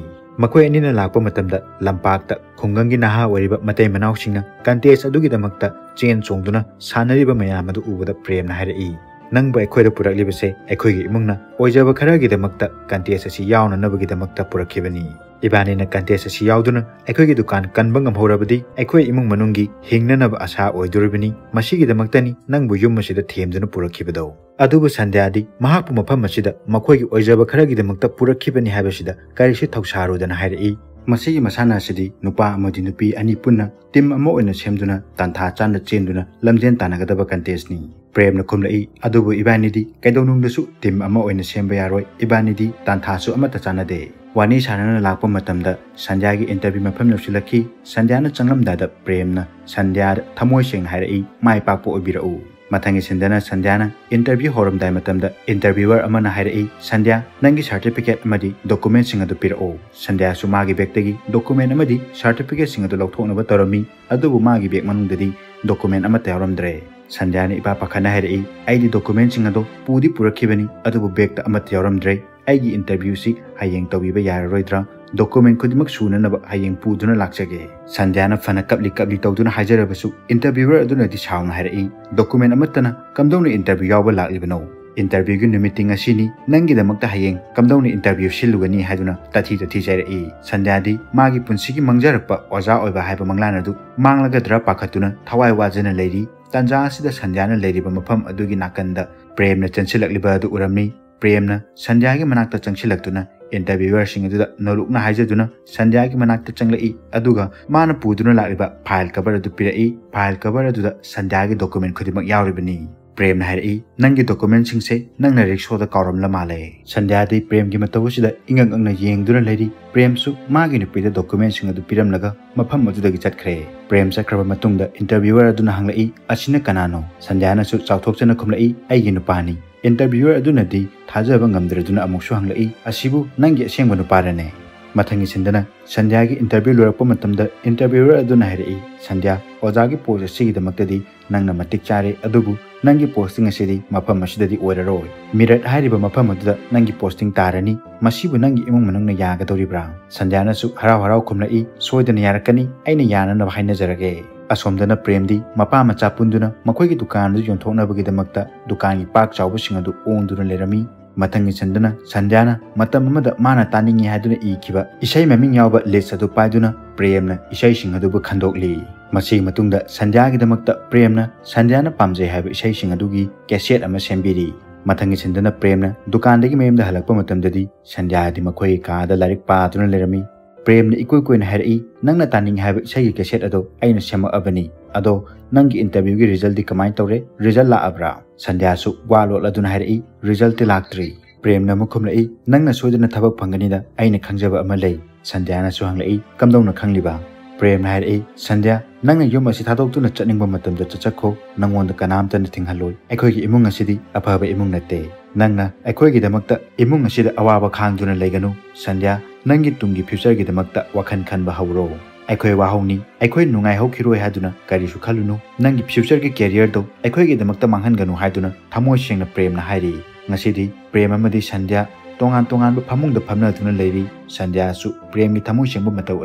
ꯃꯈꯣꯏ ꯑꯅꯤꯅ ꯂꯥꯛꯄ ꯃꯇꯝꯗ ꯂꯝꯄꯥꯛꯇ ꯈꯨꯡꯒꯪꯒꯤ ꯅꯍꯥ ꯑꯣꯏꯔꯤꯕ ꯃꯇꯩ ꯃꯅꯥꯎꯁꯤꯡꯅ ꯀꯟꯇꯦꯁ ꯑꯗꯨꯒꯤꯗꯃꯛꯇ ꯆꯦꯟ ꯆꯣꯡꯗꯨꯅ ꯁꯥꯟꯅꯔꯤꯕ ꯃꯌꯥꯝ ꯑꯗꯨ ꯎꯕꯗ ꯄ꯭ꯔꯦꯝꯅ ꯍꯥꯏꯔꯛꯏ, "ꯅꯪꯕꯨ ꯑꯩꯈꯣꯏꯗ ꯄꯨꯔꯛꯂꯤꯕꯁꯦ ꯑꯩꯈꯣꯏꯒꯤ ꯏꯃꯨꯡꯅ ꯑꯣꯏꯖꯕ ꯈꯔꯒꯤꯗꯃꯛꯇ ꯀꯟꯇꯦꯁ ꯑꯁꯤ ꯌꯥꯎꯅꯅꯕꯒꯤꯗꯃꯛꯇ ꯄꯨꯔꯛꯈꯤꯕꯅꯤ꯫ ꯏꯕꯥꯅꯤꯅ ꯀꯟꯇꯦꯁ ꯑꯁꯤ ꯌꯥꯎꯗꯨꯅ ꯑꯩꯈꯣꯏꯒꯤ ꯗꯨꯀꯥꯟ ꯀꯟꯕ ꯉꯝꯍꯧꯔꯕꯗꯤ ꯑꯩꯈꯣꯏ ꯏꯃꯨꯡ ꯃꯅꯨꯡꯒꯤ ꯍꯤꯡꯅꯅꯕ ꯑꯁꯥ ꯑꯣꯏꯗꯣꯔꯤꯕꯅꯤ꯫ ꯃꯁꯤꯒꯤꯗꯃꯛꯇꯅꯤ ꯅꯪꯕꯨ ꯌꯨꯝ ꯑꯁꯤꯗ ꯊꯦꯝꯗꯨꯅ ꯄꯨꯔꯛꯈꯤꯕꯗꯣ꯫" ꯑꯗꯨꯕꯨ ꯁꯟꯙ꯭ꯌꯥꯗꯤ ꯃꯍꯥꯛꯄꯨ ꯃꯐꯝ ꯑꯁꯤꯗ ꯃꯈꯣꯏꯒꯤ ꯑꯣꯏꯖꯕ ꯈꯔꯒꯤꯗꯃꯛꯇ ꯄꯨꯔꯛꯈꯤꯕꯅꯤ ꯍꯥꯏꯕꯁꯤꯗ ꯀꯔꯤꯁꯨ ꯊꯧꯁꯥꯔꯨꯗꯅ ꯍꯥꯏꯔꯛꯏ, ꯃꯁꯤꯒꯤ ꯃꯁꯥꯟꯅ ꯑꯁꯤꯗꯤ ꯅꯨꯄꯥ ꯑꯃꯗꯤ ꯅꯨꯄꯤ ꯑꯅꯤ ꯄꯨꯟꯅ ꯇꯤꯝ ꯑꯃ ꯑꯣꯏꯅ ꯁꯦꯝꯗꯨꯅ ꯇꯥꯟꯊꯥ ꯆꯥꯅ ꯆꯦꯟꯗꯨꯅ ꯂꯝꯖꯦꯟ ꯇꯥꯟꯅꯒꯗꯕ ꯀꯟꯇꯦꯁꯅꯤ꯫ ꯄ꯭ꯔꯦꯝꯅ ꯈꯨꯝꯂꯛꯏ, "ꯑꯗꯨꯕꯨ ꯏꯕꯥꯅꯤꯗꯤ ꯀꯩꯗꯧꯅꯨꯡꯗꯁꯨ ꯇꯤꯝ ꯑꯃ ꯑꯣꯏꯅ ꯁꯦꯝꯕ ꯌꯥꯔꯣꯏ, ꯏꯕꯥꯅꯤꯗꯤ ꯇꯥꯟꯊꯥꯁꯨ ꯑꯃꯠꯇ ꯆꯥꯟꯅꯗꯦ"꯫ ꯋꯥꯔꯤ ꯁꯥꯟꯅꯅ ꯂꯥꯛꯄ ꯃꯇꯝꯗ ꯁꯟꯙ꯭ꯌꯥꯒꯤ ꯏꯟꯇꯔꯚ꯭ꯌꯨ ꯃꯐꯝ ꯌꯧꯁꯤꯜꯂꯛꯈꯤ꯫ ꯁꯟꯙ꯭ꯌꯥꯅ ꯆꯪꯂꯝꯗꯥꯏꯗ ꯄ꯭ꯔꯦꯝꯅ ꯁꯟꯙ꯭ꯌꯥꯗ ꯊꯃꯣꯏ ꯁꯦꯡꯅ ꯍꯥꯏꯔꯛꯏ, "ꯃꯥꯏ ꯄꯥꯛꯄ ꯑꯣꯏꯕꯤꯔꯛꯎ"꯫ ꯃꯊꯪꯒꯤ ꯁꯤꯟꯗꯅ ꯁꯟꯙ꯭ꯌꯥꯅ ꯏꯟꯇꯔꯚ꯭ꯌꯨ ꯍꯧꯔꯝꯗꯥꯏ ꯃꯇꯝꯗ ꯏꯟꯇꯔꯚ꯭ꯌꯨꯋꯔ ꯑꯃꯅ ꯍꯥꯏꯔꯛꯏ, "ꯁꯟꯙ꯭ꯌꯥ, ꯅꯪꯒꯤ ꯁꯥꯔꯇꯤꯐꯤꯀꯦꯠ ꯑꯃꯗꯤ ꯗꯣꯀꯨꯃꯦꯟꯁꯤꯡ ꯑꯗꯨ ꯄꯤꯔꯛꯎ"꯫ ꯁꯟꯙ꯭ꯌꯥꯁꯨ ꯃꯥꯒꯤ ꯕꯦꯒꯇꯒꯤ ꯗꯣꯀꯨꯃꯦꯟ ꯑꯃꯗꯤ ꯁꯥꯔꯇꯤꯐꯤꯀꯦꯠꯁꯤꯡ ꯑꯗꯨ ꯂꯧꯊꯣꯛꯅꯕ ꯇꯧꯔꯝꯃꯤ, ꯑꯗꯨꯕꯨ ꯃꯥꯒꯤ ꯕꯦꯒ ꯃꯅꯨꯡꯗꯗꯤ ꯗꯣꯀꯨꯃꯦꯟ ꯑꯃꯠꯇ ꯌꯥꯎꯔꯝꯗ꯭ꯔꯦ꯫ ꯁꯟꯙ꯭ꯌꯥꯅ ꯏꯄꯥ ꯄꯥꯈꯠꯅ ꯍꯥꯏꯔꯛꯏ, "ꯑꯩꯗꯤ ꯗꯣꯀꯨꯃꯦꯟꯁꯤꯡ ꯑꯗꯣ ꯄꯨꯗꯤ ꯄꯨꯔꯛꯈꯤꯕꯅꯤ, ꯑꯗꯨꯕꯨ ꯕꯦꯒꯇ ꯑꯃꯠꯇ ꯌꯥꯎꯔꯝꯗ꯭ꯔꯦ꯫ ꯑꯩꯒꯤ ꯏꯟꯇꯔꯚ꯭ꯌꯨꯁꯤ ꯍꯌꯦꯡ ꯇꯧꯕꯤꯕ ꯌꯥꯔꯔꯣꯏꯗ꯭ꯔꯥ? ꯗꯣꯀꯨꯃꯦꯟ ꯈꯨꯗꯤꯡꯃꯛ ꯁꯨꯅꯅꯕ ꯍꯌꯦꯡ ꯄꯨꯗꯨꯅ ꯂꯥꯛꯆꯒꯦ"꯫ ꯁꯟꯙ꯭ꯌꯥꯅ ꯐꯅ ꯀꯞꯂꯤ ꯀꯞꯂꯤ ꯇꯧꯗꯨꯅ ꯍꯥꯏꯖꯔꯕꯁꯨ ꯏꯟꯇꯔꯚ꯭ꯌꯨꯋꯔ ꯑꯗꯨꯅꯗꯤ ꯁꯥꯎꯅ ꯍꯥꯏꯔꯛꯏ, "ꯗꯣꯀꯨꯃꯦꯟ ꯑꯃꯠꯇꯅ ꯀꯝꯗꯧꯅ ꯏꯟꯇꯔꯚ꯭ꯌꯨ ꯌꯥꯎꯕ ꯂꯥꯛꯂꯤꯕꯅꯣ? ꯏꯟꯇꯔꯚ꯭ꯌꯨꯒꯤ ꯅꯨꯃꯤꯠꯇꯤ ꯉꯁꯤꯅꯤ, ꯅꯪꯒꯤꯗꯃꯛꯇ ꯍꯌꯦꯡ ꯀꯝꯗꯧꯅ ꯏꯟꯇꯔꯚ꯭ꯌꯨ ꯁꯤꯜꯂꯨꯒꯅꯤ?" ꯍꯥꯏꯗꯨꯅ ꯇꯥꯊꯤ ꯇꯥꯊꯤ ꯆꯩꯔꯛꯏ꯫ ꯁꯟꯙ꯭ꯌꯥꯗꯤ ꯃꯥꯒꯤ ꯄꯨꯟꯁꯤꯒꯤ ꯃꯪꯖꯔꯛꯄ ꯑꯣꯖꯥ ꯑꯣꯏꯕ ꯍꯥꯏꯕ ꯃꯪꯂꯥꯟ ꯑꯗꯨ ꯃꯥꯡꯂꯒꯗ꯭ꯔꯥ ꯄꯥꯈꯠꯇꯨꯅ ꯊꯋꯥꯏ ꯋꯥꯖꯅ ꯂꯩꯔꯤ꯫ ꯇꯥꯟꯖꯥ ꯑꯁꯤꯗ ꯁꯟꯙ꯭ꯌꯥꯅ ꯂꯩꯔꯤꯕ ꯃꯐꯝ ꯑꯗꯨꯒꯤ ꯅꯥꯀꯟꯗ ꯄ꯭ꯔꯦꯝꯅ ꯆꯦꯟꯁꯤꯜꯂꯛꯂꯤꯕ ꯑꯗꯨ ꯎꯔꯝꯃꯤ꯫ ꯄ꯭ꯔꯦꯝꯅ ꯁꯟꯙ꯭ꯌꯥꯒꯤ ꯃꯅꯥꯛꯇ ꯆꯪꯁꯤꯜꯂꯛꯇꯨꯅ ꯏꯟꯇꯔꯚ꯭ꯌꯨꯋꯔꯁꯤꯡ ꯑꯗꯨꯗ ꯅꯣꯂꯨꯛꯅ ꯍꯥꯏꯖꯗꯨꯅ ꯁꯟꯙ꯭ꯌꯥꯒꯤ ꯃꯅꯥꯛꯇ ꯆꯪꯂꯛꯏ, ꯑꯗꯨꯒ ꯃꯥꯅ ꯄꯨꯗꯨꯅ ꯂꯥꯛꯂꯤꯕ ꯐꯥꯏꯜ ꯀꯚꯔ ꯑꯗꯨ ꯄꯤꯔꯛꯏ꯫ ꯐꯥꯏꯜ ꯀꯚꯔ ꯑꯗꯨꯗ ꯁꯟꯙ꯭ꯌꯥꯒꯤ ꯗꯣꯀꯨꯃꯦꯟ ꯈꯨꯗꯤꯡꯃꯛ ꯌꯥꯎꯔꯤꯕꯅꯤ꯫ ꯄ꯭ꯔꯦꯝꯅ ꯍꯥꯏꯔꯛꯏ, "ꯅꯪꯒꯤ ꯗꯣꯀꯨꯃꯦꯟꯁꯤꯡꯁꯦ ꯅꯪꯅ ꯔꯤꯛꯁꯣꯗ ꯀꯥꯎꯔꯝꯂ ꯃꯥꯜꯂꯦ"꯫ ꯁꯟꯙ꯭ꯌꯥꯗꯤ ꯄ꯭ꯔꯦꯝꯒꯤ ꯃꯇꯧ ꯑꯁꯤꯗ ꯏꯉꯛ ꯉꯛꯅ ꯌꯦꯡꯗꯨꯅ ꯂꯩꯔꯤ꯫ ꯄ꯭ꯔꯦꯝꯁꯨ ꯃꯥꯒꯤ ꯅꯨꯄꯤꯗ ꯗꯣꯀꯨꯃꯦꯟꯁꯤꯡ ꯑꯗꯨ ꯄꯤꯔꯝꯂꯒ ꯃꯐꯝ ꯑꯗꯨꯗꯒꯤ ꯆꯠꯈ꯭ꯔꯦ꯫ ꯄ꯭ꯔꯦꯝ ꯆꯠꯈ꯭ꯔꯕ ꯃꯇꯨꯡꯗ ꯏꯟꯇꯔꯚ꯭ꯌꯨꯋꯔ ꯑꯗꯨꯅ ꯍꯪꯂꯛꯏ, "ꯑꯁꯤꯅ ꯀꯅꯥꯅꯣ?" ꯁꯟꯙ꯭ꯌꯥꯅꯁꯨ ꯆꯥꯎꯊꯣꯛꯆꯅ ꯈꯨꯝꯂꯛꯏ, "ꯑꯩꯒꯤ ꯅꯨꯄꯥꯅꯤ"꯫ ꯏꯟꯇꯔꯚ꯭ꯌꯨꯋꯔ ꯑꯗꯨꯅꯗꯤ ꯊꯥꯖꯕ ꯉꯝꯗ꯭ꯔꯗꯨꯅ ꯑꯃꯨꯛꯁꯨ ꯍꯪꯂꯛꯏ, "ꯑꯁꯤꯕꯨ ꯅꯪꯒꯤ ꯑꯁꯦꯡꯕ ꯅꯨꯄꯥꯔꯅꯦ?" ꯃꯊꯪꯒꯤ ꯁꯤꯟꯗꯅ ꯁꯟꯙ꯭ꯌꯥꯒꯤ ꯏꯟꯇꯔꯚ꯭ꯌꯨ ꯂꯣꯏꯔꯛꯄ ꯃꯇꯝꯗ ꯏꯟꯇꯔꯚ꯭ꯌꯨꯋꯔ ꯑꯗꯨꯅ ꯍꯥꯏꯔꯛꯏ, "ꯁꯟꯙ꯭ꯌꯥ, ꯑꯣꯖꯥꯒꯤ ꯄꯣꯁ ꯑꯁꯤꯒꯤꯗꯃꯛꯇꯗꯤ ꯅꯪꯅ ꯃꯇꯤꯛ ꯆꯥꯔꯦ, ꯑꯗꯨꯕꯨ ꯅꯪꯒꯤ ꯄꯣꯁꯇꯤꯡ ꯑꯁꯤꯗꯤ ꯃꯐꯝ ꯑꯁꯤꯗꯗꯤ ꯑꯣꯏꯔꯔꯣꯏ꯫ ꯃꯤꯔꯠ ꯍꯥꯏꯔꯤꯕ ꯃꯐꯝ ꯑꯗꯨꯗ ꯅꯪꯒꯤ ꯄꯣꯁꯇꯤꯡ ꯇꯥꯔꯅꯤ꯫ ꯃꯁꯤꯕꯨ ꯅꯪꯒꯤ ꯏꯃꯨꯡ ꯃꯅꯨꯡꯅ ꯌꯥꯒꯗꯧꯔꯤꯕ꯭ꯔꯥ?" ꯁꯟꯙ꯭ꯌꯥꯅꯁꯨ ꯍꯔꯥꯎ ꯍꯔꯥꯎ ꯈꯨꯝꯂꯛꯏ, "ꯁꯣꯏꯗꯅ ꯌꯥꯔꯛꯀꯅꯤ, ꯑꯩꯅ ꯌꯥꯅꯅꯕ ꯍꯥꯏꯅꯖꯔꯒꯦ"꯫ ꯑꯁꯣꯝꯗꯅ ꯄ꯭ꯔꯦꯝꯗꯤ ꯃꯄꯥ ꯃꯆꯥ ꯄꯨꯟꯗꯨꯅ ꯃꯈꯣꯏꯒꯤ ꯗꯨꯀꯥꯟ ꯑꯗꯨ ꯌꯣꯟꯊꯣꯛꯅꯕꯒꯤꯗꯃꯛꯇ ꯗꯨꯀꯥꯟꯒꯤ ꯄꯥꯛ ꯆꯥꯎꯕꯁꯤꯡ ꯑꯗꯨ ꯑꯣꯟꯗꯨꯅ ꯂꯩꯔꯝꯃꯤ꯫ ꯃꯊꯪꯒꯤ ꯁꯤꯟꯗꯅ ꯁꯟꯙ꯭ꯌꯥꯅ ꯃꯇꯝ ꯑꯃꯗ ꯃꯥꯅ ꯇꯥꯅꯤꯡꯏ ꯍꯥꯏꯗꯨꯅ ꯏꯈꯤꯕ ꯏꯁꯩ ꯃꯃꯤꯡ ꯌꯥꯎꯕ ꯂꯤꯁ ꯑꯗꯨ ꯄꯥꯏꯗꯨꯅ ꯄ꯭ꯔꯦꯝꯅ ꯏꯁꯩꯁꯤꯡ ꯑꯗꯨꯕꯨ ꯈꯟꯗꯣꯛꯂꯤ꯫ ꯃꯁꯤꯒꯤ ꯃꯇꯨꯡꯗ ꯁꯟꯙ꯭ꯌꯥꯒꯤꯗꯃꯛꯇ ꯄ꯭ꯔꯦꯝꯅ ꯁꯟꯙ꯭ꯌꯥꯅ ꯄꯥꯝꯖꯩ ꯍꯥꯏꯕ ꯏꯁꯩꯁꯤꯡ ꯑꯗꯨꯒꯤ ꯀꯦꯁꯦꯠ ꯑꯃ ꯁꯦꯝꯕꯤꯔꯤ꯫ ꯃꯊꯪꯒꯤ ꯁꯤꯟꯗꯅ ꯄ꯭ꯔꯦꯝꯅ ꯗꯨꯀꯥꯟꯗꯒꯤ ꯃꯌꯨꯝꯗ ꯍꯜꯂꯛꯄ ꯃꯇꯝꯗꯗꯤ ꯁꯟꯙ꯭ꯌꯥꯗꯤ ꯃꯈꯣꯏꯒꯤ ꯀꯥꯗ ꯂꯥꯏꯔꯤꯛ ꯄꯥꯗꯨꯅ ꯂꯩꯔꯝꯃꯤ꯫ ꯄ꯭ꯔꯦꯝꯅ ꯏꯀꯨꯏ ꯀꯨꯏꯅ ꯍꯥꯏꯔꯛꯏ, "ꯅꯪꯅ ꯇꯥꯅꯤꯡꯉꯦ ꯍꯥꯏꯕ ꯏꯁꯩꯒꯤ ꯀꯦꯁꯦꯠ ꯑꯗꯣ ꯑꯩꯅ ꯁꯦꯝꯃꯛꯑꯕꯅꯤ꯫ ꯑꯗꯣ ꯅꯪꯒꯤ interview ꯒꯤ result ꯇꯤ ꯀꯃꯥꯏꯅ ꯇꯧꯔꯦ? Result ꯂꯥꯛꯑꯕ꯭ꯔꯥ?" ꯁꯟꯙ꯭ꯌꯥꯁꯨ ꯋꯥ ꯂꯣꯠꯂꯗꯨꯅ ꯍꯥꯏꯔꯛꯏ, "Result ꯇꯤ ꯂꯥꯛꯇ꯭ꯔꯤ꯫" ꯄ꯭ꯔꯦꯝꯅ ꯑꯃꯨꯛ ꯈꯨꯝꯂꯛꯏ, "ꯅꯪꯅ ꯁꯣꯏꯗꯅ ꯊꯕꯛ ꯐꯪꯒꯅꯤꯗ, ꯑꯩꯅ ꯈꯪꯖꯕ ꯑꯃ ꯂꯩ꯫" ꯁꯟꯙ꯭ꯌꯥꯅꯁꯨ ꯍꯪꯂꯛꯏ, "ꯀꯝꯗꯧꯅ ꯈꯪꯂꯤꯕ?" ꯄ꯭ꯔꯦꯝꯅ ꯍꯥꯏꯔꯛꯏ, "ꯁꯟꯙ꯭ꯌꯥ, ꯅꯪꯅ ꯌꯨꯝ ꯑꯁꯤ ꯊꯥꯗꯣꯛꯇꯨꯅ ꯆꯠꯅꯤꯡꯕ ꯃꯇꯝꯗ ꯆꯠꯆꯈꯣ, ꯅꯪꯉꯣꯟꯗ ꯀꯅꯥꯝꯇꯅ ꯊꯤꯡꯍꯜꯂꯣꯏ꯫ ꯑꯩꯈꯣꯏꯒꯤ ꯏꯃꯨꯡ ꯑꯁꯤꯗꯤ ꯑꯐꯕ ꯏꯃꯨꯡ ꯅꯠꯇꯦ꯫ ꯅꯪꯅ ꯑꯩꯈꯣꯏꯒꯤꯗꯃꯛꯇ ꯏꯃꯨꯡ ꯑꯁꯤꯗ ꯑꯋꯥꯕ ꯈꯥꯡꯗꯨꯅ ꯂꯩꯒꯅꯨ꯫ ꯁꯟꯙ꯭ꯌꯥ, ꯅꯪꯒꯤ ꯇꯨꯡꯒꯤ future ꯒꯤꯗꯃꯛꯇ ꯋꯥꯈꯜ ꯈꯟꯕ ꯍꯧꯔꯣ꯫ ꯑꯩꯈꯣꯏ ꯋꯥꯍꯧꯅꯤ, ꯑꯩꯈꯣꯏ ꯅꯨꯡꯉꯥꯏꯍꯧꯈꯤꯔꯣꯏ ꯍꯥꯏꯗꯨꯅ ꯀꯔꯤꯁꯨ ꯈꯜꯂꯨꯅꯨ꯫ ꯅꯪꯒꯤ future ꯒꯤ career ꯗꯣ ꯑꯩꯈꯣꯏꯒꯤꯗꯃꯛꯇ ꯃꯥꯡꯍꯟꯒꯅꯨ" ꯍꯥꯏꯗꯨꯅ ꯊꯃꯣꯏ ꯁꯦꯡꯅ ꯄ꯭ꯔꯦꯝꯅ ꯍꯥꯏꯔꯤ꯫ ꯉꯁꯤꯗꯤ ꯄ꯭ꯔꯦꯝ ꯑꯃꯗꯤ ꯁꯟꯙ꯭ꯌꯥ ꯇꯣꯉꯥꯟ ꯇꯣꯉꯥꯟꯕ ꯐꯃꯨꯡꯗ ꯐꯝꯅꯗꯨꯅ ꯂꯩꯔꯤ꯫ ꯁꯟꯙ꯭ꯌꯥꯁꯨ ꯄ꯭ꯔꯦꯝꯒꯤ ꯊꯃꯣꯏ ꯁꯦꯡꯕ ꯃꯇꯧ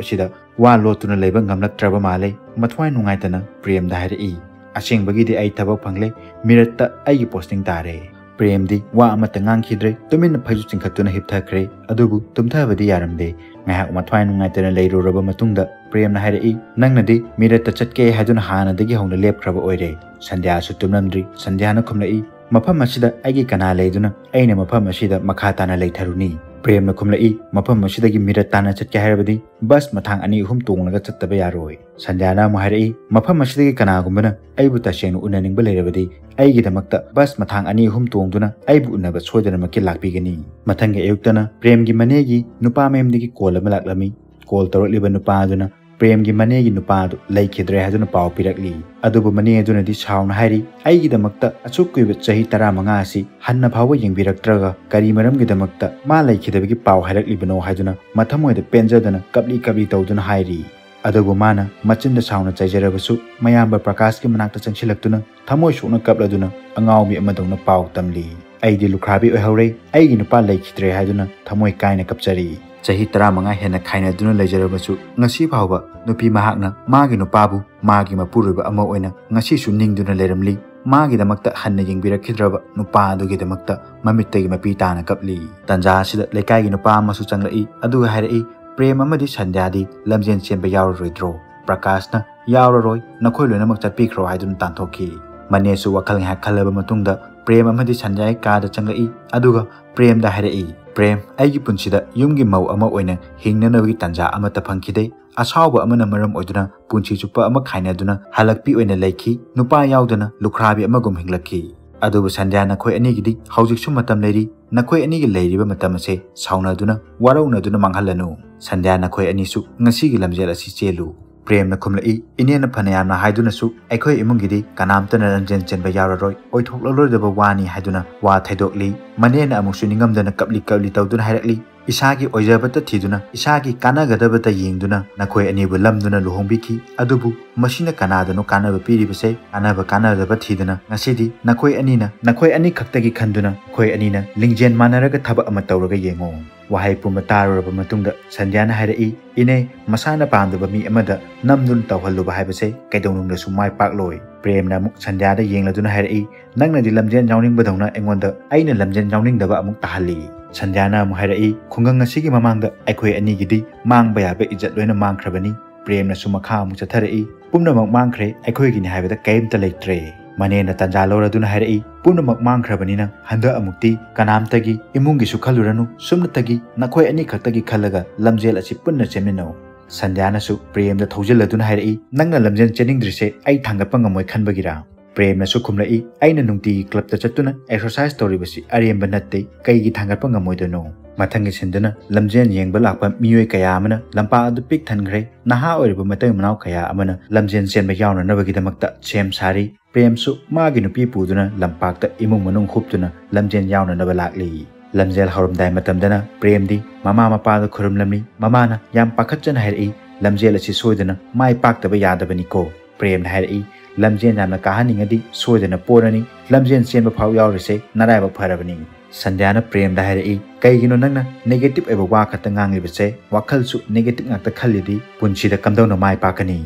ꯑꯁꯤꯗ ꯋꯥ ꯂꯣꯠꯇꯨꯅ ꯂꯩꯕ ꯉꯝꯂꯛꯇ꯭ꯔꯕ ꯃꯥꯜꯂꯦ꯫ ꯃꯊ꯭ꯋꯥꯏ ꯅꯨꯡꯉꯥꯏꯇꯅ ꯄ꯭ꯔꯦꯝꯗ ꯍꯥꯏꯔꯛꯏ, "ꯑꯁꯦꯡꯕꯒꯤꯗꯤ ꯑꯩ ꯊꯕꯛ ꯐꯪꯂꯦ, ꯃꯤꯔꯠꯇ ꯑꯩꯒꯤ posting ꯇꯥꯔꯦ꯫" ꯄ꯭ꯔꯦꯝꯗꯤ ꯋꯥ ꯑꯃꯠꯇ ꯉꯥꯡꯈꯤꯗ꯭ꯔꯦ, ꯇꯨꯃꯤꯟꯅ ꯐꯩꯖꯨꯞ ꯆꯤꯡꯈꯠꯇꯨꯅ ꯍꯤꯞꯊꯈ꯭ꯔꯦ꯫ ꯑꯗꯨꯕꯨ ꯇꯨꯝꯊꯕꯗꯤ ꯌꯥꯔꯝꯗꯦ꯫ ꯉꯥꯏꯍꯥꯛ ꯃꯊ꯭ꯋꯥꯏ ꯅꯨꯡꯉꯥꯏꯇꯅ ꯂꯩꯔꯨꯔꯕ ꯃꯇꯨꯡꯗ ꯄ꯭ꯔꯦꯝꯅ ꯍꯥꯏꯔꯛꯏ, "ꯅꯪꯅꯗꯤ ꯃꯤꯔꯠꯇ ꯆꯠꯀꯦ ꯍꯥꯏꯗꯨꯅ ꯍꯥꯟꯅꯗꯒꯤ ꯍꯧꯅ ꯂꯦꯞꯈ꯭ꯔꯕ ꯑꯣꯏꯔꯦ꯫" ꯁꯟꯙ꯭ꯌꯥꯁꯨ ꯇꯨꯝꯂꯝꯗ꯭ꯔꯤ꯫ ꯁꯟꯙ꯭ꯌꯥꯅ ꯈꯨꯝꯂꯛꯏ, "ꯃꯐꯝ ꯑꯁꯤꯗ ꯑꯩꯒꯤ ꯀꯅꯥ ꯂꯩꯗꯨꯅ ꯑꯩꯅ ꯃꯐꯝ ꯑꯁꯤꯗ ꯃꯈꯥ ꯇꯥꯅ ꯂꯩꯊꯔꯨꯅꯤ?" ꯄ꯭ꯔꯦꯝꯅ ꯈꯨꯝꯂꯛꯏ, "ꯃꯐꯝ ꯑꯁꯤꯗꯒꯤ ꯃꯤꯔꯠ ꯇꯥꯅ ꯆꯠꯀꯦ ꯍꯥꯏꯔꯕꯗꯤ bus ꯃꯊꯥꯡ ꯑꯅꯤ ꯑꯍꯨꯝ ꯇꯣꯡꯂꯒ ꯆꯠꯇꯕ ꯌꯥꯔꯣꯏ꯫" ꯁꯟꯙ꯭ꯌꯥꯅ ꯑꯃꯨꯛ ꯍꯥꯏꯔꯛꯏ, "ꯃꯐꯝ ꯑꯁꯤꯗꯒꯤ ꯀꯅꯥꯒꯨꯝꯕꯅ ꯑꯩꯕꯨ ꯇꯁꯦꯡꯅ ꯎꯅꯅꯤꯡꯕ ꯂꯩꯔꯕꯗꯤ ꯑꯩꯒꯤꯗꯃꯛꯇ bus ꯃꯊꯥꯡ ꯑꯅꯤ ꯑꯍꯨꯝ ꯇꯣꯡꯗꯨꯅ ꯑꯩꯕꯨ ꯎꯅꯕ ꯁꯣꯏꯗꯅꯃꯛꯀꯤ ꯂꯥꯛꯄꯤꯒꯅꯤ꯫" ꯃꯊꯪꯒꯤ ꯑꯌꯨꯛꯇꯅ ꯄ꯭ꯔꯦꯝꯒꯤ ꯃꯅꯦꯒꯤ ꯅꯨꯄꯥ ꯃꯌꯨꯝꯗꯒꯤ call ꯑꯃ ꯂꯥꯛꯂꯝꯃꯤ꯫ Call ꯇꯧꯔꯛꯂꯤꯕ ꯅꯨꯄꯥ ꯑꯗꯨꯅ ꯄ꯭ꯔꯦꯝꯒꯤ ꯃꯅꯦꯒꯤ ꯅꯨꯄꯥ ꯑꯗꯨ ꯂꯩꯈꯤꯗ꯭ꯔꯦ ꯍꯥꯏꯗꯨꯅ ꯄꯥꯎ ꯄꯤꯔꯛꯂꯤ꯫ ꯑꯗꯨꯕꯨ ꯃꯅꯦ ꯑꯗꯨꯅꯗꯤ ꯁꯥꯎꯅ ꯍꯥꯏꯔꯤ, "ꯑꯩꯒꯤꯗꯃꯛꯇ ꯑꯁꯨꯛ ꯀꯨꯏꯕ ꯆꯍꯤ ꯇꯔꯥꯃꯉꯥ ꯑꯁꯤ ꯍꯟꯅ ꯐꯥꯎꯕ ꯌꯦꯡꯕꯤꯔꯛꯇ꯭ꯔꯒ ꯀꯔꯤ ꯃꯔꯝꯒꯤꯗꯃꯛꯇ ꯃꯥ ꯂꯩꯈꯤꯗꯕꯒꯤ ꯄꯥꯎ ꯍꯥꯏꯔꯛꯂꯤꯕꯅꯣ?" ꯍꯥꯏꯗꯨꯅ ꯃꯊꯃꯣꯏꯗ ꯄꯦꯟꯖꯗꯅ ꯀꯞꯂꯤ ꯀꯞꯂꯤ ꯇꯧꯗꯨꯅ ꯍꯥꯏꯔꯤ꯫ ꯑꯗꯨꯕꯨ ꯃꯥꯅ ꯃꯆꯤꯟꯗ ꯁꯥꯎꯅ ꯆꯩꯖꯔꯕꯁꯨ ꯃꯌꯥꯝꯕ ꯄ꯭ꯔꯀꯥꯁꯀꯤ ꯃꯅꯥꯛꯇ ꯆꯪꯁꯤꯜꯂꯛꯇꯨꯅ ꯊꯃꯣꯏ ꯁꯣꯛꯅ ꯀꯞꯂꯗꯨꯅ ꯑꯉꯥꯎꯕꯤ ꯑꯃꯗꯧꯅ ꯄꯥꯎ ꯇꯝꯂꯤ꯫ "ꯑꯩꯗꯤ ꯂꯨꯈ꯭ꯔꯥꯕꯤ ꯑꯣꯏꯍꯧꯔꯦ, ꯑꯩꯒꯤ ꯅꯨꯄꯥ ꯂꯩꯈꯤꯗ꯭ꯔꯦ" ꯍꯥꯏꯗꯨꯅ ꯊꯃꯣꯏ ꯀꯥꯏꯅ ꯀꯞꯆꯔꯤ꯫ ꯆꯍꯤ ꯇꯔꯥꯃꯉꯥ ꯍꯦꯟꯅ ꯈꯥꯏꯅꯗꯨꯅ ꯂꯩꯖꯔꯕꯁꯨ ꯉꯁꯤ ꯐꯥꯎꯕ ꯅꯨꯄꯤ ꯃꯍꯥꯛꯅ ꯃꯥꯒꯤ ꯅꯨꯄꯥꯕꯨ ꯃꯥꯒꯤ ꯃꯄꯨꯔꯣꯏꯕ ꯑꯃ ꯑꯣꯏꯅ ꯉꯁꯤꯁꯨ ꯅꯤꯡꯗꯨꯅ ꯂꯩꯔꯝꯂꯤ꯫ ꯃꯥꯒꯤꯗꯃꯛꯇ ꯍꯟꯅ ꯌꯦꯡꯕꯤꯔꯛꯈꯤꯗ꯭ꯔꯕ ꯅꯨꯄꯥ ꯑꯗꯨꯒꯤꯗꯃꯛꯇ ꯃꯃꯤꯠꯇꯒꯤ ꯃꯄꯤ ꯇꯥꯅ ꯀꯞꯂꯤ꯫ ꯇꯟꯖꯥ ꯑꯁꯤꯗ ꯂꯩꯀꯥꯏꯒꯤ ꯅꯨꯄꯥ ꯑꯃꯁꯨ ꯆꯪꯂꯛꯏ, ꯑꯗꯨꯒ ꯍꯥꯏꯔꯛꯏ, "ꯄ꯭ꯔꯦꯝ ꯑꯃꯗꯤ ꯁꯟꯙ꯭ꯌꯥꯗꯤ ꯂꯝꯖꯦꯟ ꯆꯦꯟꯕ ꯌꯥꯎꯔꯔꯣꯏꯗ꯭ꯔꯣ?" ꯄ꯭ꯔꯀꯥꯁꯅ, "ꯌꯥꯎꯔꯔꯣꯏ, ꯅꯈꯣꯏ ꯂꯣꯏꯅꯃꯛ ꯆꯠꯄꯤꯈ꯭ꯔꯣ" ꯍꯥꯏꯗꯨꯅ ꯇꯥꯟꯊꯣꯛꯈꯤ꯫ ꯃꯅꯦꯁꯨ ꯋꯥꯈꯜ ꯉꯥꯏꯍꯥꯛ ꯈꯜꯂꯕ ꯃꯇꯨꯡꯗ ꯄ꯭ꯔꯦꯝ ꯑꯃꯗꯤ ꯁꯟꯙ꯭ꯌꯥꯒꯤ ꯀꯥꯗ ꯆꯪꯂꯛꯏ꯫ ꯑꯗꯨꯒ ꯄ꯭ꯔꯦꯝꯗ ꯍꯥꯏꯔꯛꯏ, "ꯄ꯭ꯔꯦꯝ, ꯑꯩꯒꯤ ꯄꯨꯟꯁꯤꯗ ꯌꯨꯝꯒꯤ ꯃꯧ ꯑꯃ ꯑꯣꯏꯅ ꯍꯤꯡꯅꯅꯕꯒꯤ ꯇꯥꯟꯖꯥ ꯑꯃꯠꯇ ꯐꯪꯈꯤꯗꯦ꯫ ꯑꯁꯥꯎꯕ ꯑꯃꯅ ꯃꯔꯝ ꯑꯣꯏꯗꯨꯅ ꯄꯨꯟꯁꯤ ꯆꯨꯞꯄ ꯑꯃ ꯈꯥꯏꯅꯗꯨꯅ ꯍꯜꯂꯛꯄꯤ ꯑꯣꯏꯅ ꯂꯩꯈꯤ꯫ ꯅꯨꯄꯥ ꯌꯥꯎꯗꯅ ꯂꯨꯈ꯭ꯔꯥꯕꯤ ꯑꯃꯒꯨꯝ ꯍꯤꯡꯂꯛꯈꯤ꯫ ꯑꯗꯨꯕꯨ ꯁꯟꯙ꯭ꯌꯥ, ꯅꯈꯣꯏ ꯑꯅꯤꯒꯤꯗꯤ ꯍꯧꯖꯤꯛꯁꯨ ꯃꯇꯝ ꯂꯩꯔꯤ꯫ ꯅꯈꯣꯏ ꯑꯅꯤꯒꯤ ꯂꯩꯔꯤꯕ ꯃꯇꯝ ꯑꯁꯦ ꯁꯥꯎꯅꯗꯨꯅ, ꯋꯥꯔꯧꯅꯗꯨꯅ ꯃꯥꯡꯍꯜꯂꯅꯨ꯫ ꯁꯟꯙ꯭ꯌꯥ, ꯅꯈꯣꯏ ꯑꯅꯤꯁꯨ ꯉꯁꯤꯒꯤ ꯂꯝꯖꯦꯜ ꯑꯁꯤ ꯆꯦꯜꯂꯨ꯫" ꯄ꯭ꯔꯦꯝꯅ ꯈꯨꯝꯂꯛꯏ, "ꯏꯅꯦꯅ ꯐꯅꯌꯥꯝꯅ ꯍꯥꯏꯗꯨꯅꯁꯨ ꯑꯩꯈꯣꯏ ꯏꯃꯨꯡꯒꯤꯗꯤ ꯀꯅꯥꯝꯇꯅ ꯂꯝꯖꯦꯜ ꯆꯦꯟꯕ ꯌꯥꯎꯔꯔꯣꯏ꯫ ꯑꯣꯏꯊꯣꯛꯂꯔꯣꯏꯗꯕ ꯋꯥꯅꯤ" ꯍꯥꯏꯗꯨꯅ ꯋꯥ ꯊꯩꯗꯣꯛꯂꯤ꯫ ꯃꯅꯦꯅ ꯑꯃꯨꯛꯁꯨ ꯅꯤꯡꯉꯝꯗꯅ ꯀꯞꯂꯤ ꯀꯞꯂꯤ ꯇꯧꯗꯨꯅ ꯍꯥꯏꯔꯛꯂꯤ, "ꯏꯁꯥꯒꯤ ꯑꯣꯏꯖꯕꯇ ꯊꯤꯗꯨꯅ, ꯏꯁꯥꯒꯤ ꯀꯥꯟꯅꯒꯗꯕꯇ ꯌꯦꯡꯗꯨꯅ ꯅꯈꯣꯏ ꯑꯅꯤꯕꯨ ꯂꯝꯗꯨꯅ ꯂꯨꯍꯣꯡꯕꯤꯈꯤ꯫ ꯑꯗꯨꯕꯨ ꯃꯁꯤꯅ ꯀꯅꯥꯗꯅꯣ ꯀꯥꯟꯅꯕ ꯄꯤꯔꯤꯕꯁꯦ? ꯀꯥꯟꯅꯕ ꯀꯥꯟꯅꯗꯕ ꯊꯤꯗꯅ ꯉꯁꯤꯗꯤ ꯅꯈꯣꯏ ꯑꯅꯤꯅ, ꯅꯈꯣꯏ ꯑꯅꯤ ꯈꯛꯇꯒꯤ ꯈꯟꯗꯨꯅ ꯅꯈꯣꯏ ꯑꯅꯤꯅ ꯂꯤꯡꯖꯦꯜ ꯃꯥꯟꯅꯔꯒ ꯊꯕꯛ ꯑꯃ ꯇꯧꯔꯒ ꯌꯦꯡꯉꯣ꯫" ꯋꯥꯍꯩ ꯄꯨꯝꯕ ꯇꯥꯔꯨꯔꯕ ꯃꯇꯨꯡꯗ ꯁꯟꯙ꯭ꯌꯥꯅ ꯍꯥꯏꯔꯛꯏ, "ꯏꯅꯦ, ꯃꯁꯥꯅ ꯄꯥꯝꯗꯕ ꯃꯤ ꯑꯃꯗ ꯅꯝꯗꯨꯅ ꯇꯧꯍꯜꯂꯨꯕ ꯍꯥꯏꯕꯁꯦ ꯀꯩꯗꯧꯅꯨꯡꯗꯁꯨ ꯃꯥꯏ ꯄꯥꯛꯂꯣꯏ꯫" ꯄ꯭ꯔꯦꯝꯅ ꯑꯃꯨꯛ ꯁꯟꯙ꯭ꯌꯥꯗ ꯌꯦꯡꯂꯗꯨꯅ ꯍꯥꯏꯔꯛꯏ, "ꯅꯪꯅꯗꯤ ꯂꯝꯖꯦꯟ ꯌꯥꯎꯅꯤꯡꯕꯗꯧꯅ ꯑꯩꯉꯣꯟꯗ ꯑꯩꯅ ꯂꯝꯖꯦꯟ ꯌꯥꯎꯅꯤꯡꯗꯕ ꯑꯃꯨꯛ ꯇꯥꯍꯜꯂꯤ꯫" ꯁꯟꯙ꯭ꯌꯥꯅ ꯑꯃꯨꯛ ꯍꯥꯏꯔꯛꯏ, "ꯈꯨꯡꯒꯪ ꯑꯁꯤꯒꯤ ꯃꯃꯥꯡꯗ ꯑꯩꯈꯣꯏ ꯑꯅꯤꯒꯤꯗꯤ ꯃꯥꯡꯕ ꯌꯥꯕ ꯏꯖꯠ ꯂꯣꯏꯅ ꯃꯥꯡꯈ꯭ꯔꯕꯅꯤ꯫" ꯄ꯭ꯔꯦꯝꯅꯁꯨ ꯃꯈꯥ ꯑꯃꯨꯛ ꯆꯠꯊꯔꯛꯏ, "ꯄꯨꯝꯅꯃꯛ ꯃꯥꯡꯈ꯭ꯔꯦ, ꯑꯩꯈꯣꯏꯒꯤꯅꯤ ꯍꯥꯏꯕꯗ ꯀꯔꯤꯝꯇ ꯂꯩꯇ꯭ꯔꯦ꯫" ꯃꯅꯦꯅ ꯇꯥꯟꯖꯥ ꯂꯧꯔꯗꯨꯅ ꯍꯥꯏꯔꯛꯏ, "ꯄꯨꯝꯅꯃꯛ ꯃꯥꯡꯈ꯭ꯔꯕꯅꯤꯅ ꯍꯟꯗꯛ ꯑꯃꯨꯛꯇꯤ ꯀꯅꯥꯝꯇꯒꯤ, ꯏꯃꯨꯡꯒꯤꯁꯨ ꯈꯜꯂꯨꯔꯅꯨ, ꯁꯨꯞꯅꯇꯒꯤ ꯅꯈꯣꯏ ꯑꯅꯤ ꯈꯛꯇꯒꯤ ꯈꯜꯂꯒ ꯂꯝꯖꯦꯜ ꯑꯁꯤ ꯄꯨꯟꯅ ꯆꯦꯟꯃꯤꯟꯅꯧ꯫" ꯁꯟꯙ꯭ꯌꯥꯅꯁꯨ ꯄ꯭ꯔꯦꯝꯗ ꯊꯧꯖꯤꯜꯂꯗꯨꯅ ꯍꯥꯏꯔꯛꯏ, "ꯅꯪꯅ ꯂꯝꯖꯦꯜ ꯆꯦꯟꯅꯤꯡꯗ꯭ꯔꯤꯁꯦ ꯑꯩ ꯊꯥꯡꯒꯠꯄ ꯉꯝꯃꯣꯏ ꯈꯟꯕꯒꯤꯔꯥ?" ꯄ꯭ꯔꯦꯝꯅꯁꯨ ꯈꯨꯝꯂꯛꯏ, "ꯑꯩꯅ ꯅꯨꯡꯇꯤꯒꯤ ꯀ꯭ꯂꯕꯇ ꯆꯠꯇꯨꯅ ꯑꯦꯛꯁꯔꯁꯥꯏꯁ ꯇꯧꯔꯤꯕꯁꯤ ꯑꯔꯦꯝꯕ ꯅꯠꯇꯦ, ꯀꯩꯒꯤ ꯊꯥꯡꯒꯠꯄ ꯉꯝꯃꯣꯏꯗꯣꯏꯅꯣ?" ꯃꯊꯪꯒꯤ ꯁꯤꯟꯗꯨꯅ ꯂꯝꯖꯦꯜ ꯌꯦꯡꯕ ꯂꯥꯛꯄ ꯃꯤꯑꯣꯏ ꯀꯌꯥ ꯑꯃꯅ ꯂꯝꯄꯥꯛ ꯑꯗꯨ ꯄꯤꯛ ꯊꯟꯈ꯭ꯔꯦ꯫ ꯅꯍꯥ ꯑꯣꯏꯔꯤꯕ ꯃꯇꯩ ꯃꯅꯥꯎ ꯀꯌꯥ ꯑꯃꯅ ꯂꯝꯖꯦꯜ ꯆꯦꯟꯕ ꯌꯥꯎꯅꯅꯕꯒꯤꯗꯃꯛꯇ ꯁꯦꯝ ꯁꯥꯔꯤ꯫ ꯄ꯭ꯔꯦꯝꯁꯨ ꯃꯥꯒꯤ ꯅꯨꯄꯤ ꯄꯨꯗꯨꯅ ꯂꯝꯄꯥꯛꯇ ꯏꯃꯨꯡ ꯃꯅꯨꯡ ꯍꯨꯞꯇꯨꯅ ꯂꯝꯖꯦꯜ ꯌꯥꯎꯅꯅꯕ ꯂꯥꯛꯂꯤ꯫ ꯂꯝꯖꯦꯜ ꯍꯧꯔꯝꯗꯥꯏ ꯃꯇꯝꯗꯅ ꯄ꯭ꯔꯦꯝꯗꯤ ꯃꯃꯥ ꯃꯄꯥꯗ ꯈꯨꯔꯨꯝꯂꯝꯃꯤ꯫ ꯃꯃꯥꯅ ꯌꯥꯝ ꯄꯥꯈꯠꯆꯅ ꯍꯥꯏꯔꯛꯏ, "ꯂꯝꯖꯦꯜ ꯑꯁꯤ ꯁꯣꯏꯗꯅ ꯃꯥꯏ ꯄꯥꯛꯇꯕ ꯌꯥꯗꯕꯅꯤꯀꯣ꯫" ꯄ꯭ꯔꯦꯝꯅ ꯍꯥꯏꯔꯛꯏ, "ꯂꯝꯖꯦꯜ ꯌꯥꯝꯅ ꯀꯥꯍꯟꯅꯤꯡꯉꯗꯤ ꯁꯣꯏꯗꯅ ꯄꯣꯔꯅꯤ꯫ ꯂꯝꯖꯦꯜ ꯆꯦꯟꯕ ꯐꯥꯎ ꯌꯥꯎꯔꯤꯁꯦ ꯅꯔꯥꯏꯕꯛ ꯐꯔꯕꯅꯤ꯫" ꯁꯟꯙ꯭ꯌꯥꯅ ꯄ꯭ꯔꯦꯝꯗ ꯍꯥꯏꯔꯛꯏ, "ꯀꯩꯒꯤꯅꯣ ꯅꯪꯅ ꯅꯦꯒꯦꯇꯤꯚ ꯑꯣꯏꯕ ꯋꯥ ꯈꯛꯇ ꯉꯥꯡꯂꯤꯕꯁꯦ? ꯋꯥꯈꯜꯁꯨ ꯅꯦꯒꯦꯇꯤꯚ ꯉꯥꯛꯇ ꯈꯜꯂꯤꯗꯤ ꯄꯨꯟꯁꯤꯗ ꯀꯝꯗꯧꯅ ꯃꯥꯏ ꯄꯥꯛꯀꯅꯤ?"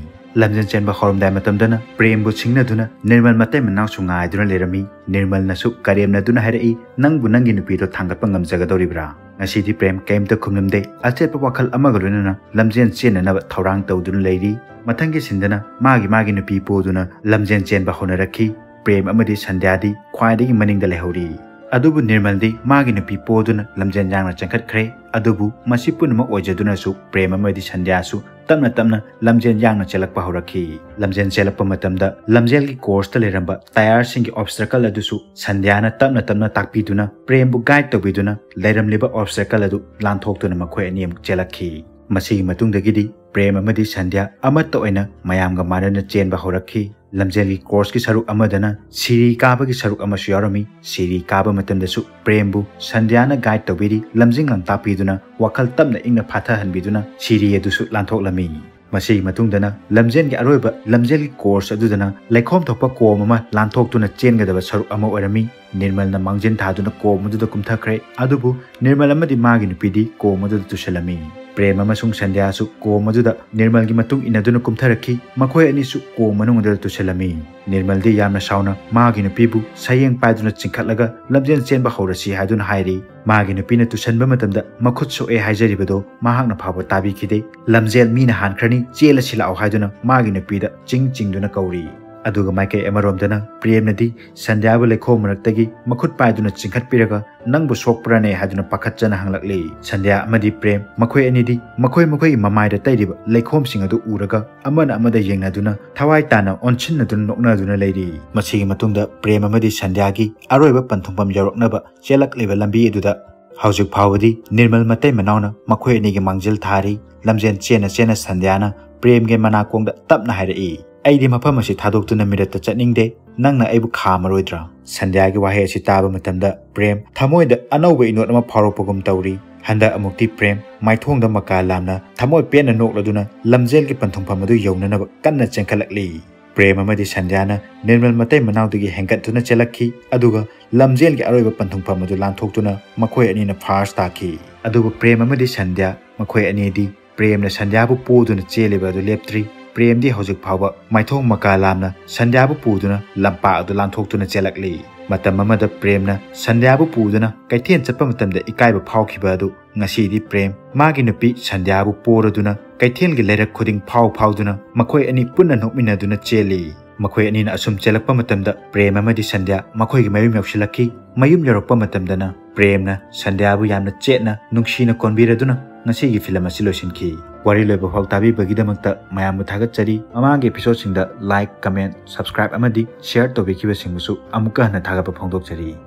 ꯂꯝꯖꯦꯜ ꯆꯦꯟꯕ ꯍꯧꯔꯝꯗꯥꯏ ꯃꯇꯝꯗꯅ ꯄ꯭ꯔꯦꯝꯕꯨ ꯁꯤꯡꯅꯗꯨꯅ ꯅꯤꯔꯃꯜ ꯃꯇꯩ ꯃꯅꯥꯎꯁꯨ ꯉꯥꯏꯗꯨꯅ ꯂꯩꯔꯝꯃꯤ꯫ ꯅꯤꯔꯃꯜꯅꯁꯨ ꯀꯔꯦꯝꯅꯗꯨꯅ ꯍꯥꯏꯔꯛꯏ, "ꯅꯪꯕꯨ ꯅꯪꯒꯤ ꯅꯨꯄꯤꯗꯣ ꯊꯥꯡꯒꯠꯄ ꯉꯝꯖꯒꯗꯧꯔꯤꯕ꯭ꯔꯥ?" ꯉꯁꯤꯗꯤ ꯄ꯭ꯔꯦꯝ ꯀꯔꯤꯝꯇ ꯈꯨꯝꯂꯝꯗꯦ꯫ ꯑꯆꯦꯠꯄ ꯋꯥꯈꯜ ꯑꯃꯒ ꯂꯣꯏꯅꯅ ꯂꯝꯖꯦꯜ ꯆꯦꯟꯅꯅꯕ ꯊꯧꯔꯥꯡ ꯇꯧꯗꯨꯅ ꯂꯩꯔꯤ꯫ ꯃꯊꯪꯒꯤ ꯁꯤꯟꯗꯅ ꯃꯥꯒꯤ ꯃꯥꯒꯤ ꯅꯨꯄꯤ ꯄꯨꯗꯨꯅ ꯂꯝꯖꯦꯜ ꯆꯦꯟꯕ ꯍꯧꯅꯔꯛꯈꯤ꯫ ꯄ꯭ꯔꯦꯝ ꯑꯃꯗꯤ ꯁꯟꯙ꯭ꯌꯥꯗꯤ ꯈ꯭ꯋꯥꯏꯗꯒꯤ ꯃꯅꯤꯡꯗ ꯂꯩꯍꯧꯔꯤ꯫ ꯑꯗꯨꯕꯨ ꯅꯤꯔꯃꯜꯗꯤ ꯃꯥꯒꯤ ꯅꯨꯄꯤ ꯄꯣꯗꯨꯅ ꯂꯝꯖꯦꯟ ꯌꯥꯡꯅ ꯆꯦꯟꯈꯠꯈ꯭ꯔꯦ꯫ ꯑꯗꯨꯕꯨ ꯃꯁꯤ ꯄꯨꯝꯅꯃꯛ ꯑꯣꯏꯖꯗꯨꯅꯁꯨ ꯄ꯭ꯔꯦꯝ ꯑꯃꯗꯤ ꯁꯟꯙ꯭ꯌꯥꯁꯨ ꯇꯞꯅ ꯇꯞꯅ ꯂꯝꯖꯦꯟ ꯌꯥꯡꯅ ꯆꯦꯜꯂꯛꯄ ꯍꯧꯔꯛꯈꯤ꯫ ꯂꯝꯖꯦꯟ ꯆꯦꯜꯂꯛꯄ ꯃꯇꯝꯗ ꯂꯝꯖꯦꯜꯒꯤ ꯀꯣꯔꯁꯇ ꯂꯩꯔꯝꯕ ꯇꯌꯥꯔꯁꯤꯡꯒꯤ ꯑꯣꯕꯁꯇꯀꯜ ꯑꯗꯨꯁꯨ ꯁꯟꯙ꯭ꯌꯥꯅ ꯇꯞꯅ ꯇꯞꯅ ꯇꯥꯛꯄꯤꯗꯨꯅ ꯄ꯭ꯔꯦꯝꯕꯨ ꯒꯥꯏꯗ ꯇꯧꯕꯤꯗꯨꯅ ꯂꯩꯔꯝꯂꯤꯕ ꯑꯣꯕꯁꯇꯀꯜ ꯑꯗꯨ ꯂꯥꯟꯊꯣꯛꯇꯨꯅ ꯃꯈꯣꯏ ꯑꯅꯤ ꯑꯃꯨꯛ ꯆꯦꯜꯂꯛꯈꯤ꯫ ꯃꯁꯤꯒꯤ ꯃꯇꯨꯡꯗꯒꯤꯗꯤ ꯄ꯭ꯔꯦꯝ ꯑꯃꯗꯤ ꯁꯟꯙ꯭ꯌꯥ ꯑꯃꯠꯇ ꯑꯣꯏꯅ ꯃꯌꯥꯝꯒ ꯃꯥꯟꯅꯅ ꯆꯦꯟꯕ ꯍꯧꯔꯛꯈꯤ꯫ ꯂꯝꯖꯦꯜꯒꯤ ꯀꯣꯔꯁꯀꯤ ꯁꯔꯨꯛ ꯑꯃꯗꯅ ꯁꯤꯔꯤ ꯀꯥꯕꯒꯤ ꯁꯔꯨꯛ ꯑꯃꯁꯨ ꯌꯥꯎꯔꯝꯃꯤ꯫ ꯁꯤꯔꯤ ꯀꯥꯕ ꯃꯇꯝꯗꯁꯨ ꯄ꯭ꯔꯦꯝꯕꯨ ꯁꯟꯙ꯭ꯌꯥꯅ ꯒꯥꯏꯗ ꯇꯧꯕꯤꯔꯤ, ꯂꯝꯖꯤꯡ ꯂꯝꯇꯥꯛꯄꯤꯗꯨꯅ ꯋꯥꯈꯜ ꯇꯞꯅ ꯏꯪꯅ ꯐꯥꯊꯍꯟꯕꯤꯗꯨꯅ ꯁꯤꯔꯤ ꯑꯗꯨꯁꯨ ꯂꯥꯟꯊꯣꯛꯂꯝꯃꯤ꯫ ꯃꯁꯤꯒꯤ ꯃꯇꯨꯡꯗꯅ ꯂꯝꯖꯦꯜꯒꯤ ꯑꯔꯣꯏꯕ ꯂꯝꯖꯦꯜꯒꯤ ꯀꯣꯔꯁ ꯑꯗꯨꯗꯅ ꯂꯩꯈꯣꯝ ꯊꯣꯛꯄ ꯀꯣꯝ ꯑꯃ ꯂꯥꯟꯊꯣꯛꯇꯨꯅ ꯆꯦꯟꯒꯗꯕ ꯁꯔꯨꯛ ꯑꯃ ꯑꯣꯏꯔꯝꯃꯤ꯫ ꯅꯤꯔꯃꯜꯅ ꯃꯥꯡꯖꯤꯟ ꯊꯥꯗꯨꯅ ꯀꯣꯝ ꯑꯗꯨꯗ ꯀꯨꯝꯊꯈ꯭ꯔꯦ꯫ ꯑꯗꯨꯕꯨ ꯅꯤꯔꯃꯜ ꯑꯃꯗꯤ ꯃꯥꯒꯤ ꯅꯨꯄꯤꯗꯤ ꯀꯣꯝ ꯑꯗꯨꯗ ꯇꯨꯁꯤꯜꯂꯝꯃꯤ꯫ ꯄ꯭ꯔꯦꯝ ꯑꯃꯁꯨꯡ ꯁꯟꯙ꯭ꯌꯥꯁꯨ ꯀꯣꯝ ꯑꯗꯨꯗ ꯅꯤꯔꯃꯜꯒꯤ ꯃꯇꯨꯡ ꯏꯟꯅꯗꯨꯅ ꯀꯨꯝꯊꯔꯛꯈꯤ꯫ ꯃꯈꯣꯏ ꯑꯅꯤꯁꯨ ꯀꯣꯝ ꯃꯅꯨꯡ ꯑꯗꯨꯗ ꯇꯨꯁꯤꯜꯂꯝꯃꯤ꯫ ꯅꯤꯔꯃꯜꯗꯤ ꯌꯥꯝꯅ ꯁꯥꯎꯅ ꯃꯥꯒꯤ ꯅꯨꯄꯤꯕꯨ ꯁꯌꯦꯡ ꯄꯥꯏꯗꯨꯅ ꯆꯤꯡꯈꯠꯂꯒ ꯂꯝꯖꯦꯜ ꯆꯦꯟꯕ ꯍꯧꯔꯁꯤ ꯍꯥꯏꯗꯨꯅ ꯍꯥꯏꯔꯤ꯫ ꯃꯥꯒꯤ ꯅꯨꯄꯤꯅ ꯇꯨꯁꯟꯕ ꯃꯇꯝꯗ ꯃꯈꯨꯠ ꯁꯣꯛꯑꯦ ꯍꯥꯏꯖꯔꯤꯕꯗꯣ ꯃꯍꯥꯛꯅ ꯐꯥꯎꯕ ꯇꯥꯕꯤꯈꯤꯗꯦ꯫ "ꯂꯝꯖꯦꯜ ꯃꯤꯅ ꯍꯥꯟꯈ꯭ꯔꯅꯤ, ꯆꯦꯜꯂꯁꯤ ꯂꯥꯛꯑꯣ" ꯍꯥꯏꯗꯨꯅ ꯃꯥꯒꯤ ꯅꯨꯄꯤꯗ ꯆꯤꯡ ꯆꯤꯡꯗꯨꯅ ꯀꯧꯔꯤ꯫ ꯑꯗꯨꯒ ꯃꯥꯏꯀꯩ ꯑꯃꯔꯣꯝꯗꯅ ꯄ꯭ꯔꯦꯝꯅꯗꯤ ꯁꯟꯙ꯭ꯌꯥꯕꯨ ꯂꯩꯈꯣꯝ ꯃꯔꯛꯇꯒꯤ ꯃꯈꯨꯠ ꯄꯥꯏꯗꯨꯅ ꯆꯤꯡꯈꯠꯄꯤꯔꯒ "ꯅꯪꯕꯨ ꯁꯣꯛꯄ꯭ꯔꯅꯦ?" ꯍꯥꯏꯗꯨꯅ ꯄꯥꯈꯠꯆꯅ ꯍꯪꯂꯛꯂꯤ꯫ ꯁꯟꯙ꯭ꯌꯥ ꯑꯃꯗꯤ ꯄ꯭ꯔꯦꯝ ꯃꯈꯣꯏ ꯑꯅꯤꯗꯤ ꯃꯈꯣꯏ ꯃꯈꯣꯏꯒꯤ ꯃꯃꯥꯏꯗ ꯇꯩꯔꯤꯕ ꯂꯩꯈꯣꯝꯁꯤꯡ ꯑꯗꯨ ꯎꯔꯒ ꯑꯃꯅ ꯑꯃꯗ ꯌꯦꯡꯅꯗꯨꯅ ꯊꯋꯥꯏ ꯇꯥꯅ ꯑꯣꯟꯁꯤꯟꯅꯗꯨꯅ ꯅꯣꯛꯅꯗꯨꯅ ꯂꯩꯔꯤ꯫ ꯃꯁꯤꯒꯤ ꯃꯇꯨꯡꯗ ꯄ꯭ꯔꯦꯝ ꯑꯃꯗꯤ ꯁꯟꯙ꯭ꯌꯥꯒꯤ ꯑꯔꯣꯏꯕ ꯄꯟꯊꯨꯡꯐꯝ ꯌꯧꯔꯛꯅꯕ ꯆꯦꯜꯂꯛꯂꯤꯕ ꯂꯝꯕꯤ ꯑꯗꯨꯗ ꯍꯧꯖꯤꯛ ꯐꯥꯎꯕꯗꯤ ꯅꯤꯔꯃꯜ ꯃꯇꯩ ꯃꯅꯥꯎꯅ ꯃꯈꯣꯏ ꯑꯅꯤꯒꯤ ꯃꯥꯡꯖꯤꯜ ꯊꯥꯔꯤ꯫ ꯂꯝꯖꯦꯟ ꯆꯦꯟꯅ ꯆꯦꯟꯅ ꯁꯟꯙ꯭ꯌꯥꯅ ꯄ꯭ꯔꯦꯝꯒꯤ ꯃꯅꯥꯀꯣꯡꯗ ꯇꯞꯅ ꯍꯥꯏꯔꯛꯏ, "ꯑꯩꯗꯤ ꯃꯐꯝ ꯑꯁꯤ ꯊꯥꯗꯣꯛꯇꯨꯅ ꯃꯤꯔꯛꯇ ꯆꯠꯅꯤꯡꯗꯦ꯫ ꯅꯪꯅ ꯑꯩꯕꯨ ꯈꯥꯝꯃꯔꯣꯏꯗ꯭ꯔꯥ?" ꯁꯟꯙ꯭ꯌꯥꯒꯤ ꯋꯥꯍꯩ ꯑꯁꯤ ꯇꯥꯕ ꯃꯇꯝꯗ ꯄ꯭ꯔꯦꯝ ꯊꯃꯣꯏꯗ ꯑꯅꯧꯕ ꯏꯅꯣꯠ ꯑꯃ ꯐꯥꯎꯔꯛꯄꯒꯨꯝ ꯇꯧꯔꯤ꯫ ꯍꯟꯗꯛ ꯑꯃꯨꯛꯇꯤ ꯄ꯭ꯔꯦꯝ ꯃꯥꯏꯊꯣꯡꯗ ꯃꯀꯥ ꯂꯥꯝꯅ ꯊꯃꯣꯏ ꯄꯦꯟꯅ ꯅꯣꯛꯂꯗꯨꯅ ꯂꯝꯖꯦꯜꯒꯤ ꯄꯟꯊꯨꯡꯐꯝ ꯑꯗꯨ ꯌꯧꯅꯅꯕ ꯀꯟꯅ ꯆꯦꯟꯈꯠꯂꯛꯂꯤ꯫ ꯄ꯭ꯔꯦꯝ ꯑꯃꯗꯤ ꯁꯟꯙ꯭ꯌꯥꯅ ꯅꯤꯔꯃꯜ ꯃꯇꯩ ꯃꯅꯥꯎꯗꯒꯤ ꯍꯦꯟꯒꯠꯇꯨꯅ ꯆꯦꯜꯂꯛꯈꯤ, ꯑꯗꯨꯒ ꯂꯝꯖꯦꯜꯒꯤ ꯑꯔꯣꯏꯕ ꯄꯟꯊꯨꯡꯐꯝ ꯑꯗꯨ ꯂꯥꯟꯊꯣꯛꯇꯨꯅ ꯃꯈꯣꯏ ꯑꯅꯤꯅ ꯐꯥꯔꯁ ꯇꯥꯈꯤ꯫ ꯑꯗꯨꯕꯨ ꯄ꯭ꯔꯦꯝ ꯑꯃꯗꯤ ꯁꯟꯙ꯭ꯌꯥ ꯃꯈꯣꯏ ꯑꯅꯤꯗꯤ ꯄ꯭ꯔꯦꯝꯅ ꯁꯟꯙ꯭ꯌꯥꯕꯨ ꯄꯨꯗꯨꯅ ꯆꯦꯜꯂꯤꯕ ꯑꯗꯨ ꯂꯦꯞꯇ꯭ꯔꯤ꯫ ꯄ꯭ꯔꯦꯝꯗꯤ ꯍꯧꯖꯤꯛ ꯐꯥꯎꯕ ꯃꯥꯏꯊꯣꯡ ꯃꯀꯥ ꯂꯥꯝꯅ ꯁꯟꯙ꯭ꯌꯥꯕꯨ ꯄꯨꯗꯨꯅ ꯂꯝꯄꯥꯛ ꯑꯗꯨ ꯂꯥꯟꯊꯣꯛꯇꯨꯅ ꯆꯦꯜꯂꯛꯂꯤ꯫ ꯃꯇꯝ ꯑꯃꯗ ꯄ꯭ꯔꯦꯝꯅ ꯁꯟꯙ꯭ꯌꯥꯕꯨ ꯄꯨꯗꯨꯅ ꯀꯩꯊꯦꯜ ꯆꯠꯄ ꯃꯇꯝꯗ ꯏꯀꯥꯏꯕ ꯐꯥꯎꯈꯤꯕ ꯑꯗꯨ ꯉꯁꯤꯗꯤ ꯄ꯭ꯔꯦꯝ ꯃꯥꯒꯤ ꯅꯨꯄꯤ ꯁꯟꯙ꯭ꯌꯥꯕꯨ ꯄꯣꯔꯗꯨꯅ ꯀꯩꯊꯦꯜꯒꯤ ꯂꯩꯔꯛ ꯈꯨꯗꯤꯡ ꯐꯥꯎ ꯐꯥꯎꯗꯨꯅ ꯃꯈꯣꯏ ꯑꯅꯤ ꯄꯨꯟꯅ ꯅꯣꯛꯃꯤꯟꯅꯗꯨꯅ ꯆꯦꯜꯂꯤ꯫ ꯃꯈꯣꯏ ꯑꯅꯤꯅ ꯑꯁꯨꯝ ꯆꯦꯜꯂꯛꯄ ꯃꯇꯝꯗ ꯄ꯭ꯔꯦꯝ ꯑꯃꯗꯤ ꯁꯟꯙ꯭ꯌꯥ ꯃꯈꯣꯏꯒꯤ ꯃꯌꯨꯝ ꯌꯧꯁꯤꯜꯂꯛꯈꯤ꯫ ꯃꯌꯨꯝ ꯌꯧꯔꯛꯄ ꯃꯇꯝꯗꯅ ꯄ꯭ꯔꯦꯝꯅ ꯁꯟꯙ꯭ꯌꯥꯕꯨ ꯌꯥꯝꯅ ꯆꯦꯠꯅ ꯅꯨꯡꯁꯤꯅ ꯀꯣꯟꯕꯤꯔꯗꯨꯅ ꯉꯁꯤꯒꯤ ꯐꯤꯂꯝ ꯑꯁꯤ ꯂꯣꯏꯁꯤꯟꯈꯤ꯫ ꯋꯥꯔꯤ ꯂꯣꯏꯕ ꯐꯥꯎ ꯇꯥꯕꯤꯕꯒꯤꯗꯃꯛꯇ ꯃꯌꯥꯝꯕꯨ ꯊꯥꯒꯠꯆꯔꯤ꯫ ꯃꯃꯥꯡꯒꯤ episodeꯁꯤꯡꯗ like, comment, subscribe ꯑꯃꯗꯤ share ꯇꯧꯕꯤꯈꯤꯕꯁꯤꯡꯕꯨꯁꯨ ꯑꯃꯨꯛꯀ ꯍꯟꯅ ꯊꯥꯒꯠꯄ ꯐꯣꯡꯗꯣꯛꯆꯔꯤ꯫